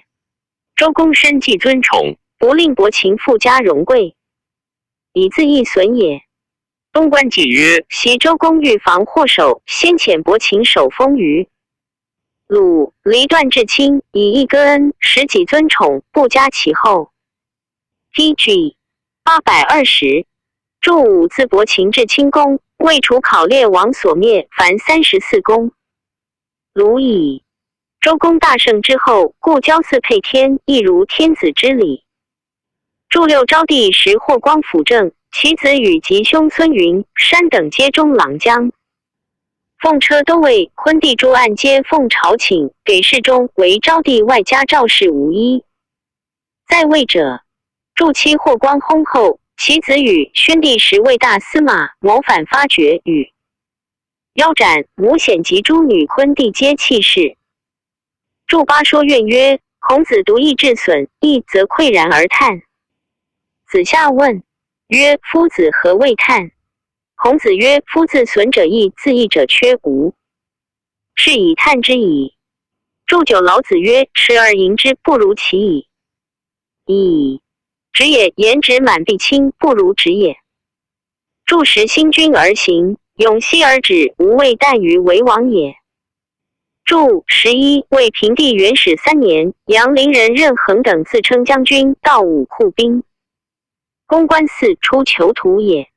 周公深既尊崇，不令伯禽富加荣贵，以自抑损也。东观纪曰：昔周公欲防祸首，先遣伯禽守封于鲁，离段至亲，以抑歌恩，使己尊宠，不加其后。P G。八百二十。著五。自伯禽至清宫，未除考烈王所灭，凡三十四宫。鲁矣。周公大圣之后，故交祀配天，亦如天子之礼。著六。昭帝时霍光辅政，其子羽及兄孙云、山等皆中郎将。奉车都尉、昆弟诸按皆奉朝请，给侍中，惟昭帝外加赵氏无一。在位者。著七。霍光薨后，其子羽、宣帝时为大司马，谋反发觉，羽腰斩，谋显及诸女、昆弟皆弃市。著八。说怨曰：孔子独异至损，异则喟然而叹。子夏问曰：夫子何谓叹？孔子曰：夫自损者异，自异者缺无，是以叹之矣。著九。老子曰：持而盈之，不如弃矣。 矣。执也，言执满必倾，不如执也。著十。兴君而行，泳溪而止，无谓耽于为王也。著十一。魏平帝元始三年，杨陵人任衡等自称将军，到武库兵，攻关寺，出囚徒也。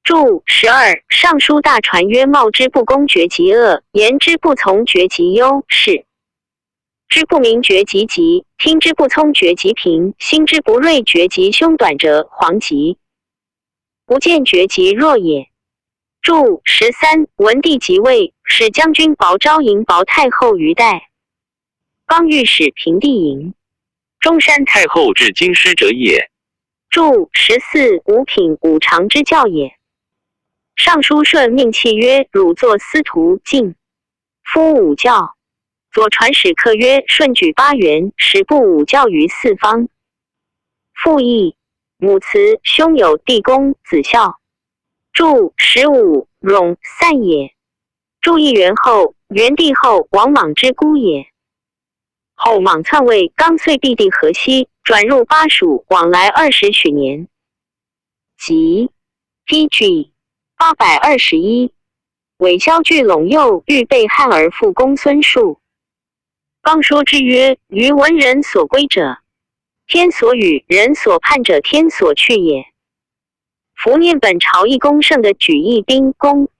著十二。尚书大传曰：貌之不恭决其恶，言之不从决其忧，视之不明决其急，听之不聪决其贫，心之不锐决其胸短者，黄极不见决其弱也。著十三。文帝即位，使将军薄昭迎薄太后于代，刚御史平帝迎中山太后至京师者也。著十四。五品五常之教也。尚书舜命器曰：汝作司徒，敬夫五教。左传史客曰：舜举八元，始布五教于四方。父义、母慈、兄友、弟恭、子孝。著十五。冗散也。著一元后，元帝后，王莽之姑也。后莽篡位，刚遂避地河西，转入巴蜀，往来二十许年。 即，P G。八百二十一。伪萧拒陇右，欲背汉而复公孙述。刚说之曰：于文人所归者，天所与，人所叛者，天所去也。夫念本朝一公胜的举一兵攻，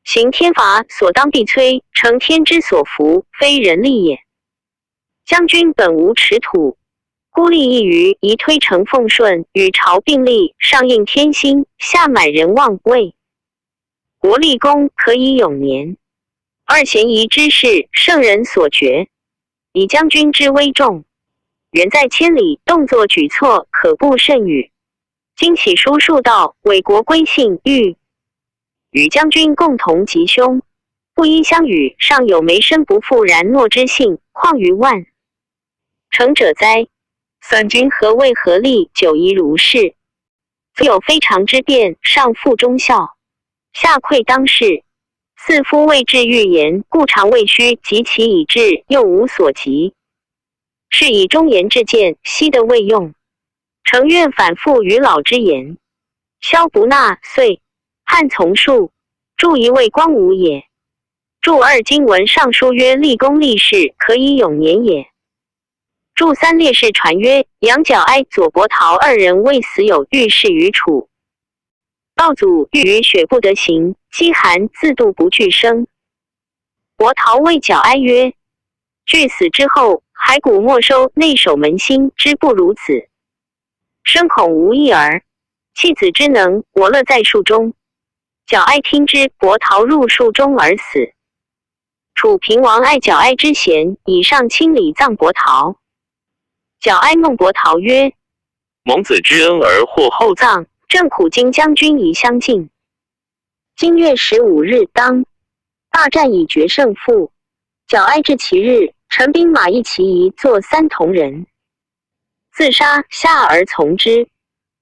行天罚所当必摧，成天之所服，非人力也。 将军本无尺土，孤立一隅，宜推诚奉顺，与朝并立，上应天心，下满人望，为国立功，可以永年。二贤仪之事，圣人所决，以将军之危重，远在千里，动作举措可布甚语。今喜书数道，伟国归信，欲与将军共同吉凶，不依相与，尚有梅参不复然诺之信，况于万乘者哉。三军何为合力，久宜如是。则有非常之变，上负忠孝，下愧当世。四夫未至预言，故常未须及其已至，又无所及。是以忠言至见，悉得未用。诚愿反复于老之言，萧不纳。遂汉从述，著一位光武也。著二今闻尚书曰：立功立事，可以永年也。著三烈士传曰：杨角哀、左伯桃二人未死有遇事于楚，道祖遇雨雪不得行，饥寒自度不拒生。伯桃谓角哀曰：拒死之后，骸骨没收，内守门心，之不如此，深恐无益耳。弃子之能，我乐在树中。角哀听之，伯桃入树中而死。楚平王爱角哀之贤，以上卿礼葬伯桃。角哀梦伯桃曰：蒙子之恩而获厚葬，正苦今将军宜相尽。今月十五日当，大战以决胜负。角哀至其日，陈兵马一骑，一作三铜人，自杀下而从之。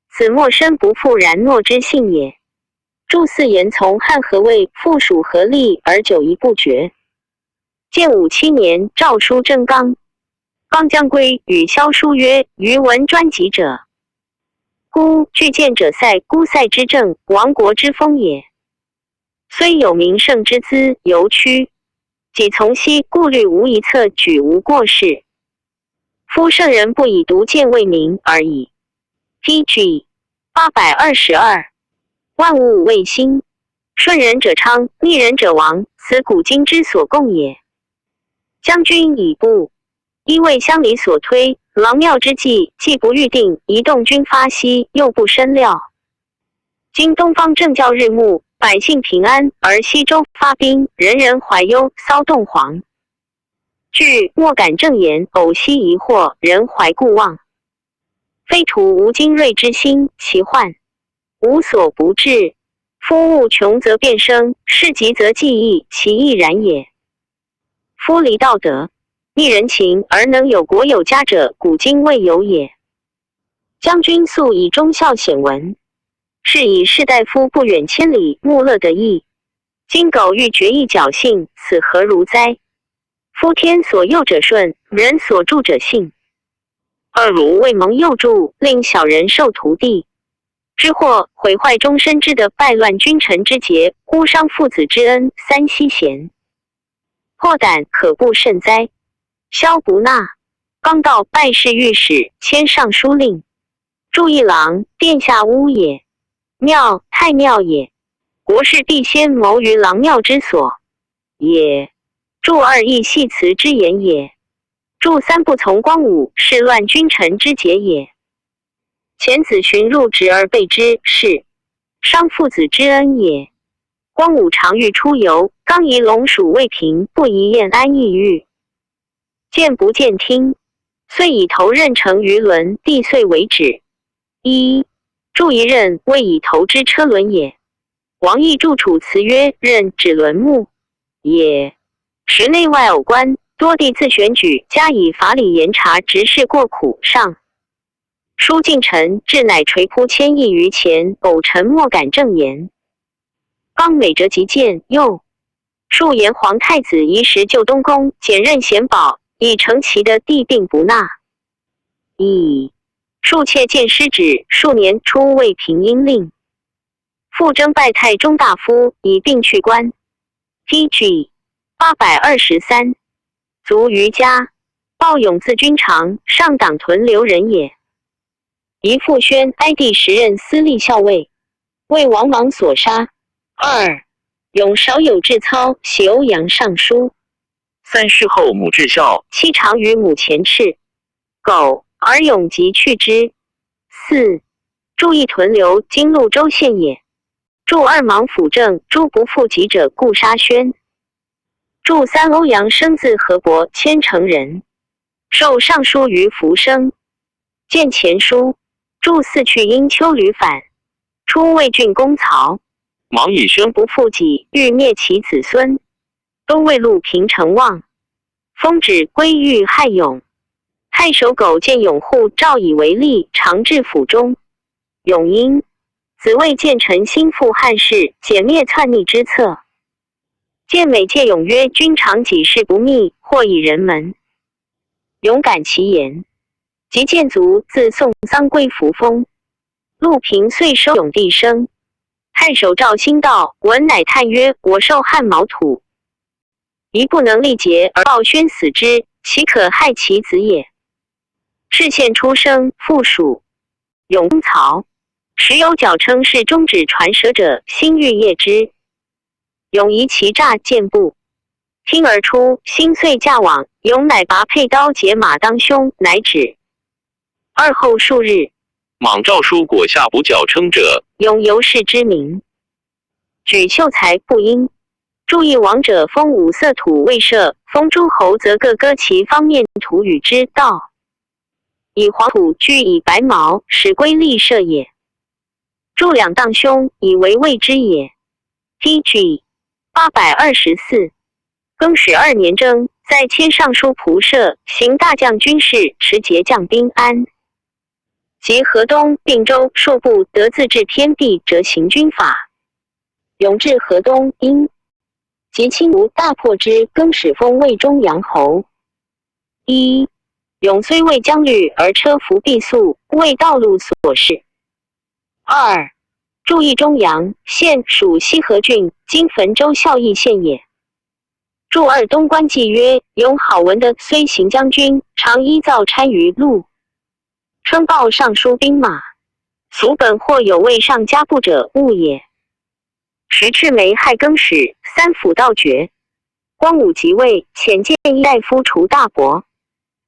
此没参不复然诺之信也。著四贤从汉何为复属合力而久宜不决。建武七年诏书征刚，刚将归语萧书曰：余闻专己者，孤拒见者塞，孤塞之政，亡国之风也。虽有名胜之资，犹屈，己从昔顾虑无一策，举无过事。夫圣人不以独见为名而已。P G八百二十二。万物未兴，顺人者昌，逆人者亡，此古今之所共也。将军以步，一为乡里所推，郎庙之际，既不预定，宜动军发西，又不深料。今东方正教日暮，百姓平安，而西周发兵，人人怀忧，骚动惶惧，莫敢正言，偶悉疑惑，人怀固忘。非徒无精锐之心，其患无所不至。夫物穷则变生，事急则既易，其亦然也。夫离道德，逆人情，而能有国有家者，古今未有也。将军素以忠孝显闻，是以士大夫不远千里，慕乐得意。今苟欲决意侥幸，此何如哉？夫天所佑者顺，人所助者幸。二鲁未蒙佑助，令小人受徒弟之祸，毁坏终身之德，败乱君臣之节，污伤父子之恩，三惜贤。破胆可怖甚哉。萧不纳。刚到拜侍御史，迁尚书令。著一郎，殿下屋也。庙，太庙也。国事必先谋于郎庙之所也。著二亦系辞之言也。著三不从光武，是乱君臣之节也。前子寻入职而被之，是伤父子之恩也。光武常欲出游，刚移龙属未平，不移燕安邑域。见不见听，遂以头任乘鱼轮，帝岁为止。一，著一任，谓以头之车轮也。王亦著楚辞曰：任指轮木也。时内外偶观，多帝自选举，加以法理严查，执事过苦。尚书近臣，至乃垂扑千亿于前，偶臣莫敢正言。刚每折即见，又述炎黄太子移时旧东宫，简任贤宝，以成其的帝并不纳。矣。数妾见师旨，数年初未平阴令。 复征拜太中大夫，以并去官。P G八百二十三。卒于家，报勇自君长，上党屯留人也。仪富宣哀帝时任司隶校尉，为王莽所杀。二，勇少有志操，袭欧阳尚书。三，事后母至孝。七，常于母前敕。狗，而勇即去之。四、注意屯留今潞州县也。注二芒府正诸不复及者故杀宣。注三欧阳生字河伯千城人，授尚书于浮生，见前书。注四去因丘旅返，出魏郡攻曹，芒以宣不复己，欲灭其子孙，都尉陆平陈望，封止归御汉勇。汉守狗见勇护赵以为例，常置府中。勇因子谓见臣心腹汉室，解灭篡逆之策。建每借勇曰君尝己事不密，或以人门。勇感其言，即见卒自送丧归扶风。陆平遂收勇弟生。汉守赵兴道闻乃叹曰：我受汉毛土，宜不能力竭而报宣死之，岂可害其子也？至献出生复属，勇曹，时有脚称是中指传舌者，心欲夜之。勇疑其诈见不听而出，心遂驾往，勇乃拔佩刀解马当胸，乃止。二后数日，莽诏书果下不脚称者，勇由是之名。举秀才不应。注意王者封五色土未设，封诸侯则各割其方面土与之道。以黄土居以白毛，始归立社也。注两当胸，以为谓之也。T G八百二十四。更始二年征，在迁尚书仆射，行大将军事，持节将兵安。及河东并州朔部得自治偏地者行军法。勇至河东因及清吴大破之，更始封魏中阳侯。一、勇虽未将律而车服必速，为道路所适。二、注意中阳县属西河郡，今汾州孝义县也。注二东关纪约，勇好闻的虽行将军，常依造参于路，春报尚书兵马，俗本或有未上加布者物也。时赤眉害更始，三辅道决。光武即位，遣建议大夫除大伯。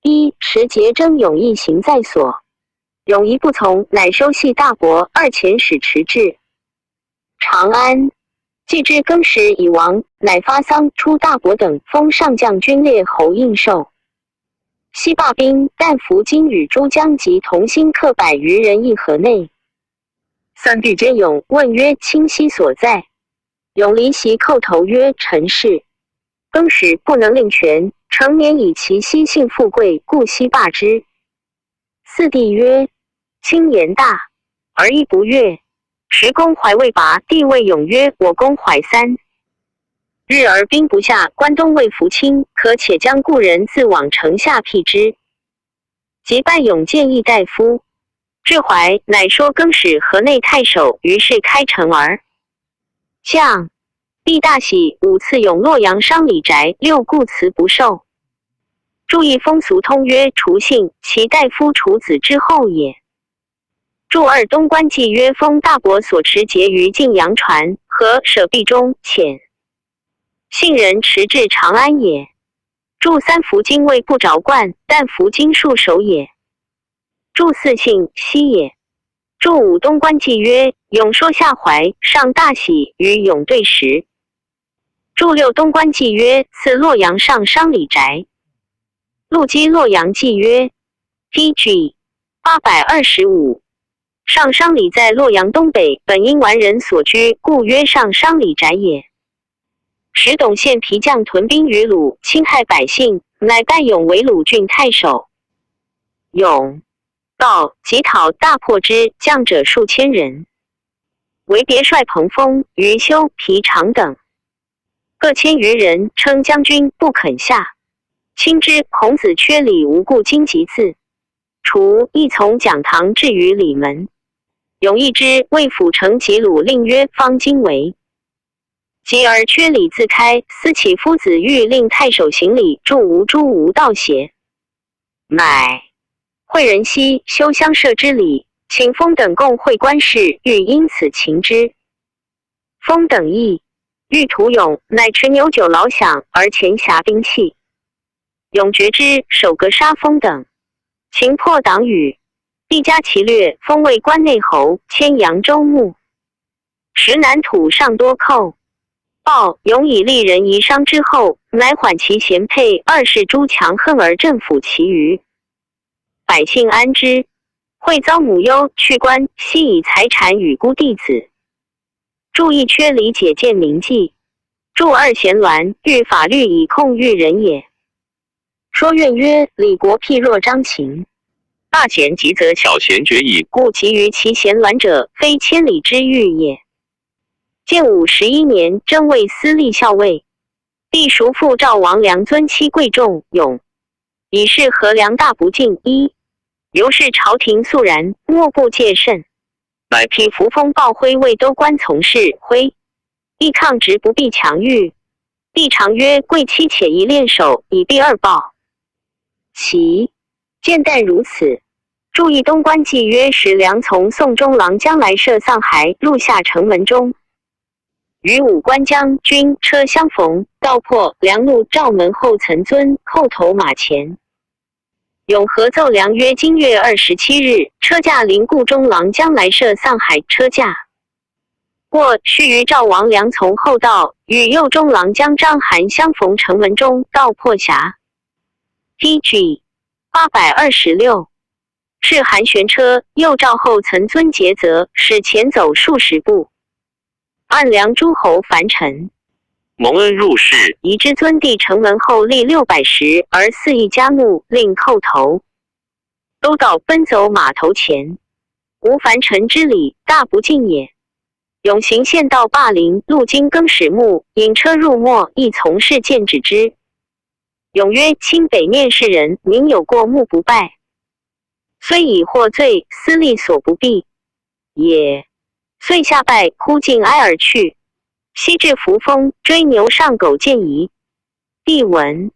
一、持节征勇一行在所，勇疑不从，乃收系大伯二遣使持至长安。既知更始已亡，乃发丧出大伯等，封上将军列侯应寿。西霸兵但福金与诸将及同心客百余人议河内。三弟兼勇问曰：清溪所在？勇离席叩头曰：臣是。更始不能令全，成年以其昔幸富贵，故西霸之。四弟曰：卿言大，而一不悦。时公怀未拔，弟谓勇曰：我公怀三日而兵不下，关东未服侵，可且将故人自往城下辟之。即拜勇建议大夫。至怀，乃说更始河内太守于是开城而降。帝大喜，五赐勇洛阳商礼宅，六故辞不受。注意风俗通曰：除姓，其大夫除子之后也。注二东关纪约，封大伯所持节于晋阳传，河舍壁中遣信人持至长安也。注三服金未不着冠，但服金束手也。注四姓西也。注五东关纪约，勇说下怀，上大喜，与勇对食。注六东关纪约，赐洛阳上商礼宅。陆机洛阳纪约，T G八百二十五。上商礼在洛阳东北，本因完人所居，故曰上商礼宅也。时董献皮将屯兵于鲁，侵害百姓，乃拜勇为鲁郡太守。勇告即讨大破之，将者数千人，为别帅彭丰、余修、皮长等，各千余人称将军不肯下。亲知孔子缺礼无故今及自。除亦从讲堂至于礼门。勇亦知魏府城及鲁令曰：方今为。及而缺礼自开，思其夫子欲令太守行礼，注无诸无道邪？乃会人悉修乡社之礼，请封等共会观事，欲因此请之。封等亦欲屠勇，乃持牛酒痨响而前峡兵器。勇决之，首格杀封等。秦破党羽，帝加其略，封为关内侯，迁扬州牧。时南土尚多寇，报永以利人遗伤之后，乃缓其贤沛，二世诸强横而镇抚其余，百姓安之。惠遭母忧，去官，悉以财产与孤弟子。注意缺礼解见民纪。注二贤鸾，欲法律以控御人也。说怨曰：礼国譬若张琴，大贤极则小贤决矣，故其余其贤鸾者，非千里之域也。建武十一年，征魏司隶校尉，帝熟父赵王梁尊妻贵重勇，以示河梁大不敬。一，由是朝廷肃然，莫不戒慎。乃辟扶风暴徽，为都官从事徽，亦抗职不避强御。帝常曰：贵戚且宜练首，以避二暴。其见旦如此。注意东关纪约时梁从宋中郎将来设丧骸，入下城门中，与武关将军车相逢，告破梁，怒召门后曾遵，叩头马前。永和奏梁曰：今月二十七日，车驾临故中郎将来设丧骸，车驾过，须与赵王梁从后到，与右中郎将章邯相逢城门中，告破峡。T G八百二十六。是韩旋车，右赵后曾遵诘责，使前走数十步，按梁诸侯凡臣，蒙恩入室，移之尊帝城门后立六百石，而赐一嘉木，令叩头。都道奔走马头前，无凡臣之礼，大不敬也。永行献道霸陵，路经更始墓，引车入没，亦从事见止之。永曰：清北面试人，民有过，目不拜，虽已获罪，司隶所不避也。遂下拜，忽尽哀而去。昔至扶风，追牛上狗，见疑。帝闻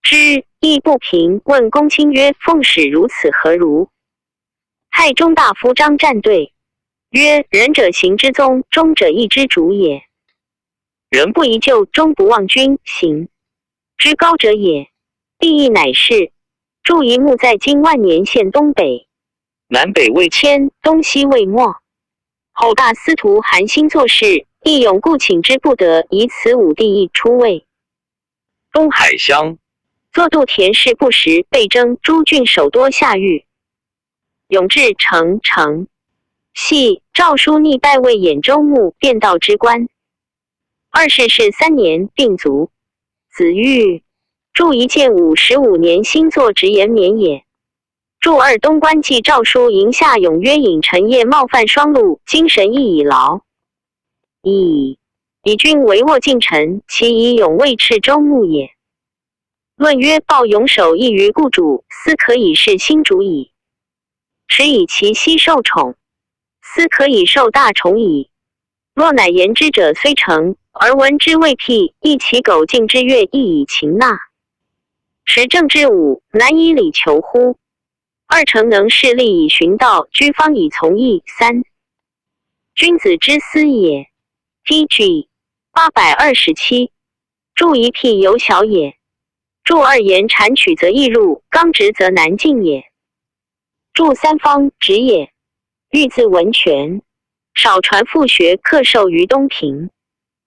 之，亦不平，问公卿曰：奉使如此，何如？太中大夫张湛对曰：仁者行之宗，忠者亦之主也。人不疑旧，终不忘君行之高者也。帝亦乃是。注一木在今万年县东北，南北未迁，东西未没。后大司徒韩兴作事，义勇故请之不得，以此侮帝亦出位。东海乡，作度田氏不时被征，诸郡守多下狱。永至成城，系诏书逆拜，未免州牧，便道之官。二世是三年，病卒。子玉，注一建武十五年，兴作直言免也。注二东关纪诏书迎夏永曰：引臣夜冒犯双陆，精神亦已劳矣。以君为握近臣，其以勇未斥州牧也。论曰：报勇首异于故主，斯可以是新主矣。时以其息受宠，斯可以受大宠矣。若乃言之者虽诚，而闻之未辟，亦其狗进之悦，亦以情纳。时政之武，难以理求乎？二诚能事利以循道，居方以从义。三，君子之思也。T G八百二十七。注一辟由小也。注二言谗曲则易入，刚直则难进也。注三方直也。欲自闻权，少传父学，客受于东平。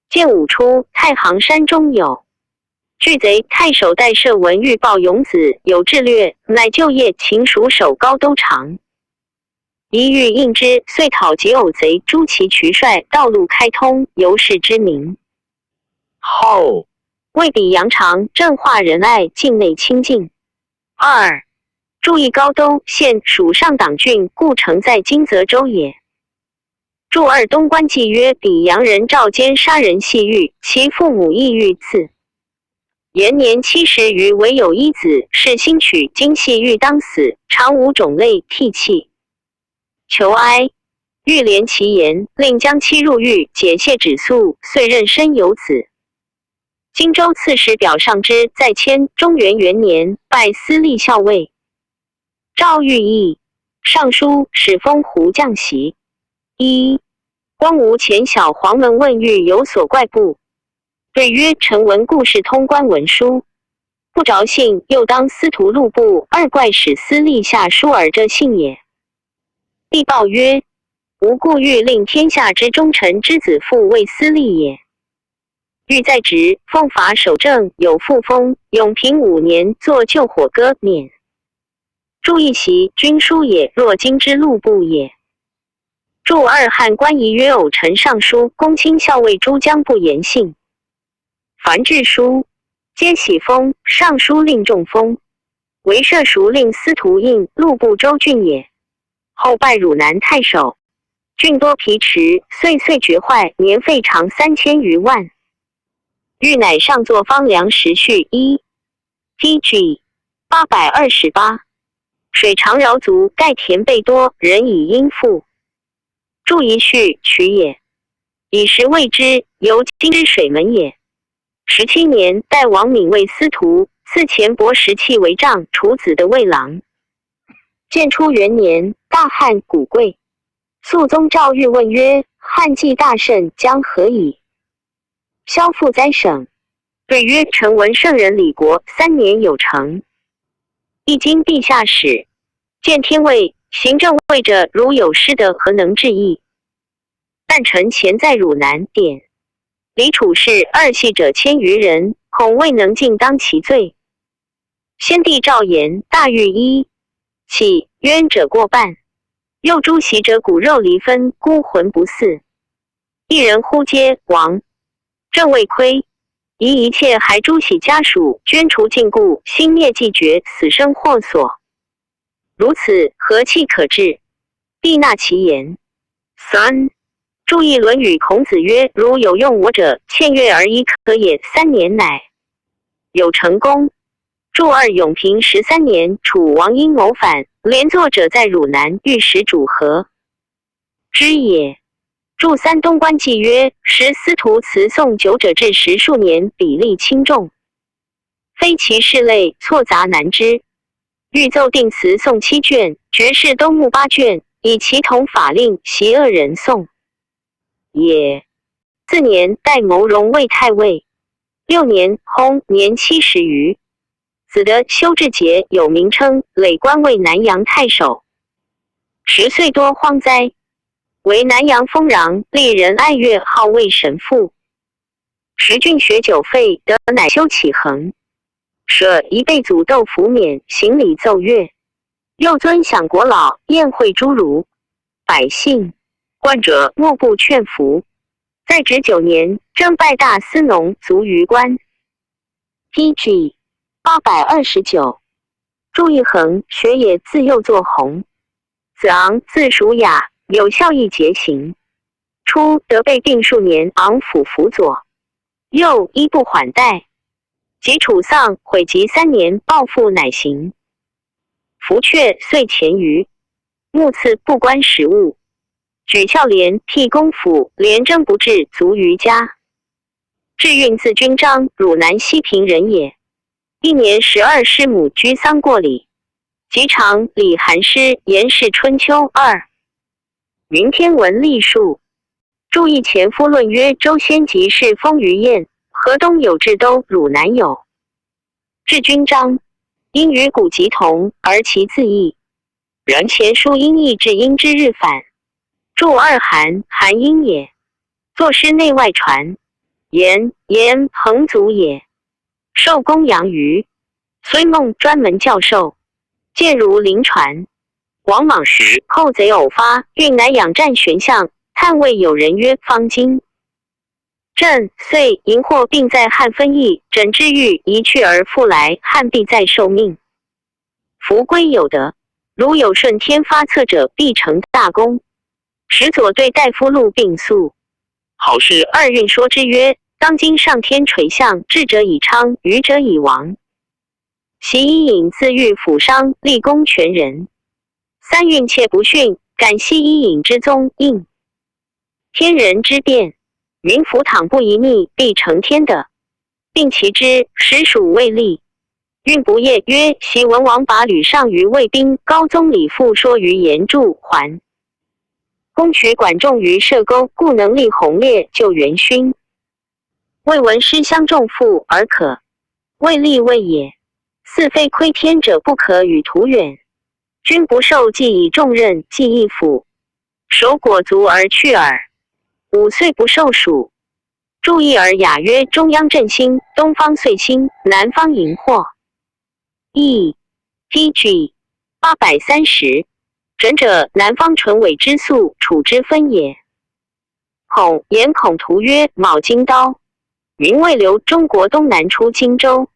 建武初，太行山中有巨贼，太守戴设文谕报永子，有志略，乃旧夜请属守高都长。一遇应之，遂讨解偶贼，诛其渠帅，道路开通，由是之名。后为比阳长，镇化仁爱，境内清静。二，注意高都县属上党郡，故城在今泽州也。注二东关纪约：比阳人赵坚杀人系狱，其父母亦遇刺。延年七十余，唯有一子，是兴许，今系狱当死，常无种类，涕泣求哀。欲怜其言，令将妻入狱，解械止粟，遂任身有子。荆州刺史表上之，在迁中元元年，拜司隶校尉。赵遇义，尚书，始封胡将席。一，光武遣小黄门问遇有所怪不？对曰：臣闻故事通关文书，不着信，又当司徒录部二怪使司隶下书而着信也。帝报曰：无故欲令天下之忠臣之子父为司隶也。 欲在职奉法守正，有父封，永平五年作救火歌免。注意习君书也，若今之录部也。注二汉官仪曰偶臣上书，公卿校尉诸将不言信。凡至书，皆喜封，上书令中封，唯设署令司徒印，录部州郡也。后拜汝南太守。 郡多疲迟，岁岁掘坏，年费常三千余万。御乃上作方粮时序一，T G 八百二十八。水常饶足，盖田备多，人以殷富。注一序取也。以时谓之，由今之水门也。十七年，代王闵为司徒，赐钱帛石器为杖，处子的卫郎。建初元年，大旱谷贵。 肃宗赵玉问曰：汉既大盛，将何以消富哉省？对曰：臣闻圣人礼国，三年有成。易经陛下始，见天位，行政位者如有失德，何能治矣？但臣前在汝南典礼处事，二系者千余人，恐未能尽当其罪。 先帝诏言，大狱一，起冤者过半，又诸习者骨肉离分，孤魂不似。一人忽皆亡，政未亏，宜一切还诸喜家属捐除禁锢，兴灭迹绝，死生祸所。如此，何气可治？帝纳其言。三，注意《论语》，孔子曰：如有用我者，劝悦而已可也。三年乃 有成功。注二永平十三年，楚王阴谋反，连坐者在汝南御史主和之也。注三东关纪曰，时司徒辞宋久者至十数年，比例轻重，非其事类，错杂难知。欲奏定辞宋七卷，绝世东牧八卷，以其同法令，习恶人宋也。 四年，代谋荣为太尉。六年，薨，年七十余。子德修治节，有名称累官为南阳太守。十岁多荒灾，为南阳丰禳，历任爱乐号为神父。时郡学酒废，德乃修其恒。舍一辈祖斗服免，行礼奏乐。又尊享国老，宴会诸儒百姓。患者莫不劝服。 在职九年，征拜大司农，卒于官。T G 八百二十九。注一恒，学也，字幼作弘。子昂，字叔雅，有孝义节行。初，德被定数年，昂府辅佐。又，衣不缓带。及楚丧，毁及三年，抱负乃行。 服却岁前余，目次不观时务。举孝廉，辟公府，廉贞不至，卒于家。志运字君章，汝南西平人也。一年十二师母居丧过礼，及长礼寒湿，言是春秋二。云天文历数。注意前夫论曰：周先即是封于燕，河东有至都，汝南有至君章，因与古籍同，而其字异。 然前书音译至殷之日返。注二韩，韩殷也。作诗内外传。颜，颜彭祖也。授公羊于孙孟，专门教授。见如临传。王莽时，寇贼偶发，运南阳战玄象，探谓友人曰：方今 震岁，荧惑并在汉分翼，枕之欲移去而复来，汉必再受命。夫归有德，如有顺天发策者，必成大功。时左对大夫陆病宿，好事二运说之曰：当今上天垂象，智者以昌，愚者以亡。习伊尹自喻府商，立功全人。三运且不逊，感悉伊尹之宗应。 天人之变，民弗倘不移逆，必成天德，并其之，实属未立。运不业曰：昔文王拔吕尚于卫兵，高宗李复说于严柱，还公取管仲于射钩，故能立宏烈，救元勋。未闻师相重负而可，未立位也。似非亏天者不可与徒远，君不受既以重任，既易腐，守裹足而去耳。五岁不受暑，注意尔雅曰：中央震星，东方岁星，南方荧惑。E D G 八百三十。轸者南方唇尾之粟，楚之分也。孔颜孔徒曰：卯金刀，民未留中国东南出荆州，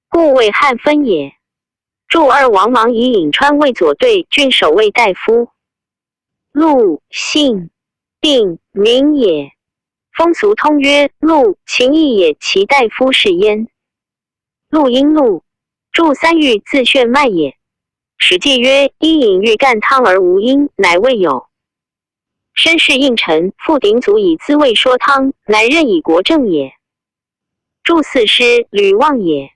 故谓汉分也。注二王莽以颍川为左队郡守卫大夫，陆姓，并名也。风俗通曰：陆秦义也，其大夫是焉。陆应陆，注三玉自炫脉也。史记曰：伊尹欲啖汤而无因，乃未有。申氏应臣，父鼎足以资未说汤，乃任以国政也。注四师吕望也，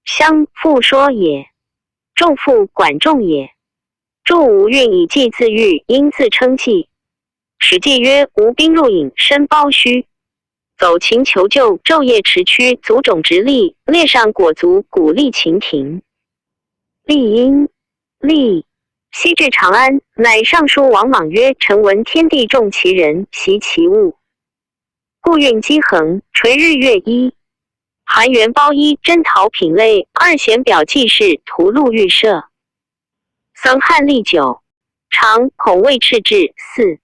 相父说也，仲父管仲也。注五运以季自喻，因自称季。史记曰：吴兵入颍，申包胥，走秦求救，昼夜持驱，足种直立，列上裹足，鼓励秦庭。厉因，厉，西至长安，乃上书王莽曰：臣闻天地重其人，习其物，故运积衡，垂日月衣。韩元包衣，征讨品类，二贤表记事，图录预设。 僧汉历久，常恐未赤志。四，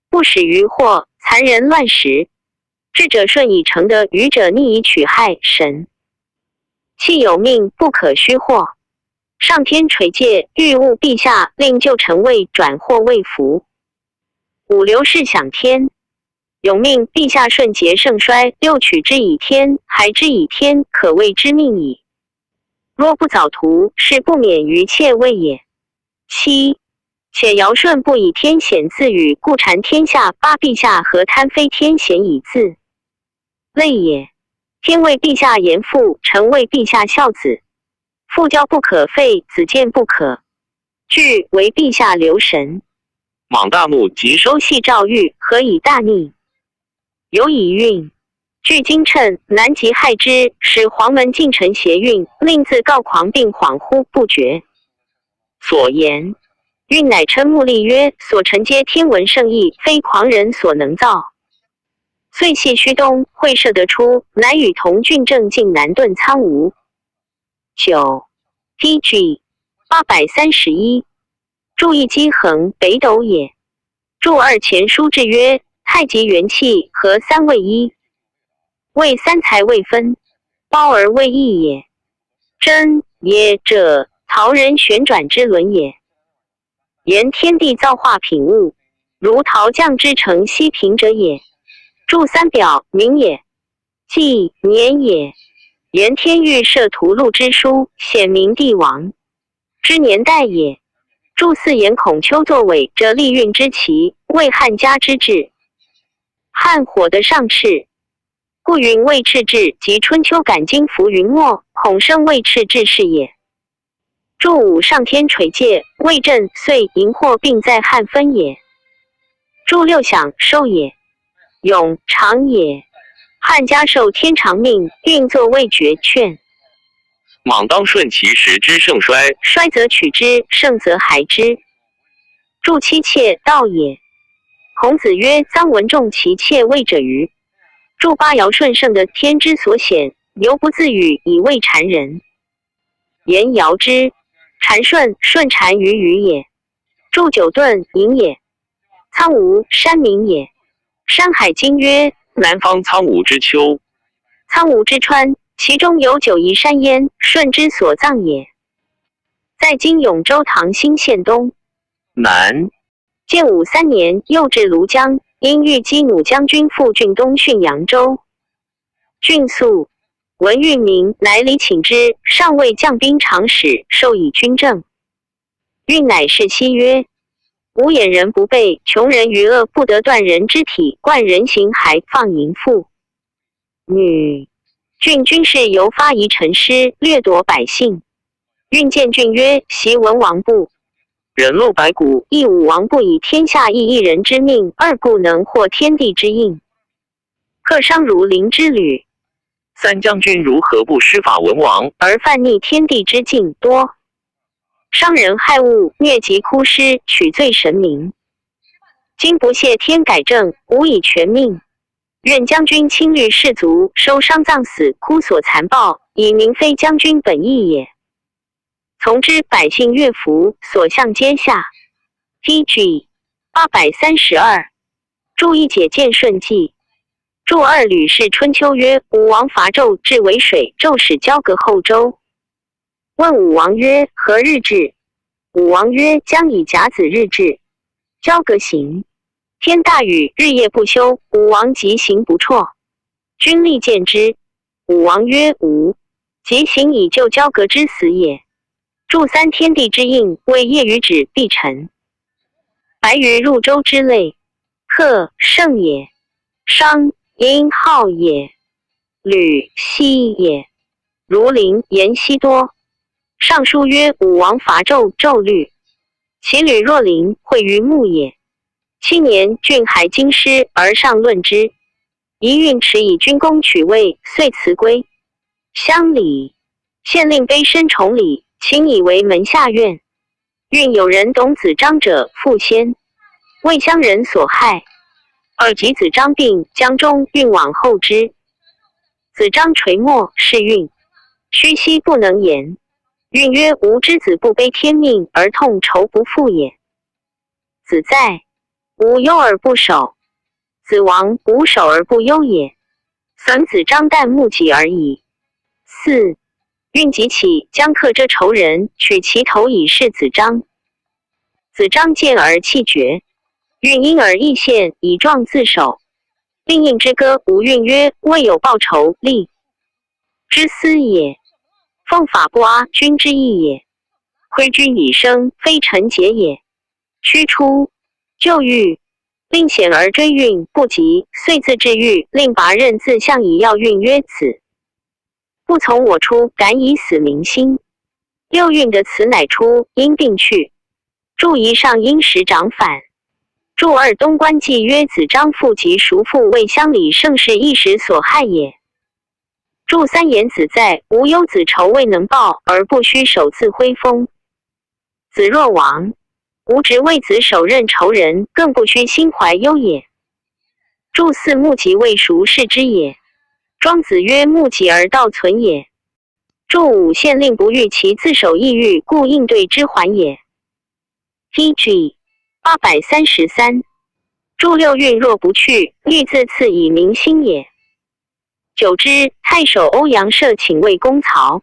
不始于祸，残忍乱时。智者顺以成德，愚者逆以取害。神器有命，不可虚惑。上天垂戒，欲务陛下，令旧臣位，转祸为福。五流是享天，永命陛下顺节盛衰。六取之以天，还之以天，可谓知命矣。若不早图，是不免于窃位也。七，且尧舜不以天显自与，故谗天下，八陛下何贪非天显以自类也。天为陛下严父，臣为陛下孝子。父教不可废，子建不可拒，惟陛下留神。莽大怒，即收系诏谕，何以大逆？ 有以运，据今趁南极害之，使黄门近臣协运，令自告狂病恍惚不觉。所言，运乃称目厉曰：所臣皆天文圣意，非狂人所能造。遂系胥东，会射得出，乃与同郡正进南顿苍梧。九，D G 八百三十一。注意积衡，北斗也。注二前书志曰：太极元气，合三为一，为三才未分，包而为一也。真也者，陶人旋转之轮也。言天地造化品物，如陶匠之成西平者也。注三表，明也，纪年也。言天欲设图录之书，显明帝王 之年代也。注四颜孔丘作伪者，厉运之奇，为汉家之志。汉火的上赤，故云未赤志，即春秋感经浮云墨，孔圣未赤志是也。注五上天垂戒，魏镇岁荧惑并在汉分也。 注六享收也，永长也。汉家受天长命，运作未决劝。莽当顺其时之盛衰，衰则取之，盛则还之。注七妾盗也。孔子曰：臧文仲其妾位者愚。注八尧舜圣德，天之所显，犹不自语，以为谗人。 颜遥之，谗舜，舜谗于语也。注九顿，隐也。苍梧，山名也。山海经曰：南方苍梧之丘，苍梧之川，其中有九夷山焉，舜之所葬也。在今永州唐兴县东南。建武三年，又至庐江，因欲击弩将军，赴郡东训扬州。 郡粟，闻运名，乃礼请之，上谓将兵长史，授以军政。运乃是西曰：无眼人不备，穷人愚恶，不得断人之体，贯人形骸，放银腹。女，郡军事犹发遗陈师，掠夺百姓。运见郡曰：昔文王不忍漏百谷，亦武王不以天下一一人之命，二故能获天地之应。 客商如林之旅，三将军如何不施法文王，而犯逆天地之禁？多。伤人害物，疟疾枯尸，取罪神明。今不谢天改正，无以全命。愿将军亲律士卒，收伤葬死，哭所残暴，以明非将军本意也。从之百姓乐府，所向皆下。T G 八百三十二。注一解见顺记。注二吕氏春秋曰：武王伐纣，至淄水，纣使交鬲后周。问武王曰：何日至？武王曰：将以甲子日至。交鬲行。天大雨，日夜不休，武王疾行不辍。君立见之。武王曰：吾疾行以救交鬲之死也。注三天地之应，谓夜雨止必成。白鱼入舟之类，客胜也，商殷号也，旅西也，如临言西多。尚书曰：武王伐纣，纣律。其旅若临，会于牧也。七年，郡孩京师而上论之。 仪运持以军功取魏，遂辞归。乡里，县令卑深崇礼，请以为门下院。运有人董子张者，父先，魏乡人所害。二及子张病，江中运往后之。子张垂没，是运，虚息不能言。运曰：吾之子不悲天命而痛仇不父也。子在，无忧而不守。 子亡，无守而不忧也。损子张旦木己而已。四，运即起，将客遮仇人，取其头以示子张。子张见而气绝。运因而亦献以壮自守。并应之歌无运曰：未有报仇利之思也。奉法不阿君之意也。亏君以生，非臣节也。 驱出，旧狱，令险而追运不及，遂自治狱，令拔任自相以要运曰：子不从我出，敢以死明心。六运得词乃出，因病去。注一上因时长反。注二东关纪曰：子张父及叔父为乡里盛世一时所害也。注三言子在，无忧子仇未能报，而不须守自徽封。 子若亡，无执为子手任仇人，更不须心怀忧也。注四木疾未熟视之也。庄子曰：木疾而道存也。注五县令不遇其自守意欲，故应对之还也。T G 八百三十三。注六运若不去，欲自刺以明心也。久之，太守欧阳涉请魏攻曹。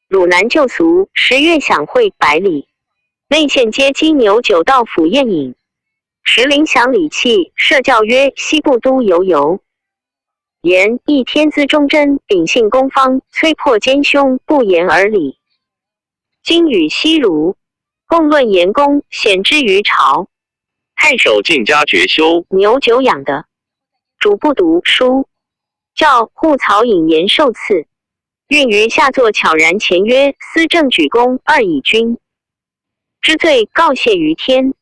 汝南旧俗，十月享会百里。内献皆鸡牛酒到府宴饮。时临饷礼讫，设教曰：昔不都游游，言亦天资忠贞，秉性公方，摧破奸凶，不言而礼。今与昔如，共论言公，显之于朝。太守尽加决修，牛久养的，主不读书，教护曹引言受赐。 运于下作悄然前曰：思政举功，二以君之罪告谢于天。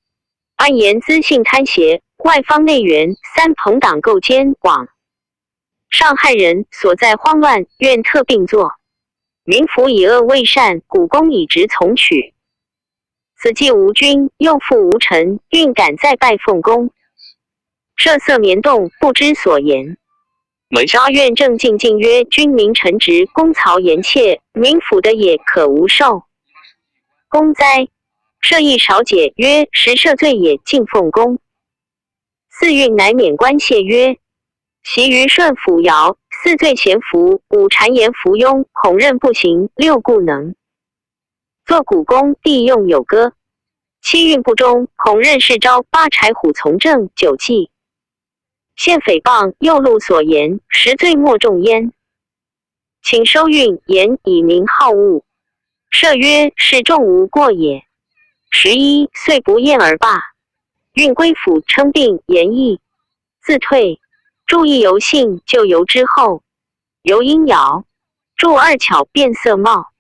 安言资信贪邪，外方内援，三朋党构奸广。上害人所在慌乱，愿特并作。民服以恶为善，古公以直从取。 此既无君，又复无臣，运敢再拜奉公。设色棉动，不知所言。门下院正进进曰：君名臣直，公曹言切，民服的也可无受。公哉！设亦少解曰：实赦罪也，尽奉公。 四运乃免官谢曰：习于顺府摇，四罪咸服，五谗言服庸，恐任不行，六故能。作古公，帝用有歌。七运不忠，恐任是招，八豺虎从政，九忌。陷诽谤，又录所言，十罪莫重焉。 请收运言以明好恶。赦曰：示众无过也。十一岁不厌而罢。运归府称病言义，自退。注意由信，就由之后。由因摇，注二巧变色貌。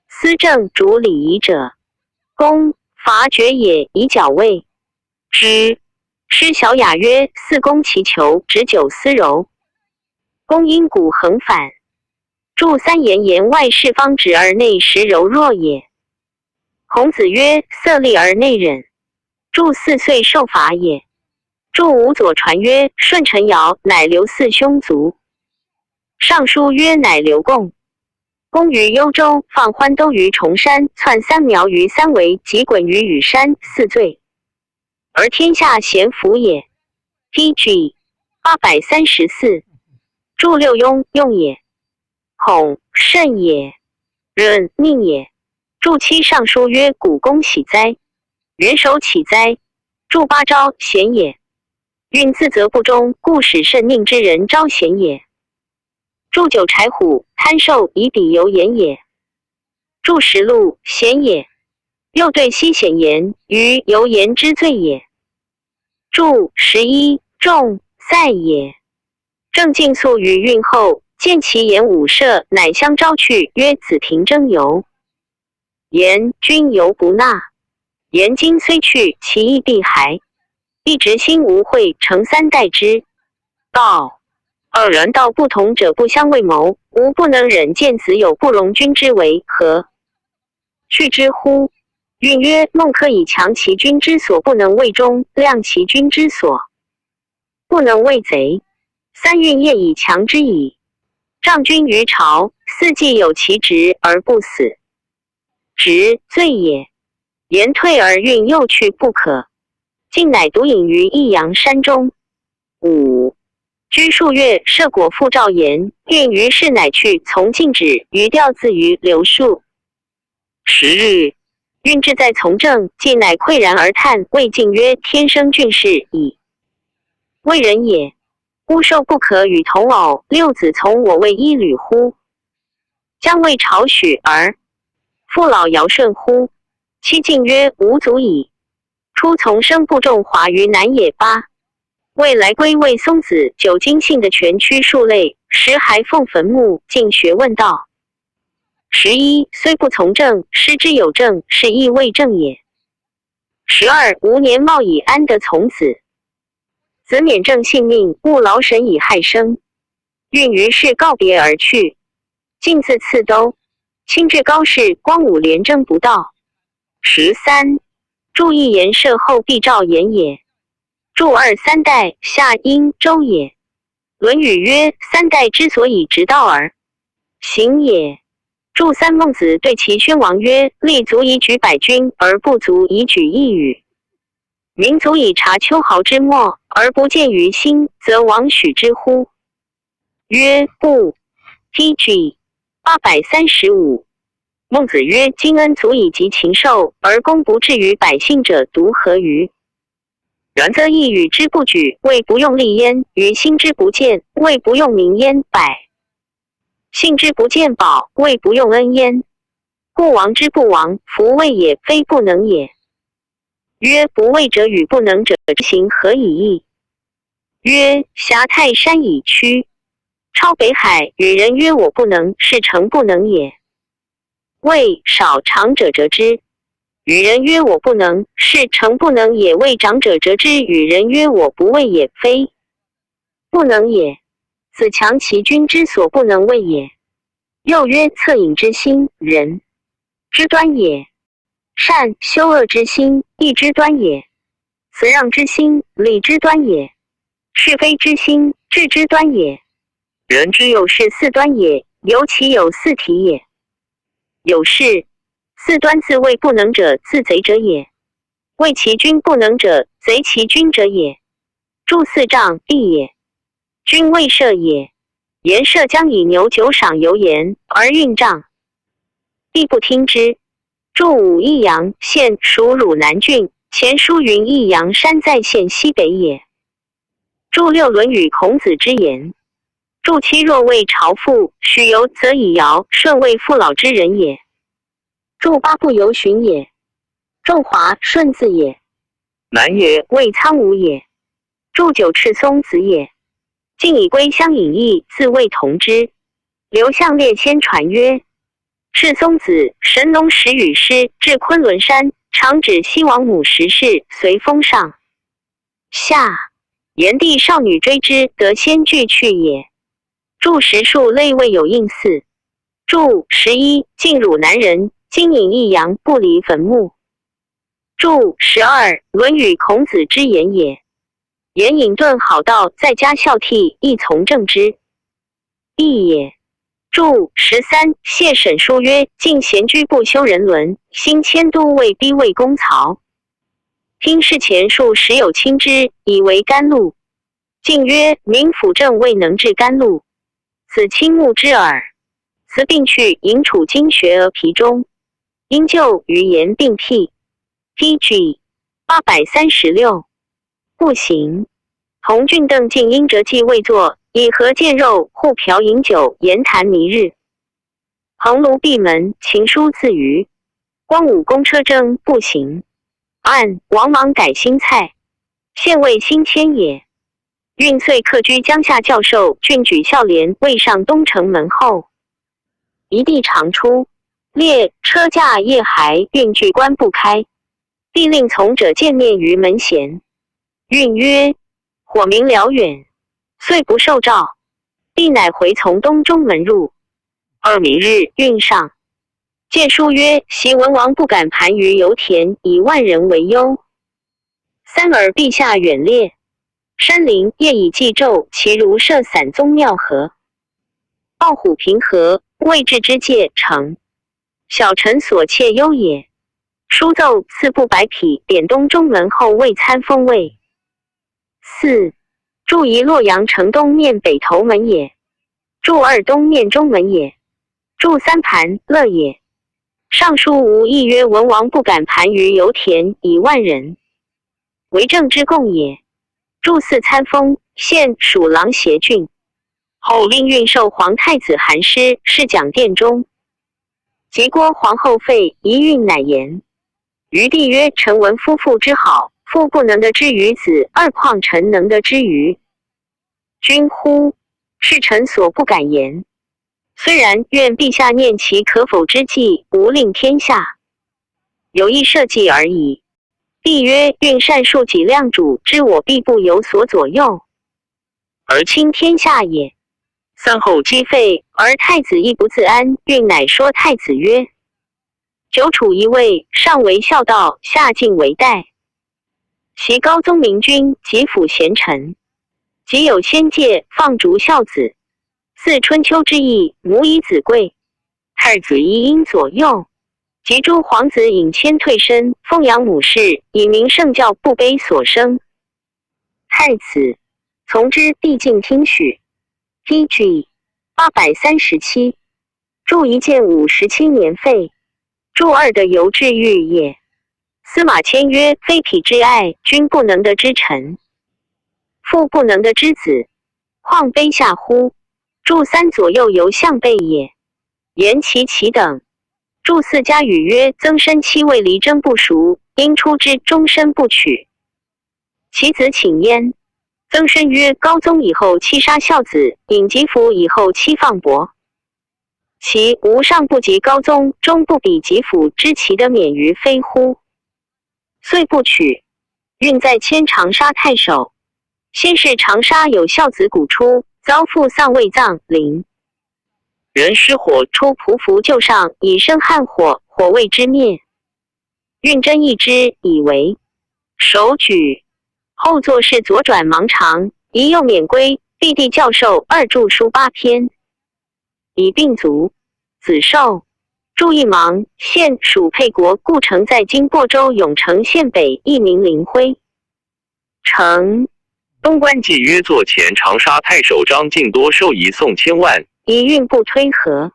思政主礼仪者，公伐决也以矫卫之。诗小雅曰：四公其求，执酒思柔。 公因鼓恒反，注三：言言外适方直而内实柔弱也。孔子曰：色厉而内荏。注四：岁受罚也。注五：左传曰：舜臣尧，乃刘四兄卒。尚书曰：乃刘公。公于幽州，放欢兜于崇山，窜三苗于三围，及鲧于羽山，四醉，而天下咸服也。T G 八百三十四。注六：用，用也。恐，慎也。任，佞也。注七：尚书曰：古公喜哉，元首岂哉。注八：昭，显也。运自责不忠，故使慎佞之人昭显也。注九：柴虎，贪兽，以彼由言也。注十：鹿，显也。又对西显言，于由言之罪也。注十一：仲，在也。正尽粟于运后，见其言五射，乃相招去，曰：子停征由。言，君犹不纳。言今虽去，其意必还。一执心无会，成三代之道。二：然道不同者不相为谋，吾不能忍见子有不容君之为，何去之乎？运曰：孟轲以强其君之所不能为忠，亮其君之所不能为贼。三：运夜以强之矣。障君于朝，四季有其职而不死，直，醉也。言退而运又去不可，竟乃独隐于益阳山中。五：居数月，射果复照言，运于是乃去，从径止，余调自于流数。十日，运志在从政，既乃喟然而叹，谓进曰：天生俊士矣。为人也，乌兽不可与同偶，六子从我为一旅乎？将谓朝许而，父老尧舜乎？七：进曰：吾足矣。初从生不重华于南也。八：未来归谓松子，九：经信的泉曲数类，十：还奉坟墓，进学问道。十一：虽不从政，师之有政，是亦未正也。十二：吾年耄矣，安得从子？子勉正信命，勿劳神以害生。运于是告别而去，进自次兜，亲至高士，光武连征不到。十三：注一：言射后必照言也。注二：三代，夏殷周也。论语曰：三代之所以直道而行也。注三：孟子对齐宣王曰：立足以举百君，而不足以举一羽。民足以察秋毫之末，而不见于心，则王许之乎？曰：不。T G 八百三十五。孟子曰：今恩足以及禽兽，而功不至于百姓者，独何于？然则一羽之不举，谓不用力焉；于心之不见，谓不用民焉；百姓之不见宝，谓不用恩焉。故王之不王，弗谓也，非不能也。曰：不畏者与不能者之行，何以异？曰：峡泰山以屈，超北海。与人曰我不能，是诚不能也。畏，少，长者则之。与人曰我不能，是诚不能也。畏，长者则之。与人曰我不畏也，非不能也。子强其君之所不能畏也。又曰：恻隐之心，仁之端也。善，羞恶之心，义之端也。辞让之心，礼之端也。是非之心，智之端也。人之有是四端也，由其有四体也。有是，四端自谓不能者，自贼者也。畏其君不能者，贼其君者也。注四：障，避也。君未射也。言射将以牛酒赏由言，而运障，必不听之。注五：益阳县属汝南郡，前书云：益阳山在县西北也。注六：论语孔子之言。注七：若谓朝父，许由，则以尧舜为父老之人也。注八：不由循也。仲华，舜字也。南也，谓苍梧也。注九：赤松子也。晋以归乡隐逸，自谓同之。刘向列先传曰：赤松子，神农时与师至昆仑山，长指西王母石氏，随风上下。炎帝少女追之，得仙俱去也。注十：数类未有应似。注十一，进汝南人，今隐益阳，不离坟墓。注十二，论语孔子之言也。言隐遁好道，在家孝悌，亦从政之义也。注十三，谢沈书曰：今咸居不修人伦，兴迁都尉逼魏公曹。听事前数时有亲之，以为甘露。进曰：民辅政未能至甘露，子亲慕之耳。辞并去，饮处经学而疲终，因旧余言并辟。P G 八百三十六。不行。同郡邓进因折计未作，以禾见肉，互嫖饮酒，言谈弥日。横炉闭门，琴书自娱。光武公车征不行。按王莽改新蔡，县尉新迁也。运岁客居江夏教授，郡举孝廉未上东城门后，一地长出，列车驾夜还，运具关不开，必令从者见面于门前。运曰：火鸣辽远，岁不受召，必乃回从东中门入。二明日运上，见书曰：昔文王不敢盘于油田，以万人为忧。三而陛下远列，山林夜以继昼，其如射散宗庙何？抱虎凭河，未至之界，成。小臣所切忧也。书奏赐布白匹，点东中门后卫参封卫。四，注一，洛阳城东面北头门也。注二，东面中门也。注三，盘乐也。上书无意曰文王不敢盘于油田，以万人为政之供也。注四，参封，现属狼邪郡。后令运授皇太子韩师，侍讲殿中。及郭皇后废，遗运乃言。余帝曰：臣闻夫妇之好，妇不能得之于子，二况臣能得之于君乎？是臣所不敢言。虽然，愿陛下念其可否之计，无令天下有一社稷而已。帝曰：运善述己量主，知我必不有所左右，而亲天下也。三后姬废，而太子亦不自安，运乃说太子曰：久处一位，上为孝道，下敬为代。昔高宗明君，及辅贤臣，及有先戒，放逐孝子，似春秋之意，母以子贵，太子亦应左右。及诸皇子引迁退身，奉养母氏，以明圣教，不卑所生。太子从之，帝尽听许。P G 八百三十七。注一，建武十七年废。注二，得由治御也。司马迁曰：非匹之爱，君不能得之臣，父不能得之子，况卑下乎？注三，左右由相备也，言其其等。注四，嘉语曰：曾参妻未离征不赎，因出之终身不娶，其子请焉。曾参曰：高宗以后妻杀孝子，尹吉甫以后妻放薄，其无上不及高宗，终不比吉甫，知其得免于非乎？遂不娶。运在迁长沙太守，先是长沙有孝子古出，遭父丧未葬，临人失火，出匍匐旧上，以身撼火，火未知灭。运争一之，以为首举。后作是左转盲肠，疑又免归，毕第教授二著书八篇，以病卒。子寿。注一，盲，现属沛国，故城在今亳州永城县北，亦名临徽。城。东关纪约作前长沙太守张敬多授仪送千万，以运不推何？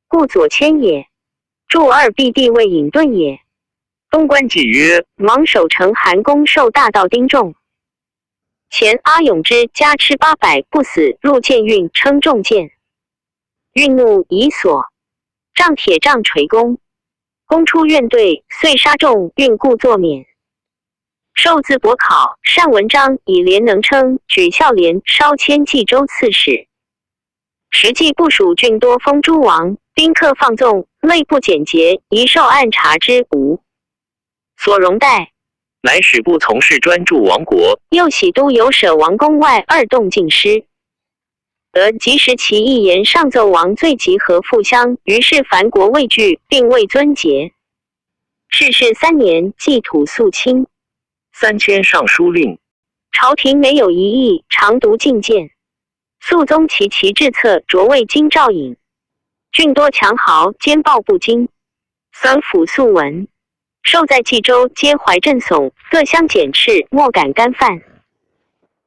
故左迁也。注二，毕第未隐遁也。东关纪约，芒守城韩公受大道丁仲，前阿永之加吃八百不死，入见运称仲见。运怒以所，杖铁杖捶公。公出怨对，遂杀仲，运故作免。受字博考，善文章，以廉能称，举孝廉，稍迁冀州刺史。时纪部署郡多封诸王，宾客放纵，类不简洁，宜受按察之无所容待。乃使部从事专诸王国。又徙都游舍王宫外二洞进师。则即时起义言上奏王罪及何父乡，于是凡国畏惧，并未遵节。至是三年，祭土肃清。三千尚书令。朝廷没有疑义，常读进谏。肃宗其旗志策卓未经赵尹，郡多强豪兼抱不惊。三府肃文，授在冀州，皆怀震悚，各相减斥，莫敢干犯。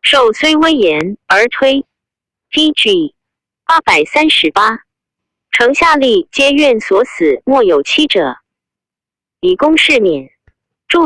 授虽危言而推。D G八百三十八，城下吏皆怨所死，莫有期者，以公赦免。注